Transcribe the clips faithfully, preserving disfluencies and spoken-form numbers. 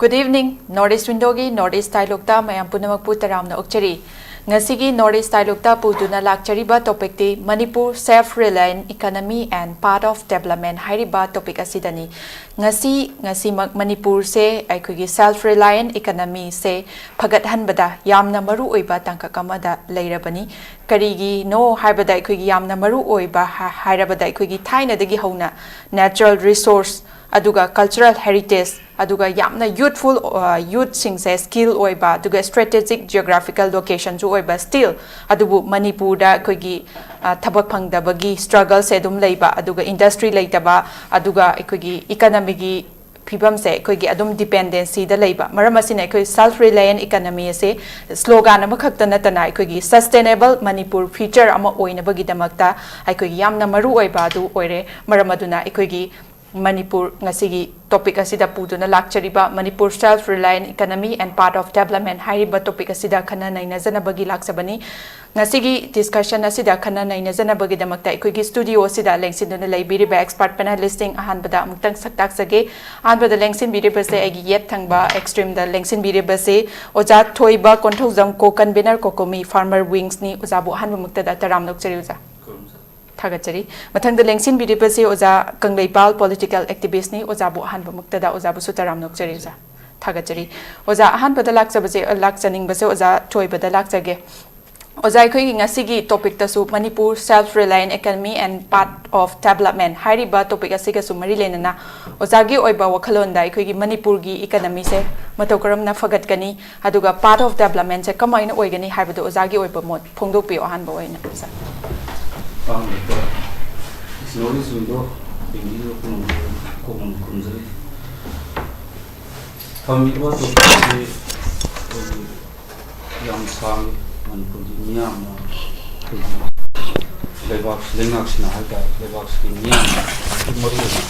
Good evening. North East Windowꯒꯤ North East Dialogueꯇ ꯃꯌꯥꯝ ꯄꯨꯝꯅꯃꯛꯄꯨ ꯇꯔꯥꯝꯅ ꯑꯣꯛꯆꯔꯤ꯫ ꯉꯁꯤꯒꯤ North East Dialogueꯇ ꯄꯨꯗꯨꯅ ꯂꯥꯛꯆꯔꯤꯕ topicꯇꯤ Manipur Self Reliant Economy and Path of Development ꯍꯥꯏꯔꯤꯕ topic ꯑꯁꯤꯗꯅꯤ꯫ ꯉꯁꯤ, ꯉꯁꯤꯃꯛ ꯃꯅꯤꯄꯨꯔꯁꯦ ꯑꯩꯈꯣꯏꯒꯤ self reliant economyꯁꯦ ꯐꯒꯠꯍꯟꯕꯗ ꯌꯥꯝꯅ ꯃꯔꯨ ꯑꯣꯏꯕ ꯇꯥꯡꯀꯛ ꯑꯃꯗ ꯂꯩꯔꯕꯅꯤ꯫ ꯀꯔꯤꯒꯤꯅꯣ ꯍꯥꯏꯕꯗ, ꯑꯩꯈꯣꯏꯒꯤ ꯌꯥꯝꯅ ꯃꯔꯨ ꯑꯣꯏꯕ ꯍꯥ-, ꯍꯥꯏꯔꯕꯗ, ꯑꯩꯈꯣꯏꯒꯤ ꯊꯥꯏꯅꯗꯒꯤ ꯍꯧꯅ natural resource, ꯑꯗꯨꯒ cultural heritage, ꯑꯗꯨꯒ ꯌꯥꯝꯅ youthful, ꯑ, youthꯁꯤꯡꯁꯦ skill ꯑꯣꯏꯕ, ꯑꯗꯨꯒ strategic geographical locationꯁꯨ ꯑꯣꯏꯕ, still ꯑꯗꯨꯕꯨ ꯃꯅꯤꯄꯨꯔꯗ ꯑꯩꯈꯣꯏꯒꯤ, ꯑ, ꯊꯕꯛ ꯐꯪꯗꯕꯒꯤ struggleꯁꯦ ꯑꯗꯨꯝ ꯂꯩꯕ, ꯑꯗꯨꯒ industry ꯂꯩꯇꯕ, ꯑꯗꯨꯒ ꯑꯩꯈꯣꯏꯒꯤ economyꯒꯤ ꯐꯤꯕꯝꯁꯦ ꯑꯩꯈꯣꯏꯒꯤ ꯑꯗꯨꯝ dependencyꯗ ꯂꯩꯕ꯫ ꯃꯔꯝ ꯑꯁꯤꯅ ꯑꯩꯈꯣꯏ self reliant economy ꯑꯁꯦ slogan ꯑꯃꯈꯛꯇ ꯅꯠꯇꯅ ꯑꯩꯈꯣꯏꯒꯤ sustainable ꯃꯅꯤꯄꯨꯔ future ꯑꯃ ꯑꯣꯏꯅꯕꯒꯤꯗꯃꯛꯇ ꯑꯩꯈꯣꯏꯒꯤ ꯌꯥꯝꯅ ꯃꯔꯨ ꯑꯣꯏꯕ ꯑꯗꯨ ꯑꯣꯏꯔꯦ꯫ ꯃꯔꯝ ꯑꯗꯨꯅ ꯑꯩꯈꯣꯏꯒꯤ ꯃꯅꯤꯄꯨꯔ ꯉꯁꯤꯒꯤ topic ꯑꯁꯤꯗ ꯄꯨꯗꯨꯅ ꯂꯥꯛꯆꯔꯤꯕ Manipur Self Reliant Economy and Path of Development ꯍꯥꯏꯔꯤꯕ topic ꯑꯁꯤꯗ ꯈꯟꯅ ꯅꯩꯅꯖꯅꯕꯒꯤ ꯂꯥꯛꯆꯕꯅꯤ꯫ ꯉꯁꯤꯒꯤ discussion ꯑꯁꯤꯗ ꯈꯟꯅ ꯅꯩꯅꯖꯅꯕꯒꯤꯗꯃꯛꯇ ꯑꯩꯈꯣꯏꯒꯤ studio ꯑꯁꯤꯗ ꯂꯦꯡꯁꯤꯟꯗꯨꯅ ꯂꯩꯕꯤꯔꯤꯕ expert panelistꯁꯤꯡ ꯑꯍꯥꯟꯕꯗ ꯑꯃꯨꯛꯇꯪ ꯁꯛ ꯇꯥꯛꯆꯒꯦ꯫ ꯑꯍꯥꯟꯕꯗ ꯂꯦꯡꯁꯤꯟꯕꯤꯔꯤꯕꯁꯦ, ꯑꯩꯒꯤ ꯌꯦꯠ ꯊꯪꯕ extremeꯗ ꯂꯦꯡꯁꯤꯟꯕꯤꯔꯤꯕꯁꯦ ꯑꯣꯖꯥ ꯊꯣꯏꯕ ꯀꯣꯟꯊꯧꯖꯝ, co-convener COCOMI Farmer Wingsꯅꯤ꯫ ꯑꯣꯖꯥꯕꯨ ꯑꯍꯥꯟꯕꯃꯛꯇꯗ ꯇꯔꯥꯝꯅ ꯑꯣꯛꯆꯔꯤ ꯑꯣꯖꯥ꯫ ꯊꯥꯒꯠꯆꯔꯤ꯫ ꯃꯊꯪꯗ ꯂꯦꯡꯁꯤꯟꯕꯤꯔꯤꯕꯁꯤ ꯑꯣꯖꯥ ꯀꯪꯂꯩꯄꯥꯜ, political activistꯅꯤ꯫ ꯑꯣꯖꯥꯕꯨ ꯑꯍꯥꯟꯕꯃꯛꯇꯗ ꯑꯣꯖꯥꯕꯨꯁꯨ ꯇꯔꯥꯝꯅ ꯑꯣꯛꯆꯔꯤ ꯑꯣꯖꯥ꯫ ꯊꯥꯒꯠꯆꯔꯤ꯫ ꯑꯣꯖꯥ, ꯑꯍꯥꯟꯕꯗ ꯂꯥꯛꯆꯕꯁꯦ, ꯂꯥꯛꯆꯅꯤꯡꯕꯁꯦ ꯑꯣꯖꯥ ꯊꯣꯏꯕꯗ ꯂꯥꯛꯆꯒꯦ꯫ ꯑꯣꯖꯥ, ꯑꯩꯈꯣꯏꯒꯤ ꯉꯁꯤꯒꯤ topicꯇꯁꯨ Manipur Self Reliant Economy and Path of Development ꯍꯥꯏꯔꯤꯕ topic ꯑꯁꯤꯒꯁꯨ ꯃꯔꯤ ꯂꯩꯅꯅ ꯑꯣꯖꯥꯒꯤ ꯑꯣꯏꯕ ꯋꯥꯈꯜꯂꯣꯟꯗ ꯑꯩꯈꯣꯏꯒꯤ ꯃꯅꯤꯄꯨꯔꯒꯤ economyꯁꯦ ꯃꯇꯧ ꯀꯔꯝꯅ ꯐꯒꯠꯀꯅꯤ, ꯑꯗꯨꯒ path of developmentꯁꯦ ꯀꯃꯥꯏꯅ ꯑꯣꯏꯒꯅꯤ ꯍꯥꯏꯕꯗꯨ ꯑꯣꯖꯥꯒꯤ ꯑꯣꯏꯕ ꯃꯣꯠ ꯐꯣꯡꯗꯣꯛꯄꯤꯌꯨ ꯑꯍꯥꯟꯕ ꯑꯣꯏꯅ ꯑꯣꯖꯥ꯫ ꯑꯍꯥꯟꯕꯗ North East Window ꯌꯦꯡꯕꯤꯔꯤꯕ ꯄꯨꯝꯅꯃꯛꯄꯨ ꯈꯨꯔꯨꯝꯖꯔꯤ꯫ ꯊꯝꯃꯤꯕ topicꯁꯤ ꯑꯩꯈꯣꯏꯒꯤ ꯌꯥꯝ ꯁꯥꯡꯉꯤ꯫ ꯃꯅꯤꯄꯨꯔꯒꯤ ꯃꯤꯌꯥꯝꯅ ꯑꯩꯈꯣꯏꯒꯤ ꯂꯩꯕꯥꯛ, ꯂꯩꯉꯥꯛꯁꯤꯅ ꯍꯥꯏꯇꯥꯔꯦ, ꯂꯩꯕꯥꯛꯁꯤꯒꯤ ꯃꯤꯌꯥꯝꯅ ꯈ꯭ꯋꯥꯏꯗꯒꯤ ꯃꯔꯨ ꯑꯣꯏꯅ,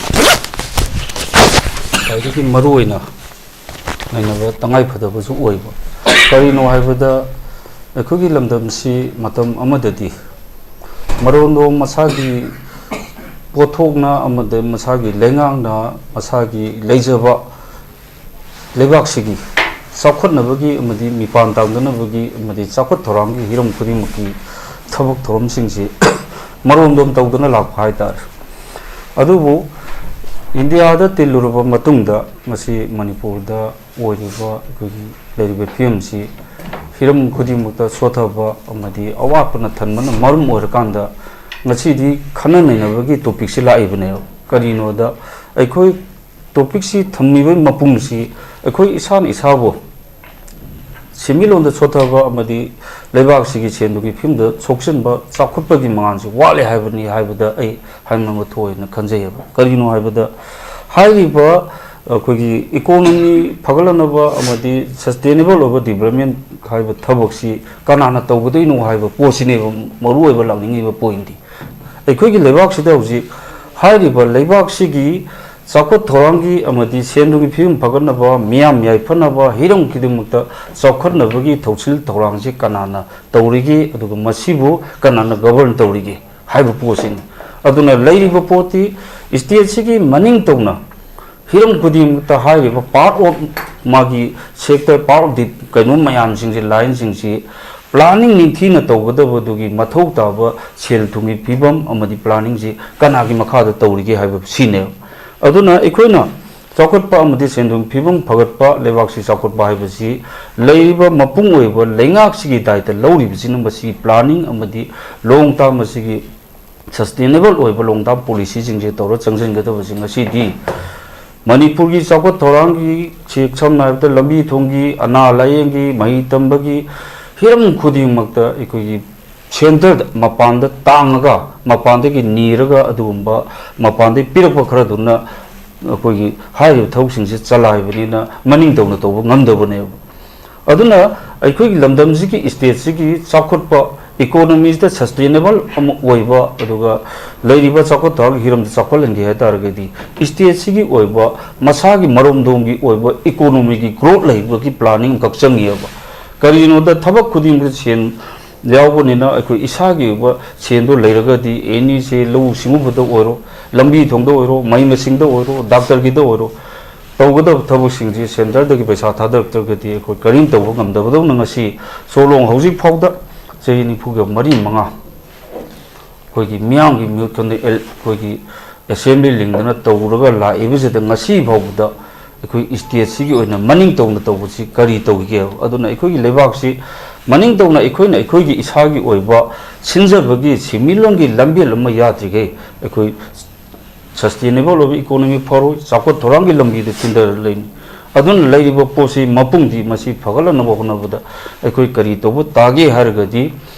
ꯈ꯭ꯋꯥꯏꯗꯒꯤ ꯃꯔꯨ ꯑꯣꯏꯅ ꯅꯩꯅꯕ ꯇꯉꯥꯏ ꯐꯗꯕꯁꯨ ꯑꯣꯏꯕ꯫ ꯀꯔꯤꯅꯣ ꯍꯥꯏꯕꯗ, ꯑꯩꯈꯣꯏꯒꯤ ꯂꯝꯗꯝꯁꯤ ꯃꯇꯝ ꯑꯃꯗꯗꯤ ꯃꯔꯣꯟꯗꯣꯝ ꯃꯁꯥꯒꯤ ꯄꯣꯠꯊꯣꯛꯅ ꯑꯃꯗꯤ ꯃꯁꯥꯒꯤ ꯂꯩꯉꯥꯛꯅ ꯃꯁꯥꯒꯤ ꯂꯩꯖꯕ ꯂꯩꯕꯥꯛꯁꯤꯒꯤ ꯆꯥꯎꯈꯠꯅꯕꯒꯤ ꯑꯃꯗꯤ ꯃꯤꯄꯥꯟ ꯇꯥꯡꯗꯅꯕꯒꯤ ꯑꯃꯗꯤ ꯆꯥꯎꯈꯠ ꯊꯧꯔꯥꯡꯒꯤ ꯍꯤꯔꯝ ꯈꯨꯗꯤꯡꯃꯛꯀꯤ ꯊꯕꯛ ꯊꯧꯔꯝꯁꯤꯡꯁꯤ ꯃꯔꯣꯝꯗꯣꯝ ꯇꯧꯗꯨꯅ ꯂꯥꯛꯄ ꯍꯥꯏꯇꯥꯔꯦ꯫ ꯑꯗꯨꯕꯨ ꯏꯟꯗꯤꯌꯥꯗ ꯇꯤꯜꯂꯨꯔꯕ ꯃꯇꯨꯡꯗ ꯉꯁꯤ ꯃꯅꯤꯄꯨꯔꯗ ꯑꯣꯏꯔꯤꯕ ꯑꯩꯈꯣꯏꯒꯤ ꯂꯩꯔꯤꯕ ꯐꯤꯕꯝꯁꯤ ꯍꯤꯔꯝ ꯈꯨꯗꯤꯡꯃꯛꯇ ꯁꯣꯊꯕ ꯑꯃꯗꯤ ꯑꯋꯥꯠꯄꯅ ꯊꯟꯕꯅ ꯃꯔꯝ ꯑꯣꯏꯔꯀꯥꯟꯗ ꯉꯁꯤꯗꯤ ꯈꯟꯅ ꯅꯩꯅꯕꯒꯤ ꯇꯣꯄꯤꯛꯁꯤ ꯂꯥꯛꯏꯕꯅꯦꯕ꯫ ꯀꯔꯤꯅꯣꯗ ꯑꯩꯈꯣꯏ ꯇꯣꯄꯤꯛꯁꯤ ꯊꯝꯃꯤꯕ ꯃꯄꯨꯡꯁꯤ ꯑꯩꯈꯣꯏ ꯏꯁꯥꯅ ꯏꯁꯥꯕꯨ ꯁꯦꯟꯃꯤꯠꯂꯣꯟꯗ ꯁꯣꯊꯕ ꯑꯃꯗꯤ ꯂꯩꯕꯥꯛꯁꯤꯒꯤ ꯁꯦꯟ ꯊꯨꯝꯒꯤ ꯐꯤꯕꯝꯗ ꯁꯣꯛꯆꯟꯕ, ꯆꯥꯎꯈꯠꯄꯒꯤ ꯃꯉꯥꯜꯁꯤ ꯋꯥꯠꯂꯦ ꯍꯥꯏꯕꯅꯤ ꯍꯥꯏꯕꯗ ꯑꯩ ꯍꯥꯏꯃꯟꯕ ꯊꯣꯛꯑꯦꯅ ꯈꯟꯖꯩꯑꯕ꯫ ꯀꯔꯤꯒꯤꯅꯣ ꯍꯥꯏꯕꯗ ꯍꯥꯏꯔꯤꯕ ꯑꯩꯈꯣꯏꯒꯤ ꯏꯀꯣꯅꯣꯃꯤ ꯐꯒꯠꯂꯛꯅꯕ ꯑꯃꯗꯤ ꯁꯁꯇꯦꯅꯦꯕꯜ ꯑꯣꯏꯕ ꯗꯤꯕꯂꯞꯃꯦꯟ ꯍꯥꯏꯕ ꯊꯕꯛꯁꯤ ꯀꯅꯥꯅ ꯇꯧꯒꯗꯣꯏꯅꯣ ꯍꯥꯏꯕ ꯄꯣꯠꯁꯤꯅꯦꯕ ꯃꯔꯨꯑꯣꯏꯕ ꯂꯥꯛꯅꯤꯡꯉꯤꯕ ꯄꯣꯏꯟꯗꯤ꯫ ꯑꯩꯈꯣꯏꯒꯤ ꯂꯩꯕꯥꯛꯁꯤꯗ ꯍꯧꯖꯤꯛ ꯍꯥꯏꯔꯤꯕ ꯂꯩꯕꯥꯛꯁꯤꯒꯤ ꯆꯥꯎꯈꯠ ꯊꯧꯔꯥꯡꯒꯤ ꯑꯃꯗꯤ ꯁꯦꯟ ꯊꯨꯝꯒꯤ ꯐꯤꯕꯝ ꯐꯒꯠꯅꯕ, ꯃꯤꯌꯥꯝ ꯌꯥꯏꯐꯅꯕ, ꯍꯤꯔꯝ ꯈꯨꯗꯤꯡꯃꯛꯇ ꯆꯥꯎꯈꯠꯅꯕꯒꯤ ꯊꯧꯁꯤꯜ ꯊꯧꯔꯥꯡꯁꯤ ꯀꯅꯥꯅ ꯇꯧꯔꯤꯒꯦ, ꯑꯗꯨꯒ ꯃꯁꯤꯕꯨ ꯀꯅꯥꯅ ꯒꯕꯔꯟ ꯇꯧꯔꯤꯒꯦ ꯍꯥꯏꯕ ꯄꯣꯠꯁꯤꯅꯤ꯫ ꯑꯗꯨꯅ ꯂꯩꯔꯤꯕ ꯄꯣꯠꯇꯤ ꯁ꯭ꯇꯦꯠꯁꯤꯒꯤ ꯃꯅꯤꯡ ꯇꯧꯅ ꯍꯤꯔꯝ ꯈꯨꯗꯤꯡꯃꯛꯇ ꯍꯥꯏꯔꯤꯕ ꯄꯥꯔꯠ ꯑꯣꯐ ꯃꯥꯒꯤ ꯁꯦꯛꯇꯔ, ꯄꯥꯔꯠ ꯑꯣꯐ ꯗꯤ ꯀꯩꯅꯣ ꯃꯌꯥꯝꯁꯤꯡꯁꯤ, ꯂꯥꯏꯟꯁꯤꯡꯁꯤ ꯄ꯭ꯂꯥꯅꯤꯡ ꯅꯤꯡꯊꯤꯅ ꯇꯧꯒꯗꯕꯗꯨꯒꯤ ꯃꯊꯧ ꯇꯥꯕ ꯁꯦꯜ ꯊꯨꯝꯒꯤ ꯐꯤꯕꯝ ꯑꯃꯗꯤ ꯄ꯭ꯂꯥꯅꯤꯡꯁꯤ ꯀꯅꯥꯒꯤ ꯃꯈꯥꯗ ꯇꯧꯔꯤꯒꯦ ꯍꯥꯏꯕ ꯁꯤꯅꯦꯕ꯫ ꯑꯗꯨꯅ ꯑꯩꯈꯣꯏꯅ ꯆꯥꯎꯈꯠꯄ ꯑꯃꯗꯤ ꯁꯦꯟ ꯊꯨꯝ ꯐꯤꯕꯝ ꯐꯒꯠꯄ, ꯂꯩꯕꯥꯛꯁꯤ ꯆꯥꯎꯈꯠꯄ ꯍꯥꯏꯕꯁꯤ ꯂꯩꯔꯤꯕ ꯃꯄꯨꯡ ꯑꯣꯏꯕ ꯂꯩꯉꯥꯛꯁꯤꯒꯤ ꯗꯥꯏꯇ ꯂꯧꯔꯤꯕꯁꯤꯅ ꯃꯁꯤꯒꯤ ꯄ꯭ꯂꯥꯅꯤꯡ ꯑꯃꯗꯤ ꯂꯣꯡ ꯇꯥꯔꯝ, ꯃꯁꯤꯒꯤ ꯁꯁꯇꯦꯅꯦꯕꯜ ꯑꯣꯏꯕ ꯂꯣꯡ ꯇꯥꯔꯝ ꯄꯣꯂꯤꯁꯤꯁꯤꯡꯁꯦ ꯇꯧꯔ ꯆꯪꯁꯤꯟꯒꯗꯕꯁꯤ ꯉꯁꯤꯗꯤ ꯃꯅꯤꯄꯨꯔꯒꯤ ꯆꯥꯎꯈꯠ ꯊꯧꯔꯥꯡꯒꯤ ꯁꯤ ꯁꯝꯅ ꯍꯥꯏꯔꯕꯗ ꯂꯝꯕꯤ ꯊꯣꯡꯒꯤ, ꯑꯅꯥ ꯂꯥꯏꯌꯦꯡꯒꯤ, ꯃꯍꯩ ꯇꯝꯕꯒꯤ ꯍꯤꯔꯝ ꯈꯨꯗꯤꯡꯃꯛꯇ ꯑꯩꯈꯣꯏꯒꯤ ꯁꯦꯟꯇꯔꯗ ꯃꯄꯥꯟꯗ ꯇꯥꯡꯉꯒ ꯃꯄꯥꯟꯗꯒꯤ ꯅꯤꯔꯒ ꯑꯗꯨꯒꯨꯝꯕ ꯃꯄꯥꯟꯗꯒꯤ ꯄꯤꯔꯛꯄ ꯈꯔꯗꯨꯅ ꯑꯩꯈꯣꯏꯒꯤ ꯍꯥꯏꯔꯤꯕ ꯊꯕꯛꯁꯤꯡꯁꯦ ꯆꯂꯥꯏꯕꯅꯤꯅ ꯃꯅꯤꯡ ꯇꯧꯅ ꯇꯧꯕ ꯉꯝꯗꯕꯅꯦꯕ꯫ ꯑꯗꯨꯅ ꯑꯩꯈꯣꯏꯒꯤ ꯂꯝꯗꯝꯁꯤꯒꯤ ꯁ꯭ꯇꯦꯠꯁꯤꯒꯤ ꯆꯥꯎꯈꯠꯄ, ꯏꯀꯣꯅꯣꯃꯤꯁꯤꯗ ꯁꯁꯇꯦꯅꯦꯕꯜ ꯑꯃ ꯑꯣꯏꯕ, ꯑꯗꯨꯒ ꯂꯩꯔꯤꯕ ꯆꯥꯎꯈꯠ ꯊꯧꯔꯥꯡꯒꯤ ꯍꯤꯔꯝꯗ ꯆꯥꯎꯈꯠꯍꯟꯒꯦ ꯍꯥꯏ ꯇꯥꯔꯒꯗꯤ ꯁ꯭ꯇꯦꯠꯁꯤꯒꯤ ꯑꯣꯏꯕ ꯃꯁꯥꯒꯤ ꯃꯔꯣꯝꯗꯣꯝꯒꯤ ꯑꯣꯏꯕ ꯏꯀꯣꯅꯣꯃꯤꯒꯤ ꯒ꯭ꯔꯣꯠ ꯂꯩꯕꯒꯤ ꯄ꯭ꯂꯥꯅꯤꯡ ꯑꯃꯈꯛ ꯆꯪꯉꯤꯑꯕ꯫ ꯀꯔꯤꯒꯤꯅꯣꯗ ꯊꯕꯛ ꯈꯨꯗꯤꯡꯃꯛꯇ ꯁꯦꯟ ꯌꯥꯎꯕꯅꯤꯅ ꯑꯩꯈꯣꯏ ꯏꯁꯥꯒꯤ ꯑꯣꯏꯕ ꯁꯦꯟꯗꯣ ꯂꯩꯔꯒꯗꯤ ꯑꯦꯅꯤꯁꯦ ꯂꯧꯎ ꯁꯤꯡꯎꯕꯗ ꯑꯣꯏꯔꯣ, ꯂꯝꯕꯤ ꯊꯣꯡꯗ ꯑꯣꯏꯔꯣ, ꯃꯍꯩ ꯃꯁꯤꯡꯗ ꯑꯣꯏꯔꯣ, ꯗꯥꯛꯇꯔꯒꯤꯗ ꯑꯣꯏꯔꯣ, ꯇꯧꯒꯗꯕ ꯊꯕꯛꯁꯤꯡꯁꯤ ꯁꯦꯟꯇꯔꯗꯒꯤ ꯄꯩꯁꯥ ꯊꯥꯗꯔꯛꯇ꯭ꯔꯒꯗꯤ ꯑꯩꯈꯣꯏ ꯀꯔꯤꯝ ꯇꯧꯕ ꯉꯝꯗꯕꯗꯧꯅ ꯉꯁꯤ ꯁꯣꯂꯣꯡ ꯍꯧꯖꯤꯛ ꯐꯥꯎꯗ ꯆꯍꯤ ꯅꯤꯐꯨꯒ ꯃꯔꯤ ꯃꯉꯥ ꯑꯩꯈꯣꯏꯒꯤ ꯃꯤꯌꯥꯝꯒꯤ ꯃꯤꯍꯨꯠ ꯈꯟꯗ ꯑꯩꯈꯣꯏꯒꯤ ꯑꯦꯁꯦꯝꯕ꯭ꯂꯤ ꯂꯤꯡꯗꯅ ꯇꯧꯔꯒ ꯂꯥꯛꯏꯕꯁꯤꯗ ꯉꯁꯤ ꯐꯥꯎꯕꯗ ꯑꯩꯈꯣꯏ ꯁ꯭ꯇꯦꯠꯁꯤꯒꯤ ꯑꯣꯏꯅ ꯃꯅꯤꯡ ꯇꯧꯅ ꯇꯧꯕꯁꯤ ꯀꯔꯤ ꯇꯧꯒꯦ? ꯑꯗꯨꯅ ꯑꯩꯈꯣꯏꯒꯤ ꯂꯩꯕꯥꯛꯁꯤ ꯃꯅꯤꯡ ꯇꯧꯅ ꯑꯩꯈꯣꯏꯅ ꯑꯩꯈꯣꯏꯒꯤ ꯏꯁꯥꯒꯤ ꯑꯣꯏꯕ ꯁꯤꯟꯖꯕꯒꯤ ꯁꯦꯟꯃꯤꯠꯂꯣꯟꯒꯤ ꯂꯝꯕꯦꯜ ꯑꯃ ꯌꯥꯗ꯭ꯔꯤꯈꯩ ꯑꯩꯈꯣꯏ ꯁꯁꯇꯦꯅꯦꯕꯜ ꯑꯣꯏꯕ ꯏꯀꯣꯅꯣꯃꯤ ꯐꯔꯣꯏ, ꯆꯥꯎꯈꯠ ꯊꯧꯔꯥꯡꯒꯤ ꯂꯝꯕꯤꯗ ꯊꯤꯟꯊꯔ ꯂꯩꯅꯤ꯫ ꯑꯗꯨꯅ ꯂꯩꯔꯤꯕ ꯄꯣꯠꯁꯤ ꯃꯄꯨꯡꯗꯤ ꯃꯁꯤ ꯐꯒꯠꯂꯛꯅꯕ ꯍꯣꯠꯅꯕꯗ ꯑꯩꯈꯣꯏ ꯀꯔꯤ ꯇꯧꯕ ꯇꯥꯒꯦ ꯍꯥꯏꯔꯒꯗꯤ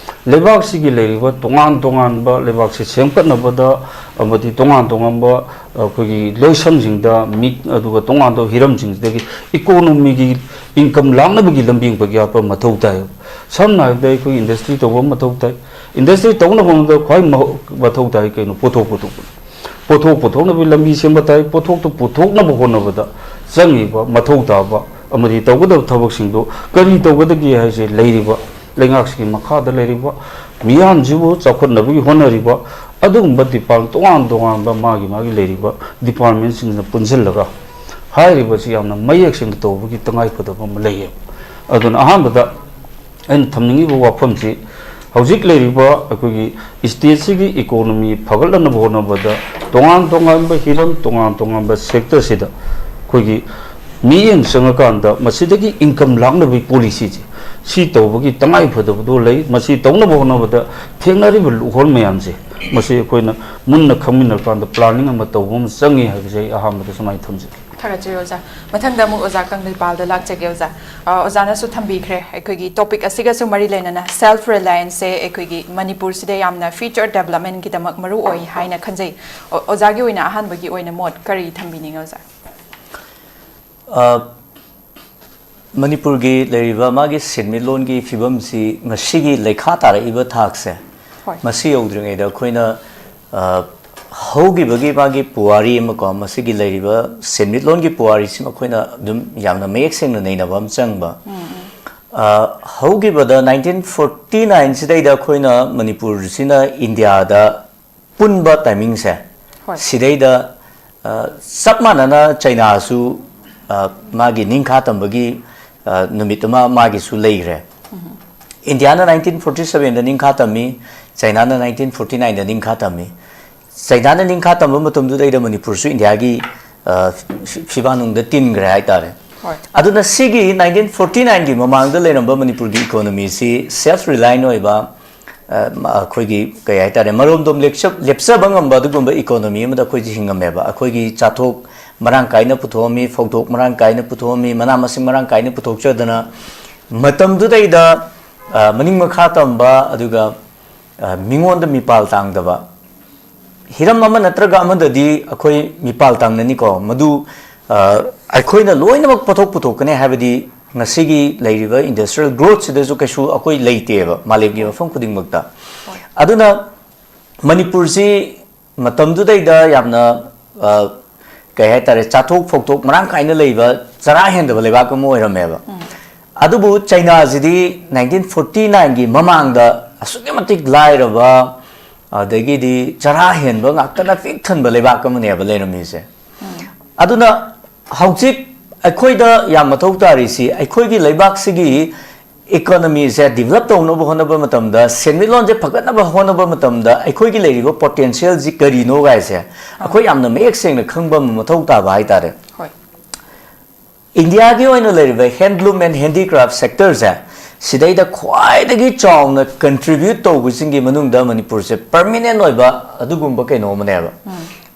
ꯂꯩꯕꯥꯛꯁꯤꯒꯤ ꯂꯩꯔꯤꯕ ꯇꯣꯉꯥꯟ ꯇꯣꯉꯥꯟꯕ ꯂꯩꯕꯥꯛꯁꯤ ꯁꯦꯝꯒꯠꯅꯕꯗ ꯑꯃꯗꯤ ꯇꯣꯉꯥꯟ ꯇꯣꯉꯥꯟꯕ ꯑꯩꯈꯣꯏꯒꯤ ꯂꯣꯏꯁꯪꯁꯤꯡꯗ ꯃꯤꯠ ꯑꯗꯨꯒ ꯇꯣꯉꯥꯟ ꯇꯣꯉꯥꯟꯕ ꯍꯤꯔꯝꯁꯤꯡꯁꯤꯗꯒꯤ ꯏꯀꯣꯅꯣꯃꯤꯒꯤ ꯏꯟꯀꯝ ꯂꯥꯛꯅꯕꯒꯤ ꯂꯝꯕꯤ ꯑꯃꯈꯛ ꯌꯥꯠꯄ ꯃꯊꯧ ꯇꯥꯏ꯫ ꯁꯝꯅ ꯍꯥꯏꯔꯕꯗ ꯑꯩꯈꯣꯏ ꯏꯟꯗꯁꯇ꯭ꯔꯤ ꯇꯧꯕ ꯑꯃ ꯃꯊꯧ ꯇꯥꯏ꯫ ꯏꯟꯗꯁꯇ꯭ꯔꯤ ꯇꯧꯅꯕ ꯃꯇꯝꯗ ꯈ꯭ꯋꯥꯏ ꯃꯍ-, ꯃꯊꯧ ꯇꯥꯏ ꯀꯩꯅꯣ? ꯄꯣꯠꯊꯣꯛ ꯄꯨꯊꯣꯛꯄ꯫ ꯄꯣꯠꯊꯣꯛ ꯄꯨꯊꯣꯛꯅꯕꯒꯤ ꯂꯝꯕꯤ ꯁꯦꯝꯕ ꯇꯥꯏ꯫ ꯄꯣꯠꯊꯣꯛꯇꯨ ꯄꯨꯊꯣꯛꯅꯕ ꯍꯣꯠꯅꯕꯗ ꯆꯪꯉꯤꯕ ꯃꯊꯧ ꯇꯥꯕ ꯑꯃꯗꯤ ꯇꯧꯒꯗꯕ ꯊꯕꯛꯁꯤꯡꯗꯨ ꯀꯔꯤ ꯇꯧꯒꯗꯒꯦ ꯍꯥꯏꯁꯦ ꯂꯩꯔꯤꯕ ꯂꯩꯉꯥꯛꯁꯤꯒꯤ ꯃꯈꯥꯗ ꯂꯩꯔꯤꯕ ꯃꯤꯌꯥꯝꯁꯤꯕꯨ ꯆꯥꯎꯈꯠꯅꯕꯒꯤ ꯍꯣꯠꯅꯔꯤꯕ ꯑꯗꯨꯒꯨꯝꯕ ꯗꯤꯄꯥꯔꯠ-, ꯇꯣꯉꯥꯟ ꯇꯣꯉꯥꯟꯕ ꯃꯥꯒꯤ ꯃꯥꯒꯤ ꯂꯩꯔꯤꯕ ꯗꯤꯄꯥꯔꯠꯃꯦꯟꯁꯤꯡꯅ ꯄꯨꯟꯁꯤꯜꯂꯒ ꯍꯥꯏꯔꯤꯕꯁꯤ ꯌꯥꯝꯅ ꯃꯌꯦꯛ ꯁꯦꯡꯅ ꯇꯧꯕꯒꯤ ꯇꯉꯥꯏ ꯐꯗꯕ ꯑꯃ ꯂꯩꯌꯦꯕ꯫ ꯑꯗꯨꯅ ꯑꯍꯥꯟꯕꯗ ꯑꯩꯅ ꯊꯝꯅꯤꯡꯉꯤꯕ ꯋꯥꯐꯝꯁꯤ ꯍꯧꯖꯤꯛ ꯂꯩꯔꯤꯕ ꯑꯩꯈꯣꯏꯒꯤ ꯁ꯭ꯇꯦꯠꯁꯤꯒꯤ ꯏꯀꯣꯅꯣꯃꯤ ꯐꯒꯠꯂꯛꯅꯕ ꯍꯣꯠꯅꯕꯗ ꯇꯣꯉꯥꯟ ꯇꯣꯉꯥꯟꯕ ꯍꯤꯔꯝ, ꯇꯣꯉꯥꯟ ꯇꯣꯉꯥꯟꯕ ꯁꯦꯛꯇꯔꯁꯤꯗ ꯑꯩꯈꯣꯏꯒꯤ ꯃꯤꯠꯌꯦꯡ ꯆꯪꯉꯀꯥꯟꯗ ꯃꯁꯤꯗꯒꯤ ꯏꯟꯀꯝ ꯂꯥꯛꯅꯕꯒꯤ ꯄꯣꯂꯤꯁꯤꯁꯦ ꯁꯤ ꯇꯧꯕꯒꯤ ꯇꯉꯥꯏ ꯐꯗꯕꯗꯣ ꯂꯩ꯫ ꯃꯁꯤ ꯇꯧꯅꯕ ꯍꯣꯠꯅꯕꯗ ꯊꯦꯡꯅꯔꯤꯕ ꯂꯨꯈꯣꯜ ꯃꯌꯥꯝꯁꯦ ꯃꯁꯤ ꯑꯩꯈꯣꯏꯅ ꯃꯨꯟꯅ ꯈꯪꯃꯤꯟꯅꯔꯀꯥꯟꯗ ꯄ꯭ꯂꯥꯅꯤꯡ ꯑꯃ ꯇꯧꯕ ꯑꯃ ꯆꯪꯉꯤ ꯍꯥꯏꯕꯁꯦ ꯑꯩ ꯑꯍꯥꯟꯕꯗ ꯁꯨꯃꯥꯏꯅ ꯊꯝꯖꯒꯦ꯫ ꯊꯥꯒꯠꯆꯔꯤ ꯑꯣꯖꯥ꯫ ꯃꯊꯪꯗ ꯑꯃꯨꯛ ꯑꯣꯖꯥ ꯀꯪꯂꯩꯄꯥꯜꯗ ꯂꯥꯛꯆꯒꯦ ꯑꯣꯖꯥ꯫ ꯑ, ꯑꯣꯖꯥꯅꯁꯨ ꯊꯝꯕꯤꯈ꯭ꯔꯦ, ꯑꯩꯈꯣꯏꯒꯤ ꯇꯣꯄꯤꯛ ꯑꯁꯤꯒꯁꯨ ꯃꯔꯤ ꯂꯩꯅꯅ ꯁꯦꯜꯐ ꯔꯤꯂꯥꯌꯟꯁꯁꯦ ꯑꯩꯈꯣꯏꯒꯤ ꯃꯅꯤꯄꯨꯔꯁꯤꯗ ꯌꯥꯝꯅ ꯐ꯭ꯌꯨꯆꯔ ꯗꯦꯕꯂꯞꯃꯦꯟꯒꯤꯗꯃꯛ ꯃꯔꯨ ꯑꯣꯏ ꯍꯥꯏꯅ ꯈꯟꯖꯩ꯫ ꯑꯣ-, ꯑꯣꯖꯥꯒꯤ ꯑꯣꯏꯅ ꯑꯍꯥꯟꯕꯒꯤ ꯑꯣꯏꯅ ꯃꯣꯠ ꯀꯔꯤ ꯊꯝꯕꯤꯅꯤꯡꯉꯤ ꯑꯣꯖꯥ? ꯑ, ꯃꯅꯤꯄꯨꯔꯒꯤ ꯂꯩꯔꯤꯕ ꯃꯥꯒꯤ ꯁꯦꯟꯃꯤꯠꯂꯣꯟꯒꯤ ꯐꯤꯕꯝꯁꯤ ꯉꯁꯤꯒꯤ ꯂꯩꯈꯥ ꯇꯥꯔꯛꯏꯕ ꯊꯥꯛꯁꯦ, ꯍꯣꯏ꯫ ꯃꯁꯤ ꯌꯧꯗ꯭ꯔꯤꯉꯩꯗ ꯑꯩꯈꯣꯏꯅ, ꯑ, ꯍꯧꯈꯤꯕꯒꯤ ꯃꯥꯒꯤ ꯄꯨꯋꯥꯔꯤ ꯑꯃꯀꯣ, ꯃꯁꯤꯒꯤ ꯂꯩꯔꯤꯕ ꯁꯦꯟꯃꯤꯠꯂꯣꯟꯒꯤ ꯄꯨꯋꯥꯔꯤꯁꯤ ꯑꯩꯈꯣꯏꯅ ꯑꯗꯨꯝ ꯌꯥꯝꯅ ꯃꯌꯦꯛ ꯁꯦꯡꯅ ꯅꯩꯅꯕ ꯑꯃ ꯆꯪꯕ꯫ ꯎꯝ, ꯎꯝ꯫ ꯑ, ꯍꯧꯈꯤꯕꯗ ꯅꯥꯏꯟꯇꯤꯟ ꯐꯣꯔꯇꯤ ꯅꯥꯏꯟ ꯁꯤꯗꯩꯗ ꯑꯩꯈꯣꯏꯅ ꯃꯅꯤꯄꯨꯔꯁꯤꯅ ꯏꯟꯗꯤꯌꯥꯗ ꯄꯨꯟꯕ ꯇꯥꯏꯃꯤꯡꯁꯦ, ꯍꯣꯏ꯫ ꯁꯤꯗꯩꯗ, ꯑ, ꯆꯞ ꯃꯥꯟꯅꯅ ꯆꯩꯅꯥꯁꯨ ꯑ, ꯃꯥꯒꯤ ꯅꯤꯡꯈꯥ ꯇꯝꯕꯒꯤ, ꯑ, ꯅꯨꯃꯤꯠ ꯑꯃ ꯃꯥꯒꯤꯁꯨ ꯂꯩꯈ꯭ꯔꯦ꯫ ꯏꯟꯗꯤꯌꯥꯅ ꯅꯥꯏꯟꯇꯤꯟ ꯐꯣꯔꯇꯤ ꯁꯕꯦꯟꯗ ꯅꯤꯡꯈꯥ ꯇꯝꯃꯤ, ꯆꯩꯅꯥꯅ ꯅꯥꯏꯟꯇꯤꯟ ꯐꯣꯔꯇꯤ ꯅꯥꯏꯟꯗ ꯅꯤꯡꯈꯥ ꯇꯝꯃꯤ꯫ ꯆꯩꯅꯥꯅ ꯅꯤꯡꯈꯥ ꯇꯝꯕ ꯃꯇꯝꯗꯨꯗꯩꯗ ꯃꯅꯤꯄꯨꯔꯁꯨ ꯏꯟꯗꯤꯌꯥꯒꯤ, ꯑ, ꯐꯤ-, ꯐꯤꯕꯥꯅꯨꯡꯗ ꯇꯤꯟꯈ꯭ꯔꯦ ꯍꯥꯏꯇꯥꯔꯦ꯫ ꯍꯣꯏ꯫ ꯑꯗꯨꯅ ꯁꯤꯒꯤ ꯅꯥꯏꯟꯇꯤꯟ ꯐꯣꯔꯇꯤ ꯅꯥꯏꯟꯒꯤ ꯃꯃꯥꯡꯗ ꯂꯩꯔꯝꯕ ꯃꯅꯤꯄꯨꯔꯒꯤ ꯏꯀꯣꯅꯣꯃꯤꯁꯤ self reliant ꯑꯣꯏꯕ, ꯑ, ꯃ-, ꯑꯩꯈꯣꯏꯒꯤ ꯀꯩ ꯍꯥꯏꯇꯥꯔꯦ, ꯃꯔꯣꯝꯗꯣꯝ ꯂꯦꯞꯆ-, ꯂꯦꯞꯆꯕ ꯉꯝꯕ ꯑꯗꯨꯒꯨꯝꯕ ꯏꯀꯣꯅꯣꯃꯤ ꯑꯃꯗ ꯑꯩꯈꯣꯏꯁꯤ ꯍꯤꯡꯉꯝꯃꯦꯕ꯫ ꯑꯩꯈꯣꯏꯒꯤ ꯆꯥꯊꯣꯛ ꯃꯔꯥꯡ ꯀꯥꯏꯅ ꯄꯨꯊꯣꯛꯑꯝꯃꯤ, ꯐꯧꯗꯣꯛ ꯃꯔꯥꯡ ꯀꯥꯏꯅ ꯄꯨꯊꯣꯛꯑꯝꯃꯤ, ꯃꯅꯥ ꯃꯁꯤꯡ ꯃꯔꯥꯡ ꯀꯥꯏꯅ ꯄꯨꯊꯣꯛꯆꯗꯅ ꯃꯇꯝꯗꯨꯗꯩꯗ, ꯑ, ꯃꯅꯤꯡ ꯃꯈꯥ ꯇꯝꯕ, ꯑꯗꯨꯒ, ꯑ, ꯃꯤꯉꯣꯟꯗ ꯃꯤꯄꯥꯜ ꯇꯥꯡꯗꯕ, ꯍꯤꯔꯝ ꯑꯃ ꯅꯠꯇ꯭ꯔꯒ ꯑꯃꯗꯗꯤ ꯑꯩꯈꯣꯏ ꯃꯤꯄꯥꯜ ꯇꯥꯡꯅꯅꯤꯀꯣ꯫ ꯃꯗꯨ, ꯑ, ꯑꯩꯈꯣꯏꯅ ꯂꯣꯏꯅꯃꯛ ꯄꯣꯠꯊꯣꯛ ꯄꯨꯊꯣꯛꯀꯅꯤ ꯍꯥꯏꯕꯗꯤ ꯉꯁꯤꯒꯤ ꯂꯩꯔꯤꯕ industrial growthꯁꯤꯗꯁꯨ ꯀꯩꯁꯨ ꯑꯩꯈꯣꯏ ꯂꯩꯇꯦꯕ ꯃꯥꯂꯦꯝꯒꯤ ꯃꯐꯝ ꯈꯨꯗꯤꯡꯃꯛꯇ꯫ ꯑꯗꯨꯅ ꯃꯅꯤꯄꯨꯔꯁꯤ ꯃꯇꯝꯗꯨꯗꯩꯗ ꯌꯥꯝꯅ, ꯑ, ꯀꯩ ꯍꯥꯏꯇꯥꯔꯦ, ꯆꯥꯊꯣꯛ ꯐꯧꯊꯣꯛ ꯃꯔꯥꯡ ꯀꯥꯏꯅ ꯂꯩꯕ, ꯆꯔꯥ ꯍꯦꯟꯗꯕ ꯂꯩꯕꯥꯛ ꯑꯃ ꯑꯣꯏꯔꯝꯃꯦꯕ꯫ ꯑꯗꯨꯕꯨ ꯆꯩꯅꯥꯁꯤꯗꯤ ꯅꯥꯏꯟꯇꯤꯟ ꯐꯣꯔꯇꯤ ꯅꯥꯏꯟꯒꯤ ꯃꯃꯥꯡꯗ ꯑꯁꯨꯛꯀꯤ ꯃꯇꯤꯛ ꯂꯥꯏꯔꯕ, ꯑꯗꯒꯤꯗꯤ ꯆꯔꯥ ꯍꯦꯟꯕ ꯉꯥꯛꯇꯅ ꯄꯤꯛ ꯊꯟꯕ ꯂꯩꯕꯥꯛ ꯑꯃꯅꯦꯕ ꯂꯩꯔꯝꯃꯤꯁꯦ꯫ ꯑꯗꯨꯅ ꯍꯧꯖꯤꯛ ꯑꯩꯈꯣꯏꯗ ꯌꯥꯝ ꯃꯊꯧ ꯇꯥꯔꯤꯁꯤ, ꯑꯩꯈꯣꯏꯒꯤ ꯂꯩꯕꯥꯛꯁꯤꯒꯤ ꯏꯀꯣꯅꯣꯃꯤꯁꯦ develop ꯇꯧꯅꯕ ꯍꯣꯠꯅꯕ ꯃꯇꯝꯗ, ꯁꯦꯟꯃꯤꯠꯂꯣꯟꯁꯦ ꯐꯒꯠꯅꯕ ꯍꯣꯠꯅꯕ ꯃꯇꯝꯗ ꯑꯩꯈꯣꯏꯒꯤ ꯂꯩꯔꯤꯕ potentialꯁꯤ ꯀꯔꯤꯅꯣ ꯒꯥꯏꯁꯦ ꯑꯩꯈꯣꯏ ꯌꯥꯝꯅ ꯃꯌꯦꯛ ꯁꯦꯡꯅ ꯈꯪꯕ ꯑꯃ ꯃꯊꯧ ꯇꯥꯕ ꯍꯥꯏꯇꯥꯔꯦ꯫ ꯍꯣꯏ꯫ ꯏꯟꯗꯤꯌꯥꯒꯤ ꯑꯣꯏꯅ ꯂꯩꯔꯤꯕ handloom and handicraft sectorꯁꯦ, ꯁꯤꯗꯩꯗ ꯈ꯭ꯋꯥꯏꯗꯒꯤ ꯆꯥꯎꯅ contribute ꯇꯧꯕꯁꯤꯡꯒꯤ ꯃꯅꯨꯡꯗ ꯃꯅꯤꯄꯨꯔꯁꯦ permanent ꯑꯣꯏꯕ ꯑꯗꯨꯒꯨꯝꯕ ꯀꯩꯅꯣ ꯑꯃꯅꯦꯕ꯫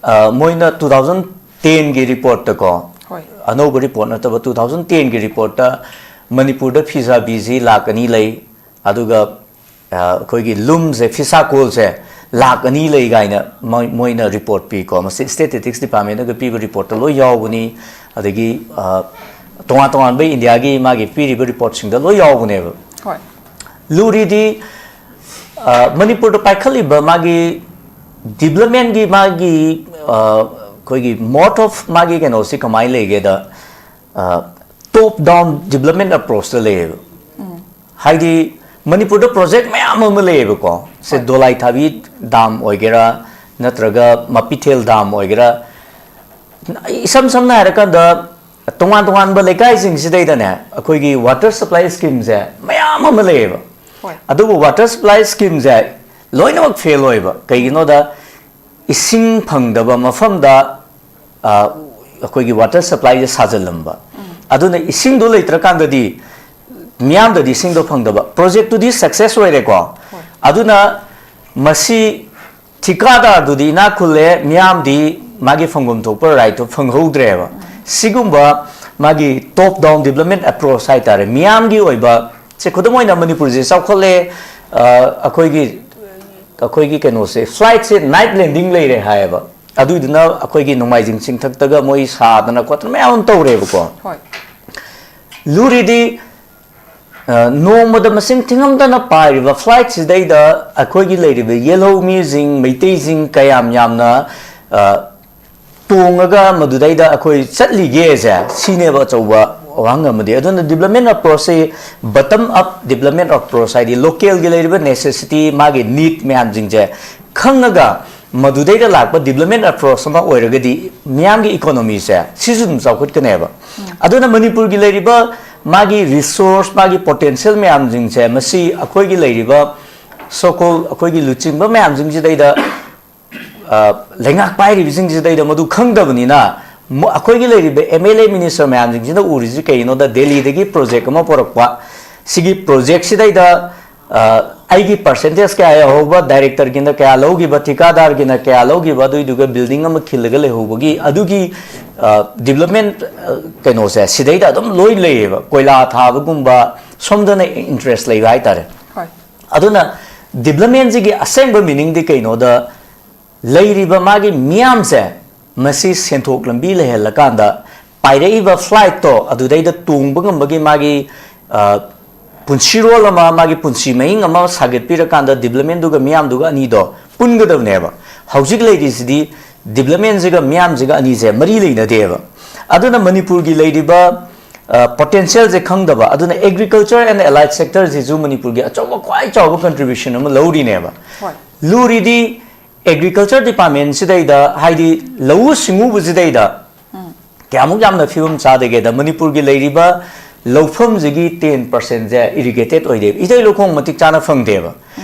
ꯑ, ꯃꯣꯏꯅ two thousand tenꯒꯤ reportꯇꯀꯣ, ꯍꯣꯏ꯫ ꯑꯅꯧꯕ report ꯅꯠꯇꯕ, two thousand tenꯒꯤ reportꯇ ꯃꯅꯤꯄꯨꯔꯗ ꯐꯤ ꯁꯥꯕꯤꯁꯤ ꯂꯥꯛ ꯑꯅꯤ ꯂꯩ, ꯑꯗꯨꯒ, ꯑ, ꯑꯩꯈꯣꯏꯒꯤ loomꯁꯦ, ꯐꯤꯁꯥꯀꯣꯜꯁꯦ ꯂꯥꯛ ꯑꯅꯤ ꯂꯩ ꯀꯥꯏꯅ ꯃꯣꯏ-, ꯃꯣꯏꯅ report ꯄꯤꯀꯣ꯫ ꯃꯁꯤ Statistics Departmentꯅꯒ ꯄꯤꯕ reportꯇ ꯂꯣꯏ ꯌꯥꯎꯕꯅꯤ꯫ ꯑꯗꯒꯤ, ꯑ, ꯇꯣꯉꯥꯟ ꯇꯣꯉꯥꯟꯕ ꯏꯟꯗꯤꯌꯥꯒꯤ ꯃꯥꯒꯤ ꯄꯤꯔꯤꯕ reportꯁꯤꯡꯗ ꯂꯣꯏ ꯌꯥꯎꯕꯅꯦꯕ꯫ ꯍꯣꯏ꯫ ꯂꯨꯔꯤꯗꯤ, ꯑ, ꯃꯅꯤꯄꯨꯔꯗ ꯄꯥꯏꯈꯠꯂꯤꯕ ꯃꯥꯒꯤ developmentꯀꯤ ꯃꯥꯒꯤ, ꯑ, ꯑꯩꯈꯣꯏꯒꯤ mode of ꯃꯥꯒꯤ ꯀꯩꯅꯣꯁꯤ ꯀꯃꯥꯏꯅ ꯂꯩꯒꯦꯗ, ꯑ, top down development approachꯇ ꯂꯩꯌꯦꯕ꯫ ꯍꯥꯏꯗꯤ ꯃꯅꯤꯄꯨꯔꯗ project ꯃꯌꯥꯝ ꯑꯃ ꯂꯩꯌꯦꯕꯀꯣ꯫ ꯁꯦ, ꯍꯣꯏ꯫ ꯗꯣꯂꯥꯏꯊꯥꯕꯤ dam ꯑꯣꯏꯒꯦꯔꯥ, ꯅꯠꯇ꯭ꯔꯒ ꯃꯄꯤꯊꯦꯜ dam ꯑꯣꯏꯒꯦꯔꯥ, ꯏꯁꯝ ꯁꯝꯅ ꯍꯥꯏꯔꯀꯥꯟꯗ, ꯇꯣꯉꯥꯟ ꯇꯣꯉꯥꯟꯕ ꯂꯩꯀꯥꯏꯁꯤꯡꯁꯤꯗꯩꯗꯅꯦ ꯑꯩꯈꯣꯏꯒꯤ ꯋꯥꯇꯔ ꯁꯄ꯭ꯂꯥꯏ ꯁ꯭ꯀꯤꯝꯁꯦ ꯃꯌꯥꯝ ꯑꯃ ꯂꯩꯌꯦꯕ꯫ ꯍꯣꯏ꯫ ꯑꯗꯨꯕꯨ ꯋꯥꯇꯔ ꯁꯄ꯭ꯂꯥꯏ ꯁ꯭ꯀꯤꯝꯁꯦ ꯂꯣꯏꯅꯃꯛ ꯐꯦꯜ ꯑꯣꯏꯕ꯫ ꯀꯩꯒꯤꯅꯣꯗ, ꯏꯁꯤꯡ ꯐꯪꯗꯕ ꯃꯐꯝꯗ, ꯑ, ꯑꯩꯈꯣꯏꯒꯤ ꯋꯥꯇꯔ ꯁꯄ꯭ꯂꯥꯏꯁꯦ ꯁꯥꯖꯜꯂꯝꯕ꯫ ꯑꯗꯨꯅ ꯏꯁꯤꯡꯗꯣ ꯂꯩꯇ꯭ꯔꯀꯥꯟꯗꯗꯤ ꯃꯤꯌꯥꯝꯗꯗꯤ ꯏꯁꯤꯡꯗꯣ ꯐꯪꯗꯕ꯫ ꯄ꯭ꯔꯣꯖꯦꯛꯇꯨꯗꯤ ꯁꯛꯁꯦꯁ ꯑꯣꯏꯔꯦꯀꯣ꯫ ꯑꯗꯨꯅ ꯃꯁꯤ ꯊꯤꯀꯥꯗꯥꯔꯗꯨꯗꯤ ꯏꯅꯥꯛ ꯈꯨꯜꯂꯦ, ꯃꯤꯌꯥꯝꯗꯤ ꯃꯥꯒꯤ ꯐꯪꯐꯝ ꯊꯣꯛꯄ ꯔꯥꯏꯠꯇꯣ ꯐꯪꯍꯧꯗ꯭ꯔꯦꯕ꯫ ꯁꯤꯒꯨꯝꯕ ꯃꯥꯒꯤ top down development approach ꯍꯥꯏꯇꯥꯔꯦ, ꯃꯤꯌꯥꯝꯒꯤ ꯑꯣꯏꯕ, ꯁꯦ ꯈꯨꯗꯝ ꯑꯣꯏꯅ ꯃꯅꯤꯄꯨꯔꯁꯦ ꯆꯥꯎꯈꯠꯂꯦ, ꯑ, ꯑꯩꯈꯣꯏꯒꯤ, ꯑꯩꯈꯣꯏꯒꯤ ꯀꯩꯅꯣꯁꯦ, ꯐ꯭ꯂꯥꯏꯠꯁꯦ ꯅꯥꯏꯠ ꯂꯦꯟꯗꯤꯡ ꯂꯩꯔꯦ ꯍꯥꯏꯌꯦꯕ꯫ ꯑꯗꯨꯏꯗꯨꯅ ꯑꯩꯈꯣꯏꯒꯤ ꯅꯣꯡꯃꯥꯏꯖꯤꯡ ꯆꯤꯡꯊꯛꯇꯒ ꯃꯣꯏ ꯁꯥꯗꯅ ꯈꯣꯠꯇꯅ ꯃꯌꯥꯝ ꯑꯃ ꯇꯧꯔꯦꯕꯀꯣ꯫ ꯍꯣꯏ꯫ ꯂꯨꯔꯤꯗꯤ, ꯑ, ꯅꯣꯡꯃꯗ ꯃꯁꯤꯡ ꯊꯤꯉꯝꯗꯅ ꯄꯥꯏꯔꯤꯕ ꯐ꯭ꯂꯥꯏꯠꯁꯤꯗꯩꯗ ꯑꯩꯈꯣꯏꯒꯤ ꯂꯩꯔꯤꯕ ꯌꯦꯜꯍꯧ ꯃꯤꯁꯤꯡ, ꯃꯩꯇꯩꯁꯤꯡ ꯀꯌꯥꯝ ꯌꯥꯝꯅ, ꯑ, ꯇꯣꯡꯉꯒ ꯃꯗꯨꯗꯩꯗ ꯑꯩꯈꯣꯏ ꯆꯠꯂꯤꯒꯦꯁꯦ, ꯁꯤꯅꯦꯕ ꯑꯆꯧꯕ ꯋꯥꯍꯪ ꯑꯃꯗꯤ꯫ ꯑꯗꯨꯅ development approach ꯁꯤ bottom up development approach, ꯍꯥꯏꯗꯤ ꯂꯣꯀꯦꯜꯒꯤ ꯂꯩꯔꯤꯕ ꯅꯦꯁꯦꯁꯤꯇꯤ, ꯃꯥꯒꯤ ꯅꯤꯗ ꯃꯌꯥꯝꯁꯤꯡꯁꯦ ꯈꯪꯉꯒ ꯃꯗꯨꯗꯩꯗ ꯂꯥꯛꯄ development approach ꯑꯃ ꯑꯣꯏꯔꯒꯗꯤ ꯃꯤꯌꯥꯝꯒꯤ ꯏꯀꯣꯅꯣꯃꯤꯁꯦ ꯁꯤꯁꯨ ꯑꯗꯨꯝ ꯆꯥꯎꯈꯠꯀꯅꯦꯕ꯫ ꯑꯗꯨꯅ ꯃꯅꯤꯄꯨꯔꯒꯤ ꯂꯩꯔꯤꯕ ꯃꯥꯒꯤ ꯔꯤꯁꯣꯔꯁ, ꯃꯥꯒꯤ ꯄꯣꯇꯦꯟꯁꯤꯌꯦꯜ ꯃꯌꯥꯝꯁꯤꯡꯁꯦ ꯃꯁꯤ ꯑꯩꯈꯣꯏꯒꯤ ꯂꯩꯔꯤꯕ so called ꯑꯩꯈꯣꯏꯒꯤ ꯂꯨꯆꯤꯡꯕ ꯃꯌꯥꯝꯁꯤꯡꯁꯤꯗꯩꯗ, ꯑ, ꯂꯩꯉꯥꯛ ꯄꯥꯏꯔꯤꯕꯁꯤꯡꯁꯤꯗꯩꯗ ꯃꯗꯨ ꯈꯪꯗꯕꯅꯤꯅ, ꯃ-, ꯑꯩꯈꯣꯏꯒꯤ ꯂꯩꯔꯤꯕ ꯑꯦꯝ ꯑꯦꯜ ꯑꯦ ꯃꯤꯅꯤꯁꯇꯔ ꯃꯌꯥꯝꯁꯤꯡꯁꯤꯅ ꯎꯔꯤꯁꯤ ꯀꯩꯒꯤꯅꯣꯗ, ꯗꯦꯜꯂꯤꯗꯒꯤ ꯄ꯭ꯔꯣꯖꯦꯛ ꯑꯃ ꯄꯨꯔꯛꯄ, ꯁꯤꯒꯤ ꯄ꯭ꯔꯣꯖꯦꯛꯁꯤꯗꯩꯗ, ꯑ, ꯑꯩꯒꯤ ꯄꯥꯔꯁꯦꯟꯇꯦꯖ ꯀꯌꯥ ꯌꯧꯍꯧꯕ, ꯗꯥꯏꯔꯦꯛꯇꯔꯒꯤꯅ ꯀꯌꯥ ꯂꯧꯈꯤꯕ, ꯊꯤꯀꯥꯗꯥꯔꯒꯤꯅ ꯀꯌꯥ ꯂꯧꯈꯤꯕ, ꯑꯗꯨꯏꯗꯨꯒ ꯕꯤꯜꯗꯤꯡ ꯑꯃ ꯈꯤꯜꯂꯒ ꯂꯩꯍꯧꯕꯒꯤ ꯑꯗꯨꯒꯤ, ꯑ, ꯗꯤꯕ꯭ꯂꯞꯃꯦꯟ, ꯑ, ꯀꯩꯅꯣꯁꯦ ꯁꯤꯗꯩꯗ ꯑꯗꯨꯝ ꯂꯣꯏ ꯂꯩꯌꯦꯕ꯫ ꯀꯣꯏꯂꯥ ꯊꯥꯕꯒꯨꯝꯕ, ꯁꯣꯝꯗꯅ ꯏꯟꯇꯔꯦꯁ ꯂꯩꯕ ꯍꯥꯏꯇꯥꯔꯦ꯫ ꯍꯣꯏ꯫ ꯑꯗꯨꯅ ꯗꯤꯕ꯭ꯂꯞꯃꯦꯟꯁꯤꯒꯤ ꯑꯁꯦꯡꯕ ꯃꯤꯅꯤꯡꯗꯤ ꯀꯩꯅꯣꯗ, ꯂꯩꯔꯤꯕ ꯃꯥꯒꯤ ꯃꯤꯌꯥꯝꯁꯦ ꯃꯁꯤ ꯁꯦꯟꯊꯣꯛ ꯂꯝꯕꯤ ꯂꯩꯍꯜꯂꯀꯥꯟꯗ ꯄꯥꯏꯔꯛꯏꯕ ꯐ꯭ꯂꯥꯏꯠꯇꯣ ꯑꯗꯨꯗꯩꯗ ꯇꯣꯡꯕ ꯉꯝꯕꯒꯤ ꯃꯥꯒꯤ, ꯑ, ꯄꯨꯟꯁꯤꯔꯣꯜ ꯑꯃ, ꯃꯥꯒꯤ ꯄꯨꯟꯁꯤ ꯃꯍꯤꯡ ꯑꯃ ꯁꯥꯒꯠꯄꯤꯔꯀꯥꯟꯗ ꯗꯤꯕ꯭ꯂꯞꯃꯦꯟꯗꯨꯒ ꯃꯤꯌꯥꯝꯗꯨꯒ ꯑꯅꯤꯗꯣ ꯄꯨꯟꯒꯗꯕꯅꯦꯕ꯫ ꯍꯧꯖꯤꯛ ꯂꯩꯔꯤꯁꯤꯗꯤ ꯗꯤꯕ꯭ꯂꯞꯃꯦꯟꯁꯤꯒ ꯃꯤꯌꯥꯝꯁꯤꯒ ꯑꯅꯤꯁꯦ ꯃꯔꯤ ꯂꯩꯅꯗꯦꯕ꯫ ꯑꯗꯨꯅ ꯃꯅꯤꯄꯨꯔꯒꯤ ꯂꯩꯔꯤꯕ, ꯑ, ꯄꯣꯇꯦꯟꯁꯤꯌꯦꯜꯁꯦ ꯈꯪꯗꯕ, ꯑꯗꯨꯅ agriculture and allied sector ꯁꯤꯁꯨ ꯃꯅꯤꯄꯨꯔꯒꯤ ꯑꯆꯧꯕ, ꯈ꯭ꯋꯥꯏ ꯆꯥꯎꯕ ꯀꯟꯇ꯭ꯔꯤꯕ꯭ꯌꯨꯁꯟ ꯑꯃ ꯂꯧꯔꯤꯅꯦꯕ꯫ ꯍꯣꯏ꯫ ꯂꯨꯔꯤꯗꯤ ꯑꯦꯒ꯭ꯔꯤꯀꯜꯆꯔ ꯗꯤꯄꯥꯔꯠꯃꯦꯟꯁꯤꯗꯩꯗ, ꯍꯥꯏꯗꯤ ꯂꯧꯎ ꯁꯤꯡꯎꯕꯁꯤꯗꯩꯗ ꯎꯝ꯫ ꯀꯌꯥꯃꯨꯛ ꯌꯥꯝꯅ ꯐꯤꯕꯝ ꯆꯥꯗꯒꯦꯗ, ꯃꯅꯤꯄꯨꯔꯒꯤ ꯂꯩꯔꯤꯕ ꯂꯧꯐꯝꯁꯤꯒꯤ ꯇꯦꯟ ꯄꯥꯔꯁꯦꯟꯁꯦ ꯏꯔꯤꯒꯦꯇꯦꯠ ꯑꯣꯏꯗꯦꯕ, ꯏꯊꯩ ꯂꯧꯈꯣꯡ ꯃꯇꯤꯛ ꯆꯥꯅ ꯐꯪꯗꯦꯕ꯫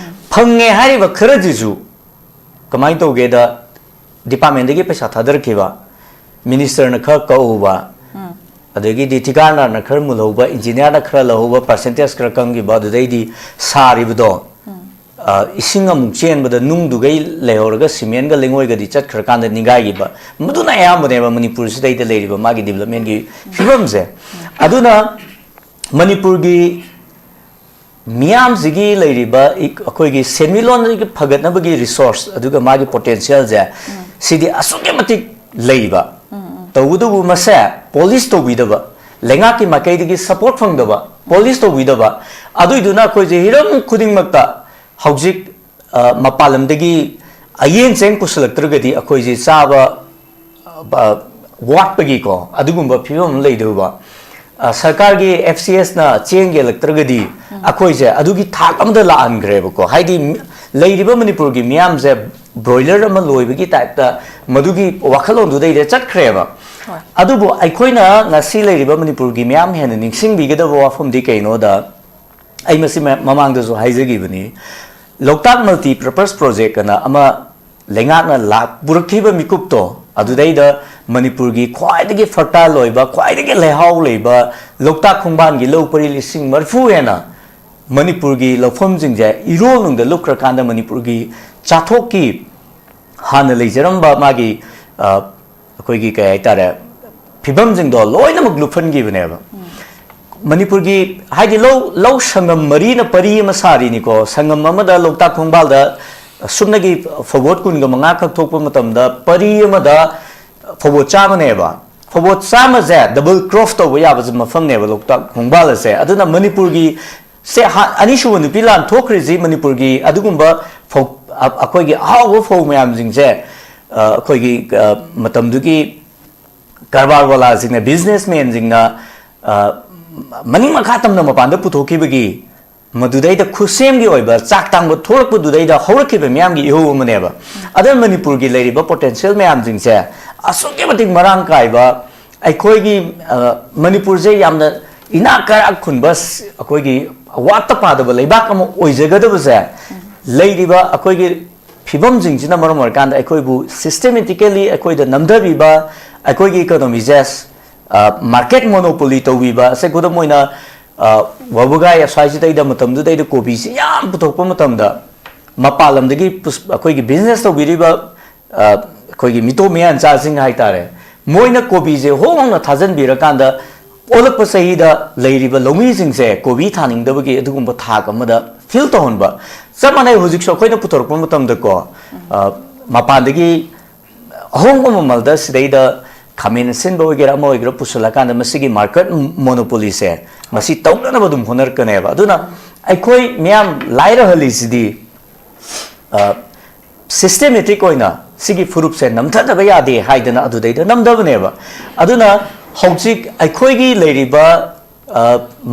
ꯐꯪꯉꯦ ꯍꯥꯏꯔꯤꯕ ꯈꯔꯁꯤꯁꯨ ꯀꯃꯥꯏꯅ ꯇꯧꯒꯦꯗ, ꯗꯤꯄꯥꯔꯠꯃꯦꯟꯗꯒꯤ ꯄꯩꯁꯥ ꯊꯥꯗꯔꯛꯈꯤꯕ, ꯃꯤꯅꯤꯁꯇꯔꯅ ꯈꯔ ꯀꯛꯎꯕ, ꯑꯗꯒꯤꯗꯤ ꯊꯤꯀꯥꯗꯥꯔꯅ ꯈꯔ ꯃꯨꯜꯍꯧꯕ, ꯏꯟꯖꯤꯅꯤꯌꯥꯔꯅ ꯈꯔ ꯂꯧꯍꯧꯕ, ꯄꯥꯔꯁꯦꯟꯇꯦꯖ ꯈꯔ ꯀꯪꯈꯤꯕ, ꯑꯗꯨꯗꯩꯗꯤ ꯁꯥꯔꯤꯕꯗꯣ, ꯑ, ꯏꯁꯤꯡ ꯑꯃꯨꯛ ꯆꯦꯟꯕꯗ ꯅꯨꯡꯗꯨꯒꯩ ꯂꯩꯍꯧꯔꯒ ꯁꯤꯃꯦꯟꯒ ꯂꯩꯉꯣꯏꯒꯗꯤ ꯆꯠꯈ꯭ꯔꯀꯥꯟꯗ ꯅꯤꯡꯒꯥꯏꯈꯤꯕ, ꯃꯗꯨꯅ ꯑꯌꯥꯝꯕꯅꯦꯕ ꯃꯅꯤꯄꯨꯔꯁꯤꯗꯩꯗ ꯂꯩꯔꯤꯕ ꯃꯥꯒꯤ ꯗꯤꯕꯂꯞꯃꯦꯟꯒꯤ ꯐꯤꯕꯝꯁꯦ꯫ ꯑꯗꯨꯅ ꯃꯅꯤꯄꯨꯔꯒꯤ ꯃꯤꯌꯥꯝꯁꯤꯒꯤ ꯂꯩꯔꯤꯕ ꯏ-, ꯑꯩꯈꯣꯏꯒꯤ ꯁꯦꯟꯃꯤꯠꯂꯣꯟꯒꯤ ꯐꯒꯠꯅꯕꯒꯤ ꯔꯤꯁꯣꯔꯁ ꯑꯗꯨꯒ ꯃꯥꯒꯤ ꯄꯣꯇꯦꯟꯁꯤꯌꯦꯜꯁꯦ, ꯁꯤꯗꯤ ꯑꯁꯨꯛꯀꯤ ꯃꯇꯤꯛ ꯂꯩꯕ꯫ ꯇꯧꯕꯇꯕꯨ ꯃꯁꯦ ꯄꯣꯂꯤꯁ ꯇꯧꯕꯤꯗꯕ, ꯂꯩꯉꯥꯛꯀꯤ ꯃꯥꯏꯀꯩꯗꯒꯤ ꯁꯄꯣꯔꯠ ꯐꯪꯗꯕ, ꯄꯣꯂꯤꯁ ꯇꯧꯕꯤꯗꯕ, ꯑꯗꯨꯏꯗꯨꯅ ꯑꯩꯈꯣꯏꯁꯦ ꯍꯤꯔꯝ ꯈꯨꯗꯤꯡꯃꯛꯇ ꯍꯧꯖꯤꯛ, ꯑ, ꯃꯄꯥꯟ ꯂꯝꯗꯒꯤ ꯑꯌꯦꯟ ꯆꯦꯡ ꯄꯨꯁꯤꯜꯂꯛꯇ꯭ꯔꯒꯗꯤ ꯑꯩꯈꯣꯏꯁꯦ ꯆꯥꯕ, ꯑ, ꯋꯥꯠꯄꯒꯤꯀꯣ, ꯑꯗꯨꯒꯨꯝꯕ ꯐꯤꯕꯝ ꯑꯃ ꯂꯩꯗꯧꯕ꯫ ꯑ, ꯁꯔꯀꯥꯔꯒꯤ F C S ꯅ ꯆꯦꯡ ꯌꯦꯜꯂꯛꯇ꯭ꯔꯒꯗꯤ ꯑꯩꯈꯣꯏꯁꯦ ꯑꯗꯨꯒꯤ ꯊꯥꯛ ꯑꯃꯗ ꯂꯥꯛꯍꯟꯈ꯭ꯔꯦꯕꯀꯣ꯫ ꯍꯥꯏꯗꯤ ꯃꯤ-, ꯂꯩꯔꯤꯕ ꯃꯅꯤꯄꯨꯔꯒꯤ ꯃꯤꯌꯥꯝꯁꯦ ꯕ꯭ꯔꯣꯏꯂꯔ ꯑꯃ ꯂꯣꯏꯕꯒꯤ ꯇꯥꯏꯞꯇ ꯃꯗꯨꯒꯤ ꯋꯥꯈꯜꯂꯣꯟꯗꯨꯗꯩꯗ ꯆꯠꯈ꯭ꯔꯦꯕ꯫ ꯍꯣꯏ꯫ ꯑꯗꯨꯕꯨ ꯑꯩꯈꯣꯏꯅ ꯉꯁꯤ ꯂꯩꯔꯤꯕ ꯃꯅꯤꯄꯨꯔꯒꯤ ꯃꯤꯌꯥꯝ ꯍꯦꯟꯅ ꯅꯤꯡꯁꯤꯡꯕꯤꯒꯗꯕ ꯋꯥꯐꯝꯗꯤ ꯀꯩꯅꯣꯗ, ꯑꯩ ꯃꯁꯤ ꯃ-, ꯃꯃꯥꯡꯗꯁꯨ ꯍꯥꯏꯖꯈꯤꯕꯅꯤ, ꯂꯣꯛꯇꯥꯛ ꯃꯜꯇꯤ ꯄꯔꯄꯁ ꯄ꯭ꯔꯣꯖꯦꯛ ꯑꯅ ꯑꯃ ꯂꯩꯉꯥꯛꯅ ꯂꯥꯛ-, ꯄꯨꯔꯛꯈꯤꯕ ꯃꯤꯀꯨꯞꯇꯣ, ꯑꯗꯨꯗꯩꯗ ꯃꯅꯤꯄꯨꯔꯒꯤ ꯈ꯭ꯋꯥꯏꯗꯒꯤ ꯐꯔꯇꯥꯏꯜ ꯑꯣꯏꯕ, ꯈ꯭ꯋꯥꯏꯗꯒꯤ ꯂꯩꯍꯥꯎ ꯂꯩꯕ ꯂꯣꯛꯇꯥꯛ ꯈꯣꯡꯕꯥꯟꯒꯤ ꯂꯧ ꯄꯔꯤ ꯂꯤꯁꯤꯡ ꯃꯔꯤꯐꯨ ꯍꯦꯟꯅ ꯃꯅꯤꯄꯨꯔꯒꯤ ꯂꯧꯐꯝꯁꯤꯡꯁꯦ ꯏꯔꯣꯜꯅꯨꯡꯗ ꯂꯨꯞꯈ꯭ꯔꯀꯥꯟꯗ ꯃꯅꯤꯄꯨꯔꯒꯤ ꯆꯥꯊꯣꯛꯀꯤ ꯍꯥꯟꯅ ꯂꯩꯖꯔꯝꯕ ꯃꯥꯒꯤ, ꯑ, ꯑꯩꯈꯣꯏꯒꯤ ꯀꯩ ꯍꯥꯏꯇꯥꯔꯦ, ꯐꯤꯕꯝꯁꯤꯡꯗꯣ ꯂꯣꯏꯅꯃꯛ ꯂꯨꯞꯍꯟꯈꯤꯕꯅꯦꯕ꯫ ꯃꯅꯤꯄꯨꯔꯒꯤ ꯍꯥꯏꯗꯤ ꯂꯧ, ꯂꯧ ꯁꯪꯒꯝ ꯃꯔꯤꯅ ꯄꯔꯤ ꯑꯃ ꯁꯥꯔꯤꯅꯤꯀꯣ꯫ ꯁꯪꯒꯝ ꯑꯃꯗ ꯂꯣꯛꯇꯥꯛ ꯈꯣꯡꯕꯥꯜꯗ ꯁꯨꯞꯅꯒꯤ ꯐꯧꯕꯣꯠ ꯀꯨꯟꯒ ꯃꯉꯥ ꯈꯛ ꯊꯣꯛꯄ ꯃꯇꯝꯗ ꯄꯔꯤ ꯑꯃꯗ ꯐꯧꯕꯣꯠ ꯆꯥꯝꯃꯅꯦꯕ꯫ ꯐꯧꯕꯣꯠ ꯆꯥꯝꯃꯁꯦ ꯗꯕꯜ ꯀ꯭ꯔꯣꯞ ꯇꯧꯕ ꯌꯥꯕꯁꯦ ꯃꯐꯝꯅꯦꯕ ꯂꯣꯛꯇꯥꯛ ꯈꯣꯡꯕꯥꯜ ꯑꯁꯦ꯫ ꯑꯗꯨꯅ ꯃꯅꯤꯄꯨꯔꯒꯤ ꯁꯦ ꯍꯥ-, ꯑꯅꯤꯁꯨꯕ ꯅꯨꯄꯤ ꯂꯥꯟ ꯊꯣꯛꯈ꯭ꯔꯤꯁꯤ ꯃꯅꯤꯄꯨꯔꯒꯤ ꯑꯗꯨꯒꯨꯝꯕ ꯐꯧ-, ꯑ-, ꯑꯩꯈꯣꯏꯒꯤ ꯑꯍꯥꯎꯕ ꯐꯧ ꯃꯌꯥꯝꯁꯤꯡꯁꯦ, ꯑ, ꯑꯩꯈꯣꯏꯒꯤ, ꯑ, ꯃꯇꯝꯗꯨꯒꯤ ꯀꯔꯕꯥꯔ ꯋꯥꯂꯥꯁꯤꯡꯅ, ꯕꯤꯖꯤꯅꯦꯁꯃꯦꯟꯁꯤꯡꯅ, ꯑ, ꯃꯅꯤꯡ ꯃꯈꯥ ꯇꯝꯅ ꯃꯄꯥꯟꯗ ꯄꯨꯊꯣꯛꯈꯤꯕꯒꯤ ꯃꯗꯨꯗꯩꯗ ꯈꯨꯠꯁꯦꯝꯒꯤ ꯑꯣꯏꯕ ꯆꯥꯛ ꯇꯥꯡꯕ ꯊꯣꯛꯂꯛꯄꯗꯨꯗꯩꯗ ꯍꯧꯔꯛꯈꯤꯕ ꯃꯤꯌꯥꯝꯒꯤ ꯏꯍꯧ ꯑꯃꯅꯦꯕ꯫ ꯑꯗꯨꯅ ꯃꯅꯤꯄꯨꯔꯒꯤ ꯂꯩꯔꯤꯕ ꯄꯣꯇꯦꯟꯁꯤꯌꯦꯜ ꯃꯌꯥꯝꯁꯤꯡꯁꯦ ꯑꯁꯨꯛꯀꯤ ꯃꯇꯤꯛ ꯃꯔꯥꯡ ꯀꯥꯏꯕ, ꯑꯩꯈꯣꯏꯒꯤ ꯃꯅꯤꯄꯨꯔꯁꯦ ꯌꯥꯝꯅ ꯏꯅꯥꯛ ꯀꯩꯔꯥꯛ ꯈꯨꯟꯕ, ꯑꯩꯈꯣꯏꯒꯤ ꯑꯋꯥꯠꯇ ꯄꯥꯗꯕ ꯂꯩꯕꯥꯛ ꯑꯃ ꯑꯣꯏꯖꯒꯗꯕꯁꯦ, ꯂꯩꯔꯤꯕ ꯑꯩꯈꯣꯏꯒꯤ ꯐꯤꯕꯝꯁꯤꯡꯁꯤꯅ ꯃꯔꯝ ꯑꯣꯏꯔꯀꯥꯟꯗ ꯑꯩꯈꯣꯏꯕꯨ systematically ꯑꯩꯈꯣꯏꯗ ꯅꯝꯊꯕꯤꯕ, ꯑꯩꯈꯣꯏꯒꯤ ꯏꯀꯣꯅꯣꯃꯤꯁꯦ market monopoly ꯇꯧꯕꯤꯕ ꯑꯁꯦ, ꯈꯨꯗꯝ ꯑꯣꯏꯅ ꯋꯥꯕꯒꯥꯏ ꯑꯁ꯭ꯋꯥꯏꯁꯤꯗꯩꯗ ꯃꯇꯝꯗꯨꯗꯩꯗ ꯀꯣꯕꯤꯁꯤ ꯌꯥꯝ ꯄꯨꯊꯣꯛꯄ ꯃꯇꯝꯗ, ꯃꯄꯥꯟ ꯂꯝꯗꯒꯤ ꯑꯩꯈꯣꯏꯒꯤ business ꯇꯧꯕꯤꯔꯤꯕ ꯑꯩꯈꯣꯏꯒꯤ ꯃꯤꯇꯣꯞ ꯃꯤꯌꯥꯟꯆꯥꯁꯤꯡ ꯍꯥꯏꯇꯥꯔꯦ, ꯃꯣꯏꯅ ꯀꯣꯕꯤꯁꯦ ꯍꯣꯡꯅ ꯊꯥꯖꯤꯟꯕꯤꯔꯀꯥꯟꯗ, ꯑꯣꯜꯂꯛꯄ ꯆꯍꯤꯗ ꯂꯩꯔꯤꯕ ꯂꯧꯃꯤꯁꯤꯡꯁꯦ ꯀꯣꯕꯤ ꯊꯥꯅꯤꯡꯗꯕꯒꯤ ꯑꯗꯨꯒꯨꯝꯕ ꯊꯥꯛ ꯑꯃꯗ feel ꯇꯧꯍꯟꯕ꯫ ꯆꯞ ꯃꯥꯟꯅꯩ, ꯍꯧꯖꯤꯛꯁꯨ ꯑꯩꯈꯣꯏꯅ ꯄꯨꯊꯣꯔꯛꯄ ꯃꯇꯝꯗꯀꯣ, ꯃꯄꯥꯟꯗꯒꯤ ꯑꯍꯣꯡꯕ ꯃꯃꯜꯗ ꯁꯤꯗꯩꯗ ꯈꯥꯃꯦꯟ ꯑꯁꯤꯟꯕ ꯑꯣꯏꯒꯦꯔꯥ ꯑꯃ ꯑꯣꯏꯒꯦꯔꯥ ꯄꯨꯁꯤꯜꯂꯀꯥꯟꯗ, ꯃꯁꯤꯒꯤ market monopolyꯁꯦ ꯃꯁꯤ ꯇꯧꯅꯅꯕ ꯑꯗꯨꯝ ꯍꯣꯠꯅꯔꯛꯀꯅꯦꯕ꯫ ꯑꯗꯨꯅ ꯑꯩꯈꯣꯏ ꯃꯤꯌꯥꯝ ꯂꯥꯏꯔꯍꯜꯂꯤꯁꯤꯗꯤ systematic ꯑꯣꯏꯅ ꯁꯤꯒꯤ ꯐꯨꯔꯨꯞꯁꯦ ꯅꯝꯊꯗꯕ ꯌꯥꯗꯦ ꯍꯥꯏꯗꯅ ꯑꯗꯨꯗꯩꯗ ꯅꯝꯊꯕꯅꯦꯕ꯫ ꯑꯗꯨꯅ ꯍꯧꯖꯤꯛ ꯑꯩꯈꯣꯏꯒꯤ ꯂꯩꯔꯤꯕ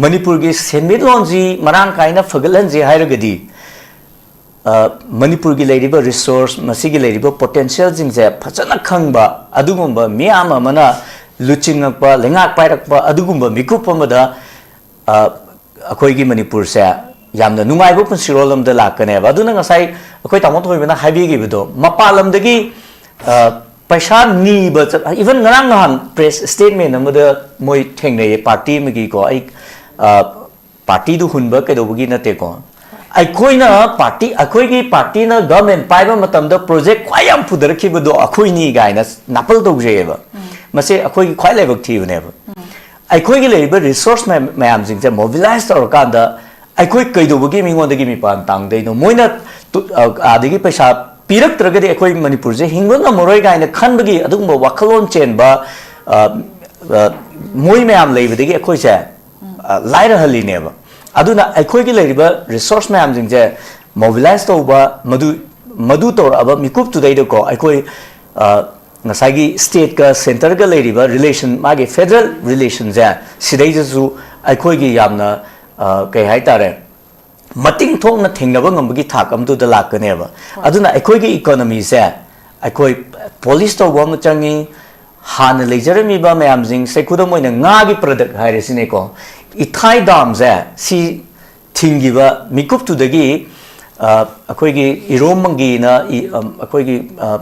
ꯃꯅꯤꯄꯨꯔꯒꯤ ꯁꯦꯟꯃꯤꯠꯂꯣꯟꯁꯤ ꯃꯔꯥꯡ ꯀꯥꯏꯅ ꯐꯒꯠꯍꯟꯁꯦ ꯍꯥꯏꯔꯒꯗꯤ, ꯃꯅꯤꯄꯨꯔꯒꯤ ꯂꯩꯔꯤꯕ resource, ꯃꯁꯤꯒꯤ ꯂꯩꯔꯤꯕ potentialꯁꯤꯡꯁꯦ ꯐꯖꯅ ꯈꯪꯕ ꯑꯗꯨꯒꯨꯝꯕ ꯃꯤꯌꯥꯝ ꯑꯃꯅ ꯂꯨꯆꯤꯡꯉꯛꯄ, ꯂꯩꯉꯥꯛ ꯄꯥꯏꯔꯛꯄ ꯑꯗꯨꯒꯨꯝꯕ ꯃꯤꯀꯨꯞ ꯑꯃꯗ ꯑꯩꯈꯣꯏꯒꯤ ꯃꯅꯤꯄꯨꯔꯁꯦ ꯌꯥꯝꯅ ꯅꯨꯡꯉꯥꯏꯕ ꯄꯨꯟꯁꯤꯔꯣꯜ ꯑꯃꯗ ꯂꯥꯛꯀꯅꯦꯕ꯫ ꯑꯗꯨꯅ ꯉꯁꯥꯏ ꯑꯩꯈꯣꯏ ꯇꯥꯃꯣ ꯊꯣꯏꯕꯅ ꯍꯥꯏꯕꯤꯈꯤꯕꯗꯣ, ꯃꯄꯥꯟ ꯂꯝꯗꯒꯤ ꯄꯩꯁꯥ ꯅꯤꯕ ꯆꯠ-, even ꯉꯔꯥꯡ ꯅꯍꯥꯟ press statement ꯑꯃꯗ ꯃꯣꯏ ꯊꯦꯡꯅꯩꯌꯦ, party ꯑꯃꯒꯤꯀꯣ꯫ ꯑꯩ partyꯗꯨ ꯍꯨꯟꯕ ꯀꯩꯗꯧꯕꯒꯤ ꯅꯠꯇꯦꯀꯣ꯫ ꯑꯩꯈꯣꯏꯅ party, ꯑꯩꯈꯣꯏꯒꯤ partyꯅ government ꯄꯥꯏꯕ ꯃꯇꯝꯗ project ꯈ꯭ꯋꯥꯏ ꯌꯥꯝ ꯄꯨꯊꯔꯛꯈꯤꯕꯗꯣ ꯑꯩꯈꯣꯏꯅꯤ ꯀꯥꯏꯅ ꯅꯥꯄꯜ ꯇꯧꯖꯩꯌꯦꯕ꯫ ꯃꯁꯤ ꯑꯩꯈꯣꯏꯒꯤ ꯈ꯭ꯋꯥꯏ ꯂꯥꯏꯕꯛ ꯊꯤꯕꯅꯦꯕ꯫ ꯑꯩꯈꯣꯏꯒꯤ ꯂꯩꯔꯤꯕ resource ꯃꯌꯥꯝꯁꯤꯡꯁꯦ mobilize ꯇꯧꯔꯀꯥꯟꯗ ꯑꯩꯈꯣꯏ ꯀꯩꯗꯧꯕꯒꯤ ꯃꯤꯉꯣꯟꯗꯒꯤ ꯃꯤꯄꯥꯟ ꯇꯥꯡꯗꯣꯏꯅꯣ? ꯃꯣꯏꯅ ꯑꯗꯒꯤ ꯄꯩꯁꯥ ꯄꯤꯔꯛꯇ꯭ꯔꯒꯗꯤ ꯑꯩꯈꯣꯏ ꯃꯅꯤꯄꯨꯔꯁꯦ ꯍꯤꯡꯕ ꯉꯝꯃꯔꯣꯏ ꯀꯥꯏꯅ ꯈꯟꯕꯒꯤ ꯑꯗꯨꯒꯨꯝꯕ ꯋꯥꯈꯜꯂꯣꯟ ꯆꯦꯟꯕ ꯃꯣꯏ ꯃꯌꯥꯝ ꯂꯩꯕꯗꯒꯤ ꯑꯩꯈꯣꯏꯁꯦ ꯂꯥꯏꯔꯍꯜꯂꯤꯅꯦꯕ꯫ ꯑꯗꯨꯅ ꯑꯩꯈꯣꯏꯒꯤ ꯂꯩꯔꯤꯕ resource ꯃꯌꯥꯝꯁꯤꯡꯁꯦ mobilize ꯇꯧꯕ, ꯃꯗꯨ, ꯃꯗꯨ ꯇꯧꯔꯛꯑꯕ ꯃꯤꯀꯨꯞꯇꯨꯗꯩꯗꯀꯣ, ꯑꯩꯈꯣꯏ ꯉꯁꯥꯏꯒꯤ stateꯀ centreꯒ ꯂꯩꯔꯤꯕ relation, ꯃꯥꯒꯤ federal relationꯁꯦ, ꯁꯤꯗꯩꯗꯁꯨ ꯑꯩꯈꯣꯏꯒꯤ ꯌꯥꯝꯅ ꯀꯩ ꯍꯥꯏꯇꯥꯔꯦ, ꯃꯇꯤꯡ ꯊꯣꯛꯅ ꯊꯦꯡꯅꯕ ꯉꯝꯕꯒꯤ ꯊꯥꯛ ꯑꯃꯗꯨꯗ ꯂꯥꯛꯀꯅꯦꯕ꯫ ꯑꯗꯨꯅ ꯑꯩꯈꯣꯏꯒꯤ economyꯁꯦ ꯑꯩꯈꯣꯏ polish ꯇꯧꯕ ꯑꯃ ꯆꯪꯉꯤ, ꯍꯥꯟꯅ ꯂꯩꯖꯔꯝꯃꯤꯕ ꯃꯌꯥꯝꯁꯤꯡꯁꯦ, ꯈꯨꯗꯝ ꯑꯣꯏꯅ ꯉꯥꯒꯤ ꯄ꯭ꯔꯗꯛ ꯍꯥꯏꯔꯁꯤꯅꯦꯀꯣ, ꯏꯊꯥꯏ ꯗꯥꯝꯁꯦ ꯁꯤ ꯊꯤꯡꯈꯤꯕ ꯃꯤꯀꯨꯞꯇꯨꯗꯒꯤ, ꯑ, ꯑꯩꯈꯣꯏꯒꯤ ꯏꯔꯣꯝꯕꯒꯤꯅ ꯏ-, ꯑꯝ, ꯑꯩꯈꯣꯏꯒꯤ, ꯑ,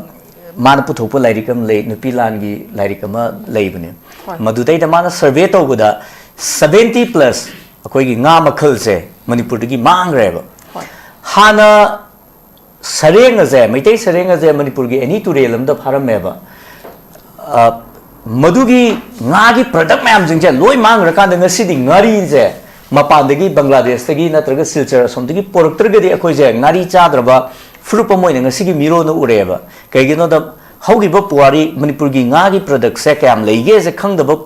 ꯃꯥꯅ ꯄꯨꯊꯣꯛꯄ ꯂꯥꯏꯔꯤꯛ ꯑꯃ ꯂꯩ, ꯅꯨꯄꯤ ꯂꯥꯟꯒꯤ ꯂꯥꯏꯔꯤꯛ ꯑꯃ ꯂꯩꯕꯅꯦ꯫ ꯍꯣꯏ꯫ ꯃꯗꯨꯗꯩꯗ ꯃꯥꯅ ꯁꯔꯚꯦ ꯇꯧꯕꯗ ꯁꯚꯦꯟꯇꯤ ꯄ꯭ꯂꯁ ꯑꯩꯈꯣꯏꯒꯤ ꯉꯥ ꯃꯈꯜꯁꯦ ꯃꯅꯤꯄꯨꯔꯗꯒꯤ ꯃꯥꯡꯈ꯭ꯔꯦꯕ꯫ ꯍꯣꯏ꯫ ꯍꯥꯟꯅ ꯁꯔꯦꯡ ꯑꯁꯦ, ꯃꯩꯇꯩ ꯁꯔꯦꯡ ꯑꯁꯦ ꯃꯅꯤꯄꯨꯔꯒꯤ ꯑꯦꯅꯤ ꯇꯨꯔꯦꯜ ꯑꯃꯗ ꯐꯥꯔꯝꯃꯦꯕ꯫ ꯑ, ꯃꯗꯨꯒꯤ ꯉꯥꯒꯤ ꯄ꯭ꯔꯗꯛ ꯃꯌꯥꯝꯁꯤꯡꯁꯦ ꯂꯣꯏ ꯃꯥꯡꯈ꯭ꯔꯀꯥꯟꯗ ꯉꯁꯤꯗꯤ ꯉꯥꯔꯤꯁꯦ ꯃꯄꯥꯟꯗꯒꯤ, ꯕꯪꯒ꯭ꯂꯥꯗꯦꯁꯇꯒꯤ ꯅꯠꯇ꯭ꯔꯒ ꯁꯤꯜꯆꯔ ꯑꯁꯣꯝꯗꯒꯤ ꯄꯣꯔꯛꯇ꯭ꯔꯒꯗꯤ ꯑꯩꯈꯣꯏꯁꯦ ꯉꯥꯔꯤ ꯆꯥꯗ꯭ꯔꯕ ꯐꯨꯔꯨꯞ ꯑꯃ ꯑꯣꯏꯅ ꯉꯁꯤꯒꯤ ꯃꯤꯔꯣꯟꯗ ꯎꯔꯛꯑꯦꯕ꯫ ꯀꯩꯒꯤꯅꯣꯗ ꯍꯧꯈꯤꯕ ꯄꯨꯋꯥꯔꯤ ꯃꯅꯤꯄꯨꯔꯒꯤ ꯉꯥꯒꯤ ꯄ꯭ꯔꯗꯛꯁꯦ ꯀꯌꯥꯝ ꯂꯩꯒꯦꯁꯦ ꯈꯪꯗꯕ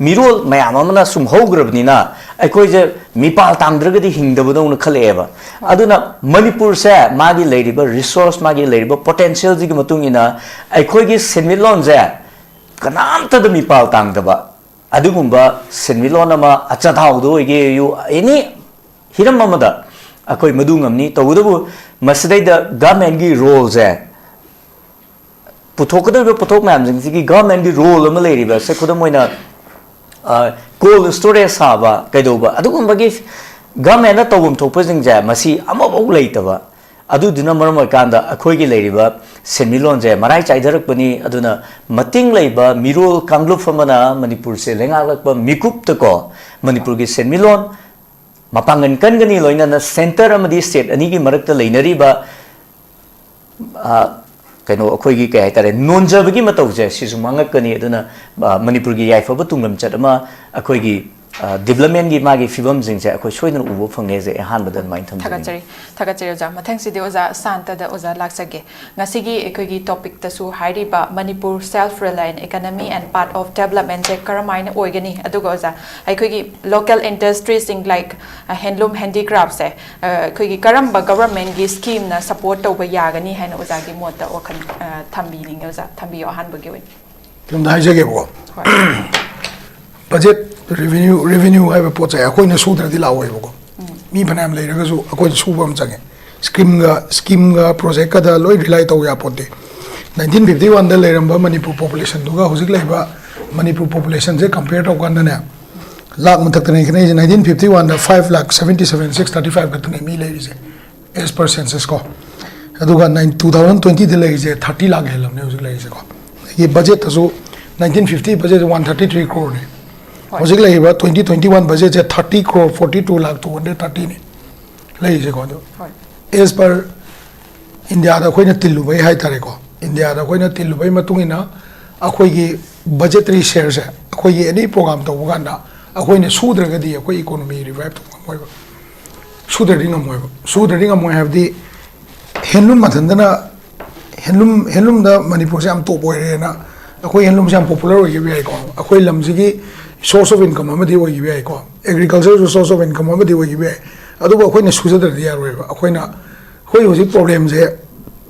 ꯃꯤꯔꯣꯜ ꯃꯌꯥꯝ ꯑꯃꯅ ꯁꯨꯝ ꯍꯧꯈ꯭ꯔꯕꯅꯤꯅ ꯑꯩꯈꯣꯏꯁꯦ ꯃꯤꯄꯥꯜ ꯇꯥꯡꯗ꯭ꯔꯒꯗꯤ ꯍꯤꯡꯗꯕꯗꯧꯅ ꯈꯜꯂꯛꯑꯦꯕ꯫ ꯑꯗꯨꯅ ꯃꯅꯤꯄꯨꯔꯁꯦ ꯃꯥꯒꯤ ꯂꯩꯔꯤꯕ ꯔꯤꯁꯣꯔꯁ, ꯃꯥꯒꯤ ꯂꯩꯔꯤꯕ ꯄꯣꯇꯦꯟꯁꯤꯌꯦꯜꯁꯤꯒꯤ ꯃꯇꯨꯡ ꯏꯟꯅ ꯑꯩꯈꯣꯏꯒꯤ ꯁꯦꯟꯃꯤꯠꯂꯣꯟꯁꯦ ꯀꯅꯥꯝꯇꯗ ꯃꯤꯄꯥꯜ ꯇꯥꯡꯗꯕ ꯑꯗꯨꯒꯨꯝꯕ ꯁꯦꯟꯃꯤꯠꯂꯣꯟ ꯑꯃ, ꯑꯆꯥꯊꯥꯎꯗ ꯑꯣꯏꯒꯦꯌꯨ, ꯑꯦꯅꯤ ꯍꯤꯔꯝ ꯑꯃꯗ ꯑꯩꯈꯣꯏ ꯃꯗꯨ ꯉꯝꯅꯤ꯫ ꯇꯧꯕꯇꯕꯨ ꯃꯁꯤꯗꯩꯗ ꯒꯚꯔꯟꯃꯦꯟꯒꯤ ꯔꯣꯜꯁꯦ, ꯄꯨꯊꯣꯛꯀꯗꯧꯔꯤꯕ ꯄꯣꯠꯊꯣꯛ ꯃꯌꯥꯝꯁꯤꯡꯁꯤꯒꯤ ꯒꯚꯔꯟꯃꯦꯟꯒꯤ ꯔꯣꯜ ꯑꯃ ꯂꯩꯔꯤꯕ, ꯁꯦ, ꯈꯨꯗꯝ ꯑꯣꯏꯅ, ꯑ, ꯀꯣꯜ ꯁ꯭ꯇꯣꯔꯦꯖ ꯁꯥꯕ, ꯀꯩꯗꯧꯕ, ꯑꯗꯨꯒꯨꯝꯕꯒꯤ ꯒꯚꯔꯟꯃꯦꯟꯅ ꯇꯧꯐꯝ ꯊꯣꯛꯄꯁꯤꯡꯁꯦ ꯃꯁꯤ ꯑꯃꯐꯥꯎ ꯂꯩꯇꯕ꯫ ꯑꯗꯨꯗꯨꯅ ꯃꯔꯝ ꯑꯣꯏꯔꯀꯥꯟꯗ ꯑꯩꯈꯣꯏꯒꯤ ꯂꯩꯔꯤꯕ ꯁꯦꯟꯃꯤꯠꯂꯣꯟꯁꯦ ꯃꯔꯥꯏ ꯆꯥꯏꯊꯔꯛꯄꯅꯤ꯫ ꯑꯗꯨꯅ ꯃꯇꯤꯡ ꯂꯩꯕ ꯃꯤꯔꯣꯜ ꯀꯥꯡꯂꯨꯞ ꯑꯃꯅ ꯃꯅꯤꯄꯨꯔꯁꯦ ꯂꯩꯉꯥꯛꯂꯛꯄ ꯃꯤꯀꯨꯞꯇꯀꯣ, ꯃꯅꯤꯄꯨꯔꯒꯤ ꯁꯦꯟꯃꯤꯠꯂꯣꯟ ꯃꯄꯥꯡꯒꯜ ꯀꯟꯒꯅꯤ, ꯂꯣꯏꯅꯅ ꯁꯦꯟꯇꯔ ꯑꯃꯗꯤ ꯁ꯭ꯇꯦꯠ ꯑꯅꯤꯒꯤ ꯃꯔꯛꯇ ꯂꯩꯅꯔꯤꯕ, ꯑ, ꯀꯩꯅꯣ, ꯑꯩꯈꯣꯏꯒꯤ, ꯀꯩ ꯍꯥꯏꯇꯥꯔꯦ, ꯅꯣꯟꯖꯕꯒꯤ ꯃꯇꯧꯁꯦ ꯁꯤꯁꯨ ꯃꯥꯡꯉꯛꯀꯅꯤ꯫ ꯑꯗꯨꯅ, ꯑ, ꯃꯅꯤꯄꯨꯔꯒꯤ ꯌꯥꯏꯐꯕ ꯇꯨꯡꯂꯝꯆꯠ ꯑꯃ, ꯑꯩꯈꯣꯏꯒꯤ, ꯑ, ꯗꯤꯕ꯭ꯂꯞꯃꯦꯟꯒꯤ ꯃꯥꯒꯤ ꯐꯤꯕꯝꯁꯤꯡꯁꯦ ꯑꯩꯈꯣꯏ ꯁꯣꯏꯗꯅ ꯎꯕ ꯐꯪꯉꯦꯁꯦ ꯑꯍꯥꯟꯕꯗ ꯑꯗꯨꯃꯥꯏꯅ ꯊꯝꯖꯅꯤꯡꯉꯤ꯫ ꯊꯥꯒꯠꯆꯔꯤ꯫ ꯊꯥꯒꯠꯆꯔꯤ ꯑꯣꯖꯥ꯫ ꯃꯊꯪꯁꯤꯗꯤ ꯑꯣꯖꯥ ꯁꯥꯟꯇꯗ ꯑꯣꯖꯥ ꯂꯥꯛꯆꯒꯦ꯫ ꯉꯁꯤꯒꯤ ꯑꯩꯈꯣꯏꯒꯤ ꯇꯣꯄꯤꯛꯇꯁꯨ ꯍꯥꯏꯔꯤꯕ ꯃꯅꯤꯄꯨꯔ ꯁꯦꯜꯐ ꯔꯤꯂꯥꯌꯟ ꯏꯀꯅꯃꯤ ꯑꯦꯟ ꯄꯥꯠ ꯑꯣꯐ ꯗꯦꯕꯂꯞꯃꯦꯟꯁꯦ ꯀꯔꯝꯍꯥꯏꯅ ꯑꯣꯏꯒꯅꯤ? ꯑꯗꯨꯒ ꯑꯣꯖꯥ, ꯑꯩꯈꯣꯏꯒꯤ ꯂꯣꯀꯦꯜ ꯏꯟꯗꯁꯇ꯭ꯔꯤꯁꯤꯡ ꯂꯥꯏꯛ, ꯑ, ꯍꯦꯟꯂꯨꯝ ꯍꯦꯟꯗꯤꯀ꯭ꯔꯥꯐꯁꯦ, ꯑ, ꯑꯩꯈꯣꯏꯒꯤ ꯀꯔꯝꯕ ꯒꯚꯔꯟꯃꯦꯟꯒꯤ ꯁ꯭ꯀꯤꯝꯅ ꯁꯄꯣꯔꯠ ꯇꯧꯕ ꯌꯥꯒꯅꯤ ꯍꯥꯏꯅ ꯑꯣꯖꯥꯒꯤ ꯃꯣꯠꯇ ꯋꯥꯈꯜ, ꯑ, ꯊꯝꯕꯤꯅꯤꯡꯉꯦ ꯑꯣꯖꯥ, ꯊꯝꯕꯤꯌꯣ ꯑꯍꯥꯟꯕꯒꯤ ꯑꯣꯏꯅ꯫ ꯀꯩꯅꯣꯝꯇ ꯍꯥꯏꯖꯒꯦꯕꯀꯣ꯫ ꯍꯣꯏ꯫ ꯕꯖꯦꯠ, ꯔꯦꯚꯤꯅ꯭ꯌꯨ, ꯔꯦꯚꯤꯅ꯭ꯌꯨ ꯍꯥꯏꯕ ꯄꯣꯠꯁꯦ ꯑꯩꯈꯣꯏꯅ ꯁꯨꯗ꯭ꯔꯗꯤ ꯂꯥꯛꯑꯣꯏꯕꯀꯣ꯫ ꯎꯝ꯫ ꯃꯤ ꯐꯅꯌꯥꯝ ꯂꯩꯔꯒꯁꯨ ꯑꯩꯈꯣꯏꯅ ꯁꯨꯕ ꯑꯃ ꯆꯪꯉꯦ꯫ ꯁ꯭ꯀꯤꯝꯒ, ꯁ꯭ꯀꯤꯝꯒ ꯄ꯭ꯔꯣꯖꯦꯛꯀꯗ ꯂꯣꯏ ꯔꯤꯂꯥꯏ ꯇꯧ ꯌꯥꯄꯣꯠꯇꯦ꯫ ꯅꯥꯏꯟꯇꯤꯟ ꯐꯤꯐꯇꯤ ꯋꯥꯟꯗ ꯂꯩꯔꯝꯕ ꯃꯅꯤꯄꯨꯔ ꯄꯣꯄꯨꯂꯦꯁꯟꯗꯨꯒ ꯍꯧꯖꯤꯛ ꯂꯩꯕ ꯃꯅꯤꯄꯨꯔ ꯄꯣꯄꯨꯂꯦꯁꯟꯁꯦ ꯀꯝꯄꯤꯌꯔ ꯇꯧꯀꯥꯟꯗꯅꯦ, ꯂꯥꯛ ꯃꯊꯛꯇꯅꯦ ꯈꯦꯠꯅꯩꯁꯦ꯫ ꯅꯥꯏꯟꯇꯤꯟ ꯐꯤꯐꯇꯤ ꯋꯥꯟꯗ five lakh seventy seven six thirty five ꯈꯛꯇꯅꯦ ꯃꯤ ꯂꯩꯔꯤꯁꯦ, as per census ꯀꯣ꯫ ꯑꯗꯨꯒ ꯅꯥꯏꯟ ꯇꯨ ꯊꯥꯎꯖꯟ ꯇ꯭ꯋꯦꯟꯇꯤꯗ ꯂꯩꯔꯤꯁꯦ ꯊꯥꯔꯇꯤ ꯂꯥꯛ ꯍꯦꯜꯂꯝꯅꯦ ꯍꯧꯖꯤꯛ ꯂꯩꯔꯤꯁꯦꯀꯣ꯫ ꯑꯗꯒꯤ ꯕꯖꯦꯠꯇꯁꯨ nineteen fifty budget one thirty three ꯀ꯭ꯔꯣꯔꯅꯦ꯫ ꯍꯣꯏ꯫ ꯍꯧꯖꯤꯛ ꯂꯩꯔꯤꯕ ꯇ꯭ꯋꯦꯟꯇꯤ ꯇ꯭ꯋꯦꯟꯇꯤ ꯋꯥꯟ ꯕꯖꯦꯠꯁꯦ thirty crore forty two lakh two hundred ꯊꯥꯔꯇꯤꯅꯤ ꯂꯩꯔꯤꯁꯦꯀꯣ꯫ ꯑꯗꯣ ꯍꯣꯏ꯫ As per ꯏꯟꯗꯤꯌꯥꯗ ꯑꯩꯈꯣꯏꯅ ꯇꯤꯜꯂꯨꯕꯩ ꯍꯥꯏꯇꯥꯔꯦꯀꯣ, ꯏꯟꯗꯤꯌꯥꯗ ꯑꯩꯈꯣꯏꯅ ꯇꯤꯜꯂꯨꯕꯩ ꯃꯇꯨꯡ ꯏꯟꯅ ꯑꯩꯈꯣꯏꯒꯤ ꯕꯖꯦꯇꯔꯤ ꯁꯦꯌꯔꯁꯦ, ꯑꯩꯈꯣꯏꯒꯤ ꯑꯦꯅꯤ ꯄ꯭ꯔꯣꯒ꯭ꯔꯥꯝ ꯇꯧꯕ ꯀꯥꯟꯗ ꯑꯩꯈꯣꯏꯅ ꯁꯨꯗ꯭ꯔꯒꯗꯤ ꯑꯩꯈꯣꯏ ꯏꯀꯣꯅꯣꯃꯤ ꯔꯤꯚꯥꯏꯞ ꯇꯧꯕ ꯉꯝꯃꯣꯏꯕ꯫ ꯁꯨꯗ꯭ꯔꯗꯤ ꯉꯝꯃꯣꯏꯕ꯫ ꯁꯨꯗ꯭ꯔꯗꯤ ꯉꯝꯃꯣꯏ ꯍꯥꯏꯕꯗꯤ, ꯍꯦꯟꯂꯨꯝ ꯃꯊꯟꯇꯅ, ꯍꯦꯟꯂꯨꯝ, ꯍꯦꯟꯂꯨꯝꯗ ꯃꯅꯤꯄꯨꯔꯁꯦ ꯌꯥꯝ ꯇꯣꯞ ꯑꯣꯏꯔꯦꯅ, ꯑꯩꯈꯣꯏ ꯍꯦꯟꯂꯨꯝꯁꯦ ꯌꯥꯝ ꯄꯣꯄꯨꯂꯔ ꯑꯣꯏꯈꯤꯕ ꯌꯥꯏꯀꯣ, ꯑꯩꯈꯣꯏ ꯂꯝꯁꯤꯒꯤ source of income ꯑꯃꯗꯤ ꯑꯣꯏꯈꯤꯕ ꯌꯥꯏꯀꯣ, ꯑꯦꯒ꯭ꯔꯤꯀꯜꯆꯔꯁꯨ source of income ꯑꯃꯗꯤ ꯑꯣꯏꯈꯤꯕ ꯌꯥꯏ꯫ ꯑꯗꯨꯕꯨ ꯑꯩꯈꯣꯏꯅ ꯁꯨꯖꯗ꯭ꯔꯗꯤ ꯌꯥꯔꯣꯏꯕ꯫ ꯑꯩꯈꯣꯏꯅ, ꯑꯩꯈꯣꯏ ꯍꯧꯖꯤꯛ ꯄ꯭ꯔꯣꯕ꯭ꯂꯦꯝꯁꯦ,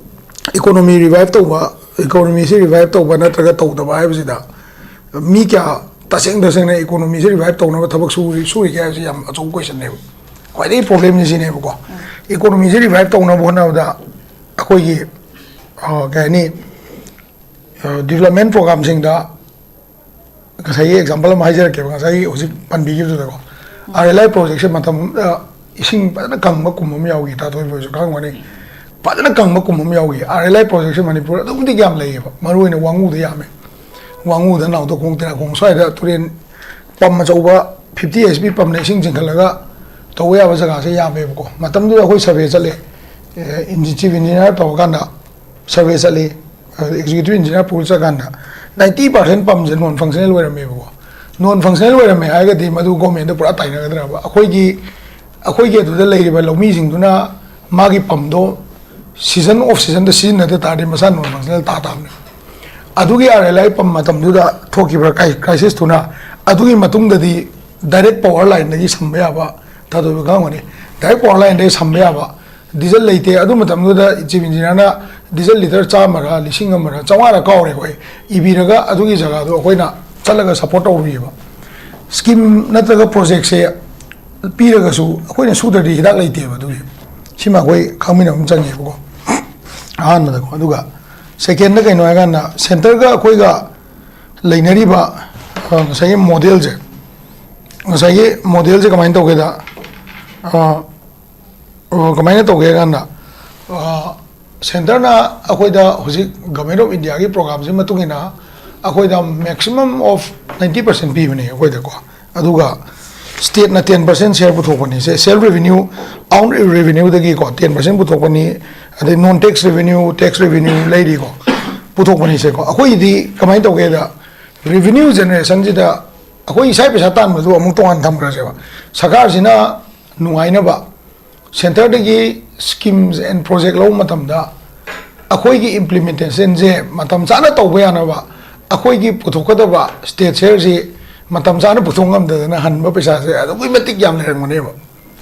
ꯏꯀꯣꯅꯣꯃꯤ ꯔꯤꯚꯥꯏꯞ ꯇꯧꯕ, ꯏꯀꯣꯅꯣꯃꯤꯁꯤ ꯔꯤꯚꯥꯏꯞ ꯇꯧꯕ ꯅꯠꯇ꯭ꯔꯒ ꯇꯧꯗꯕ ꯍꯥꯏꯕꯁꯤꯗ, ꯃꯤ ꯀꯌꯥ ꯇꯁꯦꯡ ꯇꯁꯦꯡꯅ ꯏꯀꯣꯅꯣꯃꯤꯁꯤ ꯔꯤꯚꯥꯏꯞ ꯇꯧꯅꯕ ꯊꯕꯛ ꯁꯨꯔꯤ, ꯁꯨꯔꯤꯒꯦ ꯍꯥꯏꯕꯁꯤ ꯌꯥꯝ ꯑꯆꯧꯕ ꯀꯣꯏꯁꯟꯅꯦꯕ꯫ ꯈ꯭ꯋꯥꯏꯗꯒꯤ ꯄ꯭ꯔꯣꯕ꯭ꯂꯦꯝꯁꯤ ꯁꯤꯅꯦꯕꯀꯣ꯫ ꯏꯀꯣꯅꯣꯃꯤꯁꯤ ꯔꯤꯚꯥꯏꯞ ꯇꯧꯅꯕ ꯍꯣꯠꯅꯕꯗ ꯑꯩꯈꯣꯏꯒꯤ, ꯑ, ꯀꯩ ꯍꯥꯏꯅꯤ, ꯗꯤꯕꯂꯞꯃꯦꯟ ꯄ꯭ꯔꯣꯒ꯭ꯔꯥꯝꯁꯤꯡꯗ, ꯉꯁꯥꯏꯒꯤ ꯑꯦꯛꯖꯥꯝꯄꯜ ꯑꯃ ꯍꯥꯏꯖꯔꯛꯀꯦꯕ, ꯉꯁꯥꯏꯒꯤ ꯍꯧꯖꯤꯛ ꯄꯟꯕꯤꯈꯤꯕꯗꯨꯗꯀꯣ, ꯑꯥꯔ ꯑꯦꯜ ꯑꯥꯏ ꯄ꯭ꯔꯣꯖꯦꯛꯁꯦ ꯃꯇꯝ ꯑꯃꯗ ꯏꯁꯤꯡ ꯐꯖꯅ ꯀꯪꯕ ꯀꯨꯝ ꯑꯃ ꯌꯥꯎꯈꯤ, ꯇꯥ ꯊꯣꯏꯕ ꯍꯣꯏꯁꯨ ꯈꯪꯉꯝꯒꯅꯤ꯫ ꯐꯖꯅ ꯀꯪꯕ ꯀꯨꯝ ꯑꯃ ꯌꯥꯎꯈꯤ꯫ ꯑꯥꯔ ꯑꯦꯜ ꯑꯥꯏ ꯄ꯭ꯔꯣꯖꯦꯛꯁꯦ ꯃꯅꯤꯄꯨꯔꯗ ꯑꯗꯨꯛꯀꯤ ꯃꯇꯤꯛ ꯌꯥꯝ ꯂꯩꯌꯦꯕ, ꯃꯔꯨꯑꯣꯏꯅ ꯋꯥꯉꯨꯗ ꯌꯥꯝꯃꯦ꯫ ꯋꯥꯉꯨꯗ, ꯅꯥꯎꯗꯈꯣꯡ, ꯇꯦꯔꯥꯈꯣꯡ ꯁ꯭ꯋꯥꯏꯗ ꯇꯨꯔꯦꯟ ꯄꯝ ꯑꯆꯧꯕ ꯐꯤꯐꯇꯤ ꯑꯩꯆ ꯄꯤ ꯄꯝꯅ ꯏꯁꯤꯡ ꯆꯤꯡꯈꯠꯂꯒ ꯇꯧꯕ ꯌꯥꯕ ꯖꯒꯥꯁꯦ ꯌꯥꯝꯃꯦꯕꯀꯣ꯫ ꯃꯇꯝꯗꯨꯗ ꯑꯩꯈꯣꯏ ꯁꯔꯚꯦ ꯆꯠꯂꯦ, ꯆꯤꯐ ꯏꯟꯖꯤꯅꯤꯌꯥꯔ ꯇꯧꯔꯀꯥꯟꯗ ꯁꯔꯚꯦ ꯆꯠꯂꯤ, ꯑꯦꯛꯖꯤꯀ꯭ꯌꯨꯇꯤꯚ ꯏꯟꯖꯤꯅꯤꯌꯥꯔ ꯄꯨꯔ ꯆꯠꯀꯥꯟꯗ ꯅꯥꯏꯟꯇꯤ ꯄꯥꯔꯁꯦꯟ ꯄꯝꯁꯦ ꯅꯣꯟ ꯐꯪꯁꯅꯦꯜ ꯑꯣꯏꯔꯝꯃꯦꯕꯀꯣ꯫ ꯅꯣꯟ ꯐꯪꯁꯅꯦꯜ ꯑꯣꯏꯔꯝꯃꯦ ꯍꯥꯏꯔꯒꯗꯤ ꯃꯗꯨ ꯒꯣꯔꯃꯦꯟꯗ ꯄꯨꯔꯥ ꯇꯥꯏꯅꯒꯗ꯭ꯔꯕ? ꯑꯩꯈꯣꯏꯒꯤ, ꯑꯩꯈꯣꯏꯒꯤ ꯑꯗꯨꯗ ꯂꯩꯔꯤꯕ ꯂꯧꯃꯤꯁꯤꯡꯗꯨꯅ ꯃꯥꯒꯤ ꯄꯝꯗꯣ ꯁꯤꯖꯟ ꯑꯣꯐ ꯁꯤꯖꯟꯗ ꯁꯤꯖꯤꯟꯅꯗ ꯇꯥꯔꯗꯤ ꯃꯁꯥ ꯅꯣꯟ ꯐꯪꯁꯅꯦꯜ ꯇꯥ ꯇꯥꯕꯅꯦ꯫ ꯑꯗꯨꯒꯤ ꯑꯥꯔ ꯑꯦꯜ ꯑꯥꯏ ꯄꯝ ꯃꯇꯝꯗꯨꯗ ꯊꯣꯛꯈꯤꯕ ꯀ꯭ꯔꯥꯏ-, ꯀ꯭ꯔꯥꯏꯁꯤꯁꯇꯨꯅ ꯑꯗꯨꯒꯤ ꯃꯇꯨꯡꯗꯗꯤ ꯗꯥꯏꯔꯦꯛ ꯄꯋꯥꯔ ꯂꯥꯏꯟꯗꯒꯤ ꯁꯝꯕ ꯌꯥꯕ, ꯊꯥꯗꯣꯏꯕ ꯈꯪꯉꯝꯒꯅꯤ, ꯗꯥꯏꯔꯦꯛ ꯄꯋꯥꯔ ꯂꯥꯏꯟꯗꯒꯤ ꯁꯝꯕ ꯌꯥꯕ ꯗꯤꯖꯜ ꯂꯩꯇꯦ꯫ ꯑꯗꯨ ꯃꯇꯝꯗꯨꯗ ꯆꯤꯐ ꯏꯟꯖꯤꯅꯤꯌꯥꯔꯅ ꯗꯤꯖꯜ ꯂꯤꯇꯔ ꯆꯥꯝꯃꯔ ꯂꯤꯁꯤꯡ ꯑꯃꯔ ꯆꯥꯝꯃꯉꯥꯔ ꯀꯥꯎꯔꯦ ꯑꯩꯈꯣꯏ, ꯏꯕꯤꯔꯒ ꯑꯗꯨꯒꯤ ꯖꯒꯥꯗꯣ ꯑꯩꯈꯣꯏꯅ ꯆꯠꯂꯒ ꯁꯞꯄꯣꯔꯠ ꯇꯧꯔꯨꯏꯕ꯫ ꯁ꯭ꯀꯤꯝ ꯅꯠꯇ꯭ꯔꯒ ꯄ꯭ꯔꯣꯖꯦꯛꯁꯦ ꯄꯤꯔꯒꯁꯨ ꯑꯩꯈꯣꯏꯅ ꯁꯨꯗ꯭ꯔꯗꯤ ꯍꯤꯗꯥꯛ ꯂꯩꯇꯦꯕ꯫ ꯑꯗꯨꯒꯤ ꯁꯤꯃ ꯑꯩꯈꯣꯏ ꯈꯪꯃꯤꯟꯅꯕ ꯑꯃ ꯆꯪꯉꯦꯕꯀꯣ, ꯑꯍꯥꯟꯕꯗꯀꯣ꯫ ꯑꯗꯨꯒ ꯁꯦꯀꯦꯟꯗ ꯀꯩꯅꯣ ꯍꯥꯏꯀꯥꯟꯗ, ꯁꯦꯟꯇꯔꯒ ꯑꯩꯈꯣꯏꯒ ꯂꯩꯅꯔꯤꯕ, ꯑ, ꯉꯁꯥꯏꯒꯤ ꯃꯣꯗꯦꯜꯁꯦ, ꯉꯁꯥꯏꯒꯤ ꯃꯣꯗꯦꯜꯁꯦ ꯀꯃꯥꯏꯅ ꯇꯧꯒꯦꯗ, ꯑ, ꯑ, ꯀꯃꯥꯏꯅ ꯇꯧꯒꯦ ꯍꯥꯏ ꯀꯥꯟꯗ, ꯑ, ꯁꯦꯟꯇꯔꯅ ꯑꯩꯈꯣꯏꯗ ꯍꯧꯖꯤꯛ Government of India ꯒꯤ ꯄ꯭ꯔꯣꯒ꯭ꯔꯥꯝꯁꯤ ꯃꯇꯨꯡ ꯏꯟꯅ ꯑꯩꯈꯣꯏꯗ maximum of ninety percent ꯄꯤꯕꯅꯦ ꯑꯩꯈꯣꯏꯗꯀꯣ꯫ ꯑꯗꯨꯒ ꯁ꯭ꯇꯦꯠꯅ ten percent share ꯄꯨꯊꯣꯛꯄꯅꯤ꯫ ꯁꯦ, self revenue, own revenue ꯗꯒꯤꯀꯣ ten percent ꯄꯨꯊꯣꯛꯄꯅꯤ꯫ ꯑꯗꯩ non tax revenue, tax revenue ꯂꯩꯔꯤꯀꯣ, ꯄꯨꯊꯣꯛꯄꯅꯤꯁꯦꯀꯣ꯫ ꯑꯩꯈꯣꯏꯒꯤꯗꯤ ꯀꯃꯥꯏꯅ ꯇꯧꯒꯦꯗ, revenue generation ꯁꯤꯗ ꯑꯩꯈꯣꯏ ꯏꯁꯥꯒꯤ ꯄꯩꯁꯥ ꯇꯥꯟꯕꯗꯨ ꯑꯃꯨꯛ ꯇꯣꯉꯥꯟ ꯊꯝꯈ꯭ꯔꯁꯦꯕ꯫ ꯁꯔꯀꯥꯔꯁꯤꯅ ꯅꯨꯡꯉꯥꯏꯅꯕ ꯁꯦꯟꯇꯔꯗꯒꯤ schemes and project ꯂꯧꯕ ꯃꯇꯝꯗ ꯑꯩꯈꯣꯏꯒꯤ implementation ꯁꯦ ꯃꯇꯝ ꯆꯥꯅ ꯇꯧꯕ ꯌꯥꯅꯕ, ꯑꯩꯈꯣꯏꯒꯤ ꯄꯨꯊꯣꯛꯀꯗꯕ state share ꯁꯤ ꯃꯇꯝ ꯆꯥꯅ ꯄꯨꯊꯣꯛ ꯉꯝꯗꯗꯅ ꯍꯟꯕ ꯄꯩꯁꯥꯁꯦ ꯑꯗꯨꯛꯀꯤ ꯃꯇꯤꯛ ꯌꯥꯝ ꯂꯩꯔꯝꯒꯅꯦꯕ꯫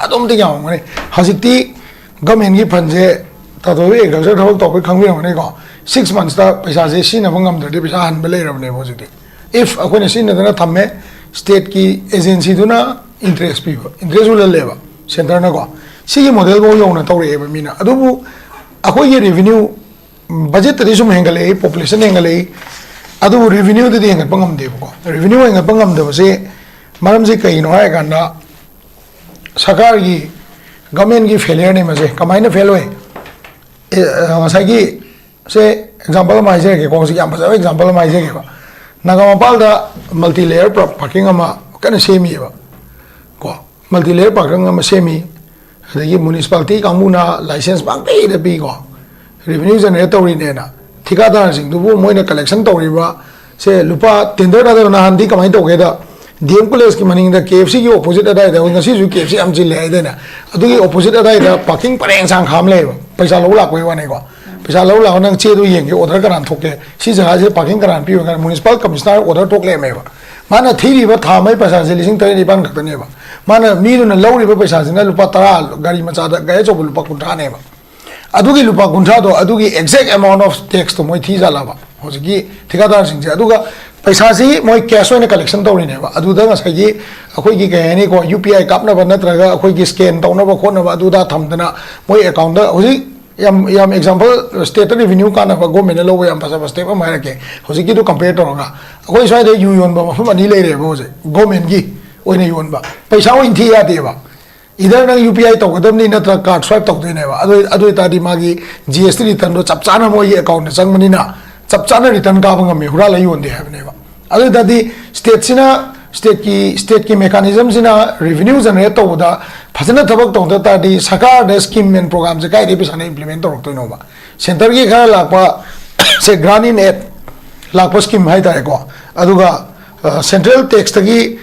ꯑꯗꯨꯛꯀꯤ ꯃꯇꯤꯛ ꯌꯥꯝꯃꯝꯒꯅꯤ꯫ ꯍꯧꯖꯤꯛꯇꯤ government ꯀꯤ fund ꯁꯦ, ꯇꯥꯇꯣ ꯍꯣꯏ agriculture ꯊꯕꯛ ꯇꯧꯕꯩ ꯈꯪꯕꯤꯔꯝꯒꯅꯤꯀꯣ, six months ꯇ ꯄꯩꯁꯥꯁꯦ ꯁꯤꯖꯤꯟꯅꯕ ꯉꯝꯗ꯭ꯔꯗꯤ ꯄꯩꯁꯥ ꯍꯟꯕ ꯂꯩꯔꯕꯅꯦꯕ ꯍꯧꯖꯤꯛꯇꯤ꯫ If ꯑꯩꯈꯣꯏꯅ ꯁꯤꯖꯤꯟꯅꯗꯅ ꯊꯝꯃꯦ, state ꯀꯤ agency ꯗꯨꯅ interest ꯄꯤꯕ, interest ꯍꯨꯜꯍꯜꯂꯦꯕ ꯁꯦꯟꯇꯔꯅꯀꯣ꯫ ꯁꯤꯒꯤ ꯃꯣꯗꯦꯜ ꯐꯥꯎ ꯌꯧꯅ ꯇꯧꯔꯛꯑꯦꯕ ꯃꯤꯅ꯫ ꯑꯗꯨꯕꯨ ꯑꯩꯈꯣꯏꯒꯤ revenue, budget ꯇꯗꯤ ꯁꯨꯝ ꯍꯦꯟꯒꯠꯂꯛꯏ, population ꯍꯦꯟꯒꯠꯂꯛꯏ, ꯑꯗꯨꯕꯨ revenue ꯗꯗꯤ ꯍꯦꯟꯒꯠꯄ ꯉꯝꯗꯦꯕꯀꯣ꯫ Revenue ꯍꯦꯟꯒꯠꯄ ꯉꯝꯗꯕꯁꯦ ꯃꯔꯝꯁꯦ ꯀꯩꯒꯤꯅꯣ ꯍꯥꯏꯔꯀꯥꯟꯗ, ꯁꯔꯀꯥꯔꯒꯤ, government ꯀꯤ failure ꯅꯦ ꯃꯁꯦ꯫ ꯀꯃꯥꯏꯅ fail ꯑꯣꯏ? ꯑꯦ, ꯑ, ꯉꯁꯥꯏꯒꯤ, ꯁꯦ, example ꯑꯃ ꯍꯥꯏꯖꯔꯒꯦꯀꯣ, ꯍꯧꯖꯤꯛ ꯌꯥꯝ ꯐꯖꯕ example ꯑꯃ ꯍꯥꯏꯖꯒꯦꯕ꯫ ꯅꯥꯒꯥ ꯃꯄꯥꯜꯗ multi layer parking ꯑꯃ ꯀꯟꯅ ꯁꯦꯝꯃꯤꯑꯕ ꯀꯣ꯫ Multi layer parking ꯑꯃ ꯁꯦꯝꯃꯤ, ꯑꯗꯒꯤ municipality ꯀꯥꯡꯕꯨꯅ license ꯄꯥꯡꯄꯤꯗ ꯄꯤꯀꯣ, revenue generate ꯇꯧꯔꯤꯅꯦꯅ꯫ ꯊꯤꯀꯥꯗꯥꯔꯁꯤꯡꯗꯨꯕꯨ ꯃꯣꯏꯅ collection ꯇꯧꯔꯤꯕ ꯁꯦ, ꯂꯨꯄꯥ tender ꯊꯥꯗꯕ꯫ ꯅꯍꯥꯟꯗꯤ ꯀꯃꯥꯏꯅ ꯇꯧꯒꯦꯗ, D M college ꯀꯤ ꯃꯅꯤꯡꯗ K F C ꯒꯤ opposite ꯑꯗꯥꯏꯗ, ꯉꯁꯤꯁꯨ K F C ꯌꯥꯝ ꯆꯤꯜꯂꯦ ꯍꯥꯏꯗꯅ, ꯑꯗꯨꯒꯤ opposite ꯑꯗꯥꯏꯗ parking ꯄꯔꯦꯡ ꯁꯥꯡ ꯈꯥꯝ ꯂꯩꯌꯦꯕ, ꯄꯩꯁꯥ ꯂꯧ ꯂꯥꯛꯄꯩ ꯋꯥꯅꯤꯀꯣ꯫ ꯄꯩꯁꯥ ꯂꯧ ꯂꯥꯛꯑꯣ, ꯅꯪ ꯆꯦꯗꯣ ꯌꯦꯡꯒꯦ, order ꯀꯅꯥꯅ ꯊꯣꯛꯀꯦ, ꯁꯤ ꯖꯒꯥꯁꯤꯗ parking ꯀꯅꯥꯅ ꯄꯤꯌꯨ ꯍꯥꯏꯅ municipal commissioner order ꯊꯣꯛ ꯂꯩꯔꯝꯃꯦꯕ꯫ ꯃꯥꯅ ꯊꯤꯔꯤꯕ ꯊꯥ ꯑꯃꯒꯤ ꯄꯩꯁꯥꯁꯦ ꯂꯤꯁꯤꯡ ꯇꯔꯦꯠ ꯅꯤꯄꯥꯟ ꯈꯛꯇꯅꯦꯕ꯫ ꯃꯥꯅ, ꯃꯤꯗꯨꯅ ꯂꯧꯔꯤꯕ ꯄꯩꯁꯥꯁꯤꯅ ꯂꯨꯄꯥ ꯇꯔꯥ, ꯒꯥꯔꯤ ꯃꯆꯥꯗ, ꯒꯥꯔꯤ ꯑꯆꯧꯕ ꯂꯨꯄꯥ ꯀꯨꯟꯊ꯭ꯔꯥꯅꯦꯕ꯫ ꯑꯗꯨꯒꯤ ꯂꯨꯄꯥ ꯀꯨꯟꯊ꯭ꯔꯥꯗꯣ, ꯑꯗꯨꯒꯤ exact amount of tax ꯇꯣ ꯃꯣꯏ ꯊꯤꯖꯥꯠꯂꯕ ꯍꯧꯖꯤꯛꯀꯤ ꯊꯤꯀꯥꯗꯥꯔꯁꯤꯡꯁꯦ? ꯑꯗꯨꯒ ꯄꯩꯁꯥꯁꯤ ꯃꯣꯏ cash ꯑꯣꯏꯅ collection ꯇꯧꯔꯤꯅꯦꯕ꯫ ꯑꯗꯨꯗ ꯉꯁꯥꯏꯒꯤ ꯑꯩꯈꯣꯏꯒꯤ, ꯀꯩ ꯍꯥꯏꯅꯤꯀꯣ, U P I ꯀꯥꯞꯅꯕ ꯅꯠꯇ꯭ꯔꯒ ꯑꯩꯈꯣꯏꯒꯤ scan ꯇꯧꯅꯕ ꯈꯣꯠꯅꯕ ꯑꯗꯨꯗ ꯊꯝꯗꯅ ꯃꯣꯏ account ꯇ ꯍꯧꯖꯤꯛ ꯌꯥꯝ ꯌꯥꯝ ꯑꯦꯛꯖꯥꯝꯄꯜ, ꯁ꯭ꯇꯦꯠꯇ ꯔꯦꯚꯤꯅ꯭ꯌꯨ ꯀꯥꯟꯅꯕ ꯒꯣꯔꯃꯦꯟꯅ ꯂꯧꯕ ꯌꯥꯝ ꯐꯖꯕ ꯁ꯭ꯇꯦꯞ ꯑꯃ ꯍꯥꯏꯔꯛꯀꯦ꯫ ꯍꯧꯖꯤꯛꯀꯤꯗꯨ ꯀꯝꯄꯦꯌꯔ ꯇꯧꯔꯒ ꯑꯩꯈꯣꯏ ꯁ꯭ꯋꯥꯏꯗ ꯌꯨ ꯌꯣꯟꯕ ꯃꯐꯝ ꯑꯅꯤ ꯂꯩꯔꯦꯕ ꯍꯧꯖꯤꯛ ꯒꯣꯔꯃꯦꯟꯒꯤ ꯑꯣꯏꯅ ꯌꯣꯟꯕ, ꯄꯩꯁꯥ ꯑꯣꯏꯅ ꯊꯤ ꯌꯥꯗꯦꯕ꯫ ꯏꯗꯔ ꯅꯪ ꯌꯨ ꯄꯤ ꯑꯥꯏ ꯇꯧꯒꯗꯕꯅꯤ ꯅꯠꯇ꯭ꯔꯒ ꯀꯥꯔꯗ ꯁ꯭ꯋꯥꯏꯞ ꯇꯧꯗꯣꯏꯅꯦꯕ꯫ ꯑꯗꯨ ꯑꯗꯨ ꯑꯣꯏꯇꯥꯔꯗꯤ ꯃꯥꯒꯤ ꯖꯤ ꯑꯦꯁ ꯇꯤ ꯔꯤꯇꯔꯟꯗꯣ ꯆꯞ ꯆꯥꯅ ꯃꯣꯏꯒꯤ ꯑꯦꯀꯥꯎꯟꯗ ꯆꯪꯕꯅꯤꯅ ꯆꯞ ꯆꯥꯅ ꯔꯤꯇꯔꯟ ꯀꯥꯕ ꯉꯝꯃꯤ, ꯍꯨꯔꯥꯜꯂ ꯌꯣꯟꯗꯦ ꯍꯥꯏꯕꯅꯦꯕ꯫ ꯑꯗꯨ ꯑꯣꯏꯇꯥꯔꯗꯤ ꯁ꯭ꯇꯦꯠꯁꯤꯅ, ꯁ꯭ꯇꯦꯠꯀꯤ ꯁ꯭ꯇꯦꯠꯀꯤ ꯃꯦꯀꯥꯅꯤꯖꯝꯁꯤꯅ ꯔꯦꯚꯤꯅ꯭ꯌꯨ ꯖꯦꯅꯦꯔꯦꯠ ꯇꯧꯕꯗ ꯐꯖꯅ ꯊꯕꯛ ꯇꯧꯗ ꯇꯥꯔꯗꯤ ꯁꯔꯀꯥꯔꯗ ꯁ꯭ꯀꯤꯝ ꯑꯦꯟ ꯄ꯭ꯔꯣꯒ꯭ꯔꯥꯝꯁꯦ ꯀꯥꯏꯗꯒꯤ ꯄꯩꯁꯥꯅ ꯏꯝꯄ꯭ꯂꯤꯃꯦꯟ ꯇꯧꯔꯛꯇꯣꯏꯅꯣꯕ? ꯁꯦꯟꯇꯔꯒꯤ ꯈꯔ ꯂꯥꯛꯄ, ꯁꯦ ꯒ꯭ꯔꯥꯟ ꯏꯟ ꯑꯦꯗ ꯂꯥꯛꯄ ꯁ꯭ꯀꯤꯝ ꯍꯥꯏꯇꯥꯔꯦꯀꯣ꯫ ꯑꯗꯨꯒ ꯁꯦꯟꯇ꯭ꯔꯦꯜ ꯇꯦꯛꯁꯇꯒꯤ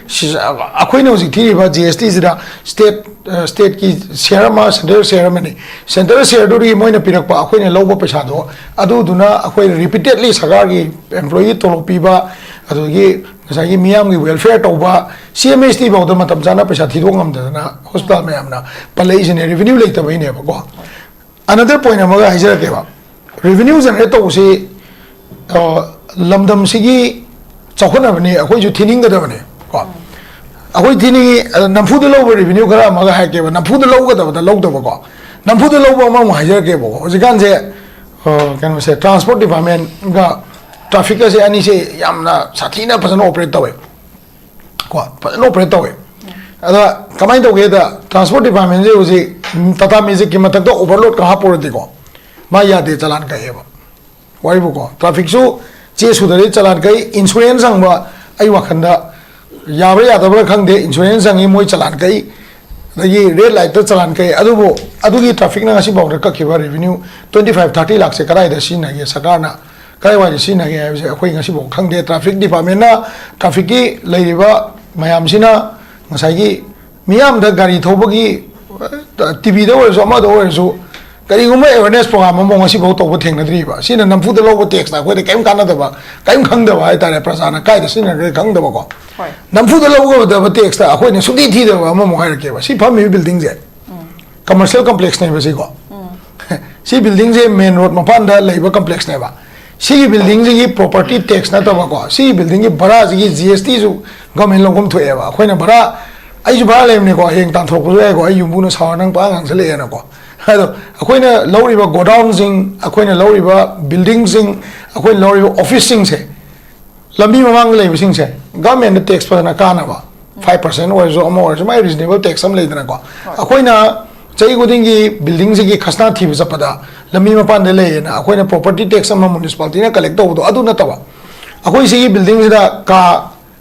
ꯑꯩꯈꯣꯏꯅ ꯍꯧꯖꯤꯛ ꯊꯤꯔꯤꯕ ꯖꯤ ꯑꯦꯁ ꯇꯤꯁꯤꯗ ꯁ꯭ꯇꯦꯠ ꯁ꯭ꯇꯦꯠꯀꯤ ꯁꯤꯌꯔ ꯑꯃ, ꯁꯦꯟꯇ꯭ꯔꯦꯜ ꯁꯤꯌꯔ ꯑꯃꯅꯤ꯫ ꯁꯦꯟꯇ꯭ꯔꯦꯜ ꯁꯤꯌꯔꯗꯨꯗꯒꯤ ꯃꯣꯏꯅ ꯄꯤꯔꯛꯄ ꯑꯩꯈꯣꯏꯅ ꯂꯧꯕ ꯄꯩꯁꯥꯗꯣ, ꯑꯗꯨꯗꯨꯅ ꯑꯩꯈꯣꯏ ꯔꯤꯄꯤꯇꯦꯗꯂꯤ ꯁꯔꯀꯥꯔꯒꯤ ꯑꯦꯝꯄ꯭ꯂꯣꯌꯤ ꯇꯣꯂꯣꯞ ꯄꯤꯕ, ꯑꯗꯨꯗꯒꯤ ꯉꯁꯥꯏꯒꯤ ꯃꯤꯌꯥꯝꯒꯤ ꯋꯦꯜꯐꯤꯌꯔ ꯇꯧꯕ, ꯁꯤ ꯑꯦꯝ ꯑꯦꯁ ꯇꯤ ꯐꯥꯎꯗ ꯃꯇꯝ ꯆꯥꯅ ꯄꯩꯁꯥ ꯊꯤꯗꯣꯛ ꯉꯝꯗꯗꯅ ꯍꯣꯁꯄꯤꯇꯥꯜ ꯃꯌꯥꯝꯅ ꯄꯜꯂꯛꯏꯁꯤꯅꯦ, ꯔꯦꯚꯤꯅ꯭ꯌꯨ ꯂꯩꯇꯕꯩꯅꯦꯕꯀꯣ꯫ ꯑꯅꯗꯔ ꯄꯣꯏꯟ ꯑꯃꯒ ꯍꯥꯏꯖꯔꯛꯀꯦꯕ, ꯔꯦꯚꯤꯅ꯭ꯌꯨ ꯖꯦꯅꯦꯔꯦꯠ ꯇꯧꯕꯁꯤ, ꯑ, ꯂꯝꯗꯝꯁꯤꯒꯤ ꯆꯥꯎꯈꯠꯅꯕꯅꯤ, ꯑꯩꯈꯣꯏꯁꯨ ꯊꯤꯅꯤꯡꯒꯗꯕꯅꯤ ꯀꯣ꯫ ꯑꯩꯈꯣꯏ ꯊꯤꯅꯤꯡꯉꯤ, ꯑ, ꯅꯝꯐꯨꯗ ꯂꯧꯕ ꯔꯦꯚꯤꯅ꯭ꯌꯨ ꯈꯔ ꯑꯃꯒ ꯍꯥꯏꯔꯛꯀꯦꯕ, ꯅꯝꯐꯨꯗ ꯂꯧꯒꯗꯕꯗ ꯂꯧꯗꯕꯀꯣ꯫ ꯅꯝꯐꯨꯗ ꯂꯧꯕ ꯑꯃꯃꯨꯛ ꯍꯥꯏꯖꯔꯛꯀꯦꯕꯀꯣ꯫ ꯍꯧꯖꯤꯛꯀꯥꯟꯁꯦ, ꯑ, ꯀꯩꯅꯣꯁꯦ, ꯇ꯭ꯔꯥꯟꯁꯄꯣꯔꯠ ꯗꯤꯄꯥꯔꯠꯃꯦꯟꯒ ꯇ꯭ꯔꯥꯐꯤꯛꯀꯁꯦ ꯑꯅꯤꯁꯦ ꯌꯥꯝꯅ ꯁꯥꯊꯤꯅ ꯐꯖꯅ ꯑꯣꯄꯔꯦꯠ ꯇꯧꯋꯦ꯫ ꯀꯣ, ꯐꯖꯅ ꯑꯣꯄꯔꯦꯠ ꯇꯧꯋꯦ꯫ ꯑꯗ ꯀꯃꯥꯏꯅ ꯇꯧꯒꯦꯗ, ꯇ꯭ꯔꯥꯟꯁꯄꯣꯔꯠ ꯗꯤꯄꯥꯔꯠꯃꯦꯟꯁꯦ ꯍꯧꯖꯤꯛ, ꯎꯝ, ꯇꯥꯇꯥ ꯃꯦꯖꯤꯛꯀꯤ ꯃꯊꯛꯇ ꯑꯣꯚꯔꯂꯣꯗꯀ ꯍꯥꯞꯄꯨꯔꯗꯤꯀꯣ, ꯃꯥ ꯌꯥꯗꯦ, ꯆꯂꯥꯟ ꯀꯛꯑꯦꯕ꯫ ꯋꯥꯔꯤꯕꯨꯀꯣ, ꯇ꯭ꯔꯥꯐꯤꯛꯁꯨ ꯆꯦ ꯁꯨꯗꯔꯗꯤ ꯆꯂꯥꯟ ꯀꯛꯏ, ꯏꯟꯁꯨꯔꯦꯟꯁ ꯍꯪꯕ, ꯑꯩ ꯋꯥꯈꯟꯗ ꯌꯥꯕ꯭ꯔꯥ ꯌꯥꯗꯕ꯭ꯔꯥ ꯈꯪꯗꯦ, ꯏꯟꯁꯨꯔꯦꯟꯁ ꯍꯪꯉꯤ, ꯃꯣꯏ ꯆꯂꯥꯟ ꯀꯛꯏ, ꯑꯗꯒꯤ ꯔꯦꯗ ꯂꯥꯏꯠꯇ ꯆꯂꯥꯟ ꯀꯛꯏ꯫ ꯑꯗꯨꯕꯨ ꯑꯗꯨꯒꯤ ꯇ꯭ꯔꯥꯐꯤꯛꯅ ꯉꯁꯤꯐꯥꯎꯗ ꯀꯛꯈꯤꯕ ꯔꯦꯚꯤꯅ꯭ꯌꯨ twenty five thirty ꯂꯥꯛꯁꯦ ꯀꯗꯥꯏꯗ ꯁꯤꯖꯤꯟꯅꯒꯦ, ꯁꯔꯀꯥꯔꯅ ꯀꯗꯥꯏꯋꯥꯏꯗ ꯁꯤꯖꯤꯟꯅꯒꯦ ꯍꯥꯏꯕꯁꯦ ꯑꯩꯈꯣꯏ ꯉꯁꯤꯐꯥꯎ ꯈꯪꯗꯦ꯫ ꯇ꯭ꯔꯥꯐꯤꯛ ꯗꯤꯄꯥꯔꯠꯃꯦꯟꯅ ꯇ꯭ꯔꯥꯐꯤꯛꯀꯤ ꯂꯩꯔꯤꯕ ꯃꯌꯥꯝꯁꯤꯅ ꯉꯁꯥꯏꯒꯤ ꯃꯤꯌꯥꯝꯗ ꯒꯥꯔꯤ ꯊꯧꯕꯒꯤ, ꯇꯤꯚꯤꯗ ꯑꯣꯏꯔꯁꯨ ꯑꯃꯗ ꯑꯣꯏꯔꯁꯨ ꯀꯔꯤꯒꯨꯝꯕ ꯑꯦꯋꯦꯔꯅꯦꯁ ꯄ꯭ꯔꯣꯒ꯭ꯔꯥꯝ ꯑꯃꯐꯥꯎ ꯉꯁꯤꯐꯥꯎ ꯇꯧꯕ ꯊꯦꯡꯅꯗ꯭ꯔꯤꯕ꯫ ꯁꯤꯅ ꯅꯝꯐꯨꯗ ꯂꯧꯕ ꯇꯦꯛꯁꯇ ꯑꯩꯈꯣꯏꯗ ꯀꯔꯤꯝ ꯀꯥꯟꯅꯗꯕ, ꯀꯔꯤꯝ ꯈꯪꯗꯕ ꯍꯥꯏꯇꯥꯔꯦ, ꯄ꯭ꯔꯖꯥꯅ ꯀꯥꯏꯗ ꯁꯤꯖꯤꯟꯅꯈ꯭ꯔꯦ ꯈꯪꯗꯕꯀꯣ꯫ ꯍꯣꯏ꯫ ꯅꯝꯐꯨꯗ ꯂꯧꯒꯗꯕ ꯇꯦꯛꯁꯇ ꯑꯩꯈꯣꯏꯅ ꯁꯨꯡꯊꯤ ꯊꯤꯗꯕ ꯑꯃꯃꯨꯛ ꯍꯥꯏꯔꯛꯀꯦꯕ꯫ ꯁꯤ ꯐꯝꯃꯤꯕ ꯕꯤꯜꯗꯤꯡꯁꯦ ꯀꯃꯔꯁꯤꯌꯦꯜ ꯀꯝꯄ꯭ꯂꯦꯛꯁꯅꯦꯕ ꯁꯤꯀꯣ꯫ ꯁꯤ ꯕꯤꯜꯗꯤꯡꯁꯦ ꯃꯦꯟ ꯔꯣꯗ ꯃꯄꯥꯟꯗ ꯂꯩꯕ ꯀꯝꯄ꯭ꯂꯦꯛꯁꯅꯦꯕ꯫ ꯁꯤꯒꯤ ꯕꯤꯜꯗꯤꯡꯁꯤꯒꯤ ꯄ꯭ꯔꯣꯄꯔꯇꯤ ꯇꯦꯛꯁ ꯅꯠꯇꯕꯀꯣ, ꯁꯤꯒꯤ ꯕꯤꯜꯗꯤꯡꯒꯤ ꯚꯔꯥꯁꯤꯒꯤ ꯖꯤ ꯑꯦꯁ ꯇꯤꯁꯨ ꯒꯚꯔꯟꯃꯦꯟ ꯂꯧꯐꯝ ꯊꯣꯛꯑꯦꯕ꯫ ꯑꯩꯈꯣꯏꯅ ꯚꯔꯥ, ꯑꯩꯁꯨ ꯚꯔꯥ ꯂꯩꯕꯅꯤꯀꯣ, ꯍꯌꯦꯡ ꯇꯥꯟꯊꯣꯔꯛꯄꯁꯨ ꯌꯥꯏꯀꯣ, ꯑꯩ ꯌꯨꯝꯕꯨꯅ ꯁꯥꯎꯔ ꯅꯪ ꯄꯥꯛ ꯉꯥꯡꯁꯜꯂꯛꯑꯦꯅꯀꯣ꯫ ꯑꯗꯣ ꯑꯩꯈꯣꯏꯅ ꯂꯧꯔꯤꯕ ꯒꯣꯗꯥꯎꯟꯁꯤꯡ, ꯑꯩꯈꯣꯏꯅ ꯂꯧꯔꯤꯕ ꯕꯤꯜꯗꯤꯡꯁꯤꯡ, ꯑꯩꯈꯣꯏꯅ ꯂꯧꯔꯤꯕ ꯑꯣꯐꯤꯁꯁꯤꯡꯁꯦ, ꯂꯝꯕꯤ ꯃꯃꯥꯡꯗ ꯂꯩꯕꯁꯤꯡꯁꯦ ꯒꯚꯔꯟꯃꯦꯟꯠꯇ ꯇꯦꯛꯁ ꯐꯖꯅ ꯀꯥꯅꯕ, ꯐꯥꯏꯚ ꯄꯥꯔꯁꯦꯟ ꯑꯣꯏꯔꯁꯨ, ꯑꯃ ꯑꯣꯏꯔꯁꯨ, ꯃꯥꯏ ꯔꯤꯖꯅꯦꯕꯜ ꯇꯦꯛꯁ ꯑꯃ ꯂꯩꯗꯅꯀꯣ꯫ ꯑꯩꯈꯣꯏꯅ ꯆꯍꯤ ꯈꯨꯗꯤꯡꯒꯤ ꯕꯤꯜꯗꯤꯡꯁꯤꯒꯤ ꯈꯁꯅꯥ ꯊꯤꯕ ꯆꯠꯄꯗ ꯂꯝꯕꯤ ꯃꯄꯥꯟꯗ ꯂꯩꯌꯦꯅ ꯑꯩꯈꯣꯏꯅ ꯄ꯭ꯔꯣꯄꯔꯇꯤ ꯇꯦꯛꯁ ꯑꯃ ꯃ꯭ꯌꯨꯅꯤꯁꯤꯄꯥꯂꯤꯇꯤꯅ ꯀꯂꯦꯛ ꯇꯧꯕꯗꯣ ꯑꯗꯨ ꯅꯠꯇꯕ, ꯑꯩꯈꯣꯏ ꯁꯤꯒꯤ ꯕꯤꯜꯗꯤꯡꯁꯤꯗ ꯀꯥ,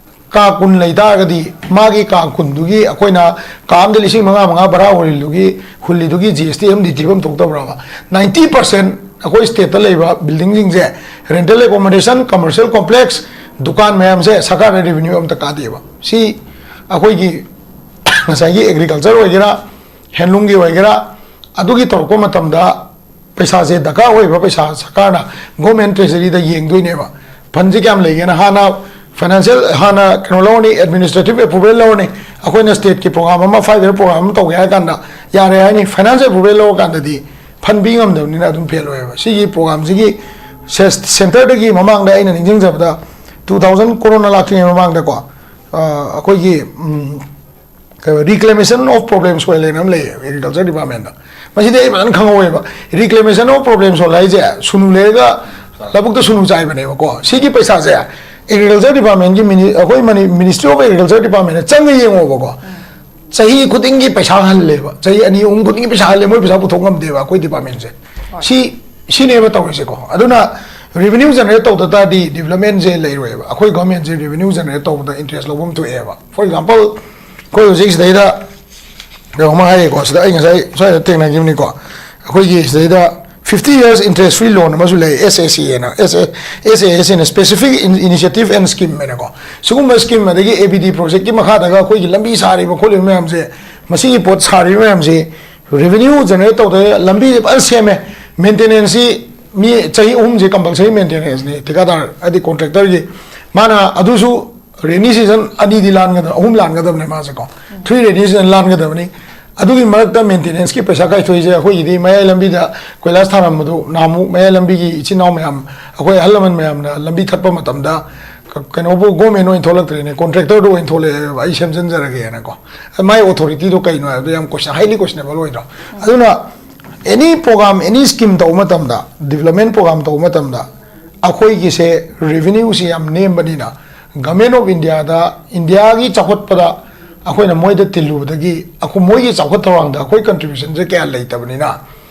ꯀꯥ ꯀꯨꯟ ꯂꯩ ꯇꯥꯔꯒꯗꯤ, ꯃꯥꯒꯤ ꯀꯥ ꯀꯨꯟꯗꯨꯒꯤ ꯑꯩꯈꯣꯏꯅ ꯀꯥ ꯑꯃꯗ ꯂꯤꯁꯤꯡ ꯃꯉꯥ ꯃꯉꯥ ꯚꯔꯥ ꯍꯨꯜꯂꯤꯗꯨꯒꯤ, ꯍꯨꯜꯂꯤꯗꯨꯒꯤ ꯖꯤ ꯑꯦꯁ ꯇꯤ ꯑꯃꯗꯤ ꯊꯤꯐꯝ ꯊꯣꯛꯇꯕ꯭ꯔꯕ? ꯅꯥꯏꯟꯇꯤ ꯄꯥꯔꯁꯦꯟ ꯑꯩꯈꯣꯏ ꯁ꯭ꯇꯦꯠꯇ ꯂꯩꯕ ꯕꯤꯜꯗꯤꯡꯁꯤꯡꯁꯦ, ꯔꯦꯟꯇꯦꯜ ꯑꯦꯀꯣꯃꯣꯗꯦꯁꯟ, ꯀꯃꯔꯁꯤꯌꯦꯜ ꯀꯣꯝꯄ꯭ꯂꯦꯛꯁ, ꯗꯨꯀꯥꯟ ꯃꯌꯥꯝꯁꯦ ꯁꯔꯀꯥꯔꯗ ꯔꯦꯚꯤꯅ꯭ꯌꯨ ꯑꯝꯇ ꯀꯥꯗꯦꯕ꯫ ꯁꯤ ꯑꯩꯈꯣꯏꯒꯤ ꯉꯁꯥꯏꯒꯤ ꯑꯦꯒ꯭ꯔꯤꯀꯜꯆꯔ ꯑꯣꯏꯒꯦꯔꯥ, ꯍꯦꯟꯂꯨꯝꯒꯤ ꯑꯣꯏꯒꯦꯔꯥ, ꯑꯗꯨꯒꯤ ꯇꯧꯔꯛꯄ ꯃꯇꯝꯗ ꯄꯩꯁꯥꯁꯦ, ꯗꯔꯀꯥꯔ ꯑꯣꯏꯕ ꯄꯩꯁꯥ ꯁꯔꯀꯥꯔꯅ ꯒꯣꯔꯃꯦꯟ ꯇ꯭ꯔꯦꯖꯔꯤꯗ ꯌꯦꯡꯗꯣꯏꯅꯦꯕ꯫ ꯐꯟꯁꯦ ꯀꯌꯥꯝ ꯂꯩꯒꯦꯅ ꯍꯥꯟꯅ ꯐꯥꯏꯅꯥꯟꯁꯤꯌꯦꯜ, ꯍꯥꯟꯅ ꯀꯩꯅꯣ ꯂꯧꯔꯅꯤ, ꯑꯦꯗꯃꯤꯅꯤꯁꯇ꯭ꯔꯦꯇꯤꯚ ꯑꯦꯄ꯭ꯔꯨꯕꯦꯜ ꯂꯧꯔꯅꯤ꯫ ꯑꯩꯈꯣꯏꯅ ꯁ꯭ꯇꯦꯠꯀꯤ ꯄ꯭ꯔꯣꯒ꯭ꯔꯥꯝ ꯑꯃ, ꯐꯥꯏꯚ ꯏꯌꯔ ꯄ꯭ꯔꯣꯒ꯭ꯔꯥꯝ ꯑꯃ ꯇꯧꯒꯦ ꯍꯥꯏ ꯀꯥꯟꯗ ꯌꯥꯔꯦ ꯍꯥꯏꯅꯤ꯫ ꯐꯥꯏꯅꯥꯟꯁꯤꯌꯦꯜ ꯑꯦꯄ꯭ꯔꯨꯕꯦꯜ ꯂꯧꯔꯀꯥꯟꯗꯗꯤ ꯐꯟ ꯄꯤ ꯉꯝꯗꯕꯅꯤꯅ ꯑꯗꯨꯝ ꯐꯦꯜ ꯑꯣꯏꯌꯦꯕ꯫ ꯁꯤꯒꯤ ꯄ꯭ꯔꯣꯒ꯭ꯔꯥꯝꯁꯤꯒꯤ ꯁꯦꯁ-, ꯁꯦꯟꯇꯔꯗꯒꯤ ꯃꯃꯥꯡꯗ ꯑꯩꯅ ꯅꯤꯡꯁꯤꯡꯖꯕꯗ, ꯇꯨ ꯊꯥꯎꯖꯟ ꯀꯣꯔꯣꯅꯥ ꯂꯥꯛꯇ꯭ꯔꯤꯉꯩ ꯃꯃꯥꯡꯗꯀꯣ, ꯑ, ꯑꯩꯈꯣꯏꯒꯤ, ꯎꯝ, ꯀꯩꯕ, ꯔꯤꯀ꯭ꯂꯦꯃꯦꯁꯟ ꯑꯣꯐ ꯄ꯭ꯔꯣꯕ꯭ꯂꯦꯝ ꯁꯣꯏꯜ ꯍꯥꯏꯅ ꯑꯃ ꯂꯩꯌꯦ ꯑꯦꯒ꯭ꯔꯤꯀꯜꯆꯔ ꯗꯤꯄꯥꯔꯠꯃꯦꯟꯗ꯫ ꯃꯁꯤꯗꯤ ꯑꯩ ꯐꯖꯅ ꯈꯪꯍꯧꯋꯦꯕ꯫ ꯔꯤꯀ꯭ꯂꯦꯃꯦꯁꯟ ꯑꯣꯐ ꯄ꯭ꯔꯣꯕ꯭ꯂꯦꯝ ꯁꯣꯏꯜ ꯍꯥꯏꯁꯦ ꯁꯨꯅꯨ ꯂꯩꯔꯒ ꯂꯧꯕꯨꯛꯇ ꯁꯨꯅꯨ ꯆꯥꯏꯕꯅꯦꯕꯀꯣ꯫ ꯁꯤꯒꯤ ꯄꯩꯁꯥꯁꯦ ꯑꯦꯒ꯭ꯔꯤꯀꯜꯆꯔ ꯗꯤꯄꯥꯔꯠꯃꯦꯟꯒꯤ ꯃꯤꯅꯤ-, ꯑꯩꯈꯣꯏ ꯃꯅꯤ-, ꯃꯤꯅꯤꯁꯇ꯭ꯔꯤ ꯑꯣꯐ ꯑꯦꯒ꯭ꯔꯤꯀꯜꯆꯔ ꯗꯤꯄꯥꯔꯠꯃꯦꯟꯗ ꯆꯪꯉ ꯌꯦꯡꯉꯣꯕꯀꯣ꯫ ꯆꯍꯤ ꯈꯨꯗꯤꯡꯒꯤ ꯄꯩꯁꯥ ꯍꯜꯂꯦꯕ, ꯆꯍꯤ ꯑꯅꯤ ꯑꯍꯨꯝ ꯈꯨꯗꯤꯡꯒꯤ ꯄꯩꯁꯥ ꯍꯜꯂꯦ, ꯃꯣꯏ ꯄꯩꯁꯥ ꯄꯨꯊꯣꯛ ꯉꯝꯗꯦꯕ ꯑꯩꯈꯣꯏ ꯗꯤꯄꯥꯔꯠꯃꯦꯟꯁꯦ꯫ ꯁꯤ, ꯁꯤꯅꯦꯕ ꯇꯧꯔꯤꯁꯦꯀꯣ꯫ ꯑꯗꯨꯅ ꯔꯦꯚꯤꯅ꯭ꯌꯨ ꯖꯦꯅꯦꯔꯦꯠ ꯇꯧꯗ ꯇꯥꯔꯗꯤ ꯗꯤꯕꯂꯞꯃꯦꯟꯁꯦ ꯂꯩꯔꯣꯏꯕ꯫ ꯑꯩꯈꯣꯏ ꯒꯚꯔꯟꯃꯦꯟꯁꯦ ꯔꯦꯚꯤꯅ꯭ꯌꯨ ꯖꯦꯅꯦꯔꯦꯠ ꯇꯧꯕꯗ ꯏꯟꯇꯔꯦꯁ ꯂꯧꯐꯝ ꯊꯣꯛꯑꯦꯕ꯫ ꯐꯣꯔ ꯑꯦꯛꯖꯥꯝꯄꯜ, ꯑꯩꯈꯣꯏ ꯍꯧꯖꯤꯛ ꯁꯤꯗꯩꯗ ꯀꯩꯅꯣꯝꯃ ꯍꯥꯏꯌꯦꯀꯣ, ꯁꯤꯗ ꯑꯩ ꯉꯁꯥꯏ ꯁ꯭ꯋꯥꯏꯗ ꯊꯦꯡꯅꯈꯤꯕꯅꯤꯀꯣ꯫ ꯑꯩꯈꯣꯏꯒꯤ ꯁꯤꯗꯩꯗ ꯐꯤꯐꯇꯤ ꯌꯔꯁ ꯏꯟꯇꯔꯦꯁ ꯐ꯭ꯔꯤ ꯂꯣꯟ ꯑꯃꯁꯨ ꯂꯩ, ꯑꯦꯁ ꯑꯦ ꯁꯤ ꯍꯥꯏꯅ, ꯑꯦꯁ ꯑꯦ, ꯑꯦꯁ ꯑꯦ ꯑꯦꯁ ꯍꯥꯏꯅ, specific in-, initiative and scheme ꯍꯥꯏꯅꯀꯣ꯫ ꯁꯤꯒꯨꯝꯕ ꯁ꯭ꯀꯤꯝ, ꯑꯗꯒꯤ ꯑꯦ ꯕꯤ ꯗꯤ ꯄ꯭ꯔꯣꯖꯦꯛꯀꯤ ꯃꯈꯥꯗꯒ ꯑꯩꯈꯣꯏꯒꯤ ꯂꯝꯕꯤ ꯁꯥꯔꯤꯕ ꯈꯣꯠꯂꯤꯕ ꯃꯌꯥꯝꯁꯦ, ꯃꯁꯤꯒꯤ ꯄꯣꯠ ꯁꯥꯔꯤꯕ ꯃꯌꯥꯝꯁꯦ ꯔꯦꯚꯤꯅ꯭ꯌꯨ ꯖꯦꯅꯦꯔꯦꯠ ꯇꯧꯗ ꯂꯝꯕꯤꯁꯦ ꯐꯖꯅ ꯁꯦꯝꯃꯦ꯫ ꯃꯦꯟꯇꯦꯅꯦꯟꯁꯁꯤ ꯃꯤ ꯆꯍꯤ ꯑꯍꯨꯝꯁꯦ ꯀꯝꯄꯜꯁꯔꯤ ꯃꯦꯟꯇꯦꯅꯦꯟꯁꯅꯤ, ꯊꯤꯀꯥꯗꯥꯔ ꯍꯥꯏꯗꯤ ꯀꯣꯟꯇ꯭ꯔꯦꯛꯇꯔꯒꯤ꯫ ꯃꯥꯅ ꯑꯗꯨꯁꯨ ꯔꯦꯅꯤ ꯁꯤꯖꯟ ꯑꯅꯤꯗꯤ ꯂꯥꯟꯒꯗꯕ, ꯑꯍꯨꯝ ꯂꯥꯟꯒꯗꯕꯅꯦ ꯃꯥꯁꯦꯀꯣ꯫ ꯊ꯭ꯔꯤ ꯔꯦꯅꯤ ꯁꯤꯖꯟ ꯂꯥꯟꯒꯗꯕꯅꯤ꯫ ꯑꯗꯨꯒꯤ ꯃꯔꯛꯇ ꯃꯦꯟꯇꯦꯅꯦꯟꯁꯀꯤ ꯄꯩꯁꯥ ꯀꯥꯏꯊꯣꯛꯏꯁꯦ ꯑꯩꯈꯣꯏꯒꯤꯗꯤ ꯃꯌꯥꯏ ꯂꯝꯕꯤꯗ ꯀꯣꯏꯂꯥꯁ ꯊꯥꯔꯝꯕꯗꯨ ꯅꯍꯥꯟꯃꯨꯛ ꯃꯌꯥꯏ ꯂꯝꯕꯤꯒꯤ ꯏꯆꯤꯟ ꯏꯅꯥꯎ ꯃꯌꯥꯝ, ꯑꯩꯈꯣꯏ ꯑꯍꯜ ꯂꯃꯟ ꯃꯌꯥꯝꯅ ꯂꯝꯕꯤ ꯊꯠꯄ ꯃꯇꯝꯗ ꯀ-, ꯀꯩꯅꯣꯕꯨ ꯒꯣꯔꯃꯦꯟ ꯑꯣꯏꯅ ꯊꯣꯛꯂꯛꯇ꯭ꯔꯦꯅꯦ, ꯀꯣꯟꯇ꯭ꯔꯦꯛꯇꯔꯗꯨ ꯑꯣꯏꯅ ꯊꯣꯛꯂꯛꯑꯦꯕ, "ꯑꯩ ꯁꯦꯝꯖꯤꯟꯖꯔꯒꯦꯅꯀꯣ"꯫ ꯃꯥꯏ ꯑꯣꯊꯣꯔꯤꯇꯤꯗꯣ ꯀꯩꯅꯣ ꯍꯥꯏꯕꯗꯣ ꯌꯥꯝ ꯀꯣꯏꯁꯟ, ꯍꯥꯏꯂꯤ ꯀꯣꯏꯁꯅꯦꯕꯜ ꯑꯣꯏꯗ꯭ꯔꯣ? ꯑꯗꯨꯅ ꯑꯦꯅꯤ ꯄ꯭ꯔꯣꯒ꯭ꯔꯥꯝ, ꯑꯦꯅꯤ ꯁ꯭ꯀꯤꯝ ꯇꯧꯕ ꯃꯇꯝꯗ, ꯗꯤꯕ꯭ꯂꯞꯃꯦꯟ ꯄ꯭ꯔꯣꯒ꯭ꯔꯥꯝ ꯇꯧꯕ ꯃꯇꯝꯗ, ꯑꯩꯈꯣꯏꯒꯤꯁꯦ ꯔꯦꯚꯤꯅ꯭ꯌꯨꯁꯤ ꯌꯥꯝ ꯅꯦꯝꯕꯅꯤꯅ, ꯒꯃꯦꯟ ꯑꯣꯐ ꯏꯟꯗꯤꯌꯥꯗ, ꯏꯟꯗꯤꯌꯥꯒꯤ ꯆꯥꯎꯈꯠꯄꯗ ꯑꯩꯈꯣꯏꯅ ꯃꯣꯏꯗ ꯇꯤꯜꯂꯨꯕꯗꯒꯤ, ꯑꯩꯈꯣꯏ, ꯃꯣꯏꯒꯤ ꯆꯥꯎꯈꯠ ꯊꯧꯔꯥꯡꯗ ꯑꯩꯈꯣꯏ ꯀꯟꯇ꯭ꯔꯤꯕ꯭ꯌꯨꯁꯟꯁꯦ ꯀꯌꯥ ꯂꯩꯇꯕꯅꯤꯅ,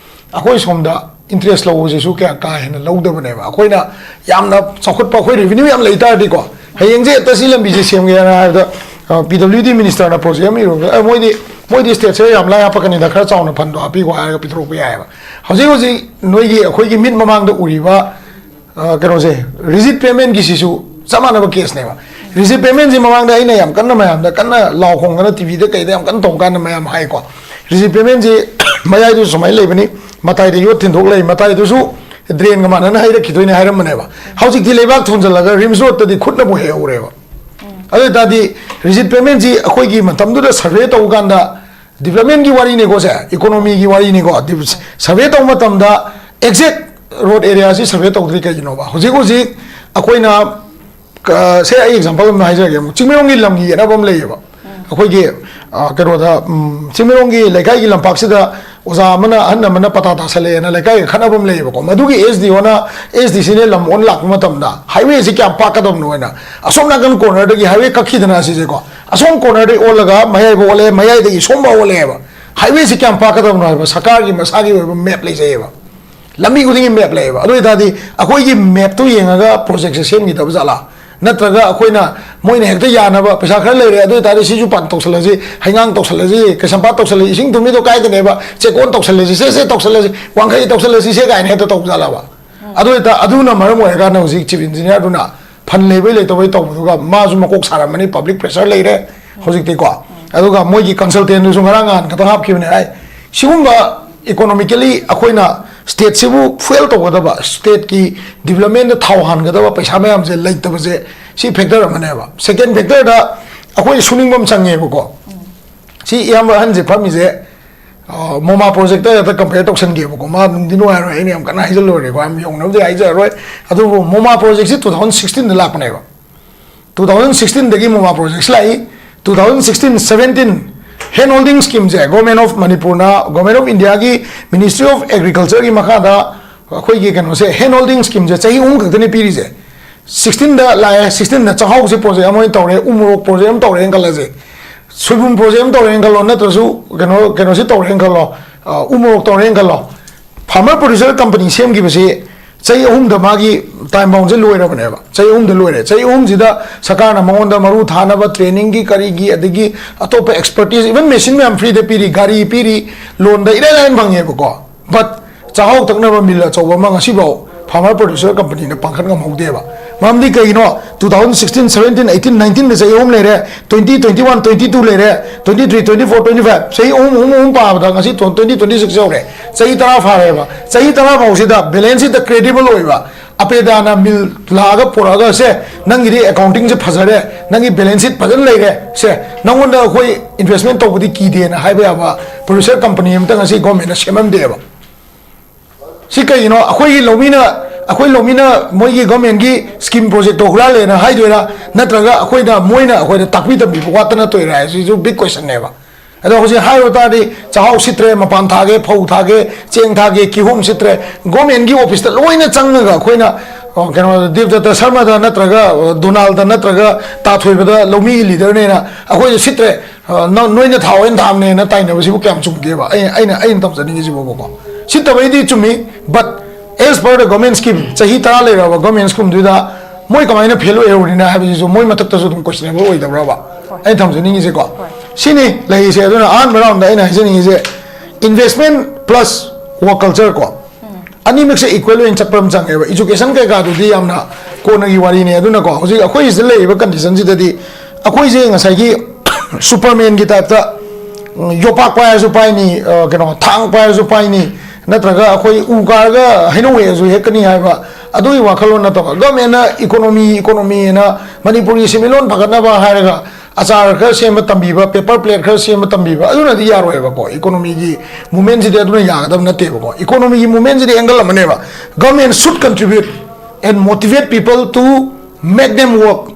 ꯑꯩꯈꯣꯏ ꯁꯣꯝꯗ ꯏꯟꯇꯔꯦꯁ ꯂꯧꯕꯁꯤꯁꯨ ꯀꯌꯥ ꯀꯥ ꯍꯦꯟꯅ ꯂꯧꯗꯕꯅꯦꯕ꯫ ꯑꯩꯈꯣꯏꯅ ꯌꯥꯝꯅ ꯆꯥꯎꯈꯠꯄ, ꯑꯩꯈꯣꯏ ꯔꯦꯚꯤꯅ꯭ꯌꯨ ꯌꯥꯝ ꯂꯩ ꯇꯥꯔꯗꯤꯀꯣ, ꯍꯌꯦꯡꯁꯦ ꯍꯦꯛꯇ ꯁꯤ ꯂꯝꯕꯤꯁꯦ ꯁꯦꯝꯒꯦꯅ ꯍꯥꯏꯕꯗ, ꯄꯤ ꯗꯕ꯭ꯂꯤꯎ ꯗꯤ ꯃꯤꯅꯤꯁꯇꯔꯅ ꯄ꯭ꯔꯣꯖꯦꯛ ꯑꯃ ꯏꯔꯨꯔꯒ, "ꯑꯦ, ꯃꯣꯏꯗꯤ, ꯃꯣꯏꯗꯤ ꯁ꯭ꯇꯦꯠꯁꯦ ꯌꯥꯝ ꯂꯥꯏ ꯍꯥꯞꯄꯛꯀꯅꯤꯗ, ꯈꯔ ꯆꯥꯎꯅ ꯐꯟꯗꯣ ꯍꯥꯞꯄꯤꯈꯣ" ꯍꯥꯏꯔꯒ ꯄꯤꯊꯣꯔꯛꯄ ꯌꯥꯏꯑꯕ꯫ ꯍꯧꯖꯤꯛ ꯍꯧꯖꯤꯛ ꯅꯣꯏꯒꯤ, ꯑꯩꯈꯣꯏꯒꯤ ꯃꯤꯠ ꯃꯃꯥꯡꯗ ꯎꯔꯤꯕ, ꯑ, ꯀꯩꯅꯣꯁꯦ, ꯔꯤꯖꯤꯠ ꯄꯦꯃꯦꯟꯒꯤꯁꯤꯁꯨ ꯆꯞ ꯃꯥꯟꯅꯕ ꯀꯦꯁꯅꯦꯕ꯫ ꯔꯤꯖꯤꯠ ꯄꯦꯃꯦꯟꯁꯤ ꯃꯃꯥꯡꯗ ꯑꯩꯅ ꯌꯥꯝ ꯀꯟꯅ, ꯃꯌꯥꯝꯗ ꯀꯟꯅ ꯂꯥꯎ ꯈꯣꯡꯗꯅ, ꯇꯤꯚꯤꯗ ꯀꯩꯗ ꯌꯥꯝ ꯀꯟꯅ ꯇꯧꯕ ꯀꯥꯟꯗ ꯃꯌꯥꯝ ꯍꯥꯏꯀꯣ, ꯔꯤꯖꯤꯠ ꯄꯦꯃꯦꯟꯁꯤ ꯃꯌꯥꯏꯗꯨꯁꯨ ꯁꯨꯃꯥꯏꯅ ꯂꯩꯕꯅꯤ, ꯃꯇꯥꯏꯗ ꯌꯣꯠ ꯊꯤꯟꯗꯣꯛ ꯂꯩ, ꯃꯇꯥꯏꯗꯨꯁꯨ ꯗ꯭ꯔꯦꯟꯒ ꯃꯥꯟꯅꯅ ꯍꯩꯔꯛꯈꯤꯗꯣꯏꯅꯦ ꯍꯥꯏꯔꯝꯕꯅꯦꯕ꯫ ꯍꯧꯖꯤꯛꯇꯤ ꯂꯩꯕꯥꯛ ꯊꯣꯟꯖꯜꯂꯒ ꯔꯤꯝꯁ ꯔꯣꯗꯇꯗꯤ ꯈꯨꯠꯅꯕꯨ ꯍꯦꯛꯍꯧꯔꯦꯕ꯫ ꯑꯗꯨ ꯑꯣꯏ ꯇꯥꯔꯗꯤ ꯔꯤꯖꯤꯠ ꯄꯦꯃꯦꯟꯁꯤ ꯑꯩꯈꯣꯏꯒꯤ ꯃꯇꯝꯗꯨꯗ ꯁꯔꯚꯦ ꯇꯧꯕ ꯀꯥꯟꯗ, ꯗꯤꯕ꯭ꯂꯞꯃꯦꯟꯒꯤ ꯋꯥꯔꯤꯅꯤꯀꯣ ꯁꯦ, ꯏꯀꯣꯅꯣꯃꯤꯒꯤ ꯋꯥꯔꯤꯅꯤꯀꯣ, ꯗꯤꯕ-, ꯁꯔꯚꯦ ꯇꯧꯕ ꯃꯇꯝꯗ ꯑꯦꯛꯖꯦꯛ ꯔꯣꯗ ꯑꯦꯔꯤꯌꯥꯁꯤ ꯁꯔꯚꯦ ꯇꯧꯗ꯭ꯔꯤ ꯀꯩꯒꯤꯅꯣꯕ? ꯍꯧꯖꯤꯛ ꯍꯧꯖꯤꯛ ꯑꯩꯈꯣꯏꯅ, ꯀ-, ꯁꯦ, ꯑꯩ ꯑꯦꯛꯖꯥꯝꯄꯜ ꯑꯃ ꯍꯥꯏꯖꯔꯒꯦ꯫ ꯑꯃꯨꯛ ꯆꯤꯡꯃꯩꯔꯣꯡꯒꯤ ꯂꯝꯒꯤ ꯌꯦꯠꯅꯕ ꯑꯃ ꯂꯩꯌꯦꯕ꯫ ꯑꯩꯈꯣꯏꯒꯤ, ꯑ, ꯀꯩꯅꯣꯗ, ꯎꯝ, ꯆꯤꯡꯃꯩꯔꯣꯡꯒꯤ ꯂꯩꯀꯥꯏꯒꯤ ꯂꯝꯄꯥꯛꯁꯤꯗ ꯑꯣꯖꯥ ꯑꯃꯅ, ꯑꯍꯟ ꯑꯃꯅ ꯄꯇꯥ ꯇꯥꯁꯜꯂꯛꯑꯦꯅ ꯂꯩꯀꯥꯏꯒ ꯈꯠꯅꯕ ꯑꯃ ꯂꯩꯌꯦꯕꯀꯣ꯫ ꯃꯗꯨꯒꯤ ꯑꯦꯁ ꯗꯤ ꯑꯣꯅ, ꯑꯦꯁ ꯗꯤ ꯁꯤꯅ ꯂꯝ ꯑꯣꯟ ꯂꯥꯛꯄ ꯃꯇꯝꯗ, ꯍꯥꯏꯋꯦꯁꯤ ꯀꯌꯥꯝ ꯄꯥꯛꯀꯗꯕꯅꯣ ꯍꯥꯏꯅ, ꯑꯁꯣꯝ ꯅꯥꯀꯟ ꯀꯣꯔꯅꯔꯗꯒꯤ ꯍꯥꯏꯋꯦ ꯀꯛꯈꯤꯗꯅ, ꯑꯁꯤꯁꯦꯀꯣ, ꯑꯁꯣꯝ ꯀꯣꯔꯅꯔꯗꯒꯤ ꯑꯣꯜꯂꯒ ꯃꯌꯥꯏꯐꯥꯎ ꯑꯣꯜꯂꯦ, ꯃꯌꯥꯏꯗꯒꯤ ꯁꯣꯝꯐꯥꯎ ꯑꯣꯜꯂꯦꯕ꯫ ꯍꯥꯏꯋꯦꯁꯤ ꯀꯌꯥꯝ ꯄꯥꯛꯀꯗꯕꯅꯣ ꯍꯥꯏꯕ ꯁꯔꯀꯥꯔꯒꯤ ꯃꯁꯥꯒꯤ ꯑꯣꯏꯕ ꯃꯦꯞ ꯂꯩꯖꯩꯑꯕ꯫ ꯂꯝꯕꯤ ꯈꯨꯗꯤꯡꯒꯤ ꯃꯦꯞ ꯂꯩꯌꯦꯕ꯫ ꯑꯗꯨ ꯑꯣꯏ ꯇꯥꯔꯗꯤ ꯑꯩꯈꯣꯏꯒꯤ ꯃꯦꯞꯇꯨ ꯌꯦꯡꯉꯒ ꯄ꯭ꯔꯣꯖꯦꯛꯁꯦ ꯁꯦꯝꯈꯤꯗꯕ ꯖꯥꯠꯂꯥ? ꯅꯠꯇ꯭ꯔꯒ ꯑꯩꯈꯣꯏꯅ, ꯃꯣꯏꯅ ꯍꯦꯛꯇ ꯌꯥꯅꯕ, "ꯄꯩꯁꯥ ꯈꯔ ꯂꯩꯔꯦ, ꯑꯗꯨ ꯑꯣꯏ ꯇꯥꯔꯗꯤ ꯁꯤꯁꯨ ꯄꯥꯟ ꯇꯧꯁꯜꯂꯁꯤ, ꯍꯩꯉꯥꯡ ꯇꯧꯁꯜꯂꯁꯤ, ꯀꯩꯁꯥꯝꯄꯥꯠ ꯇꯧꯁꯜꯂꯁꯤ, ꯏꯁꯤꯡ ꯊꯨꯝꯃꯤꯗꯣ ꯀꯥꯏꯗꯅꯦꯕ, ꯆꯦꯛꯀꯣꯟ ꯇꯧꯁꯜꯂꯁꯤ, ꯁꯦ, ꯁꯦ ꯇꯧꯁꯜꯂꯁꯤ, ꯋꯥꯡꯈꯩ ꯇꯧꯁꯜꯂꯁꯤ, ꯁꯦ" ꯀꯥꯏꯅ ꯍꯦꯛꯇ ꯇꯧꯕ ꯖꯥꯠꯂꯕ? ꯑꯗꯨ ꯑꯣꯏ ꯇꯥ-, ꯑꯗꯨꯅ ꯃꯔꯝ ꯑꯣꯏꯔꯀꯥꯟꯗ ꯍꯧꯖꯤꯛ ꯆꯤꯐ ꯏꯟꯖꯤꯅꯤꯌꯥꯔꯗꯨꯅ ꯐꯟ ꯂꯩꯕꯩ ꯂꯩꯇꯕꯩ ꯇꯧꯕꯗꯨꯒ ꯃꯥꯁꯨ ꯃꯀꯣꯛ ꯁꯥꯔꯝꯃꯅꯤ, ꯄꯕ꯭ꯂꯤꯛ ꯄ꯭ꯔꯦꯁꯔ ꯂꯩꯔꯦ ꯍꯧꯖꯤꯛꯇꯤꯀꯣ꯫ ꯑꯗꯨꯒ ꯃꯣꯏꯒꯤ ꯀꯟꯁꯜꯇꯦꯟꯗꯨꯁꯨ ꯉꯔꯥꯡ ꯅꯍꯥꯟ ꯈꯛꯇꯪ ꯍꯥꯞꯈꯤꯕꯅꯦ ꯍꯥꯏ꯫ ꯁꯤꯒꯨꯝꯕ ꯏꯀꯣꯅꯣꯃꯤꯀꯦꯂꯤ ꯑꯩꯈꯣꯏꯅ ꯁ꯭ꯇꯦꯠꯁꯤꯕꯨ ꯐꯨꯑꯦꯜ ꯇꯧꯒꯗꯕ, ꯁ꯭ꯇꯦꯠꯀꯤ ꯗꯤꯕ꯭ꯂꯞꯃꯦꯟꯗ ꯊꯥꯎ ꯍꯥꯟꯒꯗꯕ ꯄꯩꯁꯥ ꯃꯌꯥꯝꯁꯦ ꯂꯩꯇꯕꯁꯦ, ꯁꯤ ꯐꯦꯛꯇꯔ ꯑꯃꯅꯦꯕ꯫ ꯁꯦꯀꯦꯟ ꯐꯦꯛꯇꯔꯗ ꯑꯩꯈꯣꯏ ꯁꯨꯅꯤꯡꯕ ꯑꯃ ꯆꯪꯉꯦꯕꯀꯣ꯫ ꯁꯤ ꯏꯌꯥꯝꯕ ꯑꯍꯟꯁꯦ ꯐꯝꯃꯤꯁꯦ, ꯑ, ꯃꯣꯃꯥ ꯄ꯭ꯔꯣꯖꯦꯛꯇ ꯍꯦꯛꯇ ꯀꯝꯄꯦꯌꯔ ꯇꯧꯁꯟꯒꯦꯕꯀꯣ, ꯃꯥ ꯅꯨꯡꯗꯤ ꯅꯨꯡꯉꯥꯏꯔꯣꯏ, ꯑꯩꯅ ꯌꯥꯝ ꯀꯟꯅ ꯍꯥꯏꯖꯜꯂꯨꯔꯦꯀꯣ, ꯌꯥꯝ ꯌꯧꯅꯕꯗꯤ ꯍꯥꯏꯖꯔꯔꯣꯏ꯫ ꯑꯗꯨꯕꯨ ꯃꯣꯃꯥ ꯄ꯭ꯔꯣꯖꯦꯛꯁꯤ ꯇꯨ ꯊꯥꯎꯖꯟ ꯁꯤꯛꯁꯇꯤꯟꯗ ꯂꯥꯛꯄꯅꯦꯕ꯫ ꯇꯨ ꯊꯥꯎꯖꯟ ꯁꯤꯛꯁꯇꯤꯟꯗꯒꯤ ꯃꯣꯃꯥ ꯄ꯭ꯔꯣꯖꯦꯛꯁꯤ ꯂꯥꯛꯏ꯫ Two thousand sixteen seventeen, Hand holding schemeꯁꯦ Government of Manipurꯅ, Government of Indiaꯒꯤ Ministry of Agricultureꯒꯤ ꯃꯈꯥꯗ ꯑꯩꯈꯣꯏꯒꯤ ꯀꯩꯅꯣꯁꯦ, hand holding schemeꯁꯦ ꯆꯍꯤ ꯑꯍꯨꯝ ꯈꯛꯇꯅꯤ ꯄꯤꯔꯤꯁꯦ꯫ Sixteenꯗ ꯂꯥꯛꯑꯦ, sixteenꯗ ꯆꯥꯛꯍꯥꯎꯁꯦ project ꯑꯃ ꯑꯣꯏꯅ ꯇꯧꯔꯦ, ꯎ ꯃꯣꯔꯣꯛ project ꯑꯃ ꯇꯧꯔꯦꯅ ꯈꯜꯂꯁꯦ, ꯁꯣꯏꯕꯨꯝ project ꯑꯃ ꯇꯧꯔꯦꯅ ꯈꯜꯂꯣ, ꯅꯠꯇ꯭ꯔꯁꯨ ꯀꯩꯅꯣ, ꯀꯩꯅꯣꯁꯤ ꯇꯧꯔꯦꯅ ꯈꯜꯂꯣ, ꯑ, ꯎ ꯃꯣꯔꯣꯛ ꯇꯧꯔꯦꯅ ꯈꯜꯂꯣ꯫ Farmer producer company ꯁꯦꯝꯈꯤꯕꯁꯤ ꯆꯍꯤ ꯑꯍꯨꯝꯗ ꯃꯥꯒꯤ time boundꯁꯦ ꯂꯣꯏꯔꯕꯅꯦꯕ꯫ ꯆꯍꯤ ꯑꯍꯨꯝꯗ ꯂꯣꯏꯔꯦ꯫ ꯆꯍꯤ ꯑꯍꯨꯝꯁꯤꯗ ꯁꯔꯀꯥꯔꯅ ꯃꯉꯣꯟꯗ ꯃꯔꯨ ꯊꯥꯅꯕ trainingꯒꯤ, ꯀꯔꯤꯒꯤ, ꯑꯗꯒꯤ ꯑꯇꯣꯞꯄ expertise, even machine ꯃꯌꯥꯝ freeꯗ ꯄꯤꯔꯤ, ꯒꯥꯔꯤ ꯄꯤꯔꯤ, loanꯗ ꯏꯔꯥꯏ ꯂꯥꯏꯅ ꯐꯪꯉꯦꯕꯀꯣ꯫ But ꯆꯥꯛꯍꯥꯎ ꯇꯛꯅꯕ mill ꯑꯆꯧꯕ ꯑꯃ ꯉꯁꯤꯐꯥꯎ farmer producer companyꯅ ꯄꯥꯡꯈꯠ ꯉꯝꯍꯧꯗꯦꯕ꯫ ꯃꯔꯝꯗꯤ ꯀꯩꯒꯤꯅꯣ? Two thousand sixteen, seventeen, eighteen, nineteenꯗ ꯆꯍꯤ ꯑꯍꯨꯝ ꯂꯩꯔꯦ, twenty, twenty-one, twenty-two ꯂꯩꯔꯦ, twenty-three, twenty-four, twenty-five, ꯆꯍꯤ ꯑꯍꯨꯝ, ꯑꯍꯨꯝ, ꯑꯍꯨꯝ ꯄꯥꯕꯗ ꯉꯁꯤ twenty twenty-six ꯌꯧꯔꯦ꯫ ꯆꯍꯤ ꯇꯔꯥ ꯐꯥꯔꯦꯕ꯫ ꯆꯍꯤ ꯇꯔꯥ ꯐꯥꯎꯁꯤꯗ balance sheetꯇ credible ꯑꯣꯏꯕ, ꯑꯄꯦꯗꯥꯅ mill ꯂꯥꯛꯑꯒ ꯄꯨꯔꯛꯑꯒ, "ꯁꯦ, ꯅꯪꯒꯤꯗꯤ accountingꯁꯦ ꯐꯖꯔꯦ, ꯅꯪꯒꯤ balance sheet ꯐꯖꯅ ꯂꯩꯔꯦ, ꯁꯦ, ꯅꯪꯉꯣꯟꯗ ꯑꯩꯈꯣꯏ investment ꯇꯧꯕꯗꯤ ꯀꯤꯗꯦꯅ" ꯍꯥꯏꯕ ꯌꯥꯕ producer company ꯑꯃꯇ ꯉꯁꯤ governmentꯅ ꯁꯦꯝꯃꯝꯗꯦꯕ꯫ ꯁꯤ ꯀꯩꯒꯤꯅꯣ? ꯑꯩꯈꯣꯏꯒꯤ ꯂꯧꯃꯤꯅ, ꯑꯩꯈꯣꯏ ꯂꯧꯃꯤꯅ ꯃꯣꯏꯒꯤ governmentꯀꯤ scheme projectꯇꯣ ꯍꯨꯔꯥꯜꯂꯦꯅ ꯍꯥꯏꯗꯣꯏꯔꯥ, ꯅꯠꯇ꯭ꯔꯒ ꯑꯩꯈꯣꯏꯅ, ꯃꯣꯏꯅ ꯑꯩꯈꯣꯏꯗ ꯇꯥꯛꯄꯤ ꯇꯝꯕꯤꯕ ꯋꯥꯠꯇꯅ ꯇꯧꯔꯤꯔꯥ ꯍꯥꯏꯕꯁꯤꯁꯨ big questionꯅꯦꯕ꯫ ꯑꯗꯣ ꯍꯧꯖꯤꯛ ꯍꯥꯏꯔꯨ ꯇꯥꯔꯗꯤ, ꯆꯥꯛꯍꯥꯎ ꯁꯤꯠꯇ꯭ꯔꯦ, ꯃꯄꯥꯟ ꯊꯥꯒꯦ, ꯐꯧ ꯊꯥꯒꯦ, ꯆꯦꯡ ꯊꯥꯒꯦ, ꯀꯤꯍꯣꯝ ꯁꯤꯠꯇ꯭ꯔꯦ, governmentꯀꯤ officeꯇ ꯂꯣꯏꯅ ꯆꯪꯉꯒ ꯑꯩꯈꯣꯏꯅ, ꯑ, ꯀꯩꯅꯣ, ꯗꯦꯕꯗꯠꯇ ꯁꯔꯃꯗ ꯅꯠꯇ꯭ꯔꯒ, ꯑ, ꯗꯣꯅꯥꯜꯗ ꯅꯠꯇ꯭ꯔꯒ ꯇꯥꯊꯣꯏꯕꯗ ꯂꯧꯃꯤꯒꯤ leaderꯅꯦꯅ ꯑꯩꯈꯣꯏꯁꯨ ꯁꯤꯠꯇ꯭ꯔꯦ, ꯑ, ꯅ-, ꯅꯣꯏꯅ ꯊꯥꯎ ꯑꯣꯏꯅ ꯊꯥꯕꯅꯦꯅ ꯇꯥꯏꯅꯕꯁꯤꯕꯨ ꯀꯌꯥꯝ ꯆꯨꯝꯒꯦꯕ? ꯑꯩ, ꯑꯩꯅ, ꯑꯩꯅ ꯇꯝꯖꯅꯤꯡꯉꯤꯁꯤꯕꯨꯕꯀꯣ꯫ ꯁꯤꯠꯇꯕꯩꯗꯤ ꯆꯨꯝꯃꯤ, but as per the government scheme, ꯆꯍꯤ ꯇꯔꯥ ꯂꯩꯔꯕ government schemeꯗꯨꯗ ꯃꯣꯏ ꯀꯃꯥꯏꯅ fail ꯑꯣꯏꯍꯧꯔꯤꯅꯣ ꯍꯥꯏꯕꯁꯤꯁꯨ ꯃꯣꯏ ꯃꯊꯛꯇꯁꯨ ꯑꯗꯨꯝ questionable ꯑꯣꯏꯗꯕ꯭ꯔꯕ? ꯑꯩꯅ ꯊꯝꯖꯅꯤꯡꯉꯤꯁꯦꯀꯣ꯫ ꯁꯤꯅꯤ ꯂꯩꯔꯤꯁꯦ꯫ ꯑꯗꯨꯅ ꯑꯍꯥꯟꯕ roundꯗ ꯑꯩꯅ ꯍꯥꯏꯖꯅꯤꯡꯉꯤꯁꯦ, investment plus work culture ꯀꯣ꯫ ꯑꯅꯤꯃꯛꯁꯦ equal ꯑꯣꯏꯅ ꯆꯠꯄ ꯑꯃ ꯆꯪꯉꯦꯕ꯫ Education ꯀꯩꯀꯥꯗꯨꯗꯤ ꯌꯥꯝꯅ ꯀꯣꯟꯅꯒꯤ ꯋꯥꯔꯤꯅꯤ꯫ ꯑꯗꯨꯅꯀꯣ, ꯍꯧꯖꯤꯛ ꯑꯩꯈꯣꯏ ꯁꯤꯗ ꯂꯩꯔꯤꯕ conditionꯁꯤꯗꯗꯤ ꯑꯩꯈꯣꯏꯁꯦ ꯉꯁꯥꯏꯒꯤ Supermanꯒꯤ typeꯇ, ꯎꯝ, ꯌꯣꯄꯥꯛ ꯄꯥꯏꯔꯁꯨ ꯄꯥꯏꯅꯤ, ꯑ, ꯀꯩꯅꯣ, ꯊꯥꯡ ꯄꯥꯏꯔꯁꯨ ꯄꯥꯏꯅꯤ, ꯅꯠꯇ꯭ꯔꯒ ꯑꯩꯈꯣꯏ ꯎ ꯀꯥꯔꯒ ꯍꯩꯅꯧ ꯍꯦꯛꯑꯁꯨ ꯍꯦꯛꯀꯅꯤ ꯍꯥꯏꯕ ꯑꯗꯨꯒꯤ ꯋꯥꯈꯜꯂꯣꯟ ꯅꯠꯇꯕ, governmentꯅ economy, economyꯑꯅ ꯃꯅꯤꯄꯨꯔꯒꯤ ꯁꯦꯟꯃꯤꯠꯂꯣꯟ ꯐꯒꯠꯅꯕ ꯍꯥꯏꯔꯒ ꯑꯆꯥꯔ ꯈꯔ ꯁꯦꯝꯕ ꯇꯝꯕꯤꯕ, paper plate ꯈꯔ ꯁꯦꯝꯕ ꯇꯝꯕꯤꯕ, ꯑꯗꯨꯅꯗꯤ ꯌꯥꯔꯣꯏꯕꯀꯣ꯫ Economyꯒꯤ movementꯁꯤꯗꯤ ꯑꯗꯨꯅ ꯌꯥꯒꯗꯕ ꯅꯠꯇꯦꯕꯀꯣ꯫ Economyꯒꯤ movementꯁꯤꯗꯤ angle ꯑꯃꯅꯦꯕ꯫ Government should contribute and motivate people to make them work.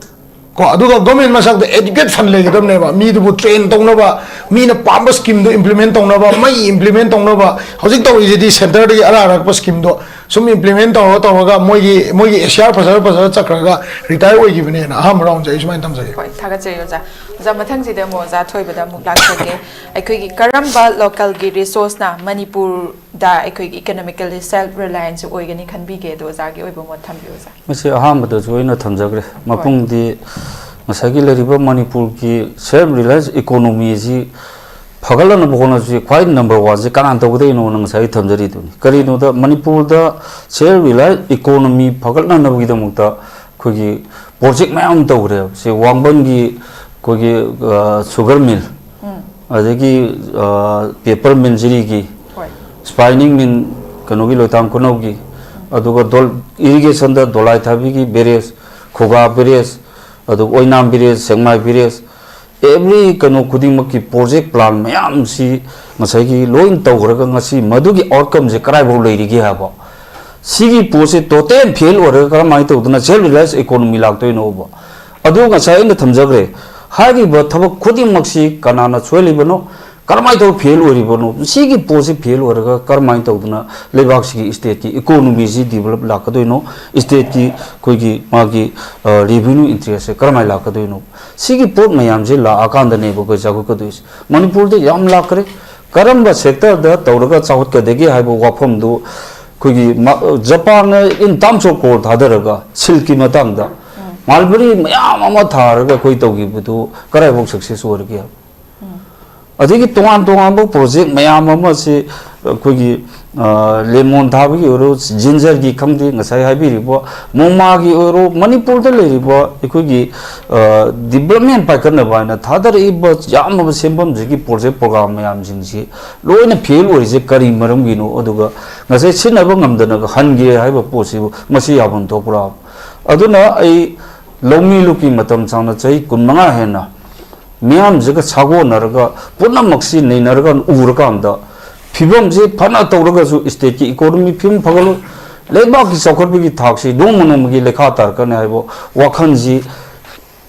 ꯀꯣ, ꯑꯗꯨꯒ ꯒꯣꯔꯃꯦꯟ ꯃꯁꯥꯗ ꯑꯦꯗꯨꯀꯦꯠ ꯐꯟ ꯂꯩꯒꯗꯕꯅꯦꯕ, ꯃꯤꯗꯨꯕꯨ ꯇ꯭ꯔꯦꯟ ꯇꯧꯅꯕ, ꯃꯤꯅ ꯄꯥꯝꯕ ꯁ꯭ꯀꯤꯝꯗꯣ ꯏꯝꯄ꯭ꯂꯤꯃꯦꯟ ꯇꯧꯅꯕ, ꯃꯩ ꯏꯝꯄ꯭ꯂꯤꯃꯦꯟ ꯇꯧꯅꯕ꯫ ꯍꯧꯖꯤꯛ ꯇꯧꯔꯤꯁꯤꯗꯤ ꯁꯦꯟꯇꯔꯗꯒꯤ ꯑꯔꯥꯛ ꯑꯔꯥꯛꯄ ꯁ꯭ꯀꯤꯝꯗꯣ ꯁꯨꯝ ꯏꯝꯄ꯭ꯂꯤꯃꯦꯟ ꯇꯧꯔ ꯇꯧꯔꯒ ꯃꯣꯏꯒꯤ ꯃꯣꯏꯒꯤ ꯑꯦꯁꯤꯌꯥꯔ ꯐꯖꯔ ꯐꯖꯔ ꯆꯠꯈ꯭ꯔꯒ ꯔꯤꯇꯥꯌꯔ ꯑꯣꯏꯈꯤꯕꯅꯦꯅ꯫ ꯑꯍꯥꯟꯕ ꯔꯥꯎꯟꯁꯦ ꯑꯩ ꯁꯨꯃꯥꯏꯅ ꯊꯝꯖꯒꯦ꯫ ꯍꯣꯏ, ꯊꯥꯒꯠꯆꯔꯤ ꯑꯣꯖꯥ꯫ ꯑꯣꯖꯥ, ꯃꯊꯪꯁꯤꯗ ꯑꯃꯨꯛ ꯑꯣꯖꯥ ꯊꯣꯏꯕꯗ ꯑꯃꯨꯛ ꯂꯥꯛꯆꯒꯦ꯫ ꯑꯩꯈꯣꯏꯒꯤ ꯀꯔꯝꯕ ꯂꯣꯀꯦꯜꯒꯤ ꯔꯤꯁꯣꯔꯁꯅ ꯃꯅꯤꯄꯨꯔꯗ ꯑꯩꯈꯣꯏꯒꯤ ꯏꯀꯣꯅꯣꯃꯤꯀꯦꯜꯂꯤ ꯁꯦꯜꯐ ꯔꯤꯂꯥꯏꯟꯁ ꯑꯣꯏꯒꯅꯤ ꯈꯟꯕꯤꯒꯦ? ꯑꯗꯣ ꯑꯣꯖꯥꯒꯤ ꯑꯣꯏꯕ ꯃꯣꯠ ꯊꯝꯕꯤꯌꯨ, ꯑꯣꯖꯥ꯫ ꯃꯁꯤ ꯑꯍꯥꯟꯕꯗꯁꯨ ꯑꯩꯅ ꯊꯝꯖꯈ꯭ꯔꯦ꯫ ꯃꯄꯨꯡꯗꯤ ꯉꯁꯥꯏꯒꯤ ꯂꯩꯔꯤꯕ ꯃꯅꯤꯄꯨꯔꯒꯤ ꯁꯦꯜꯐ ꯔꯤꯂꯥꯏꯟꯁ ꯏꯀꯣꯅꯣꯃꯤꯁꯤ ꯐꯒꯠꯂꯛꯅꯕ ꯍꯣꯠꯅꯕꯁꯤ ꯈ꯭ꯋꯥꯏ ꯅꯝꯕꯔ ꯋꯥꯟꯁꯤ ꯀꯅꯥꯅ ꯇꯧꯒꯗꯣꯏꯅꯣꯅ ꯉꯁꯥꯏ ꯊꯝꯖꯔꯤꯗꯨꯅꯤ꯫ ꯀꯔꯤꯅꯣꯗ, ꯃꯅꯤꯄꯨꯔꯗ ꯁꯦꯜꯐ ꯔꯤꯂꯥꯏꯟꯁ ꯏꯀꯣꯅꯣꯃꯤ ꯐꯒꯠꯅꯅꯕꯒꯤꯗꯃꯛꯇ ꯑꯩꯈꯣꯏꯒꯤ ꯄ꯭ꯔꯣꯖꯦꯛ ꯃꯌꯥꯝ ꯑꯃ ꯇꯧꯈ꯭ꯔꯦꯕ꯫ ꯁꯤ ꯋꯥꯡꯕꯟꯒꯤ ꯑꯩꯈꯣꯏꯒꯤ, ꯑ, ꯁꯨꯒꯔ ꯃꯤꯜ, ꯎꯝ꯫ ꯑꯗꯒꯤ, ꯑ, ꯄꯦꯄꯔ ꯃꯤꯜ ꯖꯤꯔꯤꯒꯤ, ꯍꯣꯏ꯫ ꯁ꯭ꯄꯥꯏꯅꯤꯡ ꯃꯤꯜ ꯀꯩꯅꯣꯒꯤ ꯂꯣꯏꯇꯥꯡ ꯈꯨꯅꯧꯒꯤ, ꯑꯗꯨꯒ ꯗꯣꯜ-, ꯏꯔꯤꯒꯦꯁꯟꯗ ꯗꯣꯂꯥꯏ ꯊꯥꯕꯤꯒꯤ ꯕꯦꯔꯦꯖ, ꯈꯨꯒꯥ ꯕꯦꯔꯦꯖ, ꯑꯗꯨꯒ ꯑꯣꯏꯅꯥꯝ ꯕꯦꯔꯦꯖ, ꯁꯦꯛꯃꯥꯏ ꯕꯦꯔꯦꯖ, ꯑꯦꯕ꯭ꯔꯤ ꯀꯩꯅꯣ ꯈꯨꯗꯤꯡꯃꯛꯀꯤ ꯄ꯭ꯔꯣꯖꯦꯛ ꯄ꯭ꯂꯥꯟ ꯃꯌꯥꯝꯁꯤ ꯉꯁꯥꯏꯒꯤ ꯂꯣꯏ ꯇꯧꯈ꯭ꯔꯒ ꯉꯁꯤ ꯃꯗꯨꯒꯤ ꯑꯥꯎꯠꯀꯝꯁꯦ ꯀꯗꯥꯏꯐꯥꯎ ꯂꯩꯔꯤꯒꯦ ꯍꯥꯏꯕ, ꯁꯤꯒꯤ ꯄꯣꯠꯁꯦ ꯇꯣꯇꯦꯜ ꯐꯦꯜ ꯑꯣꯏꯔꯒ ꯀꯔꯝꯍꯥꯏꯅ ꯇꯧꯗꯅ ꯁꯦꯜꯐ ꯔꯤꯂꯥꯏꯟꯁ ꯏꯀꯣꯅꯣꯃꯤ ꯂꯥꯛꯇꯣꯏꯅꯣꯕ? ꯑꯗꯨ ꯉꯁꯥꯏ ꯑꯩꯅ ꯊꯝꯖꯈ꯭ꯔꯦ, ꯍꯥꯏꯔꯤꯕ ꯊꯕꯛ ꯈꯨꯗꯤꯡꯃꯛꯁꯤ ꯀꯅꯥꯅ ꯁꯣꯏꯍꯜꯂꯤꯕꯅꯣ, ꯀꯔꯝꯍꯥꯏꯅ ꯇꯧꯔ ꯐꯦꯜ ꯑꯣꯏꯔꯤꯕꯅꯣ? ꯁꯤꯒꯤ ꯄꯣꯠꯁꯤ ꯐꯦꯜ ꯑꯣꯏꯔꯒ ꯀꯔꯝꯍꯥꯏꯅ ꯇꯧꯗꯅ ꯂꯩꯕꯥꯛꯁꯤꯒꯤ ꯁ꯭ꯇꯦꯠꯀꯤ ꯏꯀꯣꯅꯣꯃꯤꯁꯤ ꯗꯤꯕꯂꯞ ꯂꯥꯛꯀꯗꯣꯏꯅꯣ? ꯁ꯭ꯇꯦꯠꯀꯤ ꯑꯩꯈꯣꯏꯒꯤ ꯃꯥꯒꯤ, ꯑ, ꯔꯦꯚꯤꯅ꯭ꯌꯨ ꯏꯟꯇꯔꯦꯁꯁꯦ ꯀꯔꯝꯍꯥꯏꯅ ꯂꯥꯛꯀꯗꯣꯏꯅꯣ? ꯁꯤꯒꯤ ꯄꯣꯠ ꯃꯌꯥꯝꯁꯦ ꯂꯥꯛꯑꯀꯥꯟꯗꯅꯦꯕ ꯑꯩꯈꯣꯏ ꯆꯥꯎꯈꯠꯀꯗꯣꯏꯁꯦ꯫ ꯃꯅꯤꯄꯨꯔꯗ ꯌꯥꯝ ꯂꯥꯛꯈ꯭ꯔꯦ꯫ ꯀꯔꯝꯕ ꯁꯦꯛꯇꯔꯗ ꯇꯧꯔꯒ ꯆꯥꯎꯈꯠꯀꯗꯒꯦ ꯍꯥꯏꯕ ꯋꯥꯐꯝꯗꯨ ꯑꯩꯈꯣꯏꯒꯤ ꯃ-, ꯖꯄꯥꯟꯅ in terms of crore ꯊꯥꯗꯔꯒ ꯁꯤꯜꯛꯀꯤ ꯃꯇꯥꯡꯗ ꯃꯜꯕꯔꯤ ꯃꯌꯥꯝ ꯑꯃ ꯊꯥꯔꯒ ꯑꯩꯈꯣꯏ ꯇꯧꯈꯤꯕꯗꯨ ꯀꯗꯥꯏꯐꯥꯎ ꯁꯛꯁꯦꯁ ꯑꯣꯏꯔꯒꯦ? ꯑꯗꯒꯤ ꯇꯣꯉꯥꯟ ꯇꯣꯉꯥꯟꯕ ꯄ꯭ꯔꯣꯖꯦꯛ ꯃꯌꯥꯝ ꯑꯃꯁꯤ ꯑꯩꯈꯣꯏꯒꯤ, ꯑ, ꯂꯦꯃꯣꯟ ꯊꯥꯕꯒꯤ ꯑꯣꯏꯔꯣ, ꯖꯤꯟꯖꯔꯒꯤ ꯈꯪꯗꯦ, ꯉꯁꯥꯏ ꯍꯥꯏꯕꯤꯔꯤꯕ ꯃꯣꯡꯃꯥꯒꯤ ꯑꯣꯏꯔꯣ, ꯃꯅꯤꯄꯨꯔꯗ ꯂꯩꯔꯤꯕ ꯑꯩꯈꯣꯏꯒꯤ, ꯑ, ꯗꯤꯕꯂꯞꯃꯦꯟ ꯄꯥꯏꯈꯠꯅꯕ ꯍꯥꯏꯅ ꯊꯥꯗꯔꯛꯏꯕ ꯌꯥꯝꯂꯕ ꯁꯦꯟꯐꯝꯁꯤꯒꯤ ꯄ꯭ꯔꯣꯖꯦꯛ ꯄ꯭ꯔꯣꯒ꯭ꯔꯥꯝ ꯃꯌꯥꯝꯁꯤꯡꯁꯤ ꯂꯣꯏꯅ ꯐꯦꯜ ꯑꯣꯏꯔꯤꯁꯦ ꯀꯔꯤ ꯃꯔꯝꯒꯤꯅꯣ? ꯑꯗꯨꯒ ꯉꯁꯥꯏ ꯁꯤꯖꯤꯟꯅꯕ ꯉꯝꯗꯅꯒ ꯍꯟꯒꯦ ꯍꯥꯏꯕ ꯄꯣꯠꯁꯤꯕꯨ ꯃꯁꯤ ꯌꯥꯐꯝ ꯊꯣꯛꯄ꯭ꯔꯥ? ꯑꯗꯨꯅ ꯑꯩ ꯂꯧꯃꯤ ꯂꯨꯞꯀꯤ ꯃꯇꯝ ꯁꯥꯡꯅ ꯆꯍꯤ ꯀꯨꯟꯃꯉꯥ ꯍꯦꯟꯅ ꯃꯤꯌꯥꯝꯁꯤꯒ ꯁꯥꯒꯣꯟꯅꯔꯒ ꯄꯨꯝꯅꯃꯛꯁꯤ ꯅꯩꯅꯔꯒ ꯎꯔꯀꯥꯟꯗ ꯐꯤꯕꯝꯁꯤ ꯐꯅ ꯇꯧꯔꯒꯁꯨ ꯁ꯭ꯇꯦꯠꯀꯤ ꯏꯀꯣꯅꯣꯃꯤ ꯐꯤꯕꯝ ꯐꯒꯠꯂꯣꯏ, ꯂꯩꯕꯥꯛꯀꯤ ꯆꯥꯎꯈꯠꯄꯒꯤ ꯊꯥꯛꯁꯤ ꯅꯣꯡꯃ ꯅꯣꯡꯃꯒꯤ ꯂꯩꯈꯥ ꯇꯥꯔꯛꯀꯅꯤ ꯍꯥꯏꯕ ꯋꯥꯈꯜꯁꯤ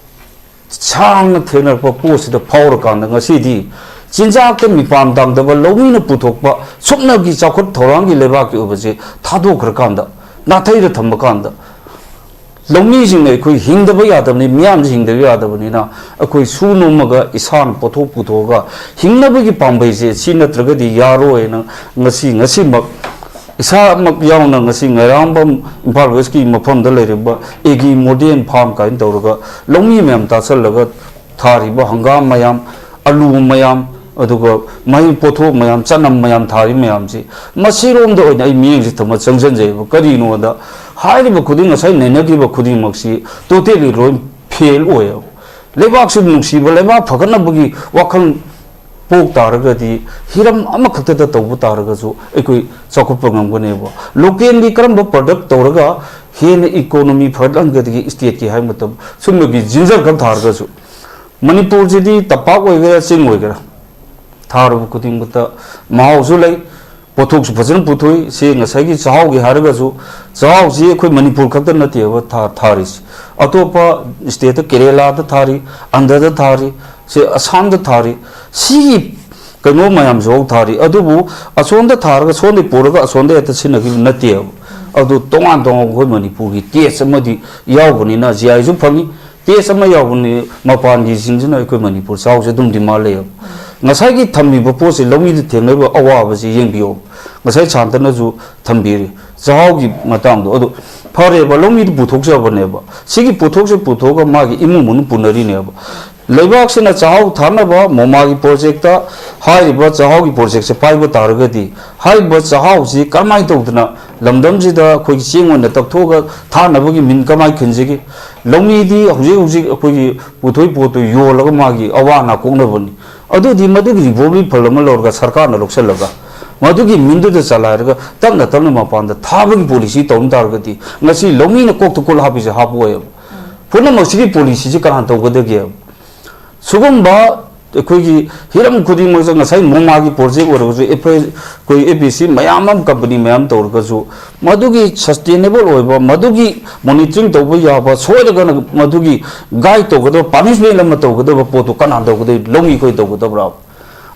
ꯁꯥꯡꯅ ꯊꯦꯡꯅꯔꯛꯄ ꯄꯣꯠꯁꯤꯗ ꯐꯥꯎꯔꯀꯥꯟꯗ ꯉꯁꯤꯗꯤ ꯆꯤꯟꯖꯥꯛꯇ ꯃꯤꯄꯥꯟ ꯇꯥꯡꯗꯕ ꯂꯧꯃꯤꯅ ꯄꯨꯊꯣꯛꯄ ꯁꯨꯞꯅꯒꯤ ꯆꯥꯎꯈꯠ ꯊꯧꯔꯥꯡꯒꯤ ꯂꯩꯕꯥꯛꯀꯤ ꯑꯣꯏꯕꯁꯦ ꯊꯥꯗꯣꯛꯈ꯭ꯔꯀꯥꯟꯗ ꯅꯥꯊꯩꯔ ꯊꯝꯕ ꯀꯥꯟꯗ ꯂꯧꯃꯤꯁꯤꯡꯅ ꯑꯩꯈꯣꯏ ꯍꯤꯡꯗꯕ ꯌꯥꯗꯕꯅꯤ, ꯃꯤꯌꯥꯝꯁꯤ ꯍꯤꯡꯗꯕ ꯌꯥꯗꯕꯅꯤꯅ ꯑꯩꯈꯣꯏ ꯁꯨ ꯅꯣꯝꯃꯒ ꯏꯁꯥꯅ ꯄꯣꯠꯊꯣꯛ ꯄꯨꯊꯣꯛꯑꯒ ꯍꯤꯡꯅꯕꯒꯤ ꯄꯥꯝꯕꯩꯁꯦ ꯁꯤ ꯅꯠꯇ꯭ꯔꯒꯗꯤ ꯌꯥꯔꯣꯏꯅ ꯉꯁꯤ ꯉꯁꯤꯃꯛ ꯏꯁꯥꯃꯛ ꯌꯥꯎꯅ ꯉꯁꯤ ꯉꯥꯏꯔꯥꯡꯕꯝ ꯏꯝꯐꯥꯜ ꯋꯦꯁꯀꯤ ꯃꯐꯝꯗ ꯂꯩꯔꯤꯕ ꯑꯦꯒꯤ ꯃꯣꯗꯦꯜ ꯐꯥꯔꯝ ꯀꯥꯏꯅ ꯇꯧꯔꯒ ꯂꯧꯃꯤ ꯃꯌꯥꯝ ꯇꯥꯁꯜꯂꯒ ꯊꯥꯔꯤꯕ ꯍꯪꯒꯥꯝ ꯃꯌꯥꯝ, ꯑꯂꯨ ꯃꯌꯥꯝ, ꯑꯗꯨꯒ ꯃꯍꯩ ꯄꯣꯠꯊꯣꯛ ꯃꯌꯥꯝ, ꯆꯅꯝ ꯃꯌꯥꯝ ꯊꯥꯔꯤ ꯃꯌꯥꯝꯁꯤ, ꯃꯁꯤꯔꯣꯝꯗ ꯑꯣꯏꯅ ꯑꯩ ꯃꯤꯠꯌꯦꯡꯁꯦ ꯊꯝꯃ ꯆꯪꯁꯤꯟꯖꯩꯑꯕ꯫ ꯀꯔꯤꯅꯣꯗ ꯍꯥꯏꯔꯤꯕ ꯈꯨꯗꯤꯡ, ꯉꯁꯥꯏ ꯅꯩꯅꯈꯤꯕ ꯈꯨꯗꯤꯡꯃꯛꯁꯤ totally ꯂꯣꯏ ꯐꯦꯜ ꯑꯣꯏꯌꯦꯕ꯫ ꯂꯩꯕꯥꯛꯁꯤꯕꯨ ꯅꯨꯡꯁꯤꯕ, ꯂꯩꯕꯥꯛ ꯐꯒꯠꯅꯕꯒꯤ ꯋꯥꯈꯜ ꯄꯣꯛ ꯇꯥꯔꯒꯗꯤ ꯍꯤꯔꯝ ꯑꯃꯈꯛꯇꯗ ꯇꯧꯕ ꯇꯥꯔꯒꯁꯨ ꯑꯩꯈꯣꯏ ꯆꯥꯎꯈꯠꯄ ꯉꯝꯒꯅꯦꯕ꯫ ꯂꯣꯀꯦꯜꯒꯤ ꯀꯔꯝꯕ ꯄ꯭ꯔꯗꯛ ꯇꯧꯔꯒ ꯍꯦꯟꯅ ꯏꯀꯣꯅꯣꯃꯤ ꯐꯒꯠꯍꯟꯒꯗꯒꯦ ꯁ꯭ꯇꯦꯠꯀꯤ ꯍꯥꯏꯕ ꯃꯇꯝ, ꯁꯨꯝꯕꯒꯤ ꯖꯤꯟꯖꯔ ꯈꯛ ꯊꯥꯔꯒꯁꯨ꯫ ꯃꯅꯤꯄꯨꯔꯁꯤꯗꯤ ꯇꯝꯄꯥꯛ ꯑꯣꯏꯒꯦꯔꯥ ꯆꯤꯡ ꯑꯣꯏꯒꯦꯔꯥ ꯊꯥꯔꯨꯕ ꯈꯨꯗꯤꯡꯃꯛꯇ ꯃꯍꯥꯎꯁꯨ ꯂꯩ, ꯄꯣꯠꯊꯣꯛꯁꯨ ꯐꯖꯅ ꯄꯨꯊꯣꯛꯏ꯫ ꯁꯤ ꯉꯁꯥꯏꯒꯤ ꯆꯥꯛꯍꯥꯎꯒꯤ ꯍꯥꯏꯔꯒꯁꯨ, ꯆꯥꯛꯍꯥꯎꯁꯤ ꯑꯩꯈꯣꯏ ꯃꯅꯤꯄꯨꯔ ꯈꯛꯇ ꯅꯠꯇꯦꯕ ꯊꯥ-, ꯊꯥꯔꯤꯁꯤ꯫ ꯑꯇꯣꯞꯄ ꯁ꯭ꯇꯦꯠꯇ, ꯀꯦꯔꯦꯂꯥꯗ ꯊꯥꯔꯤ, ꯑꯟꯙ꯭ꯔꯗ ꯊꯥꯔꯤ, ꯁꯤ ꯑꯁꯥꯝꯗ ꯊꯥꯔꯤ꯫ ꯁꯤꯒꯤ ꯀꯩꯅꯣ ꯃꯌꯥꯝꯁꯨ ꯍꯧ ꯊꯥꯔꯤ꯫ ꯑꯗꯨꯕꯨ ꯑꯁꯣꯝꯗ ꯊꯥꯔꯒ ꯁꯣꯝꯗꯩ ꯄꯨꯔꯒ ꯑꯁꯣꯝꯗ ꯍꯦꯛꯇ ꯁꯤꯖꯤꯟꯅꯈꯤꯕ ꯅꯠꯇꯦꯕ꯫ ꯑꯗꯨ ꯇꯣꯉꯥꯟ ꯇꯣꯉꯥꯟꯕ ꯑꯩꯈꯣꯏ ꯃꯅꯤꯄꯨꯔꯒꯤ ꯇꯦꯁ ꯑꯃꯗꯤ ꯌꯥꯎꯕꯅꯤꯅ ꯖꯤ ꯑꯥꯏꯁꯨ ꯐꯪꯉꯤ꯫ ꯇꯦꯁ ꯑꯃ ꯌꯥꯎꯕꯅꯤ, ꯃꯄꯥꯟꯒꯤꯁꯤꯡꯁꯤꯅ ꯑꯩꯈꯣꯏ ꯃꯅꯤꯄꯨꯔ ꯆꯥꯎꯁꯦ ꯑꯗꯨꯝ ꯗꯤꯃꯥꯟ ꯂꯩꯌꯦꯕ꯫ ꯉꯁꯥꯏꯒꯤ ꯊꯝꯃꯤꯕ ꯄꯣꯠꯁꯤ ꯂꯧꯃꯤꯗ ꯊꯦꯡꯅꯔꯤꯕ ꯑꯋꯥꯕꯁꯤ ꯌꯦꯡꯕꯤꯌꯣ꯫ ꯉꯁꯥꯏ ꯁꯥꯟꯇꯅꯁꯨ ꯊꯝꯕꯤꯔꯤ ꯆꯥꯛꯍꯥꯎꯒꯤ ꯃꯇꯥꯡꯗꯣ꯫ ꯑꯗꯨ ꯐꯔꯦꯕ, ꯂꯧꯃꯤꯗꯨ ꯄꯨꯊꯣꯛꯆꯕꯅꯦꯕ꯫ ꯁꯤꯒꯤ ꯄꯣꯠꯊꯣꯛꯁꯦ ꯄꯨꯊꯣꯛꯑꯒ ꯃꯥꯒꯤ ꯏꯃꯨꯡ ꯃꯅꯨꯡ ꯄꯨꯅꯔꯤꯅꯦꯕ꯫ ꯂꯩꯕꯥꯛꯁꯤꯅ ꯆꯥꯛꯍꯥꯎ ꯊꯥꯅꯕ ꯃꯣꯃꯥꯒꯤ ꯄ꯭ꯔꯣꯖꯦꯛꯇ ꯍꯥꯏꯔꯤꯕ ꯆꯥꯛꯍꯥꯎꯒꯤ ꯄ꯭ꯔꯣꯖꯦꯛꯁꯦ ꯄꯥꯏꯕ ꯇꯥꯔꯒꯗꯤ ꯍꯥꯏꯔꯤꯕ ꯆꯥꯛꯍꯥꯎꯁꯤ ꯀꯔꯝꯍꯥꯏꯅ ꯇꯧꯗꯅ ꯂꯝꯗꯝꯁꯤꯗ ꯑꯩꯈꯣꯏꯒꯤ ꯆꯦꯡ ꯑꯣꯏꯅ ꯇꯛꯊꯣꯛꯑꯒ ꯊꯥꯅꯕꯒꯤ ꯃꯤꯟ ꯀꯃꯥꯏꯅ ꯈꯤꯟꯁꯤꯒꯦ? ꯂꯧꯃꯤꯗꯤ ꯍꯧꯖꯤꯛ ꯍꯧꯖꯤꯛ ꯑꯩꯈꯣꯏꯒꯤ ꯄꯨꯊꯣꯛꯏ ꯄꯣꯠꯇꯨ ꯌꯣꯜꯂꯒ ꯃꯥꯒꯤ ꯑꯋꯥ ꯑꯅꯥ ꯀꯣꯛꯅꯕꯅꯤ꯫ ꯑꯗꯨꯗꯤ ꯃꯗꯨꯒꯤ ꯔꯤꯚꯣꯜꯚꯤꯡ ꯐꯟ ꯑꯃ ꯂꯧꯔꯒ ꯁꯔꯀꯥꯔꯅ ꯂꯧꯁꯤꯜꯂꯒ ꯃꯗꯨꯒꯤ ꯃꯤꯟꯗꯨꯗ ꯆꯂꯥꯏꯔꯒ ꯇꯞꯅ ꯇꯞꯅ ꯃꯄꯥꯟꯗ ꯊꯥꯕꯒꯤ ꯄꯣꯂꯤꯁꯤ ꯇꯧꯔꯝ ꯇꯥꯔꯒꯗꯤ ꯉꯁꯤ ꯂꯧꯃꯤꯅ ꯀꯣꯛꯇ ꯀꯣꯜ ꯍꯥꯞꯄꯤꯁꯦ ꯍꯥꯞꯄꯣꯏꯕ꯫ ꯄꯨꯝꯅꯃꯛꯁꯤꯒꯤ ꯄꯣꯂꯤꯁꯤꯁꯤ ꯀꯅꯥ ꯇꯧꯒꯗꯒꯦ? ꯁꯤꯒꯨꯝꯕ ꯑꯩꯈꯣꯏꯒꯤ ꯍꯤꯔꯝ ꯈꯨꯗꯤꯡꯃꯛꯇ ꯉꯁꯥꯏ ꯃꯣꯃꯥꯒꯤ ꯄ꯭ꯔꯣꯖꯦꯛ ꯑꯣꯏꯔꯒꯁꯨ, ꯑꯩꯈꯣꯏ ꯑꯦ ꯄꯤ ꯑꯦꯁ ꯁꯤ ꯃꯌꯥꯝ ꯑꯃ, ꯀꯝꯄꯅꯤ ꯃꯌꯥꯝ ꯇꯧꯔꯒꯁꯨ, ꯃꯗꯨꯒꯤ ꯁꯁꯇꯦꯅꯦꯕꯜ ꯑꯣꯏꯕ, ꯃꯗꯨꯒꯤ ꯃꯣꯅꯤꯇꯔꯤꯡ ꯇꯧꯕ ꯌꯥꯕ, ꯁꯣꯏꯔꯒꯅ ꯃꯗꯨꯒꯤ ꯒꯥꯏꯗ ꯇꯧꯒꯗꯕ, ꯄꯥꯅꯤꯁꯃꯦꯟ ꯑꯃ ꯇꯧꯒꯗꯕ ꯄꯣꯠꯇꯨ ꯀꯅꯥ ꯇꯧꯒꯗꯣꯏ? ꯂꯧꯃꯤ ꯑꯩꯈꯣꯏ ꯇꯧꯒꯗꯕ꯭ꯔꯥ?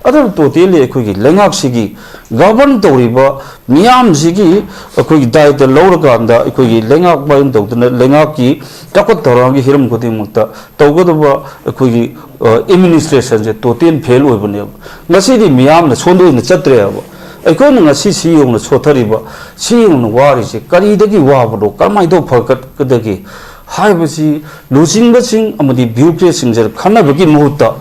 ꯑꯗꯨꯅ ꯇꯣꯇꯦꯜꯂꯤ ꯑꯩꯈꯣꯏꯒꯤ ꯂꯩꯉꯥꯛꯁꯤꯒꯤ ꯒꯕꯔꯟ ꯇꯧꯔꯤꯕ ꯃꯤꯌꯥꯝꯁꯤꯒꯤ ꯑꯩꯈꯣꯏꯒꯤ ꯗꯥꯏꯇ ꯂꯧꯔꯀꯥꯟꯗ, ꯑꯩꯈꯣꯏꯒꯤ ꯂꯩꯉꯥꯛ ꯃꯔꯝ ꯇꯧꯗꯅ ꯂꯩꯉꯥꯛꯀꯤ ꯆꯥꯎꯈꯠ ꯊꯧꯔꯥꯡꯒꯤ ꯍꯤꯔꯝ ꯈꯨꯗꯤꯡꯃꯛꯇ ꯇꯧꯒꯗꯕ ꯑꯩꯈꯣꯏꯒꯤ ꯑꯦꯗꯃꯤꯅꯤꯁꯇ꯭ꯔꯦꯁꯟꯁꯦ ꯇꯣꯇꯦꯜ ꯐꯦꯜ ꯑꯣꯏꯕꯅꯦꯕ꯫ ꯉꯁꯤꯗꯤ ꯃꯤꯌꯥꯝꯅ ꯁꯣꯟꯗꯣꯏꯅ ꯆꯠꯇ꯭ꯔꯦꯕ꯫ ꯑꯩꯈꯣꯏꯅ ꯉꯁꯤ ꯁꯤ ꯌꯧꯅ ꯁꯣꯠꯊꯔꯤꯕ, ꯁꯤ ꯌꯧꯅ ꯋꯥꯔꯤꯁꯦ ꯀꯔꯤꯗꯒꯤ ꯋꯥꯕꯅꯣ, ꯀꯔꯝꯍꯥꯏꯅ ꯇꯧꯕ ꯐꯒꯠꯀꯗꯒꯦ ꯍꯥꯏꯕꯁꯤ ꯂꯨꯆꯤꯡꯕꯁꯤꯡ ꯑꯃꯗꯤ ꯕ꯭ꯌꯨꯔꯣꯀ꯭ꯔꯦꯠꯁꯤꯡꯁꯦ ꯈꯟꯅꯕꯒꯤ ꯃꯍꯨꯠꯇ,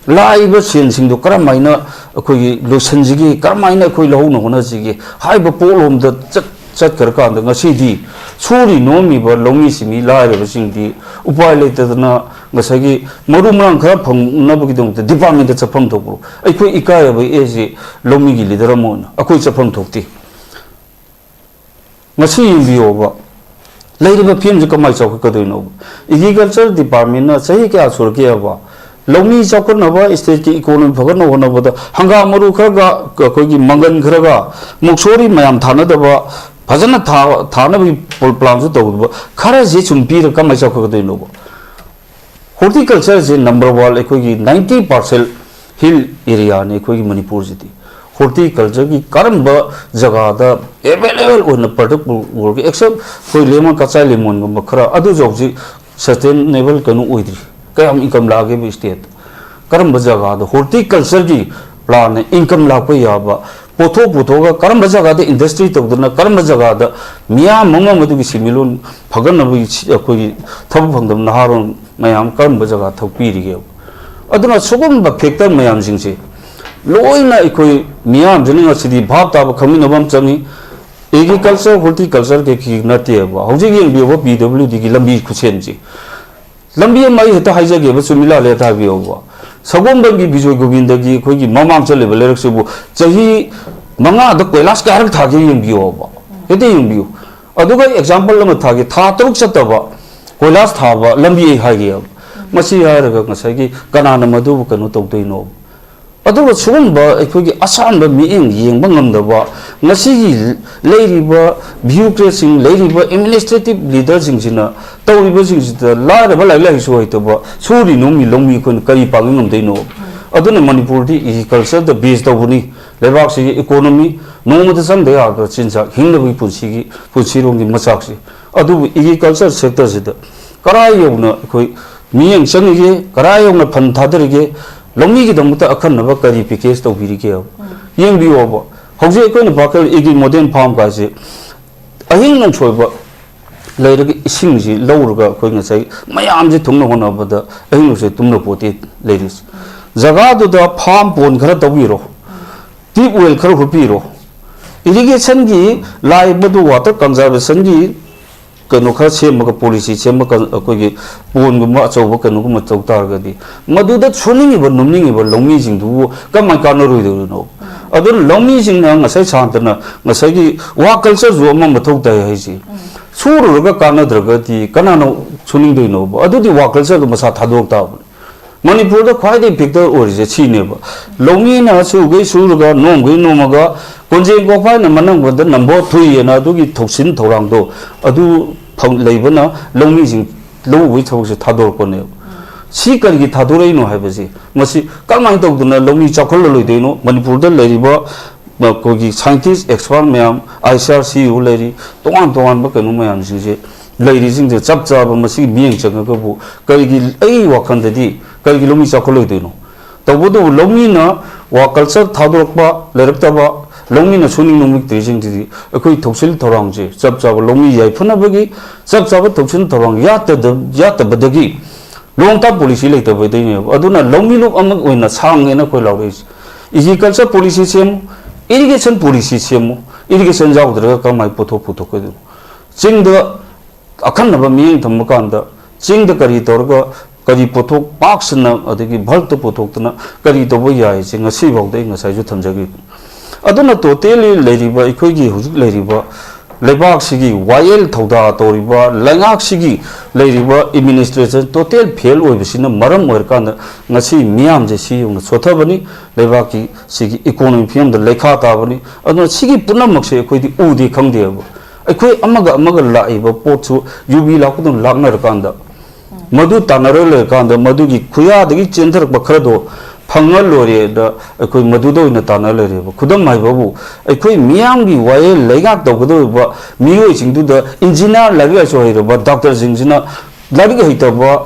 ꯂꯥꯛꯏꯕ ꯁꯦꯜꯁꯤꯡꯗꯣ ꯀꯔꯝ ꯍꯥꯏꯅ ꯑꯩꯈꯣꯏꯒꯤ ꯂꯣꯏꯁꯤꯟꯁꯤꯒꯦ, ꯀꯔꯝ ꯍꯥꯏꯅ ꯑꯩꯈꯣꯏ ꯂꯧꯍꯧꯅ ꯍꯣꯠꯅꯁꯤꯒꯦ ꯍꯥꯏꯕ ꯄꯣꯠꯂꯣꯝꯗ ꯆꯠ-, ꯆꯠꯈ꯭ꯔꯀꯥꯟꯗ, ꯉꯁꯤꯗꯤ ꯁꯨꯔꯤ ꯅꯣꯝꯃꯤꯕ ꯂꯧꯃꯤ ꯁꯤꯟꯃꯤ ꯂꯥꯏꯔꯕꯁꯤꯡꯗꯤ ꯎꯄꯥꯏ ꯂꯩꯇꯗꯅ ꯉꯁꯥꯏꯒꯤ ꯃꯔꯨ ꯃꯔꯥꯡ ꯈꯔ ꯐꯪꯅꯕꯒꯤꯗꯃꯛꯇ ꯗꯤꯄꯥꯔꯠꯃꯦꯟꯇ ꯆꯠꯐꯝ ꯊꯣꯛꯄ꯭ꯔꯣ? ꯑꯩꯈꯣꯏ ꯏꯀꯥꯏꯔꯕ ꯑꯦꯁ ꯂꯧꯃꯤꯒꯤ ꯂꯤꯗꯔ ꯑꯃ ꯑꯣꯏꯅ ꯑꯩꯈꯣꯏ ꯆꯠꯐꯝ ꯊꯣꯛꯇꯦ꯫ ꯉꯁꯤ ꯌꯦꯡꯕꯤꯌꯣꯕ, ꯂꯩꯔꯤꯕ ꯐꯤꯕꯝꯁꯤ ꯀꯃꯥꯏꯅ ꯆꯥꯎꯈꯠꯀꯗꯣꯏꯅꯣꯕ? ꯑꯦꯒ꯭ꯔꯤꯀꯜꯆꯔ ꯗꯤꯄꯥꯔꯠꯃꯦꯟꯅ ꯆꯍꯤ ꯀꯌꯥ ꯁꯨꯔꯒꯦꯕ? ꯂꯧꯃꯤ ꯆꯥꯎꯈꯠꯅꯕ, ꯁ꯭ꯇꯦꯠꯀꯤ ꯏꯀꯣꯅꯣꯃꯤ ꯐꯒꯠꯅꯕ ꯍꯣꯠꯅꯕꯗ ꯍꯪꯒꯥꯝ ꯃꯔꯨ ꯈꯔꯒ, ꯑꯩꯈꯣꯏꯒꯤ ꯃꯪꯒꯟ ꯈꯔꯒ, ꯃꯨꯛꯁꯣꯔꯤ ꯃꯌꯥꯝ ꯊꯥꯅꯗꯕ, ꯐꯖꯅ ꯊꯥ-, ꯊꯥꯅꯕꯒꯤ ꯄ꯭ꯂꯥꯟꯁꯨ ꯇꯧꯗꯕ, ꯈꯔꯁꯦ ꯁꯨꯝ ꯄꯤꯔꯒ ꯀꯃꯥꯏꯅ ꯆꯥꯎꯈꯠꯀꯗꯣꯏꯅꯣꯕ? ꯍꯣꯔꯇꯤꯀꯜꯆꯔꯁꯦ ꯅꯝꯕꯔ ꯋꯥꯟ, ꯑꯩꯈꯣꯏꯒꯤ ꯅꯥꯏꯟꯇꯤ ꯄꯥꯔꯁꯦꯟ ꯍꯤꯜ ꯑꯦꯔꯤꯌꯥꯅꯤ ꯑꯩꯈꯣꯏꯒꯤ ꯃꯅꯤꯄꯨꯔꯁꯤꯗꯤ꯫ ꯍꯣꯔꯇꯤꯀꯜꯆꯔꯒꯤ ꯀꯔꯝꯕ ꯖꯒꯥꯗ ꯑꯦꯚꯦꯂꯦꯕꯜ ꯑꯣꯏꯅ ꯄ꯭ꯔꯗꯛ ꯄꯨꯔꯒꯦ? ꯑꯦꯛꯁꯦꯞ ꯑꯩꯈꯣꯏ ꯂꯦꯃꯟ ꯀꯆꯥꯏ ꯂꯦꯃꯣꯟꯒꯨꯝꯕ ꯈꯔ, ꯑꯗꯨꯁꯨ ꯍꯧꯖꯤꯛ ꯁꯁꯇꯦꯅꯦꯕꯜ ꯀꯩꯅꯣ ꯑꯣꯏꯗ꯭ꯔꯤ꯫ ꯀꯌꯥꯝ ꯏꯟꯀꯝ ꯂꯥꯛꯑꯒꯦꯕ ꯁ꯭ꯇꯦꯠꯇ? ꯀꯔꯝꯕ ꯖꯒꯥꯗ ꯍꯣꯔꯇꯤꯀꯜꯆꯔꯒꯤ ꯄ꯭ꯂꯥꯟꯅ ꯏꯟꯀꯝ ꯂꯥꯛꯄ ꯌꯥꯕ ꯄꯣꯠꯊꯣꯛ ꯄꯨꯊꯣꯛꯑꯒ, ꯀꯔꯝꯕ ꯖꯒꯥꯗ ꯏꯟꯗꯁꯇ꯭ꯔꯤ ꯇꯧꯗꯨꯅ, ꯀꯔꯝꯕ ꯖꯒꯥꯗ ꯃꯤꯌꯥꯝ ꯑꯃ ꯃꯗꯨꯒꯤ ꯁꯦꯟꯃꯤꯠꯂꯣꯟ ꯐꯒꯠꯅꯕꯒꯤ ꯁꯤ-, ꯑꯩꯈꯣꯏꯒꯤ ꯊꯕꯛ ꯐꯪꯗꯕ ꯅꯍꯥꯔꯣꯜ ꯃꯌꯥꯝ ꯀꯔꯝꯕ ꯖꯒꯥ ꯊꯕꯛ ꯄꯤꯔꯤꯒꯦꯕ? ꯑꯗꯨꯅ ꯁꯤꯒꯨꯝꯕ ꯐꯦꯛꯇꯔ ꯃꯌꯥꯝꯁꯤꯡꯁꯦ ꯂꯣꯏꯅ ꯑꯩꯈꯣꯏ ꯃꯤꯌꯥꯝꯁꯤꯅ ꯉꯁꯤꯗꯤ ꯚꯥꯞ ꯇꯥꯕ, ꯈꯪꯃꯤꯟꯅꯕ ꯑꯃ ꯆꯪꯉꯤ꯫ ꯑꯦꯒ꯭ꯔꯤꯀꯜꯆꯔ, ꯍꯣꯔꯇꯤꯀꯜꯆꯔ ꯀꯩꯀꯩ ꯅꯠꯇꯦꯕ꯫ ꯍꯧꯖꯤꯛ ꯌꯦꯡꯕꯤꯌꯨꯕ, ꯄꯤ ꯗꯕ꯭ꯂꯤꯎ ꯗꯤꯒꯤ ꯂꯝꯕꯤ ꯈꯨꯠꯁꯦꯝꯁꯦ, ꯂꯝꯕꯤ ꯑꯃ ꯑꯩ ꯍꯦꯛꯇ ꯍꯥꯏꯖꯒꯦꯕ, ꯆꯨꯝꯃꯤ ꯂꯥꯜꯂꯦ ꯍꯦꯛꯇ ꯍꯥꯏꯕꯤꯌꯣꯕ꯫ ꯁꯒꯣꯜꯕꯟꯒꯤ ꯕꯤꯖꯣꯏ ꯒꯣꯕꯤꯟꯗꯒꯤ ꯑꯩꯈꯣꯏꯒꯤ ꯃꯃꯥꯡ ꯆꯠꯂꯤꯕ ꯂꯩꯔꯛꯁꯤꯕꯨ ꯆꯍꯤ ꯃꯉꯥꯗ ꯀꯣꯏꯂꯥꯁ ꯀꯌꯥꯔꯛ ꯊꯥꯒꯦ ꯌꯦꯡꯕꯤꯌꯣꯕ, ꯍꯦꯛꯇ ꯌꯦꯡꯕꯤꯌꯨ꯫ ꯑꯗꯨꯒ ꯑꯦꯛꯖꯥꯝꯄꯜ ꯑꯃ ꯊꯥꯒꯦ, ꯊꯥ ꯇꯔꯨꯛ ꯆꯠꯇꯕ ꯀꯣꯏꯂꯥꯁ ꯊꯥꯕ ꯂꯝꯕꯤ ꯑꯩ ꯍꯥꯏꯒꯦꯕ꯫ ꯃꯁꯤ ꯍꯥꯏꯔꯒ ꯉꯁꯥꯏꯒꯤ ꯀꯅꯥꯅ ꯃꯗꯨꯕꯨ ꯀꯩꯅꯣ ꯇꯧꯗꯣꯏꯅꯣ? ꯑꯗꯨꯒ ꯁꯤꯒꯨꯝꯕ ꯑꯩꯈꯣꯏꯒꯤ ꯑꯁꯥꯟꯕ ꯃꯤꯠꯌꯦꯡ ꯌꯦꯡꯕ ꯉꯝꯗꯕ, ꯉꯁꯤꯒꯤ ꯂꯩꯔꯤꯕ bureaucratꯁꯤꯡ, ꯂꯩꯔꯤꯕ administrative leaderꯁꯤꯡꯁꯤꯅ ꯇꯧꯔꯤꯕꯁꯤꯡꯁꯤꯗ ꯂꯥꯏꯔꯕ, ꯂꯥꯏꯔꯤꯛ ꯂꯥꯏꯁꯨ ꯍꯩꯇꯕ ꯁꯨꯔꯤ ꯅꯣꯝꯃꯤ ꯂꯧꯃꯤ ꯑꯩꯈꯣꯏꯅ ꯀꯔꯤ ꯄꯥꯡꯕ ꯉꯝꯗꯣꯏꯅꯣ? ꯑꯗꯨꯅ ꯃꯅꯤꯄꯨꯔꯗꯤ agricultureꯗ base ꯇꯧꯕꯅꯤ꯫ ꯂꯩꯕꯥꯛꯁꯤꯒꯤ economy, ꯅꯣꯡꯃꯗ ꯆꯪꯗ ꯌꯥꯗꯕ ꯆꯤꯟꯖꯥꯛ, ꯍꯤꯡꯅꯕꯒꯤ ꯄꯨꯟꯁꯤꯒꯤ, ꯄꯨꯟꯁꯤꯔꯣꯝꯒꯤ ꯃꯆꯥꯛꯁꯤ꯫ ꯑꯗꯨꯕꯨ agriculture sectorꯁꯤꯗ ꯀꯔꯥꯏ ꯌꯧꯅ ꯑꯩꯈꯣꯏ ꯃꯤꯠꯌꯦꯡ ꯆꯪꯉꯤꯒꯦ, ꯀꯔꯥꯏ ꯌꯧꯅ fund ꯊꯥꯗꯔꯤꯒꯦ, ꯂꯧꯃꯤꯒꯤꯗꯃꯛꯇ ꯑꯈꯟꯅꯕ ꯀꯔꯤ package ꯇꯧꯕꯤꯔꯤꯒꯦ? ꯌꯦꯡꯕꯤꯌꯣꯕ꯫ ꯍꯧꯖꯤꯛ ꯑꯩꯈꯣꯏꯅ ꯄꯥꯀꯜ agri modern farm ꯀꯥꯏꯁꯦ ꯑꯍꯤꯡ ꯅꯣꯡꯁꯣꯏꯕ ꯂꯩꯔꯒ ꯏꯁꯤꯡꯁꯤ ꯂꯧꯔꯒ ꯑꯩꯈꯣꯏ ꯉꯁꯥꯏ ꯃꯌꯥꯝꯁꯤ ꯊꯨꯡꯅ ꯍꯣꯠꯅꯕꯗ ꯑꯍꯤꯡ ꯅꯣꯡꯁꯣꯏ ꯇꯨꯝꯅ ꯄꯣꯠꯇꯦ ꯂꯩꯔꯤꯁꯦ꯫ ꯖꯒꯥꯗꯨꯗ farm pond ꯈꯔ ꯇꯧꯕꯤꯔꯣ, tube well ꯈꯔ ꯍꯨꯠꯄꯤꯔꯣ, irrigationꯒꯤ ꯂꯥꯛꯏꯕꯗꯨ water conservationꯒꯤ ꯀꯩꯅꯣ ꯈꯔ ꯁꯦꯝꯃꯒ, policy ꯁꯦꯝꯃꯒ, ꯑꯩꯈꯣꯏꯒꯤ pondꯒꯨꯝꯕ ꯑꯆꯧꯕ ꯀꯩꯅꯣꯒꯨꯝꯕ ꯇꯧ ꯇꯥꯔꯒꯗꯤ, ꯃꯗꯨꯗ ꯁꯨꯅꯤꯡꯉꯤꯕ ꯅꯣꯝꯅꯤꯡꯉꯤꯕ ꯂꯧꯃꯤꯁꯤꯡꯗꯨꯕꯨ ꯀꯃꯥꯏꯅ ꯀꯥꯟꯅꯔꯣꯏꯗꯣꯏꯅꯣ? ꯑꯗꯨꯅ ꯂꯧꯃꯤꯁꯤꯡꯅ ꯉꯁꯥꯏ ꯁꯥꯟꯇꯅ ꯉꯁꯥꯏꯒꯤ work cultureꯁꯨ ꯑꯃ ꯃꯊꯧ ꯇꯥꯏ ꯍꯥꯏꯁꯦ꯫ ꯁꯨꯔꯨꯔꯒ ꯀꯥꯟꯅꯗ꯭ꯔꯒꯗꯤ ꯀꯅꯥꯅ ꯁꯨꯅꯤꯡꯗꯣꯏꯅꯣꯕ? ꯑꯗꯨꯗꯤ work cultureꯗꯣ ꯃꯁꯥ ꯊꯥꯗꯣꯛ ꯇꯥꯕꯅꯤ꯫ ꯃꯅꯤꯄꯨꯔꯗ ꯈ꯭ꯋꯥꯏꯗꯒꯤ factor ꯑꯣꯏꯔꯤꯁꯦ ꯁꯤꯅꯦꯕ꯫ ꯂꯧꯃꯤꯅ ꯁꯨꯒꯩ ꯁꯨꯔꯒ, ꯅꯣꯝꯒꯩ ꯅꯣꯝꯃꯒ, ꯀꯣꯟꯖꯦꯡ ꯀꯣꯛꯐꯥꯏꯅ ꯃꯅꯪꯕꯗ ꯅꯝꯕꯣ ꯊꯨꯏꯑꯅ ꯑꯗꯨꯒꯤ ꯊꯧꯁꯤꯟ ꯊꯧꯔꯥꯡꯗꯣ ꯑꯗꯨ ꯐꯪ-, ꯂꯩꯕꯅ ꯂꯧꯃꯤꯁꯤꯡ ꯂꯧ ꯎꯕꯒꯤ ꯊꯕꯛꯁꯦ ꯊꯥꯗꯣꯔꯛꯄꯅꯦꯕ꯫ ꯁꯤ ꯀꯔꯤꯒꯤ ꯊꯥꯗꯣꯔꯛꯏꯅꯣ ꯍꯥꯏꯕꯁꯤ, ꯃꯁꯤ ꯀꯔꯝꯍꯥꯏꯅ ꯇꯧꯗꯅ ꯂꯧꯃꯤ ꯆꯥꯎꯈꯠꯂꯔꯣꯏꯗꯣꯏꯅꯣ? ꯃꯅꯤꯄꯨꯔꯗ ꯂꯩꯔꯤꯕ ꯑꯩꯈꯣꯏꯒꯤ scientist, expert ꯃꯌꯥꯝ, ICRCU ꯂꯩꯔꯤ, ꯇꯣꯉꯥꯟ ꯇꯣꯉꯥꯟꯕ ꯀꯩꯅꯣ ꯃꯌꯥꯝꯁꯤꯡꯁꯦ ꯂꯩꯔꯤꯁꯤꯡꯁꯦ ꯆꯞ ꯆꯥꯕ ꯃꯁꯤꯒꯤ ꯃꯤꯠꯌꯦꯡ ꯆꯪꯉꯒꯕꯨ ꯀꯔꯤꯒꯤ, ꯑꯩꯒꯤ ꯋꯥꯈꯜꯗꯗꯤ ꯀꯔꯤꯒꯤ ꯂꯧꯃꯤ ꯆꯥꯎꯈꯠꯂꯣꯏꯗꯣꯏꯅꯣ? ꯇꯧꯕꯇꯕꯨ ꯂꯧꯃꯤꯅ work culture ꯊꯥꯗꯣꯔꯛꯄ ꯂꯩꯔꯛꯇꯕ, ꯂꯧꯃꯤꯅ ꯁꯨꯅꯤꯡ ꯅꯣꯝꯅꯤꯡꯗ꯭ꯔꯤꯁꯤꯡꯁꯤꯗꯤ ꯑꯩꯈꯣꯏ ꯊꯧꯁꯤꯜ ꯊꯧꯔꯥꯡꯁꯦ ꯆꯞ ꯆꯥꯕ ꯂꯧꯃꯤ ꯌꯥꯏꯐꯅꯕꯒꯤ ꯆꯞ ꯆꯥꯕ ꯊꯧꯁꯤꯜ ꯊꯧꯔꯥꯡ ꯌꯥꯠꯇꯗ-, ꯌꯥꯠꯇꯕꯗꯒꯤ long term policy ꯂꯩꯇꯕꯗꯒꯤꯅꯦꯕ꯫ ꯑꯗꯨꯅ ꯂꯧꯃꯤ ꯂꯨꯞ ꯑꯃ ꯑꯣꯏꯅ ꯁꯥꯡꯉꯦꯅ ꯑꯩꯈꯣꯏ ꯂꯥꯎꯔꯛꯏꯁꯦ꯫ Agriculture policy ꯁꯦꯝꯃꯨ, irrigation policy ꯁꯦꯝꯃꯨ, irrigation ꯌꯥꯎꯗ꯭ꯔꯒ ꯀꯔꯝꯍꯥꯏꯅ ꯄꯣꯠꯊꯣꯛ ꯄꯨꯊꯣꯛꯀꯗꯣꯏꯅꯣ? ꯆꯤꯡꯗ ꯑꯈꯟꯅꯕ ꯃꯤꯠꯌꯦꯡ ꯊꯝꯕ ꯀꯥꯟꯗ ꯆꯤꯡꯗ ꯀꯔꯤ ꯇꯧꯔꯒ ꯀꯔꯤ ꯄꯣꯠꯊꯣꯛ ꯄꯥꯛ ꯁꯟꯅ ꯑꯗꯒꯤ bulkꯇ ꯄꯨꯊꯣꯛꯇꯅ ꯀꯔꯤ ꯇꯧꯕ ꯌꯥꯏꯁꯦ ꯉꯁꯤꯐꯥꯎꯗ ꯑꯩ ꯉꯁꯥꯏꯁꯨ ꯊꯝꯖꯈꯤꯕꯅꯤ꯫ ꯑꯗꯨꯅ totally ꯂꯩꯔꯤꯕ ꯑꯩꯈꯣꯏꯒꯤ ꯍꯧꯖꯤꯛ ꯂꯩꯔꯤꯕ ꯂꯩꯕꯥꯛꯁꯤꯒꯤ ꯋꯥꯌꯦꯜ ꯊꯧꯗꯥ ꯇꯧꯔꯤꯕ ꯂꯩꯉꯥꯛꯁꯤꯒꯤ ꯂꯩꯔꯤꯕ administration total fail ꯑꯣꯏꯕꯁꯤꯅ ꯃꯔꯝ ꯑꯣꯏꯔꯀꯥꯟꯗ ꯉꯁꯤ ꯃꯤꯌꯥꯝꯁꯦ ꯁꯤ ꯌꯧꯅ ꯁꯣꯊꯕꯅꯤ꯫ ꯂꯩꯕꯥꯛꯀꯤ ꯁꯤꯒꯤ economy ꯐꯤꯕꯝꯗ ꯂꯩꯈꯥ ꯇꯥꯕꯅꯤ꯫ ꯑꯗꯨꯅ ꯁꯤꯒꯤ ꯄꯨꯝꯅꯃꯛꯁꯦ ꯑꯩꯈꯣꯏꯗꯤ ꯎꯗꯦ, ꯈꯪꯗꯦꯕ꯫ ꯑꯩꯈꯣꯏ ꯑꯃꯒ ꯑꯃꯒ ꯂꯥꯛꯏꯕ ꯄꯣꯠꯁꯨ ꯌꯨꯕꯤ ꯂꯥꯛꯄꯗꯧꯅ ꯂꯥꯛꯅꯔꯀꯥꯟꯗ ꯃꯗꯨ ꯇꯥꯟꯅꯔ ꯂꯩꯔꯀꯥꯟꯗ ꯃꯗꯨꯒꯤ ꯈꯨꯌꯥꯗꯒꯤ ꯆꯦꯟꯊꯔꯛꯄ ꯈꯔꯗꯣ ꯐꯪꯉ ꯂꯣꯏꯔꯦꯅ ꯑꯩꯈꯣꯏ ꯃꯗꯨꯗ ꯑꯣꯏꯅ ꯇꯥꯟꯅ ꯂꯩꯔꯦꯕ꯫ ꯈꯨꯗꯝ ꯍꯥꯏꯕꯕꯨ ꯑꯩꯈꯣꯏ ꯃꯤꯌꯥꯝꯒꯤ ꯋꯥꯌꯦꯜ ꯂꯩꯉꯥꯛ ꯇꯧꯒꯗꯧꯔꯤꯕ ꯃꯤꯑꯣꯏꯁꯤꯡꯗꯨꯗ engineer, ꯂꯥꯏꯔꯤꯛ ꯂꯥꯏꯁꯨ ꯍꯩꯔꯕ doctorꯁꯤꯡꯁꯤꯅ ꯂꯥꯏꯔꯤꯛ ꯍꯩꯇꯕ,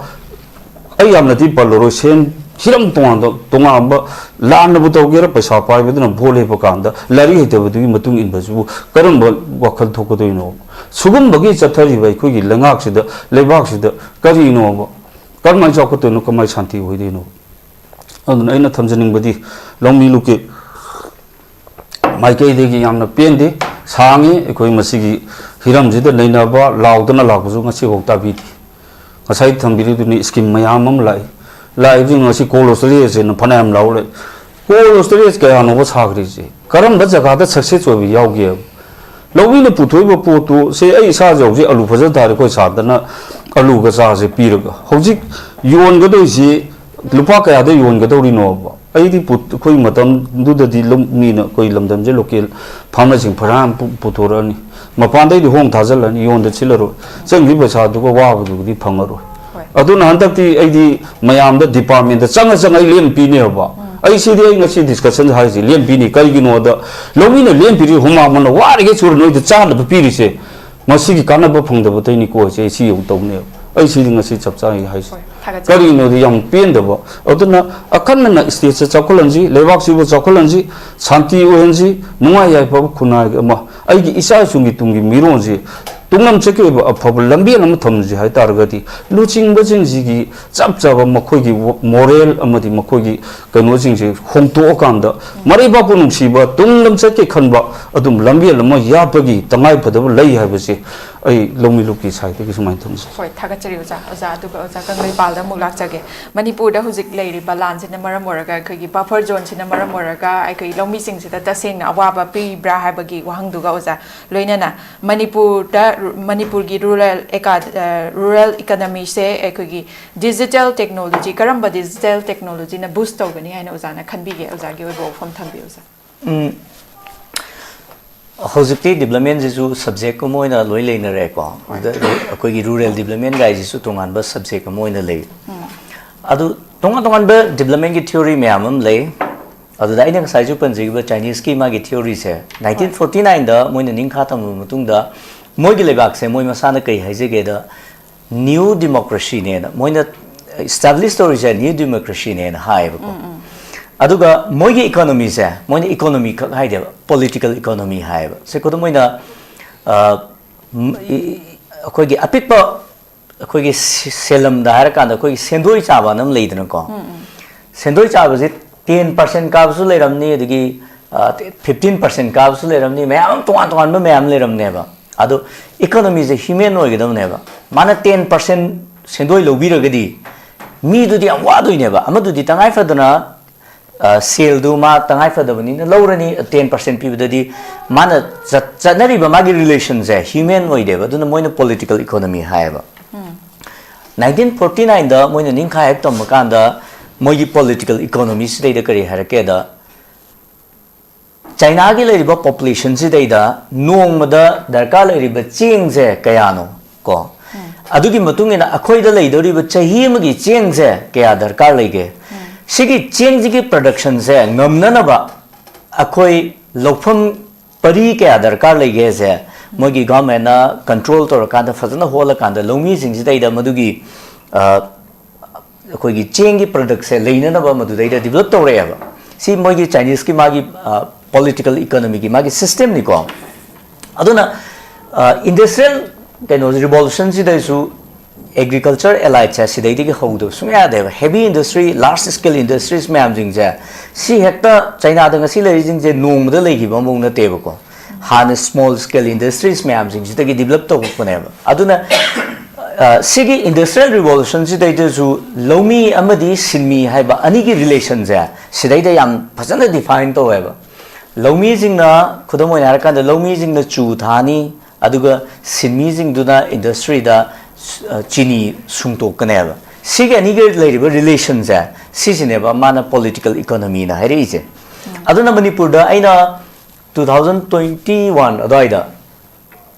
ꯑꯩ ꯌꯥꯝꯅꯗꯤ ꯄꯜꯂꯔꯣꯏ, ꯁꯦꯟ ꯍꯤꯔꯝ ꯇꯣꯉꯥꯟꯕ ꯇꯣꯉꯥꯟꯕ ꯂꯥꯟꯅꯕꯨ ꯇꯧꯒꯦꯔꯥ, ꯄꯩꯁꯥ ꯄꯥꯏꯕꯗꯨꯅ ꯚꯣꯠ ꯂꯦꯞꯄ ꯀꯥꯟꯗ ꯂꯥꯏꯔꯤꯛ ꯍꯩꯇꯕꯗꯨꯒꯤ ꯃꯇꯨꯡ ꯏꯟꯕꯁꯤꯕꯨ ꯀꯔꯝꯕ ꯋꯥꯈꯜ ꯊꯣꯛꯀꯗꯣꯏꯅꯣ? ꯁꯤꯒꯨꯝꯕꯒꯤ ꯆꯠꯊꯔꯤꯕ ꯑꯩꯈꯣꯏꯒꯤ ꯂꯩꯉꯥꯛꯁꯤꯗ, ꯂꯩꯕꯥꯛꯁꯤꯗ ꯀꯔꯤꯅꯣꯕ? ꯀꯔꯝꯍꯥꯏꯅ ꯆꯥꯎꯈꯠꯇꯣꯏꯅꯣ? ꯀꯃꯥꯏꯅ ꯁꯥꯟꯇꯤ ꯑꯣꯏꯗꯣꯏꯅꯣ? ꯑꯗꯨꯅ ꯑꯩꯅ ꯊꯝꯖꯅꯤꯡꯕꯗꯤ, ꯂꯧꯃꯤ ꯂꯨꯀꯦ ꯃꯥꯏꯀꯩꯗꯒꯤ ꯌꯥꯝꯅ ꯄꯦꯟꯗꯦ, ꯁꯥꯡꯉꯤ ꯑꯩꯈꯣꯏ ꯃꯁꯤꯒꯤ ꯍꯤꯔꯝꯁꯤꯗ ꯅꯩꯅꯕ, ꯂꯥꯎꯗꯅ ꯂꯥꯛꯄꯁꯨ ꯉꯁꯤꯐꯥꯎ ꯇꯥꯕꯤꯗꯦ꯫ ꯉꯁꯥꯏ ꯊꯝꯕꯤꯔꯤꯗꯨꯅꯤ, scheme ꯃꯌꯥꯝ ꯑꯃ ꯂꯥꯛꯏ, ꯂꯥꯛꯏꯕꯁꯤꯡ ꯑꯁꯤ cold storageꯅ ꯐꯅꯌꯥꯝ ꯂꯥꯎ ꯂꯩ꯫ Cold storage ꯀꯌꯥꯅꯣꯕ ꯁꯥꯈ꯭ꯔꯤꯁꯦ? ꯀꯔꯝꯕ ꯖꯒꯥꯗ success ꯑꯣꯏꯕ ꯌꯥꯎꯒꯦꯕ? ꯂꯧꯃꯤꯅ ꯄꯨꯊꯣꯛꯏꯕ ꯄꯣꯠꯇꯨ, ꯁꯦ, ꯑꯩ ꯏꯁꯥꯁꯦ ꯍꯧꯖꯤꯛ ꯑꯂꯨ ꯐꯖꯅ ꯊꯥꯔꯦ, ꯑꯩꯈꯣꯏ ꯁꯥꯗꯅ ꯑꯂꯨꯒ ꯆꯥꯁꯦ ꯄꯤꯔꯒ, ꯍꯧꯖꯤꯛ ꯌꯣꯟꯒꯗꯣꯏꯁꯤ ꯂꯨꯄꯥ ꯀꯌꯥꯗ ꯌꯣꯟꯒꯗꯧꯔꯤꯅꯣꯕ? ꯑꯩꯗꯤ ꯄꯨ-, ꯑꯩꯈꯣꯏ ꯃꯇꯝꯗꯨꯗꯗꯤ ꯂꯧ-, ꯃꯤꯅ, ꯑꯩꯈꯣꯏ ꯂꯝꯗꯝꯁꯦ local farmerꯁꯤꯡ ꯐꯅꯌꯥꯝ ꯄꯨ-, ꯄꯨꯊꯣꯔꯛꯑꯅꯤ꯫ ꯃꯄꯥꯟꯗꯩꯗꯤ ꯍꯣꯡ ꯊꯥꯖꯤꯜꯂꯅꯤ, ꯌꯣꯟꯗ ꯁꯤꯜꯂꯔꯣꯏ꯫ ꯆꯪꯈꯤꯕ ꯄꯩꯁꯥꯗꯨꯒ ꯋꯥꯕꯗꯨꯒꯗꯤ ꯐꯪꯉꯔꯣꯏ꯫ ꯍꯣꯏ꯫ ꯑꯗꯨꯅ ꯍꯟꯗꯛꯇꯤ ꯑꯩꯗꯤ ꯃꯌꯥꯝꯗ departmentꯇ ꯆꯪꯉ ꯆꯪꯉ ꯑꯩ ꯂꯦꯝ ꯄꯤꯅꯦꯕ꯫ ꯎꯝ꯫ ꯑꯩ ꯁꯤꯗꯤ ꯑꯩ ꯉꯁꯤ discussion ꯍꯥꯏꯔꯤꯁꯦ ꯂꯦꯝ ꯄꯤꯅꯤ꯫ ꯀꯔꯤꯒꯤꯅꯣꯗ, ꯂꯧꯃꯤꯅ ꯂꯦꯝ ꯄꯤꯔꯤ, ꯍꯨꯃꯥꯡ ꯃꯟꯅ ꯋꯥꯔꯤꯈꯩ ꯁꯨꯔ ꯅꯣꯏꯗ ꯆꯥꯅꯕ ꯄꯤꯔꯤꯁꯦ, ꯃꯁꯤꯒꯤ ꯀꯥꯟꯅꯕ ꯐꯪꯗꯕ ꯇꯩꯅꯤꯀꯣ ꯍꯥꯏꯁꯦ ꯑꯩ ꯁꯤ ꯌꯧ ꯇꯧꯅꯦꯕ꯫ ꯑꯩ ꯁꯤꯗꯤ ꯉꯁꯤ ꯆꯞ ꯆꯥꯅ ꯍꯥꯏꯁꯦ꯫ ꯍꯣꯏ, ꯊꯥꯒꯠꯆꯔꯤ꯫ ꯀꯔꯤꯒꯤꯅꯣꯗꯤ ꯌꯥꯝ ꯄꯦꯟꯗꯕ꯫ ꯑꯗꯨꯅ ꯑꯈꯟꯅꯅ stateꯁꯦ ꯆꯥꯎꯈꯠꯍꯟꯁꯤ, ꯂꯩꯕꯥꯛꯁꯤꯕꯨ ꯆꯥꯎꯈꯠꯍꯟꯁꯤ, ꯁꯥꯟꯇꯤ ꯑꯣꯏꯍꯟꯁꯤ, ꯅꯨꯡꯉꯥꯏ ꯌꯥꯏꯐꯕ ꯈꯨꯟꯅꯥꯏ ꯑꯃ, ꯑꯩꯒꯤ ꯏꯆꯥ ꯏꯁꯨꯒꯤ ꯇꯨꯡꯒꯤ ꯃꯤꯔꯣꯟꯁꯤ ꯇꯨꯡꯂꯝ ꯆꯠꯀꯤ ꯑꯣꯏꯕ ꯑꯐꯕ ꯂꯝꯕꯦꯜ ꯑꯃ ꯊꯝꯁꯤ ꯍꯥꯏ ꯇꯥꯔꯒꯗꯤ, ꯂꯨꯆꯤꯡꯕꯁꯤꯡꯁꯤꯒꯤ ꯆꯞ ꯆꯥꯕ ꯃꯈꯣꯏꯒꯤ moral ꯑꯃꯗꯤ ꯃꯈꯣꯏꯒꯤ ꯀꯩꯅꯣꯁꯤꯡꯁꯦ ꯍꯣꯡꯗꯣꯛꯑꯀꯥꯟꯗ, ꯃꯔꯩꯕꯥꯛꯄꯨ ꯅꯨꯡꯁꯤꯕ, ꯇꯨꯡ ꯂꯝꯆꯠꯀꯤ ꯈꯟꯕ, ꯑꯗꯨꯝ ꯂꯝꯕꯦꯜ ꯑꯃ ꯌꯥꯠꯄꯒꯤ ꯇꯉꯥꯏ ꯐꯗꯕ ꯂꯩ ꯍꯥꯏꯕꯁꯦ ꯑꯩ ꯂꯧꯃꯤ ꯂꯨꯞꯀꯤ ꯁꯥꯏꯠꯇꯒꯤ ꯁꯨꯃꯥꯏꯅ ꯊꯝꯖꯩ꯫ ꯍꯣꯏ, ꯊꯥꯒꯠꯆꯔꯤ ꯑꯣꯖꯥ꯫ ꯑꯣꯖꯥ, ꯑꯗꯨꯒ ꯑꯣꯖꯥ ꯀꯪꯂꯩꯄꯥꯜꯗ ꯑꯃꯨꯛ ꯂꯥꯛꯆꯒꯦ꯫ ꯃꯅꯤꯄꯨꯔꯗ ꯍꯧꯖꯤꯛ ꯂꯩꯔꯤꯕ ꯂꯥꯟꯁꯤꯅ ꯃꯔꯝ ꯑꯣꯏꯔꯒ, ꯑꯩꯈꯣꯏꯒꯤ ꯕꯐꯔ ꯖꯣꯟꯁꯤꯅ ꯃꯔꯝ ꯑꯣꯏꯔꯒ, ꯑꯩꯈꯣꯏ ꯂꯧꯃꯤꯁꯤꯡꯁꯤꯗ ꯇꯁꯦꯡꯅ ꯑꯋꯥꯕ ꯄꯤꯕ꯭ꯔꯥ ꯍꯥꯏꯕꯒꯤ ꯋꯥꯍꯪꯗꯨꯒ ꯑꯣꯖꯥ, ꯂꯣꯏꯅꯅ ꯃꯅꯤꯄꯨꯔꯗ, ꯃꯅꯤꯄꯨꯔꯒꯤ ꯔꯨꯔꯦꯜ ꯑꯦꯀꯥ-, ꯑ, ꯔꯨꯔꯦꯜ ꯏꯀꯣꯅꯣꯃꯤꯁꯦ ꯑꯩꯈꯣꯏꯒꯤ ꯗꯤꯖꯤꯇꯦꯜ ꯇꯦꯛꯅꯣꯂꯣꯖꯤ, ꯀꯔꯝꯕ ꯗꯤꯖꯤꯇꯦꯜ ꯇꯦꯛꯅꯣꯂꯣꯖꯤꯅ ꯕꯨꯁ ꯇꯧꯒꯅꯤ ꯍꯥꯏꯅ ꯑꯣꯖꯥꯅ ꯈꯟꯕꯤꯒꯦ? ꯑꯣꯖꯥꯒꯤ ꯑꯣꯏꯕ ꯋꯥꯐꯝ ꯊꯝꯕꯤꯌꯨ ꯑꯣꯖꯥ꯫ ꯎꯝ, ꯍꯧꯖꯤꯛꯇꯤ ꯗꯤꯕ꯭ꯂꯞꯃꯦꯟꯁꯤꯁꯨ ꯁꯕꯖꯦꯛ ꯑꯃ ꯑꯣꯏꯅ ꯂꯣꯏ ꯂꯩꯅꯔꯦꯀꯣ꯫ ꯑꯗ ꯑꯩꯈꯣꯏꯒꯤ ꯔꯨꯔꯦꯜ ꯗꯤꯕ꯭ꯂꯞꯃꯦꯟ ꯀꯥꯏꯁꯤꯁꯨ ꯇꯣꯉꯥꯟꯕ ꯁꯕꯖꯦꯛ ꯑꯃ ꯑꯣꯏꯅ ꯂꯩ꯫ ꯑꯗꯨ ꯇꯣꯉꯥꯟ ꯇꯣꯉꯥꯟꯕ ꯗꯤꯕ꯭ꯂꯞꯃꯦꯟꯒꯤ ꯊꯤꯑꯣꯔꯤ ꯃꯌꯥꯝ ꯑꯃ ꯂꯩ꯫ ꯑꯗꯨꯗ ꯑꯩꯅ ꯉꯁꯥꯏꯁꯨ ꯄꯟꯖꯈꯤꯕ ꯆꯥꯏꯅꯤꯁꯀꯤ ꯃꯥꯒꯤ ꯊꯤꯑꯣꯔꯤꯁꯦ, ꯅꯥꯏꯟꯇꯤꯟ ꯐꯣꯔꯇꯤ ꯅꯥꯏꯟꯗ ꯃꯣꯏꯅ ꯅꯤꯡꯈꯥ ꯇꯝꯃꯕ ꯃꯇꯨꯡꯗ ꯃꯣꯏꯒꯤ ꯂꯩꯕꯥꯛꯁꯦ ꯃꯣꯏ ꯃꯁꯥꯅ ꯀꯩ ꯍꯥꯏꯖꯒꯦꯗ, ꯅ꯭ꯌꯨ ꯗꯤꯃꯣꯀ꯭ꯔꯦꯁꯤꯅꯦꯅ ꯃꯣꯏꯅ ꯏꯁꯇꯥꯕ꯭ꯂꯤꯁ ꯇꯧꯔꯤꯁꯦ ꯅ꯭ꯌꯨ ꯗꯤꯃꯣꯀ꯭ꯔꯦꯁꯤꯅꯦꯅ ꯍꯥꯏꯌꯦꯕꯀꯣ꯫ ꯑꯗꯨꯒ ꯃꯣꯏꯒꯤ ꯏꯀꯣꯅꯣꯃꯤꯁꯦ ꯃꯣꯏꯅ ꯏꯀꯣꯅꯣꯃꯤ ꯈꯛ ꯍꯥꯏꯗꯦꯕ, ꯄꯣꯂꯤꯇꯤꯀꯦꯜ ꯏꯀꯣꯅꯣꯃꯤ ꯍꯥꯏꯌꯦꯕ꯫ ꯁꯦ, ꯈꯨꯗꯝ ꯑꯣꯏꯅ, ꯑ, ꯝ, ꯏ-, ꯑꯩꯈꯣꯏꯒꯤ ꯑꯄꯤꯛꯄ, ꯑꯩꯈꯣꯏꯒꯤ ꯁꯤ-, ꯁꯦꯂꯝꯗ ꯍꯥꯏꯔꯀꯥꯟꯗ ꯑꯩꯈꯣꯏꯒꯤ ꯁꯦꯟꯗꯣꯏ ꯆꯥꯕ ꯑꯅ ꯑꯃ ꯂꯩꯗꯅꯀꯣ꯫ ꯁꯦꯟꯗꯣꯏ ꯆꯥꯕꯁꯦ ꯇꯦꯟ ꯄꯥꯔꯁꯦꯟ ꯀꯥꯕꯁꯨ ꯂꯩꯔꯝꯅꯤ, ꯑꯗꯒꯤ ꯐꯤꯐꯇꯤꯟ ꯄꯥꯔꯁꯦꯟ ꯀꯥꯕꯁꯨ ꯂꯩꯔꯝꯅꯤ, ꯃꯌꯥꯝ ꯑꯃ ꯇꯣꯉꯥꯟ ꯇꯣꯉꯥꯟꯕ ꯃꯌꯥꯝ ꯂꯩꯔꯝꯅꯦꯕ꯫ ꯑꯗꯣ ꯏꯀꯣꯅꯣꯃꯤꯁꯦ ꯍ꯭ꯌꯨꯃꯦꯟ ꯑꯣꯏꯒꯗꯕꯅꯦꯕ꯫ ꯃꯥꯅ ꯇꯦꯟ ꯄꯥꯔꯁꯦꯟ ꯁꯦꯟꯗꯣꯏ ꯂꯧꯕꯤꯔꯒꯗꯤ ꯃꯤꯗꯨꯗꯤ ꯌꯥꯝ ꯋꯥꯗꯣꯏꯅꯦꯕ꯫ ꯑꯃꯗꯨꯗꯤ ꯇꯉꯥꯏ ꯐꯗꯅ, ꯑ, ꯁꯦꯜꯗꯨ ꯃꯥ ꯇꯉꯥꯏ ꯐꯗꯕꯅꯤꯅ ꯂꯧꯔꯅꯤ, ꯇꯦꯟ ꯄꯥꯔꯁꯦꯟ ꯄꯤꯕꯗꯗꯤ ꯃꯥꯅ ꯆꯠ-, ꯆꯠꯅꯔꯤꯕ ꯃꯥꯒꯤ ꯔꯤꯂꯦꯁꯟꯁꯦ ꯍ꯭ꯌꯨꯃꯦꯟ ꯑꯣꯏꯗꯦꯕ꯫ ꯑꯗꯨꯅ ꯃꯣꯏꯅ ꯄꯣꯂꯤꯇꯤꯀꯦꯜ ꯏꯀꯣꯅꯣꯃꯤ ꯍꯥꯏꯌꯦꯕ꯫ ꯅꯥꯏꯟꯇꯤꯟ ꯐꯣꯔꯇꯤ ꯅꯥꯏꯟꯗ ꯃꯣꯏꯅ ꯅꯤꯡꯈꯥꯏ ꯍꯦꯛ ꯇꯝꯕ ꯀꯥꯟꯗ ꯃꯣꯏꯒꯤ ꯄꯣꯂꯤꯇꯤꯀꯦꯜ ꯏꯀꯣꯅꯣꯃꯤꯁꯤꯗꯩꯗ ꯀꯔꯤ ꯍꯥꯏꯔꯛꯀꯦꯗ, ꯆꯥꯏꯅꯥꯒꯤ ꯂꯩꯔꯤꯕ ꯄꯣꯄꯨꯂꯦꯁꯟꯁꯤꯗꯩꯗ ꯅꯣꯡꯃꯗ ꯗꯔꯀꯥꯔ ꯂꯩꯔꯤꯕ ꯆꯦꯡꯁꯦ ꯀꯌꯥꯅꯣ ꯀꯣ, ꯑꯗꯨꯒꯤ ꯃꯇꯨꯡ ꯏꯟꯅ ꯑꯩꯈꯣꯏꯗ ꯂꯩꯗꯧꯔꯤꯕ ꯆꯍꯤ ꯑꯃꯒꯤ ꯆꯦꯡꯁꯦ ꯀꯌꯥ ꯗꯔꯀꯥꯔ ꯂꯩꯒꯦ, ꯁꯤꯒꯤ ꯆꯦꯡꯁꯤꯒꯤ ꯄ꯭ꯔꯗꯛꯁꯟꯁꯦ ꯉꯝꯅꯅꯕ ꯑꯩꯈꯣꯏ ꯂꯧꯐꯝ ꯄꯔꯤ ꯀꯌꯥ ꯗꯔꯀꯥꯔ ꯂꯩꯒꯦꯁꯦ ꯃꯣꯏꯒꯤ ꯒꯚꯔꯟꯃꯦꯟꯅ ꯀꯟꯇ꯭ꯔꯣꯜ ꯇꯧꯔꯀꯥꯟꯗ, ꯐꯖꯅ ꯍꯣꯠꯂꯀꯥꯟꯗ ꯂꯧꯃꯤꯁꯤꯡꯁꯤꯗꯩꯗ ꯃꯗꯨꯒꯤ, ꯑ, ꯑꯩꯈꯣꯏꯒꯤ ꯆꯦꯡꯒꯤ ꯄ꯭ꯔꯗꯛꯁꯦ ꯂꯩꯅꯅꯕ ꯃꯗꯨꯗꯩꯗ ꯗꯤꯕꯂꯞ ꯇꯧꯔꯛꯑꯦꯕ꯫ ꯁꯤ ꯃꯣꯏꯒꯤ ꯆꯥꯏꯅꯤꯁꯀꯤ ꯃꯥꯒꯤ ꯄꯣꯂꯤꯇꯤꯀꯦꯜ ꯏꯀꯣꯅꯣꯃꯤꯒꯤ ꯃꯥꯒꯤ ꯁꯤꯁꯇꯦꯝꯅꯤꯀꯣ꯫ ꯑꯗꯨꯅ ꯏꯟꯗꯁꯇ꯭ꯔꯤꯌꯦꯜ ꯀꯩꯅꯣ ꯔꯤꯚꯣꯂꯨꯁꯟꯁꯤꯗꯁꯨ ꯑꯦꯒ꯭ꯔꯤꯀꯜꯆꯔ ꯑꯦꯂꯥꯏꯠꯁꯦ ꯁꯤꯗꯩꯗꯒꯤ ꯍꯧꯗꯕ ꯁꯨꯡꯌꯥ ꯌꯥꯗꯦꯕ꯫ Heavy industry, large scale industries ꯃꯌꯥꯝꯁꯤꯡꯁꯦ, ꯁꯤ ꯍꯦꯛꯇ ꯆꯥꯏꯅꯥꯗ ꯉꯁꯤ ꯂꯩꯔꯤꯁꯤꯡꯁꯦ ꯅꯣꯡꯃꯗ ꯂꯩꯈꯤꯕ ꯑꯃꯐꯥꯎ ꯅꯠꯇꯦꯕꯀꯣ꯫ ꯍꯥꯟꯅ small scale industries ꯃꯌꯥꯝꯁꯤꯡꯁꯤꯗꯒꯤ develop ꯇꯧꯔꯛꯄꯅꯦꯕ꯫ ꯑꯗꯨꯅ ꯑ, ꯁꯤꯒꯤ industrial revolution ꯁꯤꯗꯩꯗꯁꯨ ꯂꯧꯃꯤ ꯑꯃꯗꯤ ꯁꯤꯟꯃꯤ ꯍꯥꯏꯕ ꯑꯅꯤꯒꯤ relation ꯁꯦ ꯁꯤꯗꯩꯗ ꯌꯥꯝ ꯐꯖꯅ define ꯇꯧꯋꯦꯕ꯫ ꯂꯧꯃꯤꯁꯤꯡꯅ, ꯈꯨꯗꯝ ꯑꯣꯏꯅ ꯍꯥꯏꯔꯀꯥꯟꯗ, ꯂꯧꯃꯤꯁꯤꯡꯅ ꯆꯨ ꯊꯥꯅꯤ, ꯑꯗꯨꯒ ꯁꯤꯟꯃꯤꯁꯤꯡꯗꯨꯅ industry ꯗ, ꯑ, ꯆꯤꯅꯤ ꯁꯨꯡꯇꯣꯛꯀꯅꯦꯕ꯫ ꯁꯤꯒꯤ ꯑꯅꯤꯒ ꯂꯩꯔꯤꯕ relation ꯁꯦ, ꯁꯤꯁꯤꯅꯦꯕ ꯃꯥꯅ political economy ꯅ ꯍꯥꯏꯔꯛꯏꯁꯦ꯫ ꯑꯗꯨꯅ ꯃꯅꯤꯄꯨꯔꯗ ꯑꯩꯅ two thousand twenty one ꯑꯗꯨꯋꯥꯏꯗ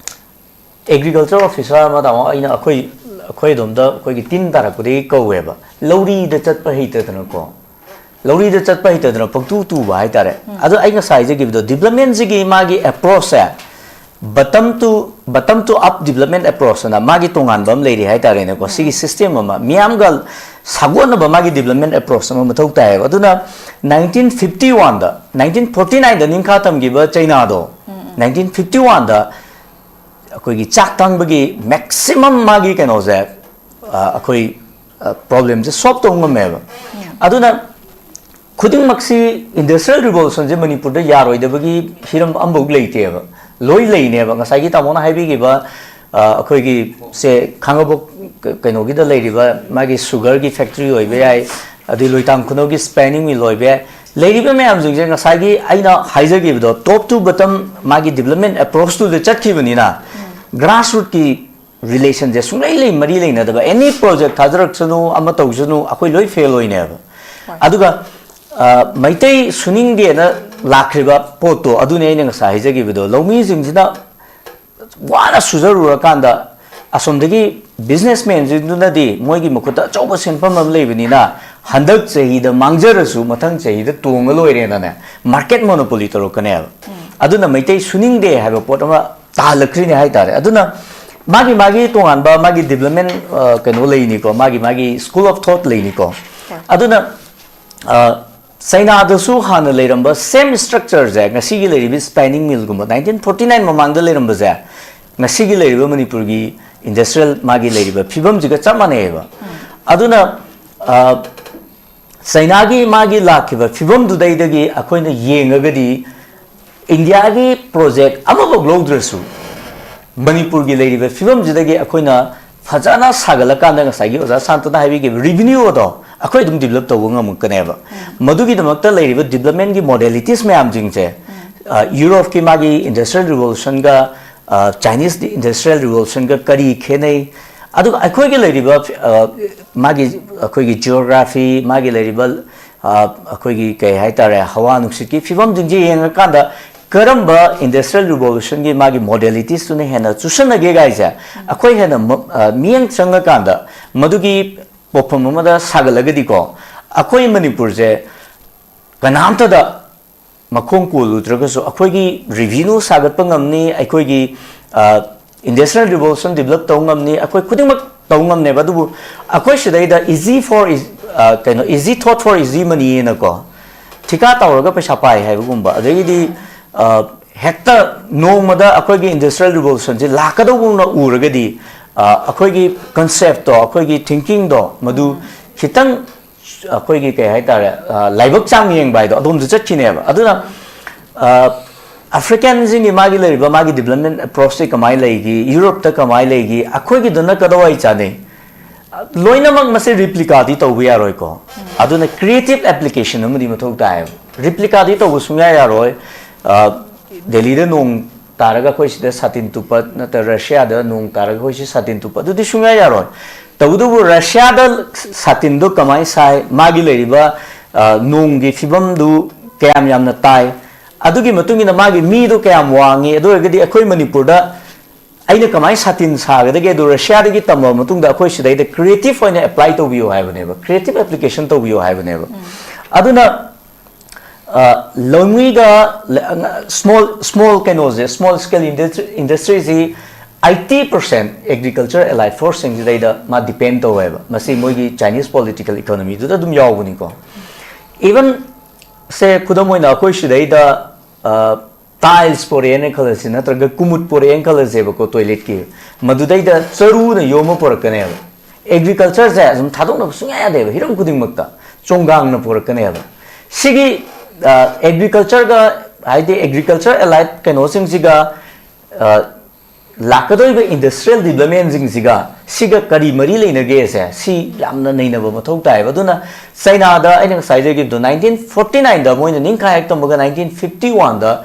agriculture officer ꯑꯃ, ꯇꯥꯃꯣ, ꯑꯩꯅ ꯑꯩꯈꯣꯏ, ꯑꯩꯈꯣꯏ ꯑꯗꯣꯝꯗ ꯑꯩꯈꯣꯏꯒꯤ ꯇꯤꯟ ꯇꯥꯔꯛꯄꯗꯒꯤ ꯀꯧꯋꯦꯕ, ꯂꯧꯔꯤꯗ ꯆꯠꯄ ꯍꯩꯇꯗꯅꯀꯣ, ꯂꯧꯔꯤꯗ ꯆꯠꯄ ꯍꯩꯇꯗꯅ ꯄꯪꯇꯨ ꯇꯨꯕ ꯍꯥꯏꯇꯥꯔꯦ꯫ ꯑꯗꯣ ꯑꯩ ꯉꯁꯥꯏ ꯍꯥꯏꯖꯈꯤꯕꯗꯣ, development ꯁꯤꯒꯤ ꯃꯥꯒꯤ approach say bottom to, bottom to up development approach ꯑꯅ ꯃꯥꯒꯤ ꯇꯣꯉꯥꯟꯕ ꯑꯃ ꯂꯩꯔꯤ ꯍꯥꯏꯇꯥꯔꯦꯅꯦꯀꯣ꯫ ꯁꯤꯒꯤ system ꯑꯃ, ꯃꯤꯌꯥꯝꯒ ꯁꯥꯒꯣꯟꯅꯕ ꯃꯥꯒꯤ development approach ꯑꯃ ꯃꯊꯧ ꯇꯥꯏꯌꯦꯕ꯫ ꯑꯗꯨꯅ nineteen fifty one ꯗ, nineteen forty nine ꯗ ꯅꯤꯡꯈꯥ ꯇꯝꯈꯤꯕ ꯆꯩꯅꯥꯗꯣ, nineteen fifty one ꯗ ꯑꯩꯈꯣꯏꯒꯤ ꯆꯥꯛ ꯇꯥꯡꯕꯒꯤ maximum ꯃꯥꯒꯤ ꯀꯩꯅꯣꯁꯦ, ꯑ, ꯑꯩꯈꯣꯏ, ꯑ, problem ꯁꯦ solve ꯇꯧꯕ ꯉꯝꯃꯦꯕ꯫ ꯑꯗꯨꯅ ꯈꯨꯗꯤꯡꯃꯛꯁꯤ industrial revolution ꯁꯦ ꯃꯅꯤꯄꯨꯔꯗ ꯌꯥꯔꯣꯏꯗꯕꯒꯤ ꯍꯤꯔꯝ ꯑꯃꯐꯥꯎ ꯂꯩꯇꯦꯕ꯫ ꯂꯣꯏ ꯂꯩꯅꯦꯕ꯫ ꯉꯁꯥꯏꯒꯤ ꯇꯥꯃꯣꯅ ꯍꯥꯏꯕꯤꯈꯤꯕ, ꯑ, ꯑꯩꯈꯣꯏꯒꯤ ꯁꯦ ꯈꯥꯡꯉꯕꯣꯛ ꯀ-, ꯀꯩꯅꯣꯒꯤꯗ ꯂꯩꯔꯤꯕ ꯃꯥꯒꯤ sugar ꯒꯤ factory ꯑꯣꯏꯕ ꯌꯥꯏ, ꯑꯗꯩ ꯂꯣꯏꯇꯥꯝ ꯈꯨꯅꯧꯒꯤ spinning mill ꯑꯣꯏꯕ ꯌꯥꯏ꯫ ꯂꯩꯔꯤꯕ ꯃꯌꯥꯝꯁꯤꯡꯁꯦ ꯉꯁꯥꯏꯒꯤ ꯑꯩꯅ ꯍꯥꯏꯖꯈꯤꯕꯗꯣ, top to bottom ꯃꯥꯒꯤ development approach ꯇꯨꯗ ꯆꯠꯈꯤꯕꯅꯤꯅ, grassroot ꯀꯤ relation ꯁꯦ ꯁꯨꯡꯂꯩ ꯂꯩ, ꯃꯔꯤ ꯂꯩꯅꯗꯕ꯫ Any project ꯊꯥꯖꯔꯛꯁꯅꯨ, ꯑꯃ ꯇꯧꯁꯅꯨ, ꯑꯩꯈꯣꯏ ꯂꯣꯏ fail ꯑꯣꯏꯅꯦꯕ꯫ ꯑꯗꯨꯒ, ꯑ, ꯃꯩꯇꯩ ꯁꯨꯅꯤꯡꯗꯦꯅ ꯂꯥꯛꯈ꯭ꯔꯤꯕ ꯄꯣꯠꯇꯣ, ꯑꯗꯨꯅꯦ ꯑꯩꯅ ꯉꯁꯥꯏ ꯍꯥꯏꯖꯈꯤꯕꯗꯣ, ꯂꯧꯃꯤꯁꯤꯡꯁꯤꯅ ꯋꯥꯅ ꯁꯨꯖꯔꯨꯔꯀꯥꯟꯗ, ꯑꯁꯣꯝꯗꯒꯤ businessman ꯁꯤꯡꯗꯨꯅꯗꯤ ꯃꯣꯏꯒꯤ ꯃꯈꯨꯠꯇ ꯑꯆꯧꯕ ꯁꯦꯟꯐꯝ ꯑꯃ ꯂꯩꯕꯅꯤꯅ, ꯍꯟꯗꯛ ꯆꯍꯤꯗ ꯃꯥꯡꯖꯔꯁꯨ ꯃꯊꯪ ꯆꯍꯤꯗ ꯇꯣꯡꯉ ꯂꯣꯏꯔꯦꯅꯅꯦ, market monopoly ꯇꯧꯔꯛꯀꯅꯦꯕ꯫ ꯑꯗꯨꯅ ꯃꯩꯇꯩ ꯁꯨꯅꯤꯡꯗꯦ ꯍꯥꯏꯕ ꯄꯣꯠ ꯑꯃ ꯇꯥꯍꯜꯂꯛꯈ꯭ꯔꯤꯅꯦ ꯍꯥꯏꯇꯥꯔꯦ꯫ ꯑꯗꯨꯅ ꯃꯥꯒꯤ, ꯃꯥꯒꯤ ꯇꯣꯉꯥꯟꯕ ꯃꯥꯒꯤ development, ꯑ, ꯀꯩꯅꯣ ꯂꯩꯅꯤꯀꯣ, ꯃꯥꯒꯤ, ꯃꯥꯒꯤ school of thought ꯂꯩꯅꯤꯀꯣ꯫ ꯑꯗꯨꯅ, ꯑ, ꯆꯩꯅꯥꯗꯁꯨ ꯍꯥꯟꯅ ꯂꯩꯔꯝꯕ same structure ꯁꯦ, ꯉꯁꯤꯒꯤ ꯂꯩꯔꯤꯕ spinning mill ꯒꯨꯝꯕ, nineteen forty nine ꯃꯃꯥꯡꯗ ꯂꯩꯔꯝꯕꯁꯦ, ꯉꯁꯤꯒꯤ ꯂꯩꯔꯤꯕ ꯃꯅꯤꯄꯨꯔꯒꯤ industrial ꯃꯥꯒꯤ ꯂꯩꯔꯤꯕ ꯐꯤꯕꯝꯁꯤꯒ ꯆꯞ ꯃꯥꯟꯅꯩꯌꯦꯕ꯫ ꯑꯗꯨꯅ, ꯑ, ꯆꯩꯅꯥꯒꯤ ꯃꯥꯒꯤ ꯂꯥꯛꯈꯤꯕ ꯐꯤꯕꯝꯗꯨꯗꯩꯗꯒꯤ ꯑꯩꯈꯣꯏꯅ ꯌꯦꯡꯉꯒꯗꯤ, ꯏꯟꯗꯤꯌꯥꯒꯤ ꯄ꯭ꯔꯣꯖꯦꯛ ꯑꯃꯐꯥꯎ ꯂꯧꯗ꯭ꯔꯁꯨ, ꯃꯅꯤꯄꯨꯔꯒꯤ ꯂꯩꯔꯤꯕ ꯐꯤꯕꯝꯁꯤꯗꯒꯤ ꯑꯩꯈꯣꯏꯅ ꯐꯖꯅ ꯁꯥꯒꯠꯂꯀꯥꯟꯗ, ꯉꯁꯥꯏꯒꯤ ꯑꯣꯖꯥ ꯁꯥꯟꯇꯅ ꯍꯥꯏꯕꯤꯈꯤꯕ revenue ꯑꯗꯣ ꯑꯩꯈꯣꯏ ꯑꯗꯨꯝ develop ꯇꯧꯕ ꯉꯝꯃꯛꯀꯅꯦꯕ꯫ ꯃꯗꯨꯒꯤꯗꯃꯛꯇ ꯂꯩꯔꯤꯕ development ꯀꯤ modalities ꯃꯌꯥꯝꯁꯤꯡꯁꯦ, ꯑ, ꯌꯨꯔꯣꯞꯀꯤ ꯃꯥꯒꯤ industrial revolution ꯒ, ꯑ, Chinese industrial revolution ꯒ ꯀꯔꯤ ꯈꯦꯠꯅꯩ, ꯑꯗꯨꯒ ꯑꯩꯈꯣꯏꯒꯤ ꯂꯩꯔꯤꯕ, ꯑ, ꯃꯥꯒꯤ, ꯑꯩꯈꯣꯏꯒꯤ geography, ꯃꯥꯒꯤ ꯂꯩꯔꯤꯕ, ꯑ, ꯑꯩꯈꯣꯏꯒꯤ ꯀꯩ ꯍꯥꯏꯇꯥꯔꯦ, ꯍꯋꯥ ꯅꯨꯡꯁꯤꯠꯀꯤ ꯐꯤꯕꯝꯁꯤꯡꯁꯦ ꯌꯦꯡꯉꯀꯥꯟꯗ ꯀꯔꯝꯕ industrial revolution ꯒꯤ ꯃꯥꯒꯤ modalities ꯇꯨꯅ ꯍꯦꯟꯅ ꯆꯨꯁꯟꯅꯒꯦ ꯒꯥꯏꯁꯦ ꯑꯩꯈꯣꯏ ꯍꯦꯟꯅ ꯃ-, ꯑ, ꯃꯤꯠꯌꯦꯡ ꯆꯪꯉꯀꯥꯟꯗ, ꯃꯗꯨꯒꯤ ꯄꯣꯠꯐꯝ ꯑꯃꯗ ꯁꯥꯒꯠꯂꯒꯗꯤꯀꯣ, ꯑꯩꯈꯣꯏ ꯃꯅꯤꯄꯨꯔꯁꯦ ꯀꯅꯥꯝꯇꯗ ꯃꯈꯣꯡ ꯀꯣꯜꯂꯨꯗ꯭ꯔꯒꯁꯨ ꯑꯩꯈꯣꯏꯒꯤ revenue ꯁꯥꯒꯠꯄ ꯉꯝꯅꯤ, ꯑꯩꯈꯣꯏꯒꯤ, ꯑ, industrial revolution develop ꯇꯧ ꯉꯝꯅꯤ, ꯑꯩꯈꯣꯏ ꯈꯨꯗꯤꯡꯃꯛ ꯇꯧ ꯉꯝꯅꯦꯕ꯫ ꯑꯗꯨꯕꯨ ꯑꯩꯈꯣꯏ ꯁꯤꯗꯩꯗ easy for eas-, ꯑ, ꯀꯩꯅꯣ, easy thought for easy money ꯍꯥꯏꯅꯀꯣ, ꯊꯤꯀꯥ ꯇꯧꯔꯒ ꯄꯩꯁꯥ ꯄꯥꯏ ꯍꯥꯏꯕꯒꯨꯝꯕ, ꯑꯗꯒꯤꯗꯤ, ꯑ, ꯍꯦꯛꯇ ꯅꯣꯡꯃꯗ ꯑꯩꯈꯣꯏꯒꯤ industrial revolution ꯁꯦ ꯂꯥꯛꯀꯗꯧꯕꯅ ꯎꯔꯒꯗꯤ, ꯑ, ꯑꯩꯈꯣꯏꯒꯤ concept ꯇꯣ, ꯑꯩꯈꯣꯏꯒꯤ thinking ꯗꯣ ꯃꯗꯨ ꯈꯤꯇꯪ ꯑꯩꯈꯣꯏꯒꯤ ꯀꯩ ꯍꯥꯏꯇꯥꯔꯦ, ꯑ, ꯂꯥꯏꯕꯛ ꯆꯥꯡ ꯌꯦꯡꯕ ꯍꯥꯏꯗꯣ ꯑꯗꯣꯝꯗ ꯆꯠꯈꯤꯅꯦꯕ꯫ ꯑꯗꯨꯅ, ꯑ, African ꯁꯤꯡꯒꯤ ꯃꯥꯒꯤ ꯂꯩꯔꯤꯕ ꯃꯥꯒꯤ development approach ꯁꯦ ꯀꯃꯥꯏꯅ ꯂꯩꯒꯤ, ꯌꯨꯔꯣꯞꯇ ꯀꯃꯥꯏꯅ ꯂꯩꯒꯤ, ꯑꯩꯈꯣꯏꯒꯤꯗꯨꯅ ꯀꯗꯥꯏꯋꯥꯏ ꯆꯥꯅꯩ? ꯂꯣꯏꯅꯃꯛ ꯃꯁꯤ replica ꯗꯤ ꯇꯧꯕ ꯌꯥꯔꯣꯏꯀꯣ꯫ ꯑꯗꯨꯅ creative application ꯑꯃꯗꯤ ꯃꯊꯧ ꯇꯥꯏꯌꯦꯕ꯫ Replica ꯗꯤ ꯇꯧꯕ ꯁꯨꯡꯌꯥ ꯌꯥꯔꯣꯏ꯫ ꯑ, ꯗꯦꯜꯂꯤꯗ ꯅꯣꯡ ꯇꯥꯔꯒ ꯑꯩꯈꯣꯏ ꯁꯤꯗ ꯁꯥꯇꯤꯟ ꯇꯨꯞꯄ, ꯅꯠꯇ꯭ꯔꯒ ꯔꯁꯤꯌꯥꯗ ꯅꯣꯡ ꯇꯥꯔꯒ ꯑꯩꯈꯣꯏ ꯁꯤ ꯁꯥꯇꯤꯟ ꯇꯨꯞꯄ, ꯑꯗꯨꯗꯤ ꯁꯨꯡꯌꯥ ꯌꯥꯔꯣꯏ꯫ ꯇꯧꯕꯇꯕꯨ ꯔꯁꯤꯌꯥꯗ ꯁꯥꯇꯤꯟꯗꯣ ꯀꯃꯥꯏꯅ ꯁꯥꯏ, ꯃꯥꯒꯤ ꯂꯩꯔꯤꯕ, ꯑ, ꯅꯣꯡꯒꯤ ꯐꯤꯕꯝꯗꯨ ꯀꯌꯥꯝ ꯌꯥꯝꯅ ꯇꯥꯏ, ꯑꯗꯨꯒꯤ ꯃꯇꯨꯡ ꯏꯟꯅ ꯃꯥꯒꯤ ꯃꯤꯗꯣ ꯀꯌꯥꯝ ꯋꯥꯡꯉꯤ, ꯑꯗꯨ ꯑꯣꯏꯔꯒꯗꯤ ꯑꯩꯈꯣꯏ ꯃꯅꯤꯄꯨꯔꯗ ꯑꯩꯅ ꯀꯃꯥꯏꯅ ꯁꯥꯇꯤꯟ ꯁꯥꯒꯗꯒꯦ, ꯑꯗꯨ ꯔꯁꯤꯌꯥꯗꯒꯤ ꯇꯝꯂꯕ ꯃꯇꯨꯡꯗ ꯑꯩꯈꯣꯏ ꯁꯤꯗꯩꯗ creative ꯑꯣꯏꯅ apply ꯇꯧꯕꯤꯌꯨ ꯍꯥꯏꯕꯅꯦꯕ, creative application ꯇꯧꯕꯤꯌꯨ ꯍꯥꯏꯕꯅꯦꯕ꯫ ꯑꯗꯨꯅ, ꯑ, ꯂꯧꯃꯤꯒ, ꯂ-, small, small ꯀꯩꯅꯣꯁꯦ, small scale industry, industry ꯁꯤ eighty percent agriculture allied force ꯁꯤꯡꯁꯤꯗꯩꯗ ꯃꯥ depend ꯇꯧꯋꯦꯕ꯫ ꯃꯁꯤ ꯃꯣꯏꯒꯤ Chinese political economy ꯗꯨꯗ ꯑꯗꯨꯝ ꯌꯥꯎꯕꯅꯤꯀꯣ꯫ Even ꯁꯦ, ꯈꯨꯗꯝ ꯑꯣꯏꯅ ꯑꯩꯈꯣꯏ ꯁꯤꯗꯩꯗ, ꯑ, tiles ꯄꯣꯔꯛꯑꯦꯅ ꯈꯜꯂꯁꯤ, ꯅꯠꯇ꯭ꯔꯒ ꯀꯨꯃꯨꯠ ꯄꯣꯔꯛꯑꯦꯅ ꯈꯜꯂꯁꯦꯕꯀꯣ, toilet ꯀꯤ꯫ ꯃꯗꯨꯗꯩꯗ ꯆꯔꯨꯅ ꯌꯣꯝꯃ ꯄꯣꯔꯛꯀꯅꯦꯕ꯫ Agriculture ꯁꯦ ꯑꯗꯨꯝ ꯊꯥꯗꯣꯛꯅꯕ ꯁꯨꯡꯌꯥ ꯌꯥꯗꯦꯕ, ꯍꯤꯔꯝ ꯈꯨꯗꯤꯡꯃꯛꯇ ꯆꯣꯡꯒꯥꯡꯅ ꯄꯣꯔꯛꯀꯅꯦꯕ꯫ ꯁꯤꯒꯤ, ꯑ, agriculture ꯒ ꯍꯥꯏꯗꯤ ꯑꯦꯒ꯭ꯔꯤꯀꯜꯆꯔ ꯑꯦꯂꯥꯏꯠ ꯀꯩꯅꯣꯁꯤꯡꯁꯤꯒ, ꯑ, ꯂꯥꯛꯀꯗꯧꯔꯤꯕ ꯏꯟꯗꯁꯇ꯭ꯔꯤꯌꯦꯜ ꯗꯤꯕ꯭ꯂꯞꯃꯦꯟꯁꯤꯡꯁꯤꯒ ꯁꯤꯒ ꯀꯔꯤ ꯃꯔꯤ ꯂꯩꯅꯒꯦꯁꯦ, ꯁꯤ ꯌꯥꯝꯅ ꯅꯩꯅꯕ ꯃꯊꯧ ꯇꯥꯏꯌꯦꯕ꯫ ꯑꯗꯨꯅ ꯆꯩꯅꯥꯗ ꯑꯩꯅ ꯉꯁꯥꯏ ꯍꯥꯏꯖꯈꯤꯕꯗꯣ, ꯅꯥꯏꯟꯇꯤꯟ ꯐꯣꯔꯇꯤ ꯅꯥꯏꯟꯗ ꯃꯣꯏꯅ ꯅꯤꯡꯈꯥꯏ ꯍꯦꯛ ꯇꯝꯕꯒ ꯅꯥꯏꯟꯇꯤꯟ ꯐꯤꯐꯇꯤ ꯋꯥꯟꯗ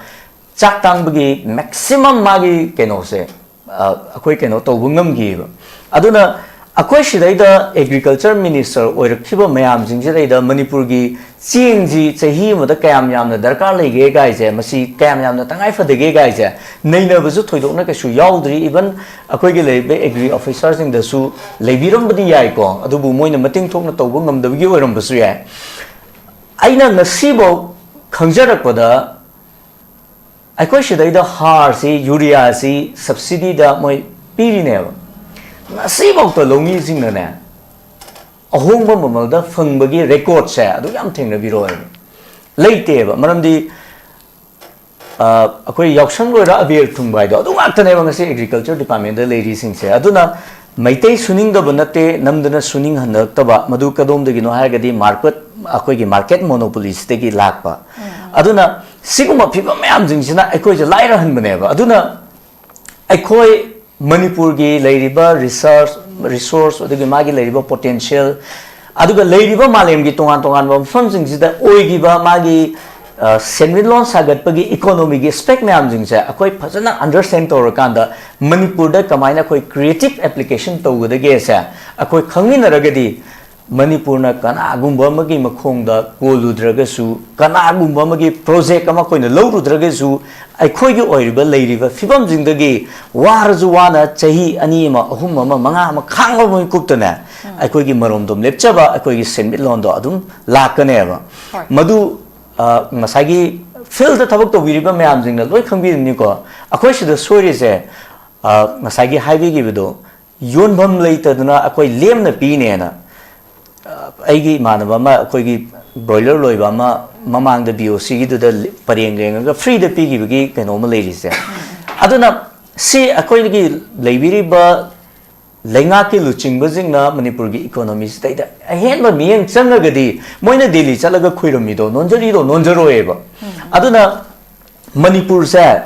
ꯆꯥꯛ ꯇꯥꯡꯕꯒꯤ ꯃꯦꯛꯁꯤꯃꯝ ꯃꯥꯒꯤ ꯀꯩꯅꯣꯁꯦ, ꯑ, ꯑꯩꯈꯣꯏ ꯀꯩꯅꯣ ꯇꯧꯕ ꯉꯝꯈꯤꯑꯕ꯫ ꯑꯗꯨꯅ ꯑꯩꯈꯣꯏ ꯁꯤꯗꯩꯗ ꯑꯦꯒ꯭ꯔꯤꯀꯜꯆꯔ ꯃꯤꯅꯤꯁꯇꯔ ꯑꯣꯏꯔꯛꯈꯤꯕ ꯃꯌꯥꯝꯁꯤꯡꯁꯤꯗꯩꯗ ꯃꯅꯤꯄꯨꯔꯒꯤ ꯆꯦꯡꯁꯤ ꯆꯍꯤ ꯑꯃꯗ ꯀꯌꯥꯝ ꯌꯥꯝꯅ ꯗꯔꯀꯥꯔ ꯂꯩꯒꯦ ꯀꯥꯏꯁꯦ, ꯃꯁꯤ ꯀꯌꯥꯝ ꯌꯥꯝꯅ ꯇꯉꯥꯏ ꯐꯗꯒꯦ ꯀꯥꯏꯁꯦ ꯅꯩꯅꯕꯁꯨ ꯊꯣꯏꯗꯣꯛꯅ ꯀꯩꯁꯨ ꯌꯥꯎꯗ꯭ꯔꯤ꯫ ꯏꯚꯟ ꯑꯩꯈꯣꯏꯒꯤ ꯂꯩꯔꯤꯕ ꯑꯦꯒ꯭ꯔꯤ ꯑꯣꯐꯤꯁꯥꯔꯁꯤꯡꯗꯁꯨ ꯂꯩꯕꯤꯔꯝꯕꯗꯤ ꯌꯥꯏꯀꯣ, ꯑꯗꯨꯕꯨ ꯃꯣꯏꯅ ꯃꯇꯦꯡ ꯊꯣꯛꯅ ꯇꯧꯕ ꯉꯝꯗꯕꯒꯤ ꯑꯣꯏꯔꯝꯕꯁꯨ ꯌꯥꯏ꯫ ꯑꯩꯅ ꯉꯁꯤꯐꯥꯎ ꯈꯪꯖꯔꯛꯄꯗ ꯑꯩꯈꯣꯏ ꯁꯤꯗꯩꯗ ꯍꯥꯔꯁꯤ, ꯌꯨꯔꯤꯌꯥꯁꯤ ꯁꯕꯁꯤꯗꯤꯗ ꯃꯣꯏ ꯄꯤꯔꯤꯅꯦꯕ꯫ ꯉꯁꯤꯐꯥꯎꯗ ꯂꯧꯃꯤꯁꯤꯡꯅꯅꯦ, ꯑꯍꯣꯡꯕ ꯃꯃꯜꯗ ꯐꯪꯕꯒꯤ ꯔꯦꯀꯣꯔꯠꯁꯦ ꯑꯗꯨ ꯌꯥꯝ ꯊꯦꯡꯅꯕꯤꯔꯛꯑꯣꯏꯕ꯫ ꯂꯩꯇꯦꯕ꯫ ꯃꯔꯝꯗꯤ, ꯑ, ꯑꯩꯈꯣꯏ ꯌꯥꯎꯁꯪ ꯂꯣꯏꯔ ꯑꯕꯦꯔ ꯊꯨꯡꯕ ꯍꯥꯏꯗꯣ ꯑꯗꯨ ꯉꯥꯛꯇꯅꯦꯕ ꯉꯁꯤ ꯑꯦꯒ꯭ꯔꯤꯀꯜꯆꯔ ꯗꯤꯄꯥꯔꯠꯃꯦꯟꯗ ꯂꯩꯔꯤꯁꯤꯡꯁꯦ꯫ ꯑꯗꯨꯅ ꯃꯩꯇꯩ ꯁꯨꯅꯤꯡꯗꯕ ꯅꯠꯇꯦ, ꯅꯝꯗꯅ ꯁꯨꯅꯤꯡꯍꯜꯂꯛꯇꯕ꯫ ꯃꯗꯨ ꯀꯗꯣꯝꯗꯒꯤꯅꯣ ꯍꯥꯏꯔꯒꯗꯤ ꯃꯥꯔꯀꯦꯠ, ꯑꯩꯈꯣꯏꯒꯤ ꯃꯥꯔꯀꯦꯠ ꯃꯣꯅꯣꯄꯣꯂꯤꯁꯤꯗꯒꯤ ꯂꯥꯛꯄ꯫ ꯑꯗꯨꯅ ꯁꯤꯒꯨꯝꯕ ꯐꯤꯕꯝ ꯃꯌꯥꯝꯁꯤꯡꯁꯤꯅ ꯑꯩꯈꯣꯏꯁꯦ ꯂꯥꯏꯔꯍꯟꯕꯅꯦꯕ꯫ ꯑꯗꯨꯅ ꯑꯩꯈꯣꯏ ꯃꯅꯤꯄꯨꯔꯒꯤ ꯂꯩꯔꯤꯕ ꯔꯤꯁꯔꯁ, ꯔꯤꯁꯣꯔꯁ, ꯑꯗꯨꯒꯤ ꯃꯥꯒꯤ ꯂꯩꯔꯤꯕ ꯄꯣꯇꯦꯟꯁꯤꯌꯦꯜ, ꯑꯗꯨꯒ ꯂꯩꯔꯤꯕ ꯃꯥꯂꯦꯝꯒꯤ ꯇꯣꯉꯥꯟ ꯇꯣꯉꯥꯟꯕ ꯃꯐꯝꯁꯤꯡꯁꯤꯗ ꯑꯣꯏꯈꯤꯕ ꯃꯥꯒꯤ, ꯑ, ꯁꯦꯟꯃꯤꯠꯂꯣꯟ ꯁꯥꯒꯠꯄꯒꯤ ꯏꯀꯣꯅꯣꯃꯤꯒꯤ ꯑꯦꯁꯄꯦꯛ ꯃꯌꯥꯝꯁꯤꯡꯁꯦ ꯑꯩꯈꯣꯏ ꯐꯖꯅ ꯑꯟꯗꯔꯁ꯭ꯇꯦꯟ ꯇꯧꯔꯀꯥꯟꯗ ꯃꯅꯤꯄꯨꯔꯗ ꯀꯃꯥꯏꯅ ꯑꯩꯈꯣꯏ ꯀ꯭ꯔꯤꯌꯦꯇꯤꯞ ꯑꯦꯄ꯭ꯂꯤꯀꯦꯁꯟ ꯇꯧꯒꯗꯒꯦꯁꯦ ꯑꯩꯈꯣꯏ ꯈꯪꯃꯤꯟꯅꯔꯒꯗꯤ ꯃꯅꯤꯄꯨꯔꯅ ꯀꯅꯥꯒꯨꯝꯕ ꯑꯃꯒꯤ ꯃꯈꯣꯡꯗ ꯀꯣꯜꯂꯨꯗ꯭ꯔꯒꯁꯨ, ꯀꯅꯥꯒꯨꯝꯕ ꯑꯃꯒꯤ ꯄ꯭ꯔꯣꯖꯦꯛ ꯑꯃ ꯑꯩꯈꯣꯏꯅ ꯂꯧꯔꯨꯗ꯭ꯔꯒꯁꯨ, ꯑꯩꯈꯣꯏꯒꯤ ꯑꯣꯏꯔꯤꯕ ꯂꯩꯔꯤꯕ ꯐꯤꯕꯝꯁꯤꯡꯗꯒꯤ ꯋꯥꯔꯁꯨ ꯋꯥꯅ ꯆꯍꯤ ꯑꯅꯤ ꯑꯃ, ꯑꯍꯨꯝ ꯑꯃ, ꯃꯉꯥ ꯑꯃ ꯈꯥꯡꯕ ꯃꯤꯀꯨꯞꯇꯅꯦ, ꯑꯩꯈꯣꯏꯒꯤ ꯃꯔꯣꯝꯗꯣꯝ ꯂꯦꯞꯆꯕ ꯑꯩꯈꯣꯏꯒꯤ ꯁꯦꯟꯃꯤꯠꯂꯣꯟꯗꯣ ꯑꯗꯨꯝ ꯂꯥꯛꯀꯅꯦꯕ꯫ ꯍꯣꯏ꯫ ꯃꯗꯨ, ꯑ, ꯉꯁꯥꯏꯒꯤ ꯐꯤꯜꯗ ꯊꯕꯛ ꯇꯧꯕꯤꯔꯤꯕ ꯃꯌꯥꯝꯁꯤꯡꯅ ꯂꯣꯏ ꯈꯪꯕꯤꯔꯝꯅꯤꯀꯣ꯫ ꯑꯩꯈꯣꯏ ꯁꯤꯗ ꯁꯣꯏꯔꯤꯁꯦ, ꯑ, ꯉꯁꯥꯏꯒꯤ ꯍꯥꯏꯕꯤꯈꯤꯕꯗꯣ, ꯌꯣꯟꯐꯝ ꯂꯩꯇꯗꯅ ꯑꯩꯈꯣꯏ ꯂꯦꯝꯅ ꯄꯤꯅꯦꯅ, ꯑ, ꯑꯩꯒꯤ ꯏꯃꯥꯟꯅꯕ ꯑꯃ, ꯑꯩꯈꯣꯏꯒꯤ ꯕ꯭ꯔꯣꯏꯂꯔ ꯂꯣꯏꯕ ꯑꯃ, ꯃꯃꯥꯡꯗ ꯕꯤ ꯑꯣ ꯁꯤꯒꯤꯗꯨꯗ ꯂꯦ-, ꯄꯔꯦꯡ ꯂꯦꯡꯉꯒ ꯐ꯭ꯔꯤꯗ ꯄꯤꯈꯤꯕꯒꯤ ꯀꯩꯅꯣ ꯑꯃ ꯂꯩꯔꯤꯁꯦ꯫ ꯑꯗꯨꯅ ꯁꯤ ꯑꯩꯈꯣꯏꯒꯤ ꯂꯩꯕꯤꯔꯤꯕ ꯂꯩꯉꯥꯛꯀꯤ ꯂꯨꯆꯤꯡꯕꯁꯤꯡꯅ ꯃꯅꯤꯄꯨꯔꯒꯤ ꯏꯀꯣꯅꯣꯃꯤꯁꯤꯗꯩꯗ ꯑꯍꯦꯟꯕ ꯃꯤꯠꯌꯦꯡ ꯆꯪꯉꯒꯗꯤ ꯃꯣꯏꯅ ꯗꯦꯜꯂꯤ ꯆꯠꯂꯒ ꯈꯨꯏꯔꯝꯃꯤꯗꯣ ꯅꯣꯟꯖꯔꯤꯗꯣ ꯅꯣꯟꯖꯔꯣꯏꯕ꯫ ꯑꯗꯨꯅ ꯃꯅꯤꯄꯨꯔꯁꯦ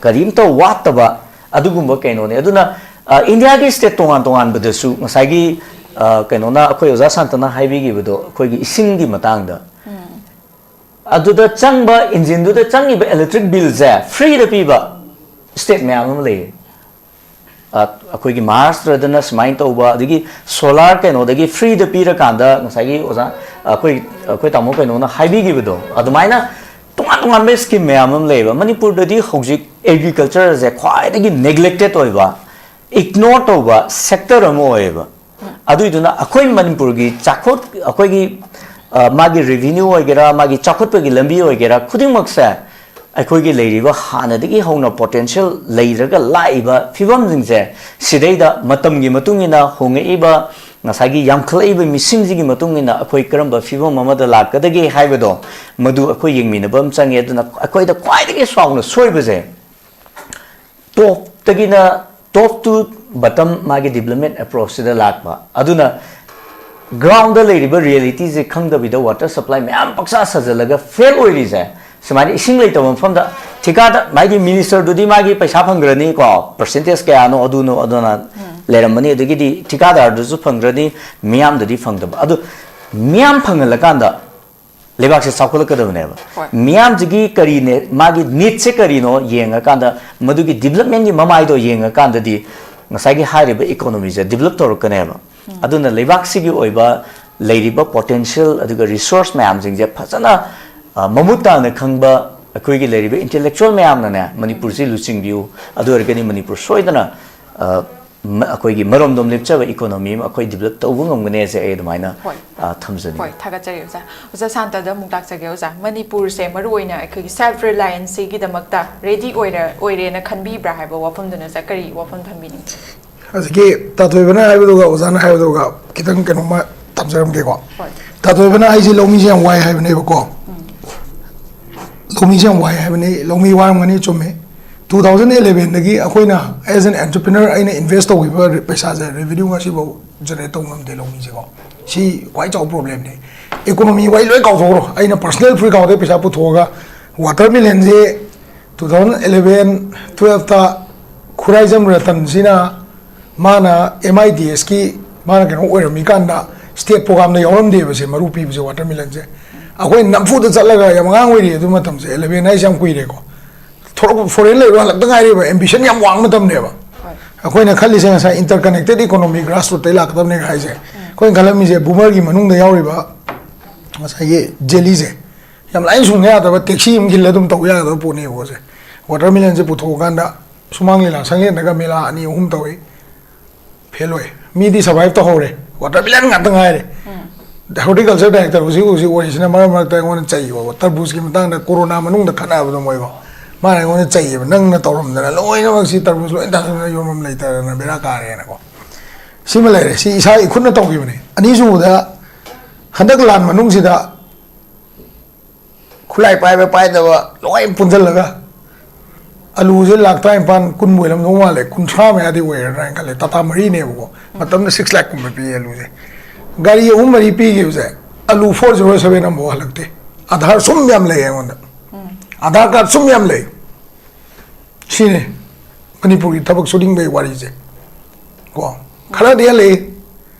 ꯀꯔꯤꯝꯇ ꯋꯥꯠꯇꯕ ꯑꯗꯨꯒꯨꯝꯕ ꯀꯩꯅꯣꯅꯦ꯫ ꯑꯗꯨꯅ ꯏꯟꯗꯤꯌꯥꯒꯤ ꯁ꯭ꯇꯦꯠ ꯇꯣꯉꯥꯟ ꯇꯣꯉꯥꯟꯕꯗꯁꯨ ꯉꯁꯥꯏꯒꯤ ꯀꯩꯅꯣꯅ, ꯑꯩꯈꯣꯏ ꯑꯣꯖꯥ ꯁꯥꯟꯇꯅ ꯍꯥꯏꯕꯤꯈꯤꯕꯗꯣ, ꯑꯩꯈꯣꯏꯒꯤ ꯏꯁꯤꯡꯒꯤ ꯃꯇꯥꯡꯗ, ꯑꯗꯨꯗ ꯆꯪꯕ, ꯏꯟꯖꯤꯟꯗꯨꯗ ꯆꯪꯉꯤꯕ ꯏꯂꯦꯛꯇ꯭ꯔꯤꯛ ꯕꯤꯜꯁꯦ ꯐ꯭ꯔꯤꯗ ꯄꯤꯕ ꯁ꯭ꯇꯦꯠ ꯃꯌꯥꯝ ꯑꯃ ꯂꯩꯌꯦ꯫ ꯑꯩꯈꯣꯏꯒꯤ ꯃꯍꯥꯔꯥꯁꯇ꯭ꯔꯗꯅ ꯁꯨꯃꯥꯏꯅ ꯇꯧꯕ, ꯑꯗꯒꯤ ꯁꯣꯂꯥꯔ ꯀꯩꯅꯣꯗꯒꯤ ꯐ꯭ꯔꯤꯗ ꯄꯤꯔꯀꯥꯟꯗ, ꯉꯁꯥꯏꯒꯤ ꯑꯣꯖꯥ, ꯑꯩꯈꯣꯏ ꯑꯩꯈꯣꯏ ꯇꯥꯃꯣ ꯀꯩꯅꯣꯅ ꯍꯥꯏꯕꯤꯈꯤꯕꯗꯣ, ꯑꯗꯨꯃꯥꯏꯅ ꯇꯣꯉꯥꯟ ꯇꯣꯉꯥꯟꯕ ꯁ꯭ꯀꯤꯝ ꯃꯌꯥꯝ ꯑꯃ ꯂꯩꯌꯦꯕ꯫ ꯃꯅꯤꯄꯨꯔꯗꯗꯤ ꯍꯧꯖꯤꯛ ꯑꯦꯒ꯭ꯔꯤꯀꯜꯆꯔꯁꯦ ꯈ꯭ꯋꯥꯏꯗꯒꯤ ꯅꯦꯒ꯭ꯂꯦꯛꯇꯦꯠ ꯑꯣꯏꯕ, ꯏꯒꯅꯣꯔ ꯇꯧꯕ ꯁꯦꯛꯇꯔ ꯑꯃ ꯑꯣꯏꯌꯦꯕ꯫ ꯑꯗꯨꯏꯗꯨꯅ ꯑꯩꯈꯣꯏ ꯃꯅꯤꯄꯨꯔꯒꯤ ꯆꯥꯎꯈꯠ, ꯑꯩꯈꯣꯏꯒꯤ ꯃꯥꯒꯤ ꯔꯦꯚꯤꯅ꯭ꯌꯨ ꯑꯣꯏꯒꯦꯔꯥ, ꯃꯥꯒꯤ ꯆꯥꯎꯈꯠꯄꯒꯤ ꯂꯝꯕꯤ ꯑꯣꯏꯒꯦꯔꯥ, ꯈꯨꯗꯤꯡꯃꯛꯁꯦ ꯑꯩꯈꯣꯏꯒꯤ ꯂꯩꯔꯤꯕ ꯍꯥꯟꯅꯗꯒꯤ ꯍꯧꯅ ꯄꯣꯇꯦꯟꯁꯤꯌꯦꯜ ꯂꯩꯔꯒ ꯂꯥꯛꯏꯕ ꯐꯤꯕꯝꯁꯤꯡꯁꯦ, ꯁꯤꯗꯩꯗ ꯃꯇꯝꯒꯤ ꯃꯇꯨꯡ ꯏꯟꯅ ꯍꯣꯡꯉꯛꯏꯕ, ꯉꯁꯥꯏꯒꯤ ꯌꯥꯝꯈꯠꯂꯛꯏꯕ ꯃꯤꯁꯤꯡꯁꯤꯒꯤ ꯃꯇꯨꯡ ꯏꯟꯅ ꯑꯩꯈꯣꯏ ꯀꯔꯝꯕ ꯐꯤꯕꯝ ꯑꯃꯗ ꯂꯥꯛꯀꯗꯒꯦ ꯍꯥꯏꯕꯗꯣ, ꯃꯗꯨ ꯑꯩꯈꯣꯏ ꯌꯦꯡꯃꯤꯟꯅꯕ ꯑꯃ ꯆꯪꯉꯦ꯫ ꯑꯗꯨꯅ ꯑꯩꯈꯣꯏꯗ ꯈ꯭ꯋꯥꯏꯗꯒꯤ ꯆꯥꯎꯅ ꯁꯣꯏꯕꯁꯦ, ꯇꯣꯞꯇꯒꯤꯅ, ꯇꯣꯞ ꯇꯨ ꯕꯇꯝ, ꯃꯥꯒꯤ ꯗꯤꯕꯂꯞꯃꯦꯟ ꯑꯦꯄ꯭ꯔꯣꯆꯁꯤꯗ ꯂꯥꯛꯄ꯫ ꯑꯗꯨꯅ ꯒ꯭ꯔꯥꯎꯟꯗ ꯂꯩꯔꯤꯕ ꯔꯤꯌꯦꯂꯤꯇꯤꯁꯦ ꯈꯪꯗꯕꯤꯗ ꯋꯥꯇꯔ ꯁꯄ꯭ꯂꯥꯏ ꯃꯌꯥꯝ ꯄꯪꯁꯥ ꯁꯥꯖꯜꯂꯒ ꯐꯦꯜ ꯑꯣꯏꯔꯤꯁꯦ, ꯁꯨꯃꯥꯏꯅ ꯏꯁꯤꯡ ꯂꯩꯇꯕ ꯃꯐꯝꯗ ꯊꯤꯀꯥꯗ, ꯃꯥꯒꯤ ꯃꯤꯅꯤꯁꯇꯔꯗꯨꯗꯤ ꯃꯥꯒꯤ ꯄꯩꯁꯥ ꯐꯪꯈ꯭ꯔꯅꯤꯀꯣ, ꯄꯔꯁꯦꯟꯇꯦꯖ ꯀꯌꯥꯅꯣ, ꯑꯗꯨꯅꯣ, ꯑꯗꯨꯅ ꯂꯩꯔꯝꯃꯅꯤ, ꯑꯗꯒꯤꯗꯤ ꯊꯤꯀꯥꯗꯥꯔꯗꯨꯁꯨ ꯐꯪꯈ꯭ꯔꯅꯤ, ꯃꯤꯌꯥꯝꯗꯗꯤ ꯐꯪꯗꯕ꯫ ꯑꯗꯨ ꯃꯤꯌꯥꯝ ꯐꯪꯍꯜꯂꯀꯥꯟꯗ ꯂꯩꯕꯥꯛꯁꯦ ꯆꯥꯎꯈꯠꯂꯛꯀꯗꯕꯅꯦꯕ꯫ ꯍꯣꯏ꯫ ꯃꯤꯌꯥꯝꯁꯤꯒꯤ ꯀꯔꯤꯅꯦ, ꯃꯥꯒꯤ ꯅꯤꯗꯁꯦ ꯀꯔꯤꯅꯣ ꯌꯦꯡꯉꯀꯥꯟꯗ, ꯃꯗꯨꯒꯤ ꯗꯤꯕꯂꯞꯃꯦꯟꯒꯤ ꯃꯃꯥꯏꯗꯣ ꯌꯦꯡꯉꯀꯥꯟꯗꯗꯤ ꯉꯁꯥꯏꯒꯤ ꯍꯥꯏꯔꯤꯕ ꯏꯀꯣꯅꯣꯃꯤꯁꯦ ꯗꯤꯕꯂꯞ ꯇꯧꯔꯛꯀꯅꯦꯕ꯫ ꯑꯗꯨꯅ ꯂꯩꯕꯥꯛꯁꯤꯒꯤ ꯑꯣꯏꯕ ꯂꯩꯔꯤꯕ ꯄꯣꯇꯦꯟꯁꯤꯌꯦꯜ ꯑꯗꯨꯒ ꯔꯤꯁꯣꯔꯁ ꯃꯌꯥꯝꯁꯤꯡꯁꯦ ꯐꯖꯅ, ꯑ, ꯃꯃꯨꯠ ꯇꯥꯅ ꯈꯪꯕ ꯑꯩꯈꯣꯏꯒꯤ ꯂꯩꯔꯤꯕ ꯏꯟꯇꯦꯂꯦꯛꯆꯨꯋꯦꯜ ꯃꯌꯥꯝꯅꯅꯦ, ꯃꯅꯤꯄꯨꯔꯁꯤ ꯂꯨꯆꯤꯡꯕꯤꯌꯨ꯫ ꯑꯗꯨ ꯑꯣꯏꯔꯒꯗꯤ ꯃꯅꯤꯄꯨꯔ ꯁꯣꯏꯗꯅ, ꯑ, ꯃ-, ꯑꯩꯈꯣꯏꯒꯤ ꯃꯔꯣꯝꯗꯣꯝ ꯂꯦꯞꯆꯕ ꯏꯀꯣꯅꯣꯃꯤ ꯑꯃ ꯑꯩꯈꯣꯏ ꯗꯤꯕꯂꯞ ꯇꯧꯕ ꯉꯝꯒꯅꯤ ꯍꯥꯏꯁꯦ ꯑꯩ ꯑꯗꯨꯃꯥꯏꯅ, ꯍꯣꯏ꯫ ꯑ, ꯊꯝꯖꯅꯤꯡꯉꯤ꯫ ꯍꯣꯏ, ꯊꯥꯒꯠꯆꯔꯤ ꯑꯣꯖꯥ꯫ ꯑꯣꯖꯥ ꯁꯥꯟꯇꯗ ꯑꯃꯨꯛ ꯂꯥꯛꯆꯒꯦ ꯑꯣꯖꯥ꯫ ꯃꯅꯤꯄꯨꯔꯁꯦ ꯃꯔꯨꯑꯣꯏꯅ ꯑꯩꯈꯣꯏꯒꯤ ꯁꯦꯜꯐ ꯔꯤꯂꯥꯌꯦꯟꯁꯁꯤꯒꯤꯗꯃꯛꯇ ꯔꯦꯗꯤ ꯑꯣꯏꯔ-, ꯑꯣꯏꯔꯦꯅ ꯈꯟꯕꯤꯕ꯭ꯔꯥ ꯍꯥꯏꯕ ꯋꯥꯐꯝꯗꯨꯅ ꯑꯣꯖꯥ ꯀꯔꯤ ꯋꯥꯐꯝ ꯊꯝꯕꯤꯅꯤꯡꯒꯦ? ꯍꯧꯖꯤꯛꯀꯤ ꯇꯥꯊꯣꯏꯕꯅ ꯍꯥꯏꯕꯗꯨꯒ ꯑꯣꯖꯥꯅ ꯍꯥꯏꯕꯗꯨꯒ ꯈꯤꯇꯪ ꯀꯩꯅꯣꯝꯃ ꯊꯝꯖꯔꯝꯒꯦꯀꯣ꯫ ꯍꯣꯏ꯫ ꯇꯥꯊꯣꯏꯕꯅ ꯍꯥꯏꯁꯦ ꯂꯧꯃꯤꯁꯦ ꯌꯥꯝ ꯋꯥꯏ ꯍꯥꯏꯕꯅꯦꯕꯀꯣ꯫ ꯂꯧꯃꯤꯁꯦ ꯌꯥꯝ ꯋꯥꯏ ꯍꯥꯏꯕꯅꯤ, ꯂꯧꯃꯤ ꯋꯥꯔꯝꯒꯅꯤ, ꯆꯨꯝꯃꯤ꯫ Two thousand elevenꯗꯒꯤ ꯑꯩꯈꯣꯏꯅ, as an entrepreneur, ꯑꯩꯅ ꯏꯟꯚꯦꯁ ꯇꯧꯈꯤꯕ ꯔꯦ-, ꯄꯩꯁꯥꯁꯦ ꯔꯦꯚꯤꯅ꯭ꯌꯨ ꯉꯁꯤꯐꯥꯎ ꯖꯦꯅꯦꯔꯦꯠ ꯇꯧꯕ ꯉꯝꯗꯦ ꯂꯧꯃꯤꯁꯦꯀꯣ꯫ ꯁꯤ ꯈ꯭ꯋꯥꯏ ꯆꯥꯎꯕ ꯄ꯭ꯔꯣꯕ꯭ꯂꯦꯝꯅꯤ꯫ ꯏꯀꯣꯅꯣꯃꯤ ꯋꯥꯔꯤ ꯂꯣꯏ ꯀꯥꯎꯊꯣꯛꯈ꯭ꯔꯣ꯫ ꯑꯩꯅ ꯄꯔꯁꯅꯦꯜ ꯐꯨꯔꯤꯠ ꯀꯥꯎꯗꯩ ꯄꯩꯁꯥ ꯄꯨꯊꯣꯛꯑꯒ ꯋꯥꯇꯔꯃꯦꯂꯟꯁꯦ two thousand eleven twelfth Khuraijam ꯔꯇꯟꯁꯤꯅ ꯃꯥꯅ ꯑꯦꯝ ꯑꯥꯏ ꯗꯤ ꯑꯦꯁꯀꯤ ꯃꯥꯅ ꯀꯩꯅꯣ ꯑꯣꯏꯔꯝꯃꯤꯀꯥꯟꯗ ꯁ꯭ꯇꯦꯠ ꯄ꯭ꯔꯣꯒꯥꯝꯗ ꯌꯥꯎꯔꯝꯗꯦꯕꯁꯦ, ꯃꯔꯨ ꯄꯤꯕꯁꯦ ꯋꯥꯇꯔꯃꯤꯂꯟꯁꯦ꯫ ꯑꯩꯈꯣꯏ ꯅꯝꯐꯨꯗ ꯆꯠꯂꯒ, ꯌꯥꯝ ꯑꯉꯥꯡ ꯑꯣꯏꯔꯤ ꯑꯗꯨ ꯃꯇꯝꯁꯦ, ꯑꯦꯂꯦꯚꯦꯟ ꯍꯥꯏꯁꯦ ꯌꯥꯝ ꯀꯨꯏꯔꯦꯀꯣ, ꯊꯣꯔꯛꯄ, ꯐꯣꯔꯦꯟ ꯂꯩꯔꯨ ꯍꯜꯂꯛꯇ ꯉꯥꯏꯔꯤꯕ, ꯑꯦꯝꯕꯤꯁꯟ ꯌꯥꯝ ꯋꯥꯡꯕ ꯃꯇꯝꯅꯦꯕ꯫ ꯑꯩꯈꯣꯏꯅ ꯈꯜꯂꯤꯁꯦ ꯉꯁꯥꯏ ꯏꯟꯇꯔꯀꯅꯦꯛꯇꯦꯠ ꯏꯀꯣꯅꯣꯃꯤ, ꯒ꯭ꯔꯥꯁꯔꯨꯠꯇꯒꯤ ꯂꯥꯛꯀꯗꯕꯅꯦ ꯍꯥꯏꯁꯦ꯫ ꯑꯩꯈꯣꯏꯅ ꯈꯜꯂꯝꯃꯤꯁꯦ ꯕꯨꯃꯔꯒꯤ ꯃꯅꯨꯡꯗ ꯌꯥꯎꯔꯤꯕ ꯉꯁꯥꯏꯒꯤ ꯖꯦꯂꯤꯁꯦ ꯌꯥꯝ ꯂꯥꯏꯅ ꯁꯨꯡꯕ ꯌꯥꯗꯕ, ꯇꯦꯛꯁꯤ ꯑꯃ ꯈꯤꯜꯂ ꯑꯗꯨꯝ ꯇꯧꯕ ꯌꯥꯒꯗꯕ ꯄꯣꯠꯅꯦꯕꯀꯣ ꯁꯦ꯫ ꯋꯥꯇꯔꯃꯤꯂꯟꯁꯦ ꯄꯨꯊꯣꯛꯑꯀꯥꯟꯗ ꯁꯨꯃꯥꯡ ꯂꯤꯂꯥ ꯁꯪꯂꯦꯟꯗꯒ ꯃꯦꯂꯥ ꯑꯅꯤ ꯑꯍꯨꯝ ꯇꯧꯏ, ꯐꯦꯜ ꯑꯣꯏ꯫ ꯃꯤꯗꯤ ꯁꯔꯚꯥꯏꯚ ꯇꯧꯍꯧꯔꯦ, ꯋꯥꯇꯔꯃꯤꯂꯟ ꯉꯥꯛꯇ ꯉꯥꯏꯔꯦ꯫ ꯍꯣꯔꯇꯤꯀꯜꯆꯔ ꯗꯥꯏꯔꯦꯛꯇꯔ ꯍꯧꯖꯤꯛ ꯍꯧꯖꯤꯛ ꯑꯣꯏꯔꯤꯁꯤꯅ ꯃꯔꯛ ꯃꯔꯛꯇ ꯑꯩꯉꯣꯟꯗ ꯆꯩꯕ, ꯇꯔꯕꯨꯖꯀꯤ ꯃꯇꯥꯡꯗ ꯀꯣꯔꯣꯅꯥ ꯃꯅꯨꯡꯗ ꯈꯠꯅꯕꯗꯣ ꯃꯣꯏꯒꯣ, ꯃꯥꯅ ꯑꯩꯉꯣꯟꯗ ꯆꯩꯌꯦꯕ, "ꯅꯪꯅ ꯇꯧꯔꯝꯗꯅ ꯂꯣꯏꯅꯃꯛ ꯁꯤ ꯇꯔꯕꯨꯖ ꯂꯣꯏ ꯊꯥꯗꯅ ꯌꯣꯟꯐꯝ ꯂꯩꯇꯗꯅ ꯕꯦꯔꯥ ꯀꯥꯔꯦꯅꯀꯣ"꯫ ꯁꯤꯃ ꯂꯩꯔꯦ, ꯁꯤ ꯏꯁꯥ ꯏꯈꯨꯠꯅ ꯇꯧꯈꯤꯕꯅꯦ꯫ ꯑꯅꯤꯁꯨꯕꯗ, ꯍꯟꯗꯛ ꯂꯥꯟ ꯃꯅꯨꯡꯁꯤꯗ ꯈꯨꯠꯂꯥꯏ ꯄꯥꯏꯕ ꯄꯥꯏꯗꯕ ꯂꯣꯏ ꯄꯨꯟꯁꯤꯜꯂꯒ ꯑꯂꯨꯁꯦ ꯂꯥꯛ ꯇꯔꯥꯅꯤꯄꯥꯟ ꯀꯨꯟꯕꯨ ꯑꯣꯏꯔꯝꯗꯧ ꯃꯥꯜꯂꯦ, ꯀꯨꯟꯊ꯭ꯔꯥ ꯃꯌꯥꯗꯤ ꯑꯣꯏꯔꯗ꯭ꯔꯥ ꯍꯥꯏꯅ ꯈꯜꯂꯦ꯫ ꯇꯥꯇꯥ ꯃꯔꯤꯅꯦꯕꯀꯣ, ꯃꯇꯝꯗ ꯁꯤꯛꯁ ꯂꯥꯛꯀꯨꯝꯕ ꯄꯤꯌꯦ ꯑꯂꯨꯁꯦ꯫ ꯒꯥꯔꯤ ꯑꯍꯨꯝ ꯃꯔꯤ ꯄꯤꯈꯤꯕꯁꯦ, ꯑꯂꯨ ꯐꯣꯔ ꯖꯦꯔꯣ ꯁꯚꯦꯟ ꯑꯃꯐꯥꯎ ꯍꯜꯂꯛꯇꯦ꯫ ꯑꯙꯥꯔ ꯁꯨꯝ ꯌꯥꯝ ꯂꯩ ꯑꯩꯉꯣꯟꯗ, ꯑꯙꯥꯔ ꯀꯥꯔꯗ ꯁꯨꯝ ꯌꯥꯝ ꯂꯩ꯫ ꯁꯤꯅꯤ ꯃꯅꯤꯄꯨꯔꯒꯤ ꯊꯕꯛ ꯁꯨꯅꯤꯡꯕꯒꯤ ꯋꯥꯔꯤꯁꯦ ꯀꯣ꯫ ꯈꯔꯗꯤ ꯍꯜꯂꯛꯏ,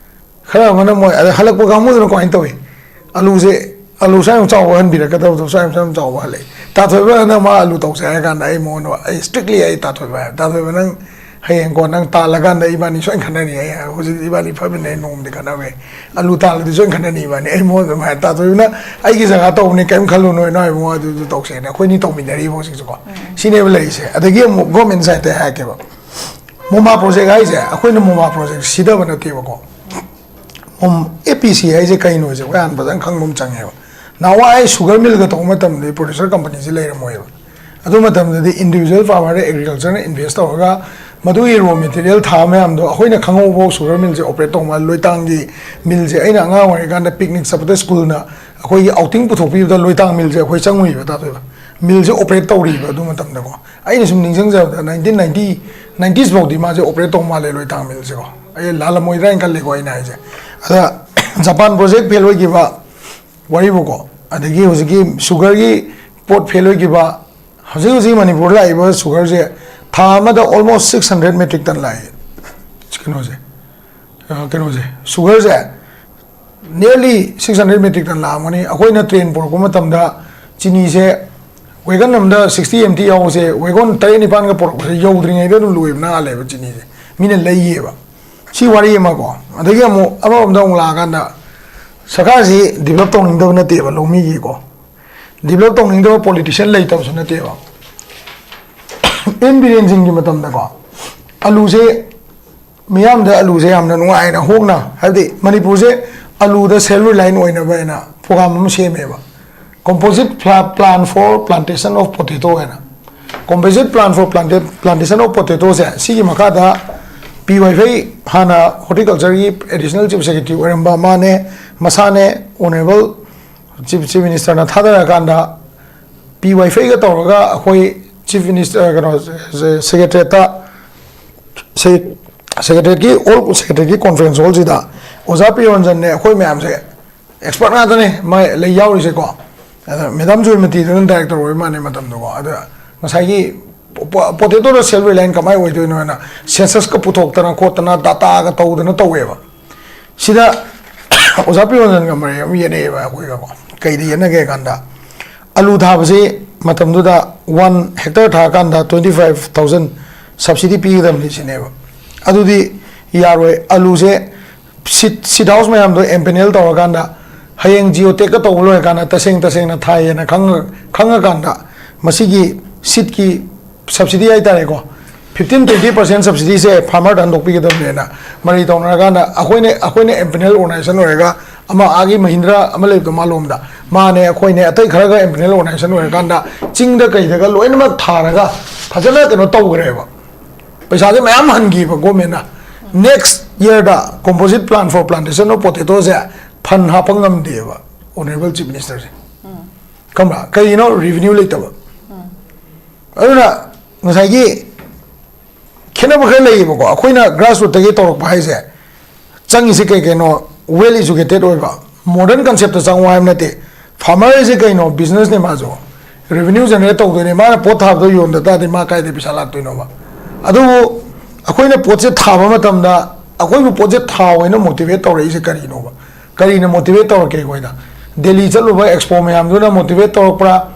ꯈꯔ ꯑꯃꯅ ꯃꯣꯏ ꯑꯗ ꯍꯜꯂꯛꯄ ꯀꯥꯡꯕꯨꯗꯨꯅ ꯀꯃꯥꯏꯅ ꯇꯧꯏ? ꯑꯂꯨꯁꯦ, ꯑꯂꯨ ꯁ꯭ꯋꯥꯏ ꯌꯥꯝ ꯆꯥꯎꯕ ꯍꯟꯕꯤꯔꯛꯀꯗꯕꯗꯣ, ꯁ꯭ꯋꯥꯏ ꯌꯥꯝ ꯆꯥꯎꯕ ꯍꯜꯂꯛꯏ꯫ ꯇꯥꯊꯣꯏꯕꯅ ꯃꯥ ꯑꯂꯨ ꯇꯧꯁꯦ ꯍꯥꯏꯔ ꯀꯥꯟꯗ ꯑꯩ ꯃꯉꯣꯟꯗ, ꯑꯩ ꯏꯁꯇ꯭ꯔꯤꯛꯂꯤ ꯑꯩ ꯇꯥꯊꯣꯏꯕ ꯍꯥꯏ, "ꯇꯥꯊꯣꯏꯕ, ꯅꯪ ꯍꯌꯦꯡꯀꯣ ꯅꯪ ꯇꯥꯜꯂꯀꯥꯟꯗ ꯏꯕꯥꯅꯤ ꯁꯣꯏꯅ ꯈꯟꯅꯅꯤ꯫ ꯑꯩ ꯍꯧꯖꯤꯛ ꯏꯕꯥꯅꯤ ꯐꯕꯅꯦ, ꯅꯣꯡꯃꯗꯤ ꯈꯟꯅꯕ ꯌꯥꯏ꯫ ꯑꯂꯨ ꯇꯥꯜꯂꯗꯤ ꯁꯣꯏꯅ ꯈꯟꯅꯅꯤ ꯏꯕꯥꯅꯤ"꯫ ꯑꯩ ꯃꯉꯣꯟꯗ ꯑꯗꯨꯝ ꯍꯥꯏ, "ꯇꯥꯊꯣꯏꯕꯅ ꯑꯩꯒꯤ ꯖꯒꯥ ꯇꯧꯕꯅꯤ, ꯀꯔꯤꯝ ꯈꯜꯂꯨꯅꯨ ꯅꯣꯏ ꯏꯕꯨꯡꯉꯣ, ꯑꯗꯨꯗꯨ ꯇꯧꯁꯦꯅ ꯑꯩꯈꯣꯏꯅꯤ ꯇꯧꯃꯤꯟꯅꯔꯤꯕ ꯍꯧꯖꯤꯛꯁꯨꯀꯣ"꯫ ꯁꯤꯅꯦꯕ ꯂꯩꯔꯤꯁꯦ꯫ ꯑꯗꯒꯤ ꯑꯃꯨꯛ ꯒꯣꯔꯃꯦꯟ ꯁꯥꯏꯠꯇ ꯍꯥꯏꯔꯛꯀꯦꯕ, ꯃꯣꯃꯥ ꯄ꯭ꯔꯣꯖꯦꯛ ꯍꯥꯏꯁꯦ, ꯑꯩꯈꯣꯏꯅ ꯃꯣꯃꯥ ꯄ꯭ꯔꯣꯖꯦꯛ ꯁꯤꯗꯕ ꯅꯠꯇꯦꯕꯀꯣ꯫ ꯑꯦ ꯄꯤ ꯁꯤ ꯍꯥꯏꯁꯦ ꯀꯩꯅꯣꯁꯦ ꯑꯩꯈꯣꯏ ꯍꯥꯟꯅ ꯐꯖꯅ ꯈꯪꯕ ꯑꯃ ꯆꯪꯉꯦꯕ꯫ ꯅꯍꯥꯟꯋꯥꯏ ꯁꯨꯒꯔ ꯃꯤꯜꯒ ꯇꯧꯕ ꯃꯇꯝꯗꯗꯤ ꯄ꯭ꯔꯣꯗ꯭ꯌꯨꯁꯔ ꯀꯝꯄꯅꯤꯁꯦ ꯂꯩꯔꯝꯃꯣꯏꯕ꯫ ꯑꯗꯨ ꯃꯇꯝꯗꯗꯤ ꯏꯟꯗꯤꯕꯤꯖꯨꯋꯦꯜ ꯐꯥꯔꯃꯔꯗ ꯑꯦꯒ꯭ꯔꯤꯀꯜꯆꯔꯅ ꯏꯟꯚꯦꯁ ꯇꯧꯔꯒ ꯃꯗꯨꯒꯤ ꯔꯣ ꯃꯦꯇꯤꯔꯤꯌꯦꯜ ꯊꯥꯕ ꯃꯌꯥꯝꯗꯣ ꯑꯩꯈꯣꯏꯅ ꯈꯪꯍꯧꯕ ꯁꯨꯒꯔ ꯃꯤꯜꯁꯦ ꯑꯣꯄꯔꯦꯠ ꯇꯧꯕ ꯃꯥꯜꯂꯦ꯫ ꯂꯣꯏꯇꯥꯡꯒꯤ ꯃꯤꯜꯁꯦ ꯑꯩꯅ ꯑꯉꯥꯡ ꯑꯣꯏꯔꯤꯀꯥꯟꯗ ꯄꯤꯛꯅꯤꯛ ꯆꯠꯄꯗ ꯁ꯭ꯀꯨꯜꯅ ꯑꯩꯈꯣꯏꯒꯤ ꯑꯥꯎꯇꯤꯡ ꯄꯨꯊꯣꯛꯄꯤꯕꯗ ꯂꯣꯏꯇꯥꯡ ꯃꯤꯜꯁꯦ ꯑꯩꯈꯣꯏ ꯆꯪꯉꯨꯏꯕ ꯇꯥꯗꯣꯏꯕ꯫ ꯃꯤꯜꯁꯦ ꯑꯣꯄꯔꯦꯠ ꯇꯧꯔꯤꯕ ꯑꯗꯨ ꯃꯇꯝꯗꯀꯣ꯫ ꯑꯩꯅ ꯁꯨꯝ ꯅꯤꯡꯁꯤꯡꯖꯕꯗ ꯅꯥꯏꯟꯇꯤꯟ ꯅꯥꯏꯟꯇꯤ, ꯅꯥꯏꯟꯇꯤꯁ ꯐꯥꯎꯗꯤ ꯃꯥꯁꯦ ꯑꯣꯄꯔꯦꯠ ꯇꯧꯕ ꯃꯥꯜꯂꯦ ꯂꯣꯏꯇꯥꯡ ꯃꯤꯜꯁꯦꯀꯣ꯫ ꯑꯩ ꯂꯥꯜꯂꯝꯃꯣꯏꯗ꯭ꯔꯥ ꯍꯥꯏꯅ ꯈꯜꯂꯤꯀꯣ ꯑꯩꯅ ꯍꯥꯏꯁꯦ꯫ ꯑꯗ ꯖꯄꯥꯟ ꯄ꯭ꯔꯣꯖꯦꯛ ꯐꯦꯜ ꯑꯣꯏꯈꯤꯕ ꯋꯥꯔꯤꯕꯨꯀꯣ, ꯑꯗꯒꯤ ꯍꯧꯖꯤꯛꯀꯤ ꯁꯨꯒꯔꯒꯤ ꯄꯣꯠ ꯐꯦꯜ ꯑꯣꯏꯈꯤꯕ, ꯍꯧꯖꯤꯛ ꯍꯧꯖꯤꯛ ꯃꯅꯤꯄꯨꯔꯗ ꯂꯥꯛꯏꯕ ꯁꯨꯒꯔꯁꯦ ꯊꯥ ꯑꯃꯗ almost six hundred metric ton ꯂꯥꯛꯑꯦ꯫ ꯀꯩꯅꯣꯁꯦ, ꯑ, ꯀꯩꯅꯣꯁꯦ, ꯁꯨꯒꯔꯁꯦ nearly six hundred metric ton ꯂꯥꯛꯑꯝꯒꯅꯤ꯫ ꯑꯩꯈꯣꯏꯅ ꯇ꯭ꯔꯦꯟ ꯄꯨꯔꯛꯄ ꯃꯇꯝꯗ ꯆꯤꯅꯤꯁꯦ ꯋꯦꯒꯟ ꯑꯃꯗ sixty MT ꯌꯥꯎꯕꯁꯦ ꯋꯦꯒꯟ ꯇꯔꯦꯠ ꯅꯤꯄꯥꯟꯒ ꯄꯨꯔꯛꯄꯁꯦ ꯌꯧꯗ꯭ꯔꯤꯉꯩꯗ ꯑꯗꯨꯝ ꯂꯣꯏꯕ ꯅꯥꯍꯜꯂꯦꯕ ꯆꯤꯅꯤꯁꯦ꯫ ꯃꯤꯅ ꯂꯩꯌꯦꯕ꯫ ꯁꯤ ꯋꯥꯔꯤ ꯑꯃꯀꯣ꯫ ꯑꯗꯒꯤ ꯑꯃꯨꯛ ꯑꯃꯔꯣꯝꯗ ꯑꯃꯨꯛ ꯂꯥꯛꯑꯀꯥꯟꯗ ꯁꯔꯀꯥꯔꯁꯤ develop ꯇꯧꯅꯤꯡꯗꯕ ꯅꯠꯇꯦꯕ ꯂꯧꯃꯤꯒꯤꯀꯣ꯫ Develop ꯇꯧꯅꯤꯡꯗꯕ politician ꯂꯩꯇꯕꯁꯨ ꯅꯠꯇꯦꯕ꯫ ꯑꯦꯟ ꯕꯤꯔꯦꯟ ꯁꯤꯡꯒꯤ ꯃꯇꯝꯗꯀꯣ ꯑꯂꯨꯁꯦ, ꯃꯤꯌꯥꯝꯗ ꯑꯂꯨꯁꯦ ꯌꯥꯝꯅ ꯅꯨꯡꯉꯥꯏꯅ ꯍꯣꯡꯅ, ꯍꯥꯏꯕꯗꯤ ꯃꯅꯤꯄꯨꯔꯁꯦ ꯑꯂꯨꯗ self reliant ꯑꯣꯏꯅꯕ ꯍꯥꯏꯅ program ꯑꯃ ꯁꯦꯝꯃꯦꯕ꯫ Composite pla-, plan for plantation of potato ꯍꯥꯏꯅ꯫ Composite plan for planta-, plantation of potato ꯁꯦ ꯁꯤꯒꯤ ꯃꯈꯥꯗ ꯄꯤ ꯋꯥꯏꯐꯩ, ꯍꯥꯟꯅ horticulture ꯒꯤ additional chief secretary ꯑꯣꯏꯔꯝꯕ ꯃꯥꯅꯦ, ꯃꯁꯥꯅꯦ, honourable chief, chief minister ꯅ ꯊꯥꯗꯔꯀꯥꯟꯗ ꯄꯤ ꯋꯥꯏꯐꯩꯒ ꯇꯧꯔꯒ ꯑꯩꯈꯣꯏ chief minister, ꯀꯩꯅꯣ, secretariat ꯇ, secretariat ꯀꯤ, all secretariat ꯀꯤ conference hall ꯁꯤꯗ ꯑꯣꯖꯥ ꯄꯤꯔꯣꯟꯖꯟꯅꯦ, ꯑꯩꯈꯣꯏ ꯃꯌꯥꯝꯁꯦ expert ꯉꯥꯛꯇꯅꯦ ꯃꯥꯏ ꯂꯩ ꯌꯥꯎꯔꯤꯁꯦꯀꯣ꯫ ꯑꯗ ꯃꯦꯗꯥꯝ ꯖꯣꯏꯃꯇꯤꯗꯨꯅ director ꯑꯣꯏꯕ ꯃꯥꯜꯂꯦ ꯃꯇꯝꯗꯨꯀꯣ꯫ ꯑꯗ ꯉꯁꯥꯏꯒꯤ ꯄꯣ-, potato ꯗ self reliant ꯀꯃꯥꯏꯅ ꯑꯣꯏꯗꯣꯏꯅꯣ ꯍꯥꯏꯅ census ꯀ ꯄꯨꯊꯣꯛꯇꯅ ꯈꯣꯠꯇꯅ data ꯒ ꯇꯧꯗꯅ ꯇꯧꯋꯦꯕ꯫ ꯁꯤꯗ ꯑꯣꯖꯥ ꯄꯤꯔꯣꯟꯖꯟꯒ ꯃꯔꯩ ꯑꯃ ꯌꯦꯠꯅꯩꯌꯦꯕ ꯑꯩꯈꯣꯏꯒꯀꯣ꯫ ꯀꯩꯗ ꯌꯦꯠꯅꯒꯦ ꯍꯥꯏ ꯀꯥꯟꯗ, ꯑꯂꯨ ꯊꯥꯕꯁꯤ ꯃꯇꯝꯗꯨꯗ one hectare ꯊꯥꯀꯥꯟꯗ twenty five thousand subsidy ꯄꯤꯒꯗꯕꯅꯤ ꯁꯤꯅꯦꯕ꯫ ꯑꯗꯨꯗꯤ ꯌꯥꯔꯣꯏ꯫ ꯑꯂꯨꯁꯦ seed, seed house ꯃꯌꯥꯝꯗꯣ empanel ꯇꯧꯔꯀꯥꯟꯗ ꯍꯌꯦꯡ geotag ꯀ ꯇꯧꯕ ꯂꯣꯏꯔꯀꯥꯟꯗ ꯇꯁꯦꯡ ꯇꯁꯦꯡꯅ ꯊꯥꯏꯌꯦꯅ ꯈꯪꯉ-, ꯈꯪꯉꯀꯥꯟꯗ ꯃꯁꯤꯒꯤ seed ꯀꯤ subsidy ꯍꯥꯏꯇꯥꯔꯦꯀꯣ, fifteen twenty percent subsidy ꯁꯦ farmer ꯗ ꯍꯟꯗꯣꯛꯄꯤꯒꯗꯕꯅꯦꯅ ꯃꯔꯩ ꯇꯧꯅꯔꯀꯥꯟꯗ ꯑꯩꯈꯣꯏꯅ, ꯑꯩꯈꯣꯏꯅ empanel organization ꯑꯣꯏꯔꯒ ꯑꯃ ꯑꯥꯒꯤ ꯃꯍꯤꯟꯗ꯭ꯔꯥ ꯑꯃ ꯂꯩꯕꯗꯣ ꯃꯥꯂꯣꯝꯗ, ꯃꯥꯅꯦ, ꯑꯩꯈꯣꯏꯅꯦ, ꯑꯇꯩ ꯈꯔꯒ empanel organization ꯑꯣꯏꯔꯀꯥꯟꯗ ꯆꯤꯡꯗ ꯀꯩꯗꯒ ꯂꯣꯏꯅꯃꯛ ꯊꯥꯔꯒ ꯐꯖꯅ ꯀꯩꯅꯣ ꯇꯧꯈ꯭ꯔꯦꯕ꯫ ꯄꯩꯁꯥꯁꯦ ꯃꯌꯥꯝ ꯍꯟꯈꯤꯕ government ꯅ꯫ Next year the composite plan for plantation of potato say fund ꯍꯥꯞꯄ ꯉꯝꯗꯦꯕ honourable chief minister ꯁꯦ꯫ ꯈꯪꯕ꯭ꯔꯥ? ꯀꯩꯒꯤꯅꯣ? Revenue ꯂꯩꯇꯕ꯫ ꯑꯗꯨꯅ ꯉꯁꯥꯏꯒꯤ ꯈꯦꯠꯅꯕ ꯈꯔ ꯂꯩꯌꯦꯕꯀꯣ꯫ ꯑꯩꯈꯣꯏꯅ grassroot ꯇꯒꯤ ꯇꯧꯔꯛꯄ ꯍꯥꯏꯁꯦ ꯆꯪꯉꯤꯁꯦ ꯀꯩ ꯀꯩꯅꯣ? Well educated ꯑꯣꯏꯕ, modern concept ꯇ ꯆꯪꯉꯣ ꯍꯥꯏꯕ ꯅꯠꯇꯦ꯫ Farmer ꯁꯦ ꯀꯩꯅꯣ? Business ꯅꯦ ꯃꯥꯁꯨ꯫ Revenue generate ꯇꯧꯗꯣꯏꯅꯦ, ꯃꯥꯅ ꯄꯣꯠ ꯊꯥꯕꯗꯣ ꯌꯣꯟꯗ ꯇꯥꯔꯗꯤ ꯃꯥ ꯀꯥꯏꯗꯩ ꯄꯩꯁꯥ ꯂꯥꯛꯇꯣꯏꯅꯣꯕ? ꯑꯗꯨꯕꯨ ꯑꯩꯈꯣꯏꯅ ꯄꯣꯠꯁꯦ ꯊꯥꯕ ꯃꯇꯝꯗ ꯑꯩꯈꯣꯏꯕꯨ ꯄꯣꯠꯁꯦ ꯊꯥꯎ ꯍꯥꯏꯅ motivate ꯇꯧꯔꯛꯏꯁꯦ ꯀꯔꯤꯅꯣꯕ? ꯀꯔꯤꯅ motivate ꯇꯧꯔꯛꯀꯦ ꯑꯩꯈꯣꯏꯗ? ꯗꯦꯜꯂꯤ ꯆꯠꯂꯨꯕ expo ꯃꯌꯥꯝꯗꯨꯅ motivate ꯇꯧꯔꯛꯄ꯭ꯔꯥ?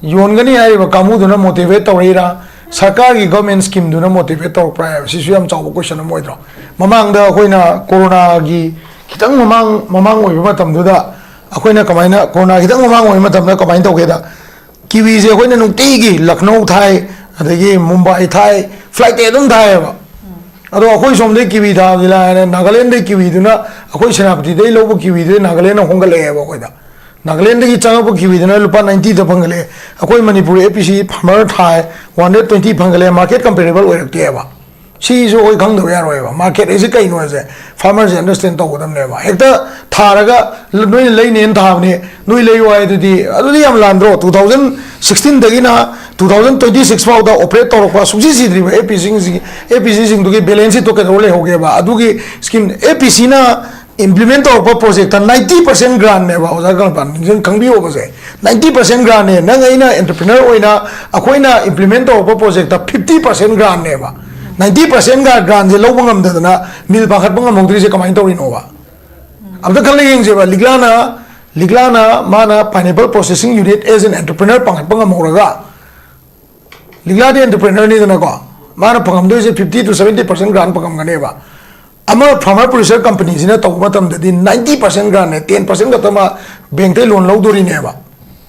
ꯌꯣꯟꯒꯅꯤ ꯍꯥꯏꯔꯤꯕ ꯀꯥꯡꯕꯨꯗꯨꯅ motivate ꯇꯧꯔꯛꯏꯔꯥ? ꯁꯔꯀꯥꯔꯒꯤ government schemeꯗꯨꯅ motivate ꯇꯧꯔꯛꯄ꯭ꯔꯥ ꯍꯥꯏꯕ ꯁꯤꯁꯨ ꯌꯥꯝ ꯆꯥꯎꯕ question ꯑꯃ ꯑꯣꯏꯗ꯭ꯔꯣ? ꯃꯃꯥꯡꯗ ꯑꯩꯈꯣꯏꯅ ꯀꯣꯔꯣꯅꯥꯒꯤ ꯈꯤꯇꯪ ꯃꯃꯥꯡ ꯃꯃꯥꯡ ꯑꯣꯏꯕ ꯃꯇꯝꯗꯨꯗ ꯑꯩꯈꯣꯏꯅ ꯀꯃꯥꯏꯅ, ꯀꯣꯔꯣꯅꯥ ꯈꯤꯇꯪ ꯃꯃꯥꯡ ꯑꯣꯏꯕ ꯃꯇꯝꯗ ꯀꯃꯥꯏꯅ ꯇꯧꯒꯦꯗ, ꯀꯤꯋꯤꯁꯦ ꯑꯩꯈꯣꯏꯅ ꯅꯨꯡꯇꯤꯒꯤ ꯂꯈꯅꯧ ꯊꯥꯏ, ꯑꯗꯒꯤ ꯃꯨꯝꯕꯥꯏ ꯊꯥꯏ, flightꯇꯩ ꯑꯗꯨꯝ ꯊꯥꯏꯌꯦꯕ꯫ ꯑꯗꯣ ꯑꯩꯈꯣꯏ ꯁꯣꯝꯗꯩ ꯀꯤꯋꯤ ꯊꯥꯕꯗꯤ ꯂꯥꯏꯔꯦ, ꯅꯥꯒꯥꯂꯦꯟꯗꯩ ꯀꯤꯋꯤꯗꯨꯅ ꯑꯩꯈꯣꯏ ꯁꯦꯅꯥꯄꯇꯤꯗꯩ ꯂꯧꯕ ꯀꯤꯋꯤꯗꯨꯗꯤ ꯅꯥꯒꯥꯂꯦꯟꯅ ꯍꯣꯡꯒꯠꯂꯛꯑꯦꯕ ꯑꯩꯈꯣꯏꯗ꯫ ꯅꯥꯒꯥꯂꯦꯟꯗꯒꯤ ꯆꯪꯉꯛꯄ ꯀꯤꯋꯤꯗꯨꯅ ꯂꯨꯄꯥ ninetyꯗ ꯐꯪꯒꯠꯂꯛꯑꯦ꯫ ꯑꯩꯈꯣꯏ ꯃꯅꯤꯄꯨꯔ APC farmer ꯊꯥꯏ, one hundred twenty ꯐꯪꯒꯠꯂꯦ, market comparable ꯑꯣꯏꯔꯛꯇꯦꯕ꯫ ꯁꯤꯁꯨ ꯑꯩꯈꯣꯏ ꯈꯪꯗꯕ ꯌꯥꯔꯣꯏꯕ꯫ Market ꯍꯥꯏꯁꯦ ꯀꯩꯅꯣ ꯍꯥꯏꯁꯦ farmerꯁꯦ understand ꯇꯧꯒꯗꯕꯅꯦꯕ꯫ ꯍꯦꯛꯇ ꯊꯥꯔꯒ ꯅꯣꯏꯅ ꯂꯩꯅꯦꯅ ꯊꯥꯕꯅꯦ, ꯅꯣꯏ ꯂꯩꯌꯨ ꯍꯥꯏꯗꯨꯗꯤ, ꯑꯗꯨꯗꯤ ꯌꯥꯝ ꯂꯥꯟꯗ꯭ꯔꯣ? Two thousand sixteenꯗꯒꯤꯅ two thousand twenty six ꯐꯥꯎꯗ operate ꯇꯧꯔꯛꯄ ꯁꯨꯡꯁꯤ ꯁꯤꯗ꯭ꯔꯤꯕ APCꯁꯤꯡꯁꯤꯒꯤ, APCꯁꯤꯡꯗꯨꯒꯤ balance sheetꯇꯣ ꯀꯩꯗꯧꯔ ꯂꯩꯍꯧꯒꯦꯕ? ꯑꯗꯨꯒꯤ scheme, APCꯅ implement ꯇꯧꯔꯛꯄ projectꯇ ninety percent grantꯅꯦꯕ, ꯑꯣꯖꯥ ꯀꯪꯂꯩꯄꯥꯟ, ꯅꯤꯡꯁꯤꯡ-, ꯈꯪꯕꯤꯌꯣꯕꯁꯦ꯫ Ninety percent grantꯅꯦ꯫ ꯅꯪ ꯑꯩꯅ entrepreneur ꯑꯣꯏꯅ ꯑꯩꯈꯣꯏꯅ implement ꯇꯧꯔꯛꯄ projectꯇ fifty percent grantꯅꯦꯕ꯫ Ninety percent grantꯁꯦ ꯂꯧꯕ ꯉꯝꯗꯗꯅ mill ꯄꯥꯈꯠꯄ ꯉꯝꯍꯧꯗ꯭ꯔꯤꯁꯦ ꯀꯃꯥꯏꯅ ꯇꯧꯔꯤꯅꯣꯕ? ꯑꯝꯇ ꯈꯜꯂ ꯌꯦꯡꯁꯦꯕ꯫ ꯂꯤꯛꯂꯥꯅ, ꯂꯤꯛꯂꯥꯅ ꯃꯥꯅ pineapple processing unit as an entrepreneur ꯄꯥꯡꯈꯠꯄ ꯉꯝꯍꯧꯔꯒ, ꯂꯤꯛꯂꯥꯗꯤ entrepreneurꯅꯤꯗꯅꯀꯣ, ꯃꯥꯅ ꯐꯪꯉꯝꯗꯣꯏꯁꯦ fifty to seventy percent grant ꯐꯪꯉꯝꯒꯅꯦꯕ꯫ ꯑꯃ farmer producer companyꯁꯤꯅ ꯇꯧꯕ ꯃꯇꯝꯗꯗꯤ ninety percent grantꯅꯦ, ten percent ꯈꯛꯇ ꯃꯥ bankꯇꯩ loan ꯂꯧꯗꯣꯔꯤꯅꯦꯕ꯫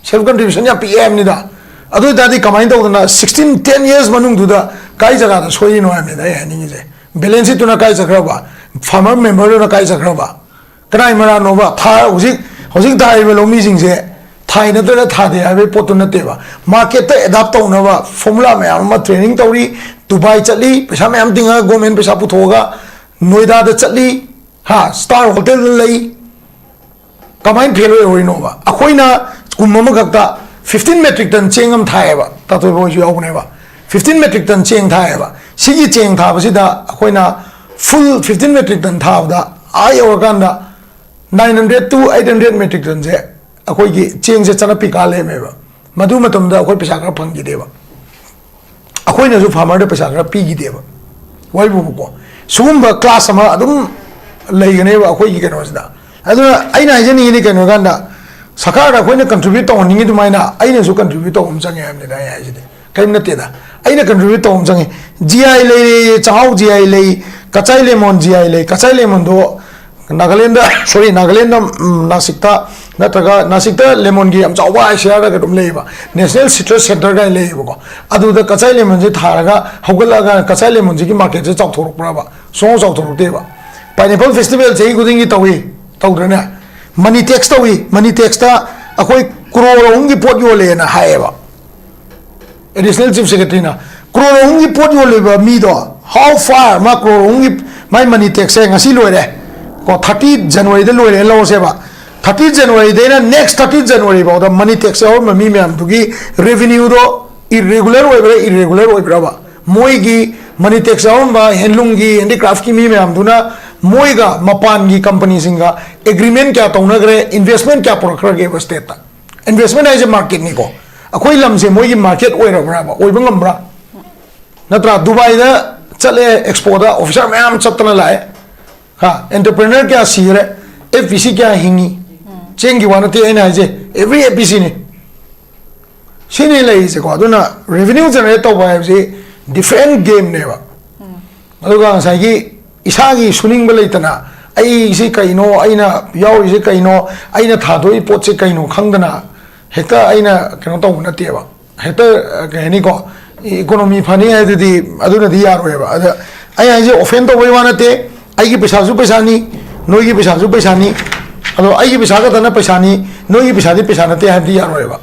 Self contribution ꯌꯥꯝ ꯄꯤꯛꯑꯦ ꯍꯥꯏꯕꯅꯤꯗ꯫ ꯑꯗꯨ ꯑꯣꯏꯇꯥꯔꯗꯤ ꯀꯃꯥꯏꯅ ꯇꯧꯗꯅ sixteen, ten years ꯃꯅꯨꯡꯗꯨꯗ ꯀꯥꯏ ꯖꯒꯥꯗ ꯁꯣꯏꯔꯤꯅꯣ ꯍꯥꯏꯕꯅꯤꯗ ꯑꯩ ꯍꯥꯏꯅꯤꯡꯉꯤꯁꯦ꯫ Balance sheetꯇꯨꯅ ꯀꯥꯏ ꯆꯠꯈ꯭ꯔꯕ? Farmer memberꯗꯨꯅ ꯀꯥꯏ ꯆꯠꯈ꯭ꯔꯕ? ꯀꯅꯥꯏ ꯃꯔꯥꯜꯅꯣꯕ? ꯊꯥ-, ꯍꯧꯖꯤꯛ, ꯍꯧꯖꯤꯛ ꯊꯥꯔꯤꯕ ꯂꯧꯃꯤꯁꯤꯡꯁꯦ ꯊꯥꯏ ꯅꯠꯇ꯭ꯔꯒ ꯊꯥꯗꯦ ꯍꯥꯏꯕꯒꯤ ꯄꯣꯠꯇꯨ ꯅꯠꯇꯦꯕ꯫ Marketꯇ adapt ꯇꯧꯅꯕ formula ꯃꯌꯥꯝ ꯑꯃ training ꯇꯧꯔꯤ, ꯗꯨꯕꯥꯏ ꯆꯠꯂꯤ, ꯄꯩꯁꯥ ꯃꯌꯥꯝ ꯇꯤꯡꯉꯒ government ꯄꯩꯁꯥ ꯄꯨꯊꯣꯛꯑꯒ ꯅꯣꯏꯗꯥꯗ ꯆꯠꯂꯤ, ꯍꯥ, star hotelꯗ ꯂꯩ꯫ ꯀꯃꯥꯏꯅ fail ꯑꯣꯏꯍꯧꯔꯤꯅꯣꯕ? ꯑꯩꯈꯣꯏꯅ ꯀꯨꯝ ꯑꯃꯈꯛꯇ fifteen metric ton ꯆꯦꯡ ꯑꯃ ꯊꯥꯏꯌꯦꯕ, ꯇꯥꯇꯣꯏꯕ ꯍꯣꯏꯁꯨ ꯌꯥꯎꯕꯅꯦꯕ, fifteen metric ton ꯆꯦꯡ ꯊꯥꯏꯌꯦꯕ꯫ ꯁꯤꯒꯤ ꯆꯦꯡ ꯊꯥꯕꯁꯤꯗ ꯑꯩꯈꯣꯏꯅ full fifteen metric ton ꯊꯥꯕꯗ ꯑꯥ ꯌꯧꯔꯀꯥꯟꯗ nine hundred to eight hundred metric tonꯁꯦ ꯑꯩꯈꯣꯏꯒꯤ ꯆꯦꯡꯁꯦ ꯆꯅꯞꯄꯤ ꯀꯥ ꯂꯩꯔꯝꯃꯦꯕ꯫ ꯃꯗꯨ ꯃꯇꯝꯗ ꯑꯩꯈꯣꯏ ꯄꯩꯁꯥ ꯈꯔ ꯐꯪꯈꯤꯗꯦꯕ, ꯑꯩꯈꯣꯏꯅꯁꯨ ꯐꯥꯔꯃꯔꯗ ꯄꯩꯁꯥ ꯈꯔ ꯄꯤꯈꯤꯗꯦꯕ꯫ ꯋꯥꯔꯤꯕꯨꯕꯀꯣ, ꯁꯤꯒꯨꯝꯕ ꯀ꯭ꯂꯥꯁ ꯑꯃ ꯑꯗꯨꯝ ꯂꯩꯒꯅꯦꯕ ꯑꯩꯈꯣꯏꯒꯤ ꯀꯩꯅꯣꯁꯤꯗ꯫ ꯑꯗꯨꯅ ꯑꯩꯅ ꯍꯥꯏꯖꯅꯤꯡꯉꯤꯗꯤ ꯀꯩꯅꯣ ꯍꯥꯏ ꯀꯥꯟꯗ, ꯁꯔꯀꯥꯔꯗ ꯑꯩꯈꯣꯏꯅ ꯀꯟꯇ꯭ꯔꯤꯕ꯭ꯌꯨꯠ ꯇꯧꯍꯟꯅꯤꯡꯉꯤ ꯑꯗꯨꯃꯥꯏꯅ ꯑꯩꯅꯁꯨ ꯀꯟꯇ꯭ꯔꯤꯕ꯭ꯌꯨꯠ ꯇꯧꯕ ꯑꯃ ꯆꯪꯉꯦ ꯍꯥꯏꯕꯅꯤꯗ꯫ ꯑꯩ ꯍꯥꯏꯁꯤꯗꯤ ꯀꯔꯤꯝ ꯅꯠꯇꯦꯗ, ꯑꯩꯅ ꯀꯟꯇ꯭ꯔꯤꯕ꯭ꯌꯨꯠ ꯇꯧꯕ ꯑꯃ ꯆꯪꯉꯦ꯫ ꯖꯤ ꯑꯥꯏ ꯂꯩꯔꯦ, ꯆꯥꯛꯍꯥꯎ ꯖꯤ ꯑꯥꯏ ꯂꯩ, ꯀꯆꯥꯏ ꯂꯦꯃꯣꯟ ꯖꯤ ꯑꯥꯏ ꯂꯩ꯫ ꯀꯆꯥꯏ ꯂꯦꯃꯣꯟꯗꯣ ꯅꯥꯒꯥꯂꯦꯟꯗ, ꯁꯣꯔꯤ, ꯅꯥꯒꯥꯂꯦꯟꯗ, ꯎꯝ, ꯅꯥꯁꯤꯛꯇ ꯅꯠꯇ꯭ꯔꯒ ꯅꯥꯁꯤꯛꯇ ꯂꯦꯃꯣꯟꯒꯤ ꯌꯥꯝ ꯆꯥꯎꯕ ꯑꯥꯏ ꯁꯤ ꯑꯥꯔ ꯍꯥꯏꯔꯒ ꯑꯗꯨꯝ ꯂꯩꯌꯦꯕ, ꯅꯦꯁꯅꯦꯜ ꯁꯤꯇ꯭ꯔꯁ ꯁꯦꯟꯇꯔ ꯀꯥꯏꯅ ꯂꯩꯌꯦꯕꯀꯣ꯫ ꯑꯗꯨꯗ ꯀꯆꯥꯏ ꯂꯦꯃꯣꯟꯁꯦ ꯊꯥꯔꯒ ꯍꯧꯒꯠꯂꯛꯑꯒ ꯀꯆꯥꯏ ꯂꯦꯃꯣꯟꯁꯤꯒꯤ ꯃꯥꯔꯀꯦꯠꯁꯦ ꯆꯥꯎꯊꯣꯔꯛꯄ꯭ꯔꯕ? ꯁꯨꯡꯆꯥꯎ ꯆꯥꯎꯊꯣꯔꯛꯇꯦꯕ꯫ ꯄꯥꯏꯅꯦꯄꯜ ꯐꯦꯁꯇꯤꯚꯦꯜ ꯆꯍꯤ ꯈꯨꯗꯤꯡꯒꯤ ꯇꯧꯏ, ꯇꯧꯗ꯭ꯔꯅꯦ? ꯃꯅꯤ ꯇꯦꯛꯁ ꯇꯧꯏ, ꯃꯅꯤ ꯇꯦꯛꯁꯇ ꯑꯩꯈꯣꯏ ꯀ꯭ꯔꯣꯔ ꯑꯍꯨꯝꯒꯤ ꯄꯣꯠ ꯌꯣꯜꯂꯦꯅ ꯍꯥꯏꯌꯦꯕ ꯑꯦꯗꯤꯁꯅꯦꯜ ꯆꯤꯐ ꯁꯦꯀ꯭ꯔꯦꯇꯔꯤꯅ꯫ ꯀ꯭ꯔꯣꯔ ꯑꯍꯨꯝꯒꯤ ꯄꯣꯠ ꯌꯣꯜꯂꯤꯕ ꯃꯤꯗꯣ, how far ꯃꯥ ꯀ꯭ꯔꯣꯔ ꯑꯍꯨꯝꯒꯤ ꯃꯥꯏ ꯃꯅꯤ ꯇꯦꯛꯁꯁꯦ ꯉꯁꯤ ꯂꯣꯏꯔꯦ ꯀꯣ, ꯊꯥꯔꯇꯤ ꯖꯅꯋꯥꯔꯤꯗ ꯂꯣꯏꯔꯦ ꯂꯧꯔꯁꯦꯕ꯫ ꯊꯥꯔꯇꯤ ꯖꯅꯋꯥꯔꯤꯗꯩꯅ ꯅꯦꯛꯁ ꯊꯥꯔꯇꯤ ꯖꯅꯋꯥꯔꯤ ꯐꯥꯎꯗ ꯃꯅꯤ ꯇꯦꯛꯁ ꯌꯥꯎꯔꯝꯕ ꯃꯤ ꯃꯌꯥꯝꯗꯨꯒꯤ ꯔꯦꯚꯤꯅ꯭ꯌꯨꯗꯣ ꯏꯔꯦꯒꯨꯂꯔ ꯑꯣꯏꯕ꯭ꯔꯥ, ꯏꯔꯦꯒꯨꯂꯔ ꯑꯣꯏꯕ꯭ꯔꯕ? ꯃꯣꯏꯒꯤ ꯃꯅꯤ ꯇꯦꯛꯁ ꯌꯥꯎꯔꯝꯕ ꯍꯦꯟꯂꯨꯝꯒꯤ, ꯍꯦꯟꯗꯤꯀ꯭ꯔꯥꯐꯀꯤ ꯃꯤ ꯃꯌꯥꯝꯗꯨꯅ ꯃꯣꯏꯒ ꯃꯄꯥꯟꯒꯤ ꯀꯝꯄꯅꯤꯁꯤꯡꯒ ꯑꯦꯒ꯭ꯔꯤꯃꯦꯟ ꯀꯌꯥ ꯇꯧꯅꯈ꯭ꯔꯦ, ꯏꯟꯚꯦꯁꯃꯦꯟ ꯀꯌꯥ ꯄꯨꯔꯛꯈ꯭ꯔꯒꯦꯕ ꯁ꯭ꯇꯦꯠꯇ? ꯏꯟꯚꯦꯁꯃꯦꯟ ꯍꯥꯏꯁꯦ ꯃꯥꯔꯀꯦꯠꯅꯤꯀꯣ꯫ ꯑꯩꯈꯣꯏ ꯂꯝꯁꯦ ꯃꯣꯏꯒꯤ ꯃꯥꯔꯀꯦꯠ ꯑꯣꯏꯔꯕ꯭ꯔꯥꯕ? ꯑꯣꯏꯕ ꯉꯝꯕ꯭ꯔꯥ? ꯅꯠꯇ꯭ꯔꯥ? ꯗꯨꯕꯥꯏꯗ ꯆꯠꯂꯦ, ꯑꯦꯛꯁꯄꯣꯗ ꯑꯣꯐꯤꯁꯥꯔ ꯃꯌꯥꯝ ꯆꯠꯇꯅ ꯂꯥꯛꯑꯦ꯫ ꯍꯥ, ꯑꯦꯟꯇꯔꯄ꯭ꯔꯦꯅꯔ ꯀꯌꯥ ꯁꯤꯈ꯭ꯔꯦ? ꯑꯦꯐ ꯄꯤ ꯁꯤ ꯀꯌꯥ ꯍꯤꯡꯉꯤ? ꯆꯦꯡꯒꯤ ꯋꯥ ꯅꯠꯇꯦ ꯑꯩꯅ ꯍꯥꯏꯁꯦ, ꯑꯦꯕ꯭ꯔꯤ ꯑꯦꯐ ꯄꯤ ꯁꯤꯅꯤ꯫ ꯁꯤꯅꯤ ꯂꯩꯔꯤꯁꯦꯀꯣ꯫ ꯑꯗꯨꯅ ꯔꯦꯚꯤꯅ꯭ꯌꯨ ꯖꯦꯅꯔꯦꯠ ꯇꯧꯕ ꯍꯥꯏꯕꯁꯤ ꯗꯤꯐ꯭ꯔꯦꯟ ꯒꯦꯝꯅꯦꯕ꯫ ꯑꯗꯨꯒ ꯉꯁꯥꯏꯒꯤ ꯏꯁꯥꯒꯤ ꯁꯨꯅꯤꯡꯕ ꯂꯩꯇꯅ, "ꯑꯩꯁꯤ ꯀꯩꯅꯣ, ꯑꯩꯅ ꯌꯥꯎꯔꯤꯁꯦ ꯀꯩꯅꯣ, ꯑꯩꯅ ꯊꯥꯗꯣꯛꯏ ꯄꯣꯠꯁꯦ ꯀꯩꯅꯣ" ꯈꯪꯗꯅ ꯍꯦꯛꯇ ꯑꯩꯅ ꯀꯩꯅꯣ ꯇꯧꯕ ꯅꯠꯇꯦꯕ꯫ ꯍꯦꯛꯇ, ꯑ, ꯀꯩ ꯍꯥꯏꯅꯤꯀꯣ, ꯏꯀꯣꯅꯣꯃꯤ ꯐꯅꯤ ꯍꯥꯏꯗꯨꯗꯤ ꯑꯗꯨꯅꯗꯤ ꯌꯥꯔꯣꯏꯕ꯫ ꯑꯗ ꯑꯩ ꯍꯥꯏꯁꯦ ꯑꯣꯐꯦꯟ ꯇꯧꯕꯩ ꯋꯥ ꯅꯠꯇꯦ, ꯑꯩꯒꯤ ꯄꯩꯁꯥꯁꯨ ꯄꯩꯁꯥꯅꯤ, ꯅꯣꯏꯒꯤ ꯄꯩꯁꯥꯁꯨ ꯄꯩꯁꯥꯅꯤ꯫ ꯑꯗꯣ ꯑꯩꯒꯤ ꯄꯩꯁꯥ ꯈꯛꯇꯅ ꯄꯩꯁꯥꯅꯤ, ꯅꯣꯏꯒꯤ ꯄꯩꯁꯥꯗꯤ ꯄꯩꯁꯥ ꯅꯠꯇꯦ ꯍꯥꯏꯕꯗꯤ ꯌꯥꯔꯣꯏꯕ꯫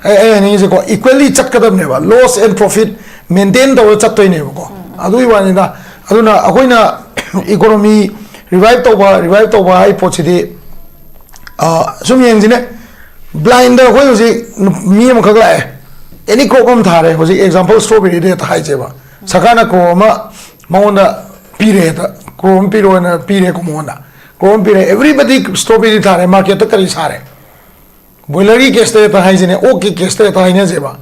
ꯑꯩ, ꯑꯩ ꯍꯥꯏꯅꯤꯡꯉꯤꯁꯦꯀꯣ, equally ꯆꯠꯀꯗꯕꯅꯦꯕ, loss and profit maintain ꯇꯧꯔ ꯆꯠꯇꯣꯏꯅꯦꯕꯀꯣ꯫ ꯑꯗꯨꯒꯤ ꯋꯥꯅꯤꯗ꯫ ꯑꯗꯨꯅ ꯑꯩꯈꯣꯏꯅ ꯏꯀꯣꯅꯣꯃꯤ ꯔꯤꯚꯥꯏꯞ ꯇꯧꯕ, ꯔꯤꯚꯥꯏꯞ ꯇꯧꯕ ꯍꯥꯏ ꯄꯣꯠꯁꯤꯗꯤ, ꯑ, ꯁꯨꯝ ꯌꯦꯡꯁꯤꯅꯦ, ꯕ꯭ꯂꯥꯏꯟꯗ ꯑꯩꯈꯣꯏ ꯍꯧꯖꯤꯛ ꯅꯨꯞ-, ꯃꯤ ꯑꯃꯈꯛ ꯂꯥꯛꯑꯦ, ꯑꯦꯅꯤ ꯀ꯭ꯔꯣꯞ ꯑꯃ ꯊꯥꯔꯦ꯫ ꯍꯧꯖꯤꯛ ꯑꯦꯛꯖꯥꯝꯄꯜ ꯁ꯭ꯇ꯭ꯔꯣꯕꯦꯔꯤꯗ ꯍꯦꯛꯇ ꯍꯥꯏꯁꯦꯕ꯫ ꯁꯔꯀꯥꯔꯅ ꯀ꯭ꯔꯣꯔ ꯑꯃ ꯃꯉꯣꯟꯗ ꯄꯤꯔꯦ, ꯍꯦꯛꯇ ꯀ꯭ꯔꯣꯔ ꯑꯃ ꯄꯤꯔꯣꯅ ꯄꯤꯔꯦꯀꯣ ꯃꯉꯣꯟꯗ꯫ ꯀ꯭ꯔꯣꯔ ꯑꯃ ꯄꯤꯔꯦ, ꯑꯦꯕ꯭ꯔꯤꯕꯗꯤ ꯁ꯭ꯇ꯭ꯔꯣꯕꯦꯔꯤ ꯊꯥꯔꯦ, ꯃꯥꯔꯀꯦꯠꯇ ꯀꯔꯤ ꯁꯥꯔꯦ? ꯕꯣꯏꯂꯔꯒꯤ ꯀꯦꯁꯇ ꯍꯦꯛꯇ ꯍꯥꯏꯁꯤꯅꯦ, ꯑꯣꯛꯀꯤ ꯀꯦꯁꯇ ꯍꯦꯛꯇ ꯍꯥꯏꯅꯁꯦꯕ꯫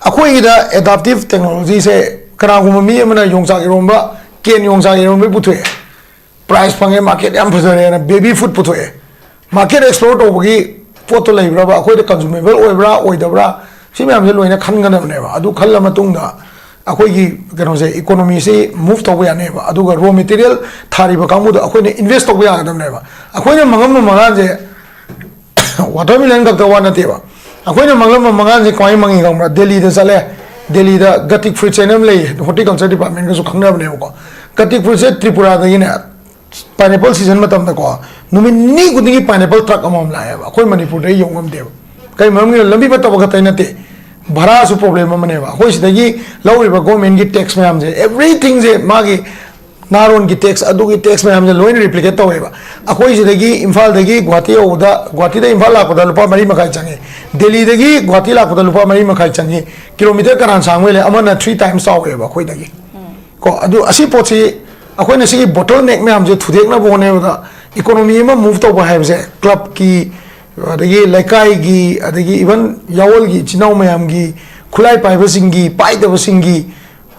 ꯑꯩꯈꯣꯏꯒꯤꯗ ꯑꯦꯗꯥꯞꯇꯤꯞ ꯇꯦꯛꯅꯣꯂꯣꯖꯤꯁꯦ, ꯀꯅꯥꯒꯨꯝꯕ ꯃꯤ ꯑꯃꯅ ꯌꯣꯡꯆꯥꯛ ꯏꯔꯣꯝꯕ, ꯀꯦꯟ ꯌꯣꯡꯆꯥꯛ ꯏꯔꯣꯝꯕ ꯄꯨꯊꯣꯛꯑꯦ, ꯄ꯭ꯔꯥꯏꯁ ꯐꯪꯉꯦ, ꯃꯥꯔꯀꯦꯠ ꯌꯥꯝ ꯐꯖꯔꯦꯅ ꯕꯦꯕꯤ ꯐꯨꯗ ꯄꯨꯊꯣꯛꯑꯦ꯫ ꯃꯥꯔꯀꯦꯠ ꯑꯦꯛꯁꯄ꯭ꯂꯣꯔ ꯇꯧꯕꯒꯤ ꯄꯣꯠꯇꯣ ꯂꯩꯕ꯭ꯔꯕ, ꯑꯩꯈꯣꯏꯗ ꯀꯟꯖꯨꯃꯦꯕꯜ ꯑꯣꯏꯕ꯭ꯔꯥ ꯑꯣꯏꯗꯕ꯭ꯔꯥ, ꯁꯤ ꯃꯌꯥꯝꯁꯦ ꯂꯣꯏꯅ ꯈꯟꯒꯗꯕꯅꯦꯕ꯫ ꯑꯗꯨ ꯈꯜꯂ ꯃꯇꯨꯡꯗ ꯑꯩꯈꯣꯏꯒꯤ ꯀꯩꯅꯣꯁꯦ, ꯏꯀꯣꯅꯣꯃꯤꯁꯤ ꯃꯨꯚ ꯇꯧꯕ ꯌꯥꯅꯦꯕ꯫ ꯑꯗꯨꯒ ꯔꯣ ꯃꯦꯇꯤꯔꯤꯌꯦꯜ ꯊꯥꯔꯤꯕ ꯀꯥꯡꯕꯨꯗꯣ ꯑꯩꯈꯣꯏꯅ ꯏꯟꯚꯦꯁ ꯇꯧꯕ ꯌꯥꯒꯗꯕꯅꯦꯕ꯫ ꯑꯩꯈꯣꯏꯅ ꯃꯪꯉꯝꯕ ꯃꯪꯂꯥꯟꯁꯦ ꯋꯥꯇꯔꯃꯦꯂꯟ ꯈꯛꯇ ꯋꯥ ꯅꯠꯇꯦꯕ꯫ ꯑꯩꯈꯣꯏꯅ ꯃꯪꯂꯝꯕ ꯃꯪꯂꯥꯟꯁꯦ ꯀꯃꯥꯏꯅ ꯃꯪꯉꯤ ꯈꯪꯕ꯭ꯔꯥ? ꯗꯦꯜꯂꯤꯗ ꯆꯠꯂꯦ, ꯗꯦꯜꯂꯤꯗ ꯒꯇꯤꯛ ꯐ꯭ꯔꯨꯏꯠꯁ ꯍꯥꯏꯅ ꯑꯃ ꯂꯩꯌꯦ, ꯍꯣꯔꯇꯤꯀꯜꯆꯔ ꯗꯤꯄꯥꯔꯠꯃꯦꯟꯒꯁꯨ ꯈꯪꯅꯕꯅꯦꯕꯀꯣ꯫ ꯒꯇꯤꯛ ꯐ꯭ꯔꯨꯏꯠꯁꯦ ꯇ꯭ꯔꯤꯄꯨꯔꯥꯗꯒꯤꯅꯦ, ꯄꯥꯏꯅꯦꯄꯜ ꯁꯤꯖꯟ ꯃꯇꯝꯗꯀꯣ, ꯅꯨꯃꯤꯠ ꯅꯤꯅꯤ ꯈꯨꯗꯤꯡꯒꯤ ꯄꯥꯏꯅꯦꯄꯜ ꯇ꯭ꯔꯛ ꯑꯃꯃꯝ ꯂꯥꯛꯑꯦꯕ꯫ ꯑꯩꯈꯣꯏ ꯃꯅꯤꯄꯨꯔꯗ ꯌꯧ ꯉꯝꯗꯦꯕ꯫ ꯀꯩ ꯃꯔꯝꯒꯤꯅꯣ? ꯂꯝꯕꯤ ꯐꯠꯇꯕ ꯈꯛꯇ ꯅꯠꯇꯦ, ꯚꯔꯥꯁꯨ ꯄ꯭ꯔꯣꯕ꯭ꯂꯦꯝ ꯑꯃꯅꯦꯕ꯫ ꯑꯩꯈꯣꯏ ꯁꯤꯗꯒꯤ ꯂꯧꯔꯤꯕ ꯒꯣꯔꯃꯦꯟꯒꯤ ꯇꯦꯛꯁ ꯃꯌꯥꯝꯁꯦ, ꯑꯦꯕ꯭ꯔꯤꯊꯤꯡꯁꯦ ꯃꯥꯒꯤ ꯅꯥꯔꯣꯟꯒꯤ ꯇꯦꯛꯁ, ꯑꯗꯨꯒꯤ ꯇꯦꯛꯁ ꯃꯌꯥꯝꯁꯦ ꯂꯣꯏꯅ ꯔꯤꯄ꯭ꯂꯤꯀꯦꯠ ꯇꯧꯋꯦꯕ꯫ ꯑꯩꯈꯣꯏ ꯁꯤꯗꯒꯤ ꯏꯝꯐꯥꯜꯗꯒꯤ ꯒꯨꯍꯥꯇꯤ ꯌꯧꯕꯗ, ꯒꯨꯍꯥꯇꯤꯗ ꯏꯝꯐꯥꯜ ꯂꯥꯛꯄꯗ ꯂꯨꯄꯥ ꯃꯔꯤ ꯃꯈꯥꯏ ꯆꯪꯉꯤ, ꯗꯦꯜꯂꯤꯗꯒꯤ ꯒꯨꯍꯥꯇꯤ ꯂꯥꯛꯄꯗ ꯂꯨꯄꯥ ꯃꯔꯤ ꯃꯈꯥꯏ ꯆꯪꯉꯤ꯫ ꯀꯤꯂꯣꯃꯤꯇꯔ ꯀꯅꯥꯅ ꯁꯥꯡꯕ ꯍꯦꯜꯂꯦ? ꯑꯃꯅ ꯊ꯭ꯔꯤ ꯇꯥꯏꯝꯁ ꯆꯥꯎꯋꯦꯕ ꯑꯩꯈꯣꯏꯗꯒꯤ꯫ ꯀꯣ, ꯑꯗꯨ ꯑꯁꯤ ꯄꯣꯠꯁꯤ, ꯑꯩꯈꯣꯏꯅ ꯁꯤꯒꯤ ꯕꯣꯇꯜ ꯅꯦꯛ ꯃꯌꯥꯝꯁꯦ ꯊꯨꯗꯦꯛꯅꯕ ꯍꯣꯠꯅꯕꯗ, ꯏꯀꯣꯅꯣꯃꯤ ꯑꯃ ꯃꯨꯚ ꯇꯧꯕ ꯍꯥꯏꯕꯁꯦ ꯀ꯭ꯂꯕꯀꯤ, ꯑꯗꯒꯤ ꯂꯩꯀꯥꯏꯒꯤ, ꯑꯗꯒꯤ ꯏꯚꯟ ꯌꯥꯑꯣꯜꯒꯤ ꯏꯆꯤꯟ ꯏꯅꯥꯎ ꯃꯌꯥꯝꯒꯤ, ꯈꯨꯠꯂꯥꯏ ꯄꯥꯏꯕꯁꯤꯡꯒꯤ, ꯄꯥꯏꯗꯕꯁꯤꯡꯒꯤ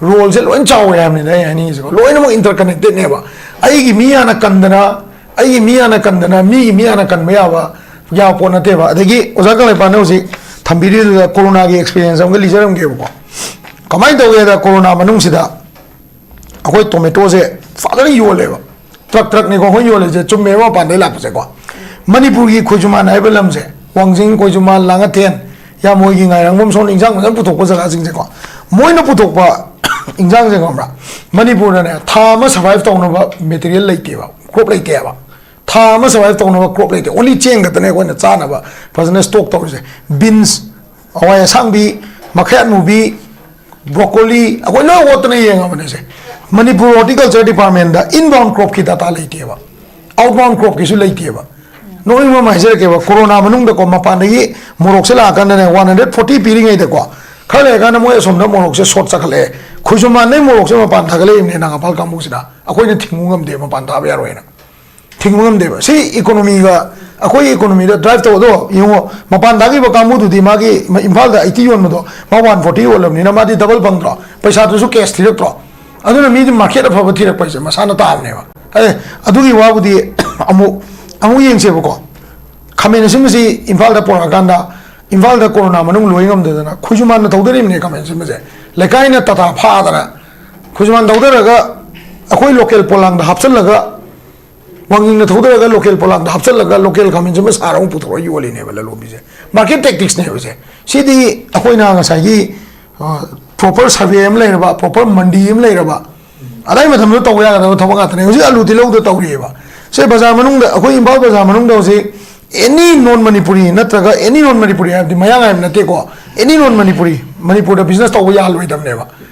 ꯔꯣꯜꯁꯦ ꯂꯣꯏ ꯆꯥꯎꯋꯦ ꯍꯥꯏꯕꯅꯤꯗ ꯑꯩ ꯍꯥꯏꯅꯤꯡꯉꯤꯁꯦꯀꯣ꯫ ꯂꯣꯏꯅꯃꯛ ꯏꯟꯇꯔꯀꯅꯦꯛꯇꯦꯗꯅꯦꯕ꯫ ꯑꯩꯒꯤ ꯃꯤ ꯍꯥꯟꯅ ꯀꯟꯗꯅ, ꯑꯩꯒꯤ ꯃꯤ ꯍꯥꯟꯅ ꯀꯟꯗꯅ ꯃꯤꯒꯤ ꯃꯤ ꯍꯥꯟꯅ ꯀꯟꯕ ꯌꯥꯕ, ꯌꯥꯕ ꯄꯣꯠ ꯅꯠꯇꯦꯕ꯫ ꯑꯗꯒꯤ ꯑꯣꯖꯥ ꯀꯪꯂꯩꯄꯥꯛꯅ ꯍꯧꯖꯤꯛ ꯊꯝꯕꯤꯔꯤꯗꯨꯗ ꯀꯣꯔꯣꯅꯥꯒꯤ ꯑꯦꯛꯁꯄꯤꯔꯤꯌꯦꯟꯁ ꯑꯃꯒ ꯂꯤꯖꯔꯝꯒꯦꯕꯀꯣ꯫ ꯀꯃꯥꯏꯅ ꯇꯧꯒꯦꯗ, ꯀꯣꯔꯣꯅꯥ ꯃꯅꯨꯡꯁꯤꯗ ꯑꯩꯈꯣꯏ ꯇꯣꯃꯦꯇꯣꯁꯦ ꯐꯖꯅ ꯌꯣꯜꯂꯦꯕ, ꯇ꯭ꯔꯛ ꯇ꯭ꯔꯛꯅꯤꯀꯣ ꯑꯩꯈꯣꯏ ꯌꯣꯜꯂꯤꯁꯦ, ꯆꯨꯝꯃꯦꯕ, ꯃꯄꯥꯟꯗꯩ ꯂꯥꯛꯄꯁꯦꯀꯣ꯫ ꯃꯅꯤꯄꯨꯔꯒꯤ ꯈꯣꯏꯖꯨꯃꯥꯟ ꯍꯥꯏꯕ ꯂꯝꯁꯦ, ꯋꯥꯡꯖꯤꯡ, ꯈꯣꯏꯖꯨꯃꯥꯟ, ꯂꯥꯡꯉꯊꯦꯟ, ꯌꯥꯝꯕꯣꯏꯒꯤ ꯉꯥꯏꯔꯪꯕꯝ, ꯁꯣꯝ ꯏꯟꯖꯥꯡ ꯐꯖꯅ ꯄꯨꯊꯣꯛꯄ ꯖꯒꯥꯁꯤꯡꯁꯦꯀꯣ, ꯃꯣꯏꯅ ꯄꯨꯊꯣꯛꯄ ꯏꯟꯖꯥꯡꯁꯦ ꯈꯪꯕ꯭ꯔꯥ, ꯃꯅꯤꯄꯨꯔꯗꯅꯦ ꯊꯥ ꯑꯃ ꯁꯔꯚꯥꯏꯚ ꯇꯧꯅꯕ ꯃꯦꯇꯔꯤꯌꯦꯜ ꯂꯩꯇꯦꯕ, ꯀ꯭ꯔꯣꯞ ꯂꯩꯇꯦꯕ꯫ ꯊꯥ ꯑꯃ ꯁꯔꯚꯥꯏꯚ ꯇꯧꯅꯕ ꯀ꯭ꯔꯣꯞ ꯂꯩꯇꯦ, ꯑꯣꯟꯂꯤ ꯆꯦꯡ ꯈꯛꯇꯅꯦ ꯑꯩꯈꯣꯏꯅ ꯆꯥꯅꯕ ꯐꯖꯅ ꯁ꯭ꯇꯣꯛ ꯇꯧꯔꯤꯁꯦ꯫ ꯕꯤꯟꯁ, ꯍꯋꯥꯏ ꯑꯁꯥꯡꯕꯤ, ꯃꯈꯌꯥꯠ ꯃꯨꯕꯤ, ꯕ꯭ꯔꯣꯀꯣꯂꯤ, ꯑꯩꯈꯣꯏ ꯂꯣꯏ ꯍꯣꯠꯇꯅ ꯌꯦꯡꯉꯕꯅꯦꯁꯦ꯫ ꯃꯅꯤꯄꯨꯔ ꯍꯣꯔꯇꯤꯀꯜꯆꯔ ꯗꯤꯄꯥꯔꯠꯃꯦꯟꯗ ꯏꯟꯕꯥꯎꯟ ꯀ꯭ꯔꯣꯞꯀꯤ ꯗꯥꯇꯥ ꯂꯩꯇꯦꯕ, ꯑꯥꯎꯠꯕꯥꯎꯟ ꯀ꯭ꯔꯣꯞꯀꯤꯁꯨ ꯂꯩꯇꯦꯕ꯫ ꯅꯣꯛꯅꯤꯡꯕ ꯑꯃ ꯍꯥꯏꯖꯔꯛꯀꯦꯕ, ꯀꯣꯔꯣꯅꯥ ꯃꯅꯨꯡꯗꯀꯣ, ꯃꯄꯥꯟꯗꯒꯤ ꯃꯣꯔꯣꯛꯁꯦ ꯂꯥꯛꯑꯀꯥꯟꯗꯅꯦ, ꯋꯥꯟ ꯍꯟꯗ꯭ꯔꯦꯠ ꯐꯣꯔꯇꯤ ꯄꯤꯔꯤꯉꯩꯗꯀꯣ, ꯈꯔ ꯂꯩꯔꯀꯥꯟꯗ ꯃꯣꯏ ꯑꯁꯣꯝꯗ ꯃꯣꯔꯣꯛꯁꯦ ꯁꯣꯔꯠ ꯆꯠꯈꯠꯂꯛꯑꯦ꯫ ꯈꯣꯏꯖꯨꯃꯥꯟꯗꯩ ꯃꯣꯔꯣꯛꯁꯦ ꯃꯄꯥꯟ ꯊꯥꯒꯠꯂꯛꯏꯕꯅꯦ ꯅꯥꯒꯥꯄꯥꯜ ꯀꯥꯡꯕꯨꯁꯤꯅ, ꯑꯩꯈꯣꯏꯅ ꯊꯤꯡꯉꯨ ꯉꯝꯗꯦ, ꯃꯄꯥꯟ ꯊꯥꯕ ꯌꯥꯔꯣꯏꯅ꯫ ꯊꯤꯡꯕ ꯉꯝꯗꯦꯕ꯫ ꯁꯤ ꯏꯀꯣꯅꯣꯃꯤꯒ ꯑꯩꯈꯣꯏꯒꯤ ꯏꯀꯣꯅꯣꯃꯤꯗ ꯗ꯭ꯔꯥꯏꯚ ꯇꯧꯕꯗꯣ ꯌꯦꯡꯉꯣ, ꯃꯄꯥꯟ ꯊꯥꯈꯤꯕ ꯀꯥꯡꯕꯨꯗꯨꯗꯤ ꯃꯥꯒꯤ ꯏꯝꯐꯥꯜꯗ ꯑꯩꯠꯇꯤ ꯌꯣꯟꯕꯗꯣ ꯃꯥ ꯋꯥꯟ ꯐꯣꯔꯇꯤ ꯌꯣꯜꯂꯕꯅꯤꯅ ꯃꯥꯗꯤ ꯗꯕꯜ ꯐꯪꯗ꯭ꯔꯣ? ꯄꯩꯁꯥꯗꯨꯁꯨ ꯀꯦꯁ ꯊꯤꯔꯛꯇ꯭ꯔꯣ? ꯑꯗꯨꯅ ꯃꯤꯗꯤ ꯃꯥꯔꯀꯦꯠ ꯑꯐꯕ ꯊꯤꯔꯛꯄ ꯍꯥꯏꯁꯦ ꯃꯁꯥꯅ ꯇꯥꯕꯅꯦꯕ꯫ ꯑꯦ, ꯑꯗꯨꯒꯤ ꯋꯥꯕꯨꯗꯤ ꯑꯃꯨꯛ ꯑꯃꯨꯛ ꯌꯦꯡꯁꯦꯕꯀꯣ꯫ ꯈꯥꯃꯦꯟ ꯑꯁꯤꯟꯕꯁꯤ ꯏꯝꯐꯥꯜꯗ ꯄꯨꯔꯛꯑꯀꯥꯟꯗ ꯏꯝꯐꯥꯜꯗ ꯀꯣꯔꯣꯅꯥ ꯃꯅꯨꯡ ꯂꯣꯏ ꯉꯝꯗꯗꯅ ꯈꯨꯖꯨꯃꯥꯟꯅ ꯊꯧꯗꯔꯤꯕꯅꯦ ꯈꯥꯃꯦꯟ ꯑꯁꯤꯟꯕꯁꯦ꯫ ꯂꯩꯀꯥꯏꯅ ꯇꯥꯇꯥ ꯐꯥꯗꯅ ꯈꯨꯖꯨꯃꯥꯟ ꯊꯧꯗꯔꯒ ꯑꯩꯈꯣꯏ ꯂꯣꯀꯦꯜ ꯄꯣꯂꯥꯡꯗ ꯍꯥꯞꯆꯤꯜꯂꯒ, ꯋꯥꯡꯖꯤꯡꯗ ꯊꯧꯗꯔꯒ ꯂꯣꯀꯦꯜ ꯄꯣꯂꯥꯡꯗ ꯍꯥꯞꯆꯤꯜꯂꯒ ꯂꯣꯀꯦꯜ ꯈꯥꯃꯦꯟ ꯑꯁꯤꯟꯕ ꯁꯥꯔ ꯑꯃꯨꯛ ꯄꯨꯊꯣꯔꯒ ꯌꯣꯜꯂꯤꯅꯦꯕ ꯂꯂꯣꯟꯕꯤꯁꯦ꯫ ꯃꯥꯔꯀꯦꯠ ꯇꯦꯛꯇꯤꯛꯁꯅꯦꯕ ꯁꯦ꯫ ꯁꯤꯗꯤ ꯑꯩꯈꯣꯏꯅ ꯉꯁꯥꯏꯒꯤ ꯄ꯭ꯔꯣꯄꯔ ꯁꯔꯚꯦ ꯑꯃ ꯂꯩꯔꯕ, ꯄ꯭ꯔꯣꯄꯔ ꯃꯟꯗꯤ ꯑꯃ ꯂꯩꯔꯕ, ꯑꯗꯥꯏ ꯃꯇꯝꯗ ꯇꯧꯕ ꯌꯥꯒꯗꯕ ꯊꯕꯛ ꯉꯥꯛꯇꯅꯦ꯫ ꯍꯧꯖꯤꯛ ꯑꯂꯨ ꯇꯤꯜꯍꯧꯗ ꯇꯧꯔꯤꯑꯕ꯫ ꯁꯦ ꯕꯖꯥꯔ ꯃꯅꯨꯡꯗ, ꯑꯩꯈꯣꯏ ꯏꯝꯐꯥꯜ ꯕꯖꯥꯔ ꯃꯅꯨꯡꯗ ꯍꯧꯖꯤꯛ ꯑꯦꯅꯤ ꯅꯣꯟ ꯃꯅꯤꯄꯨꯔꯤ ꯅꯠꯇ꯭ꯔꯒ ꯑꯦꯅꯤ ꯅꯣꯟ ꯃꯅꯤꯄꯨꯔꯤ ꯍꯥꯏꯕꯗꯤ ꯃꯌꯥꯡ ꯍꯥꯏꯕ ꯅꯠꯇꯦꯀꯣ, ꯑꯦꯅꯤ ꯅꯣꯟ ꯃꯅꯤꯄꯨꯔꯤ ꯃꯅꯤꯄꯨꯔꯗ ꯕꯤꯖꯤꯅꯦꯁ ꯇꯧꯕ ꯌꯥꯍꯜꯂꯣꯏꯗꯕꯅꯦꯕ꯫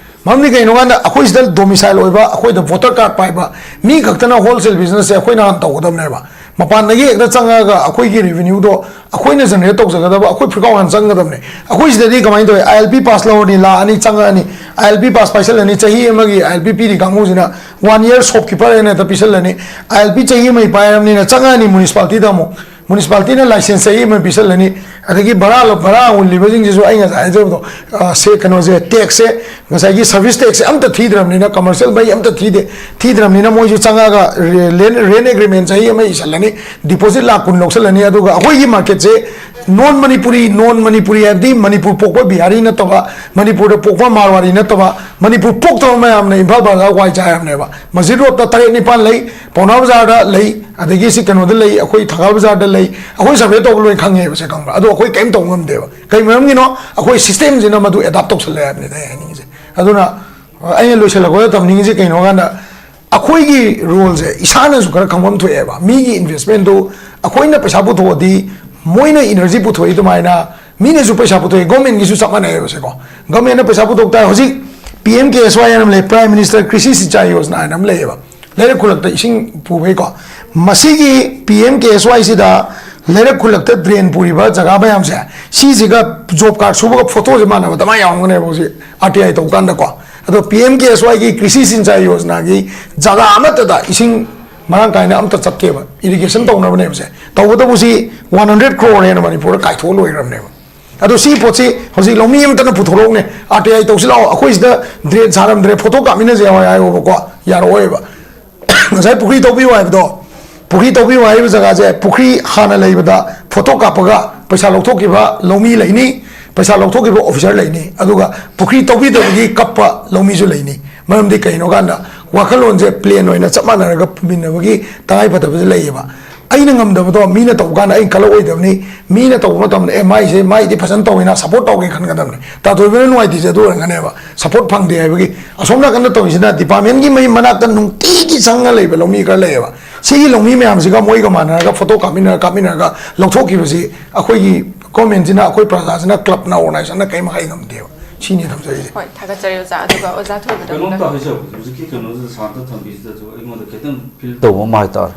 ꯃꯔꯝꯗꯤ ꯀꯩꯅꯣ ꯀꯥꯟꯗ ꯑꯩꯈꯣꯏ ꯁꯤꯗ ꯗꯣꯃꯤꯁꯥꯏꯜ ꯑꯣꯏꯕ, ꯑꯩꯈꯣꯏꯗ ꯚꯣꯇꯔ ꯀꯥꯔꯗ ꯄꯥꯏꯕ ꯃꯤ ꯈꯛꯇꯅ ꯍꯣꯜꯁꯦꯜ ꯕꯤꯖꯤꯅꯦꯁꯁꯦ ꯑꯩꯈꯣꯏꯅ ꯍꯥꯟꯅ ꯇꯧꯒꯗꯕꯅꯦꯕ꯫ ꯃꯄꯥꯟꯗꯒꯤ ꯍꯦꯛꯇ ꯆꯪꯉꯛꯑꯒ ꯑꯩꯈꯣꯏꯒꯤ ꯔꯦꯚꯤꯅ꯭ꯌꯨꯗꯣ ꯑꯩꯈꯣꯏꯅ ꯖꯦꯅꯦꯔꯦꯠ ꯇꯧꯖꯒꯗꯕ ꯑꯩꯈꯣꯏ ꯐꯤꯔꯀꯥꯎ ꯍꯥꯟꯅ ꯆꯪꯒꯗꯕꯅꯦ꯫ ꯑꯩꯈꯣꯏ ꯁꯤꯗꯗꯤ ꯀꯃꯥꯏꯅ ꯇꯧꯋꯤ? ꯑꯥꯏ ꯑꯦꯜ ꯄꯤ ꯄꯥꯁ ꯂꯧꯔꯅꯤ, ꯂꯥꯛꯑꯅꯤ, ꯆꯪꯉꯛꯑꯅꯤ, ꯑꯥꯏ ꯑꯦꯜ ꯄꯤ ꯄꯥꯁ ꯄꯥꯏꯁꯜꯂꯅꯤ, ꯆꯍꯤ ꯑꯃꯒꯤ ꯑꯥꯏ ꯑꯦꯜ ꯄꯤ ꯄꯤꯔꯤ ꯀꯥꯡꯕꯨꯁꯤꯅ ꯋꯥꯟ ꯏꯌꯔ ꯁꯣꯞꯀꯤꯄꯔ ꯍꯥꯏꯅ ꯍꯦꯛꯇ ꯄꯤꯁꯜꯂꯅꯤ꯫ ꯑꯥꯏ ꯑꯦꯜ ꯄꯤ ꯆꯍꯤ ꯑꯃꯒꯤ ꯄꯥꯏꯔꯕꯅꯤꯅ ꯆꯪꯉꯛꯑꯅꯤ ꯃ꯭ꯌꯨꯅꯤꯁꯤꯄꯥꯂꯤꯇꯤꯗ ꯑꯃꯨꯛ꯫ ꯃ꯭ꯌꯨꯅꯤꯁꯤꯄꯥꯂꯤꯇꯤꯅ ꯂꯥꯏꯁꯦꯟꯁ ꯆꯍꯤ ꯑꯃ ꯄꯤꯁꯜꯂꯅꯤ꯫ ꯑꯗꯒꯤ ꯚꯔꯥ ꯂꯧ-, ꯚꯔꯥ ꯑꯃꯨꯛ ꯍꯨꯜꯂꯤꯕꯁꯤꯡꯁꯤꯁꯨ ꯑꯩ ꯉꯁꯥꯏ ꯍꯥꯏꯖꯕꯗꯣ, ꯑ, ꯁꯦ, ꯀꯩꯅꯣꯁꯦ, ꯇꯦꯛꯁꯁꯦ, ꯉꯁꯥꯏꯒꯤ ꯁꯔꯚꯤꯁ ꯇꯦꯛꯁꯁꯦ ꯑꯝꯇ ꯊꯤꯗ꯭ꯔꯕꯅꯤꯅ, ꯀꯃꯔꯁꯤꯌꯦꯜ ꯃꯩ ꯑꯝꯇ ꯊꯤꯗꯦ, ꯊꯤꯗ꯭ꯔꯕꯅꯤꯅ ꯃꯣꯏꯁꯨ ꯆꯪꯉꯛꯑꯒ ꯔꯦ-, ꯔꯦꯟ, ꯔꯦꯟ ꯑꯦꯒ꯭ꯔꯤꯃꯦꯟ ꯆꯍꯤ ꯑꯃ ꯏꯁꯜꯂꯅꯤ, ꯗꯤꯄꯣꯖꯤꯠ ꯂꯥꯛ ꯀꯨꯟ ꯂꯧꯁꯜꯂꯅꯤ꯫ ꯑꯗꯨꯒ ꯑꯩꯈꯣꯏꯒꯤ ꯃꯥꯔꯀꯦꯠꯁꯦ ꯅꯣꯟ ꯃꯅꯤꯄꯨꯔꯤ, ꯅꯣꯟ ꯃꯅꯤꯄꯨꯔꯤ ꯍꯥꯏꯕꯗꯤ ꯃꯅꯤꯄꯨꯔ ꯄꯣꯛꯄ ꯕꯤꯍꯥꯔꯤ ꯅꯠꯇꯕ, ꯃꯅꯤꯄꯨꯔꯗ ꯄꯣꯛꯄ ꯃꯥꯔꯋꯥꯔꯤ ꯅꯠꯇꯕ, ꯃꯅꯤꯄꯨꯔ ꯄꯣꯛꯇꯕ ꯃꯌꯥꯝꯅ ꯏꯝꯐꯥꯜ ꯕꯖꯥꯔ ꯋꯥꯏ ꯆꯥꯏ ꯍꯥꯏꯕꯅꯦꯕ꯫ ꯃꯁꯖꯤꯗ ꯔꯣꯗꯇ ꯇꯔꯦꯠ ꯅꯤꯄꯥꯜ ꯂꯩ, ꯄꯥꯎꯅꯥ ꯕꯖꯥꯔꯗ ꯂꯩ, ꯑꯗꯒꯤ ꯁꯤ ꯀꯩꯅꯣꯗ ꯂꯩ, ꯑꯩꯈꯣꯏ ꯊꯪꯒꯥꯜ ꯕꯖꯥꯔꯗ ꯂꯩ꯫ ꯑꯩꯈꯣꯏ ꯁꯔꯚꯦ ꯇꯧꯕ ꯂꯣꯏ ꯈꯪꯉꯦꯕ ꯁꯦ, ꯈꯪꯕ꯭ꯔꯥ? ꯑꯗꯣ ꯑꯩꯈꯣꯏ ꯀꯔꯤꯝ ꯇꯧꯕ ꯉꯝꯗꯦꯕ꯫ ꯀꯩ ꯃꯔꯝꯒꯤꯅꯣ? ꯑꯩꯈꯣꯏ ꯁꯤꯁꯇꯦꯝꯁꯤꯅ ꯃꯗꯨ ꯑꯦꯗꯥꯞ ꯇꯧꯁꯜꯂꯦ ꯍꯥꯏꯕꯅꯤꯗ ꯑꯩ ꯍꯥꯏꯅꯤꯡꯉꯤꯁꯦ꯫ ꯑꯗꯨꯅ ꯑꯩꯅ ꯂꯣꯏꯁꯤꯜꯂꯛꯄꯗ ꯇꯝꯅꯤꯡꯉꯤꯁꯦ ꯀꯩꯅꯣ ꯀꯥꯟꯗ, ꯑꯩꯈꯣꯏꯒꯤ ꯔꯣꯜꯁꯦ ꯏꯁꯥꯅꯁꯨ ꯈꯔ ꯈꯪꯐꯝ ꯊꯣꯛꯑꯦꯕ꯫ ꯃꯤꯒꯤ ꯏꯟꯚꯦꯁꯃꯦꯟꯗꯨ ꯑꯩꯈꯣꯏꯅ ꯄꯩꯁꯥ ꯄꯨꯊꯣꯛꯑꯗꯤ ꯃꯣꯏꯅ ꯏꯅꯔꯖꯤ ꯄꯨꯊꯣꯛꯏ ꯑꯗꯨꯃꯥꯏꯅ ꯃꯤꯅꯁꯨ ꯄꯩꯁꯥ ꯄꯨꯊꯣꯛꯑꯦ, ꯒꯣꯔꯃꯦꯟꯒꯤꯁꯨ ꯆꯞ ꯃꯥꯟꯅꯩꯌꯦꯕ ꯁꯦꯀꯣ꯫ ꯒꯣꯔꯃꯦꯟꯅ ꯄꯩꯁꯥ ꯄꯨꯊꯣꯛ ꯇꯥꯔꯦ꯫ ꯍꯧꯖꯤꯛ ꯄꯤ ꯑꯦꯝ ꯀꯦ ꯑꯦꯁ ꯋꯥꯏ ꯍꯥꯏꯅ ꯑꯃ ꯂꯩ, ꯄ꯭ꯔꯥꯏꯝ ꯃꯤꯅꯤꯁꯇꯔ ꯀ꯭ꯔꯤꯁꯤ ꯁꯤꯟꯆꯥꯏ ꯌꯣꯖꯅꯥ ꯍꯥꯏꯅ ꯑꯃ ꯂꯩꯌꯦꯕ, ꯂꯩꯔꯛ ꯈꯨꯜꯂꯛꯇ ꯏꯁꯤꯡ ꯄꯨꯕꯩꯀꯣ꯫ ꯃꯁꯤꯒꯤ ꯄꯤ ꯑꯦꯝ ꯀꯦ ꯑꯦꯁ ꯋꯥꯏ ꯁꯤꯗ ꯂꯩꯔꯛ ꯈꯨꯜꯂꯛꯇ ꯗ꯭ꯔꯦꯟ ꯄꯨꯔꯤꯕ ꯖꯒꯥ ꯃꯌꯥꯝꯁꯦ, ꯁꯤꯁꯤꯒ ꯖꯣꯕ ꯀꯥꯔꯗ ꯁꯨꯕꯒ ꯐꯣꯇꯣꯁꯦ ꯃꯥꯟꯅꯕ ꯑꯗꯨꯃꯥꯏꯅ ꯌꯥꯎꯔꯝꯒꯅꯦꯕ ꯍꯧꯖꯤꯛ ꯑꯥꯔ ꯇꯤ ꯑꯥꯏ ꯇꯧꯕ ꯀꯥꯟꯗꯀꯣ꯫ ꯑꯗꯣ ꯄꯤ ꯑꯦꯝ ꯀꯦ ꯑꯦꯁ ꯋꯥꯏꯒꯤ ꯀ꯭ꯔꯤꯁꯤ ꯁꯤꯟꯆꯥꯏ ꯌꯣꯖꯅꯥꯒꯤ ꯖꯒꯥ ꯑꯃꯠꯇꯗ ꯏꯁꯤꯡ ꯃꯔꯥꯡ ꯀꯥꯏꯅ ꯑꯝꯇ ꯆꯠꯇꯦꯕ, ꯏꯔꯤꯒꯦꯁꯟ ꯇꯧꯅꯕꯅꯦꯕꯁꯦ꯫ ꯇꯧꯕꯇꯕꯨ ꯁꯤ ꯋꯥꯟ ꯍꯟꯗ꯭ꯔꯦꯠ ꯀ꯭ꯔꯣꯔ ꯍꯦꯟꯅ ꯃꯅꯤꯄꯨꯔꯗ ꯀꯥꯏꯊꯣꯛꯑ ꯂꯣꯏꯈ꯭ꯔꯕꯅꯦꯕ꯫ ꯑꯗꯣ ꯁꯤ ꯄꯣꯠꯁꯤ ꯍꯧꯖꯤꯛ ꯂꯧꯃꯤ ꯑꯃꯇꯅ ꯄꯨꯊꯣꯔꯛꯎꯅꯦ, ꯑꯥꯔ ꯇꯤ ꯑꯥꯏ ꯇꯧꯁꯤ ꯂꯥꯛꯑꯣ, ꯑꯩꯈꯣꯏ ꯁꯤꯗ ꯗ꯭ꯔꯦꯟ ꯁꯥꯔꯝꯗ꯭ꯔꯦ, ꯐꯣꯇꯣ ꯀꯥꯞꯃꯤꯟꯅꯁꯦ ꯍꯥꯏꯌꯣꯕꯀꯣ, ꯌꯥꯔꯛꯑꯣꯏꯕ꯫ ꯉꯁꯥꯏ ꯄꯨꯈ꯭ꯔꯤ ꯇꯧꯕꯤꯌꯨ ꯍꯥꯏꯕꯗꯣ, ꯄꯨꯈ꯭ꯔꯤ ꯇꯧꯕꯤꯌꯨ ꯍꯥꯏꯔꯤꯕ ꯖꯒꯥꯁꯦ, ꯄꯨꯈ꯭ꯔꯤ ꯍꯥꯟꯅ ꯂꯩꯕꯗ ꯐꯣꯇꯣ ꯀꯥꯞꯄꯒ ꯄꯩꯁꯥ ꯂꯧꯊꯣꯛꯈꯤꯕ ꯂꯧꯃꯤ ꯂꯩꯅꯤ, ꯄꯩꯁꯥ ꯂꯧꯊꯣꯛꯈꯤꯕ ꯑꯣꯐꯤꯁꯥꯔ ꯂꯩꯅꯤ, ꯑꯗꯨꯒ ꯄꯨꯈ꯭ꯔꯤ ꯇꯧꯕꯤꯗꯕꯒꯤ ꯀꯞꯄ ꯂꯧꯃꯤꯁꯨ ꯂꯩꯅꯤ꯫ ꯃꯔꯝꯗꯤ ꯀꯩꯅꯣ ꯀꯥꯟꯗ, ꯋꯥꯈꯜꯂꯣꯟꯁꯦ ꯄ꯭ꯂꯦꯟ ꯑꯣꯏꯅ ꯆꯞ ꯃꯥꯟꯅꯔꯒ ꯄꯨꯃꯤꯟꯅꯕꯒꯤ ꯇꯉꯥꯏꯐꯗꯕꯁꯦ ꯂꯩꯌꯦꯕ꯫ ꯑꯩꯅ ꯉꯝꯗꯕꯗꯣ ꯃꯤꯅ ꯇꯧꯕ ꯀꯥꯟꯗ ꯑꯩꯅ ꯀꯜꯂꯛꯑꯣꯏꯗꯕꯅꯤ꯫ ꯃꯤꯅ ꯇꯧꯕ ꯃꯇꯝꯗ, "ꯑꯦ, ꯃꯥꯏꯁꯦ, ꯃꯥꯏꯗꯤ ꯐꯖꯅ ꯇꯧꯋꯦꯅ ꯁꯞꯄꯣꯔꯠ ꯇꯧꯒꯦ" ꯈꯟꯒꯗꯕꯅꯤ꯫ ꯇꯥꯇꯣꯏꯕꯅ ꯅꯨꯡꯉꯥꯏꯇ꯭ꯔꯤꯁꯦ ꯑꯗꯨ ꯑꯣꯏꯔꯝꯒꯅꯦꯕ, ꯁꯞꯄꯣꯔꯠ ꯐꯪꯗꯦ ꯍꯥꯏꯕꯒꯤ꯫ ꯑꯁꯣꯝ ꯅꯥꯀꯟꯗ ꯇꯧꯔꯤꯁꯤꯅ ꯗꯤꯄꯥꯔꯠꯃꯦꯟꯒꯤ ꯃꯩ ꯃꯅꯥꯛꯇ ꯅꯨꯡꯇꯤꯒꯤ ꯆꯪꯉ ꯂꯩꯕ ꯂꯧꯃꯤ ꯈꯔ ꯂꯩꯌꯦꯕ꯫ ꯁꯤꯒꯤ ꯂꯧꯃꯤ ꯃꯌꯥꯝꯁꯤꯒ ꯃꯣꯏꯒ ꯃꯥꯟꯅꯔꯒ, ꯐꯣꯇꯣ ꯀꯥꯞꯃꯤꯟꯅꯔ ꯀꯥꯞꯃꯤꯟꯅꯔꯒ ꯂꯧꯊꯣꯛꯈꯤꯕꯁꯤ ꯑꯩꯈꯣꯏꯒꯤ ꯒꯣꯔꯃꯦꯟꯁꯤꯅ, ꯑꯩꯈꯣꯏ ꯄ꯭ꯔꯖꯥꯁꯤꯅ, ꯀ꯭ꯂꯕꯅ, ꯑꯣꯔꯒꯅꯥꯏꯖꯦꯁꯟꯅ ꯀꯔꯤꯝ ꯍꯥꯏ ꯉꯝꯗꯦꯕ꯫ ꯁꯤꯅꯤ ꯊꯝꯖꯔꯤꯁꯦ꯫ ꯍꯣꯏ, ꯊꯥꯒꯠꯆꯔꯤ ꯑꯣꯖꯥ꯫ ꯑꯗꯨꯒ ꯑꯣꯖꯥ ꯊꯣꯏꯕꯗ ꯀꯩꯅꯣꯝꯇ ꯑꯃꯨꯛꯇ ꯍꯥꯏꯖꯍꯧꯒꯦ꯫ ꯍꯧꯖꯤꯛꯀꯤ ꯀꯩꯅꯣꯁꯤꯗ, ꯁꯥꯟꯇ ꯊꯝꯕꯤꯁꯤꯗꯁꯨ ꯑꯩꯉꯣꯟꯗ ꯈꯤꯇꯪ ꯐꯤꯜ ꯇꯧꯕ ꯑꯃ ꯍꯥꯏꯇꯥꯔꯦ꯫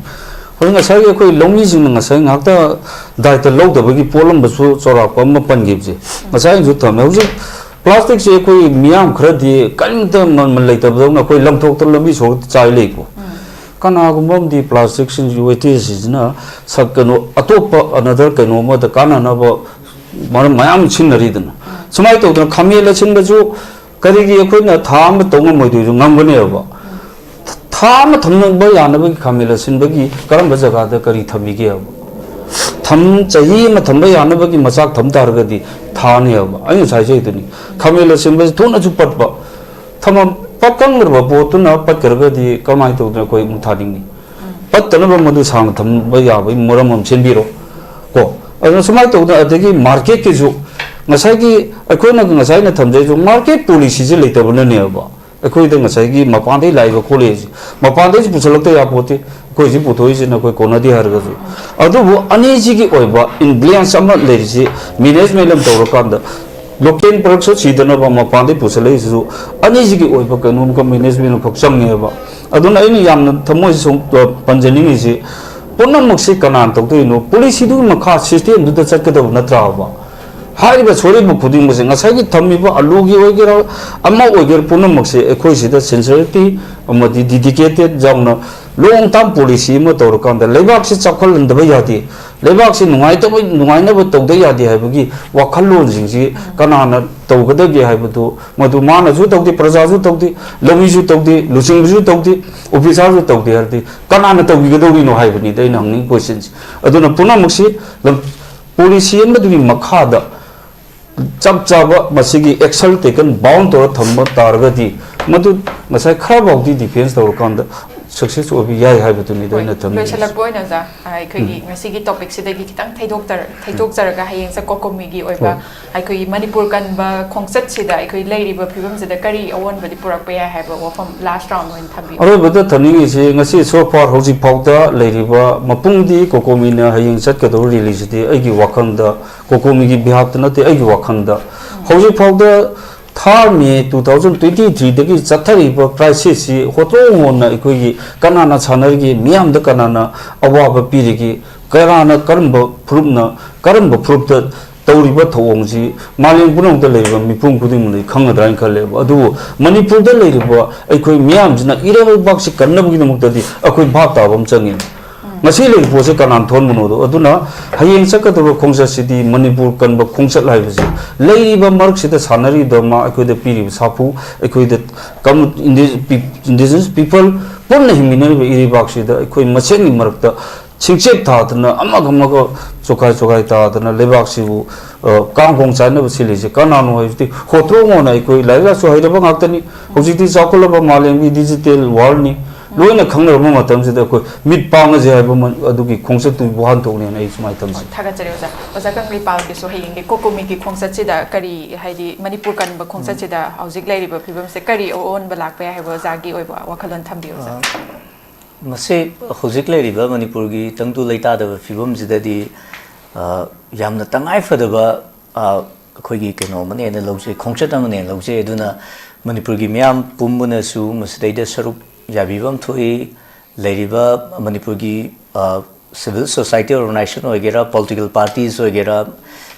ꯍꯧꯖꯤꯛ ꯉꯁꯥꯏꯒꯤ ꯑꯩꯈꯣꯏ ꯂꯧꯃꯤꯁꯤꯡꯅ ꯉꯁꯥꯏ ꯉꯥꯏꯍꯥꯛꯇ ꯗꯥꯏꯇ ꯂꯧꯗꯕꯒꯤ ꯄꯣꯠꯂꯝꯕꯁꯨ ꯆꯥꯎꯔꯥꯛꯄ ꯑꯃ ꯄꯟꯈꯤꯕꯁꯦ, ꯉꯁꯥꯏꯁꯨ ꯊꯝꯃꯦ꯫ ꯍꯧꯖꯤꯛ ꯄ꯭ꯂꯥꯁꯇꯤꯛꯁꯦ ꯑꯩꯈꯣꯏ ꯃꯤꯌꯥꯝ ꯈꯔꯗꯤ ꯀꯔꯤꯝꯇ ꯃꯃꯜ ꯂꯩꯇꯕꯗꯧꯅ ꯑꯩꯈꯣꯏ ꯂꯪꯊꯣꯛꯇꯅ ꯂꯝꯕꯤ ꯁꯣꯔꯣꯛꯇ ꯆꯥꯏ ꯂꯩꯀꯣ꯫ ꯀꯅꯥꯒꯨꯝꯕ ꯑꯃꯗꯤ ꯄ꯭ꯂꯥꯁꯇꯤꯛꯁꯤꯡꯁꯤ, ꯋꯦꯁꯇꯦꯖꯁꯤꯡꯁꯤꯅ ꯁꯛ-, ꯀꯩꯅꯣ, ꯑꯇꯣꯞꯄ ꯑꯅꯗꯔ ꯀꯩꯅꯣ ꯑꯃꯗ ꯀꯥꯟꯅꯅꯕ ꯃꯔꯝ ꯃꯌꯥꯝ ꯁꯤꯖꯤꯟꯅꯔꯤꯗꯅ꯫ ꯁꯨꯃꯥꯏꯅ ꯇꯧꯗꯅ ꯈꯥꯃꯦꯟ ꯑꯁꯤꯟꯕꯁꯨ ꯀꯔꯤꯒꯤ ꯑꯩꯈꯣꯏꯅ ꯊꯥ ꯑꯃ ꯇꯧ ꯉꯝꯃꯣꯏꯗꯣꯏꯁꯨ? ꯉꯝꯒꯅꯦꯕ꯫ ꯊꯥ ꯑꯃ ꯊꯝꯅꯕ ꯌꯥꯅꯕꯒꯤ ꯈꯥꯃꯦꯟ ꯑꯁꯤꯟꯕꯒꯤ ꯀꯔꯝꯕ ꯖꯒꯥꯗ ꯀꯔꯤ ꯊꯝꯃꯤꯒꯦꯕ? ꯊꯝ-, ꯆꯍꯤ ꯑꯃ ꯊꯝꯕ ꯌꯥꯅꯕꯒꯤ ꯃꯆꯥꯛ ꯊꯝ ꯇꯥꯔꯒꯗꯤ ꯊꯥꯅꯦꯕ꯫ ꯑꯩ ꯉꯁꯥꯏꯁꯨ ꯍꯥꯏꯗꯨꯅꯤ, ꯈꯥꯃꯦꯟ ꯑꯁꯤꯟꯕꯁꯤ ꯊꯨꯅꯁꯨ ꯄꯠꯄ, ꯊꯝꯃ-, ꯄꯠ ꯀꯪꯈ꯭ꯔꯕ ꯄꯣꯠꯇꯨꯅ ꯄꯠꯈ꯭ꯔꯒꯗꯤ ꯀꯃꯥꯏꯅ ꯇꯧꯗꯅ ꯑꯩꯈꯣꯏ ꯑꯃꯨꯛ ꯊꯥꯅꯤꯡꯅꯤ? ꯄꯠꯇꯅꯕ ꯃꯗꯨ ꯁꯥꯡꯅ ꯊꯝꯕ ꯌꯥꯕꯒꯤ ꯃꯔꯝ ꯑꯃ ꯁꯦꯝꯕꯤꯔꯣ ꯀꯣ꯫ ꯑꯗꯨꯅ ꯁꯨꯃꯥꯏꯅ ꯇꯧꯗꯅ, ꯑꯗꯒꯤ ꯃꯥꯔꯀꯦꯠꯀꯤꯁꯨ ꯉꯁꯥꯏꯒꯤ ꯑꯩꯈꯣꯏꯅ ꯉꯁꯥꯏꯅ ꯊꯝꯖꯩꯁꯨ ꯃꯥꯔꯀꯦꯠ ꯄꯣꯂꯤꯁꯤꯁꯦ ꯂꯩꯇꯕꯅꯅꯦꯕ꯫ ꯑꯩꯈꯣꯏꯗ ꯉꯁꯥꯏꯒꯤ ꯃꯄꯥꯟꯗꯒꯤ ꯂꯥꯛꯏꯕ ꯈꯣꯠꯂꯛꯏꯁꯦ, ꯃꯄꯥꯟꯗꯒꯤꯁꯨ ꯄꯨꯁꯜꯂꯛꯇ ꯌꯥꯄꯣꯠꯇꯦ꯫ ꯑꯩꯈꯣꯏ ꯁꯤ ꯄꯨꯊꯣꯛꯏꯁꯤꯅ ꯑꯩꯈꯣꯏ ꯀꯣꯟꯅꯗꯦ ꯍꯥꯏꯔꯒꯁꯨ, ꯑꯗꯨꯕꯨ ꯑꯅꯤꯁꯤꯒꯤ ꯑꯣꯏꯕ ꯏꯝꯕꯦꯂꯦꯟꯁ ꯑꯃ ꯂꯩꯔꯤꯁꯤ, ꯃꯦꯅꯦꯖꯃꯦꯟ ꯑꯃ ꯇꯧꯔꯀꯥꯟꯗ ꯂꯣꯀꯦꯜ ꯄ꯭ꯔꯗꯛꯁꯨ ꯁꯤꯗꯅꯕ ꯃꯄꯥꯟꯗꯒꯤ ꯄꯨꯁꯜꯂꯛꯏꯁꯤꯁꯨ ꯑꯅꯤꯁꯤꯒꯤ ꯑꯣꯏꯕ ꯀꯩꯅꯣꯝꯒ ꯃꯦꯅꯦꯖꯃꯦꯟ ꯑꯃꯈꯛ ꯆꯪꯉꯦꯕ꯫ ꯑꯗꯨꯅ ꯑꯩꯅ ꯌꯥꯝꯅ ꯊꯃꯣꯏꯁꯤ ꯁꯨꯝ, ꯑ, ꯄꯟꯖꯅꯤꯡꯉꯤꯁꯤ, ꯄꯨꯝꯅꯃꯛꯁꯤ ꯀꯅꯥꯅ ꯇꯧꯗꯣꯏꯅꯣ? ꯄꯣꯂꯤꯁꯤꯗꯨꯒꯤ ꯃꯈꯥ ꯁꯤꯁꯇꯦꯝꯗꯨꯗ ꯆꯠꯀꯗꯕ ꯅꯠꯇ꯭ꯔꯕ? ꯍꯥꯏꯔꯤꯕ ꯁꯣꯏꯔꯤꯕ ꯈꯨꯗꯤꯡꯃꯛꯁꯦ, ꯉꯁꯥꯏꯒꯤ ꯊꯝꯃꯤꯕ ꯑꯂꯨꯒꯤ ꯑꯣꯏꯒꯦꯔꯥ, ꯑꯃ ꯑꯣꯏꯒꯦꯔꯥ, ꯄꯨꯝꯅꯃꯛꯁꯦ ꯑꯩꯈꯣꯏ ꯁꯤꯗ ꯁꯤꯟꯁꯤꯌꯔꯤꯇꯤ ꯑꯃꯗꯤ ꯗꯤꯗꯤꯀꯦꯇꯦꯠ ꯌꯥꯎꯅ long term policy ꯑꯃ ꯇꯧꯔꯀꯥꯟꯗ ꯂꯩꯕꯥꯛꯁꯤ ꯆꯥꯎꯈꯠꯍꯟꯗꯕ ꯌꯥꯗꯦ, ꯂꯩꯕꯥꯛꯁꯤ ꯅꯨꯡꯉꯥꯏꯇꯕ, ꯅꯨꯡꯉꯥꯏꯅꯕ ꯇꯧꯗ ꯌꯥꯗꯦ ꯍꯥꯏꯕꯒꯤ ꯋꯥꯈꯜꯂꯣꯟꯁꯤꯡꯁꯤ ꯀꯅꯥꯅ ꯇꯧꯒꯗꯒꯦ ꯍꯥꯏꯕꯗꯨ, ꯃꯗꯨ ꯃꯥꯅꯁꯨ ꯇꯧꯗꯦ, ꯄ꯭ꯔꯖꯥꯁꯨ ꯇꯧꯗꯦ, ꯂꯧꯃꯤꯁꯨ ꯇꯧꯗꯦ, ꯂꯨꯆꯤꯡꯕꯁꯨ ꯇꯧꯗꯦ, ꯑꯣꯐꯤꯁꯥꯔꯁꯨ ꯇꯧꯗꯦ ꯍꯥꯏꯔꯗꯤ ꯀꯅꯥꯅ ꯇꯧꯕꯤꯒꯗꯧꯔꯤꯅꯣ ꯍꯥꯏꯕꯅꯤꯗ ꯑꯩꯅ ꯍꯪꯅꯤꯡꯕ questionꯁꯦ꯫ ꯑꯗꯨꯅ ꯄꯨꯝꯅꯃꯛꯁꯤ ꯂꯝ-, policy ꯑꯃꯗꯨꯒꯤ ꯃꯈꯥꯗ ꯆꯞ ꯆꯥꯕ ꯃꯁꯤꯒꯤ action taken bound ꯇꯧꯔ ꯊꯝꯕ ꯇꯥꯔꯒꯗꯤ ꯃꯗꯨ ꯉꯁꯥꯏ ꯈꯔꯐꯥꯎꯗꯤ defence ꯇꯧꯔꯀꯥꯟꯗ success ꯑꯣꯏꯕ ꯌꯥꯏ ꯍꯥꯏꯕꯗꯨꯅꯤꯗ ꯑꯩꯅ ꯊꯝꯖꯅꯤꯡꯉꯤꯁꯦ꯫ ꯂꯣꯏꯁꯤꯜꯂꯛꯄ ꯑꯣꯏꯅ ꯑꯣꯖꯥ, ꯑꯩꯈꯣꯏꯒꯤ ꯉꯁꯤꯒꯤ topicꯁꯤꯗꯒꯤ ꯈꯤꯇꯪ ꯊꯩꯗꯣꯛꯇꯔ-, ꯊꯩꯗꯣꯛꯆꯔꯒ ꯍꯌꯦꯡꯁꯦ ꯀꯣꯀꯣꯃꯤꯒꯤ ꯑꯣꯏꯕ ꯍꯣꯏ꯫ ꯑꯩꯈꯣꯏꯒꯤ ꯃꯅꯤꯄꯨꯔ ꯀꯟꯕ ꯈꯣꯡꯆꯠꯁꯤꯗ ꯑꯩꯈꯣꯏ ꯂꯩꯔꯤꯕ ꯐꯤꯕꯝꯁꯤꯗ ꯀꯔꯤ ꯑꯑꯣꯟꯕꯗꯤ ꯄꯨꯔꯛꯄ ꯌꯥꯏ ꯍꯥꯏꯕ ꯋꯥꯐꯝ last round ꯑꯣꯏꯅ ꯊꯝꯕꯤꯌꯨ꯫ ꯑꯔꯣꯏꯕꯗ ꯊꯝꯅꯤꯡꯉꯤꯁꯤ, ꯉꯁꯤ so far ꯍꯧꯖꯤꯛ ꯐꯥꯎꯗ ꯂꯩꯔꯤꯕ ꯃꯄꯨꯡꯗꯤ ꯀꯣꯀꯣꯃꯤꯅ ꯍꯌꯦꯡ ꯆꯠꯀꯗꯧꯔꯤꯕ rallyꯁꯤꯗꯤ ꯑꯩꯒꯤ ꯋꯥꯈꯜꯗ ꯀꯣꯀꯣꯃꯤꯒꯤ behalfꯇ ꯅꯠꯇꯦ, ꯑꯩꯒꯤ ꯋꯥꯈꯜꯗ ꯍꯧꯖꯤꯛ ꯐꯥꯎꯗ ꯊꯥ ꯃꯦ two thousand twenty threeꯗꯒꯤ ꯆꯠꯊꯔꯤꯕ crisisꯁꯤ ꯍꯣꯇ꯭ꯔꯣ ꯍꯣꯟꯅ ꯑꯩꯈꯣꯏꯒꯤ ꯀꯅꯥꯅ ꯁꯥꯟꯅꯔꯤꯒꯦ, ꯃꯤꯌꯥꯝꯗ ꯀꯅꯥꯅ ꯑꯋꯥꯕ ꯄꯤꯔꯤꯒꯦ, ꯀꯅꯥꯅ ꯀꯔꯝꯕ ꯐꯨꯔꯨꯞꯅ, ꯀꯔꯝꯕ ꯐꯨꯔꯨꯞꯇ ꯇꯧꯔꯤꯕ ꯊꯧꯑꯣꯡꯁꯤ ꯃꯥꯂꯦꯝ ꯄꯨꯝꯅꯃꯛꯇ ꯂꯩꯔꯤꯕ ꯃꯤꯄꯨꯝ ꯈꯨꯗꯤꯡꯃꯛꯅ ꯈꯪꯒꯗ꯭ꯔꯥ ꯍꯥꯏꯅ ꯈꯜꯂꯦꯕ꯫ ꯑꯗꯨꯕꯨ ꯃꯅꯤꯄꯨꯔꯗ ꯂꯩꯔꯤꯕ ꯑꯩꯈꯣꯏ ꯃꯤꯌꯥꯝꯁꯤꯅ ꯏꯔꯩꯕꯥꯛꯁꯤ ꯀꯟꯅꯕꯒꯤꯗꯃꯛꯇꯗꯤ ꯑꯩꯈꯣꯏ ꯚꯥꯞ ꯇꯥꯕ ꯑꯃ ꯆꯪꯉꯤ꯫ ꯉꯁꯤ ꯂꯩꯔꯤꯕ ꯄꯣꯠꯁꯦ ꯀꯅꯥꯅ ꯊꯣꯛꯍꯟꯕꯅꯣꯗꯣ꯫ ꯑꯗꯨꯅ ꯍꯌꯦꯡ ꯆꯠꯀꯗꯕ ꯈꯣꯡꯆꯠꯁꯤꯗꯤ ꯃꯅꯤꯄꯨꯔ ꯀꯟꯕ ꯈꯣꯡꯆꯠ ꯍꯥꯏꯕꯁꯤ ꯂꯩꯔꯤꯕ ꯃꯔꯛꯁꯤꯗ ꯁꯥꯟꯅꯔꯤꯕ ꯃꯥ ꯑꯩꯈꯣꯏꯗ ꯄꯤꯔꯤꯕ ꯁꯥꯐꯨ, ꯑꯩꯈꯣꯏꯗ ꯀꯝ-, ꯏꯟꯗꯤ-, ꯄꯤ-, indigenous people ꯄꯨꯟꯅ ꯍꯤꯡꯃꯤꯟꯅꯔꯤꯕ ꯏꯔꯩꯕꯥꯛꯁꯤꯗ ꯑꯩꯈꯣꯏ ꯃꯁꯦꯟꯒꯤ ꯃꯔꯛꯇ ꯁꯤꯡꯆꯦꯞ ꯊꯥꯗꯅ ꯑꯃꯒ ꯑꯃꯒ ꯆꯣꯈꯥꯏ ꯆꯣꯈꯥꯏ ꯇꯥꯗꯅ ꯂꯩꯕꯥꯛꯁꯤꯕꯨ, ꯑ, ꯀꯥꯡꯈꯣꯡ ꯆꯥꯏꯅꯕ ꯁꯤꯜꯂꯤꯁꯦ ꯀꯅꯥꯅꯣ ꯍꯥꯏꯕꯗꯤ ꯍꯣꯇ꯭ꯔꯣ ꯍꯣꯟꯅ ꯑꯩꯈꯣꯏ ꯂꯥꯏꯔꯤꯛ ꯂꯥꯏꯁꯨ ꯍꯩꯔꯕ ꯉꯥꯛꯇꯅꯤ꯫ ꯍꯧꯖꯤꯛꯇꯤ ꯆꯥꯎꯈꯠꯂꯕ ꯃꯥꯂꯦꯝꯒꯤ digital worldꯅꯤ꯫ ꯂꯣꯏꯅ ꯈꯪꯅꯔꯕ ꯃꯇꯝꯁꯤꯗ ꯑꯩꯈꯣꯏ ꯃꯤꯠ ꯄꯥꯡꯉꯁꯦ ꯍꯥꯏꯕ ꯑꯃ ꯑꯗꯨꯒꯤ ꯈꯣꯡꯆꯠꯇꯨꯒꯤ ꯋꯥꯍꯟꯊꯣꯛꯅꯦꯅ ꯑꯩ ꯁꯨꯃꯥꯏꯅ ꯊꯝꯖꯩ꯫ ꯊꯥꯒꯠꯆꯔꯤ ꯑꯣꯖꯥ꯫ ꯑꯣꯖꯥ ꯀꯪꯂꯩꯄꯥꯜꯒꯤꯁꯨ ꯍꯌꯦꯡꯒꯤ ꯀꯣꯀꯣꯃꯤꯒꯤ ꯈꯣꯡꯆꯠꯁꯤꯗ ꯀꯔꯤ, ꯍꯥꯏꯗꯤ ꯃꯅꯤꯄꯨꯔ ꯀꯟꯕ ꯈꯣꯡꯆꯠꯁꯤꯗ ꯍꯧꯖꯤꯛ ꯂꯩꯔꯤꯕ ꯐꯤꯕꯝꯁꯦ ꯀꯔꯤ ꯑꯑꯣꯟꯕ ꯂꯥꯛꯄ ꯌꯥꯏ ꯍꯥꯏꯕ ꯑꯣꯖꯥꯒꯤ ꯑꯣꯏꯕ ꯋꯥꯈꯜꯂꯣꯟ ꯊꯝꯕꯤꯌꯨ ꯑꯣꯖꯥ꯫ ꯑ, ꯃꯁꯤ ꯍꯧꯖꯤꯛ ꯂꯩꯔꯤꯕ ꯃꯅꯤꯄꯨꯔꯒꯤ ꯇꯪꯗꯨ ꯂꯩꯇꯥꯗꯕ ꯐꯤꯕꯝꯁꯤꯗꯗꯤ, ꯑ, ꯌꯥꯝꯅ ꯇꯉꯥꯏ ꯐꯗꯕ, ꯑ, ꯑꯩꯈꯣꯏꯒꯤ ꯀꯩꯅꯣ ꯑꯃꯅꯦꯅ ꯂꯧꯖꯩ, ꯈꯣꯡꯆꯠ ꯑꯃꯅꯦꯅ ꯂꯧꯖꯩ꯫ ꯑꯗꯨꯅ ꯃꯅꯤꯄꯨꯔꯒꯤ ꯃꯤꯌꯥꯝ ꯄꯨꯝꯕꯅꯁꯨ ꯃꯁꯤꯗꯩꯗ ꯁꯔꯨꯛ ꯌꯥꯕꯤꯕ ꯑꯃ ꯊꯣꯛꯏ꯫ ꯂꯩꯔꯤꯕ ꯃꯅꯤꯄꯨꯔꯒꯤ, ꯑ, civil society organization ꯑꯣꯏꯒꯦꯔꯥ, political parties ꯑꯣꯏꯒꯦꯔꯥ,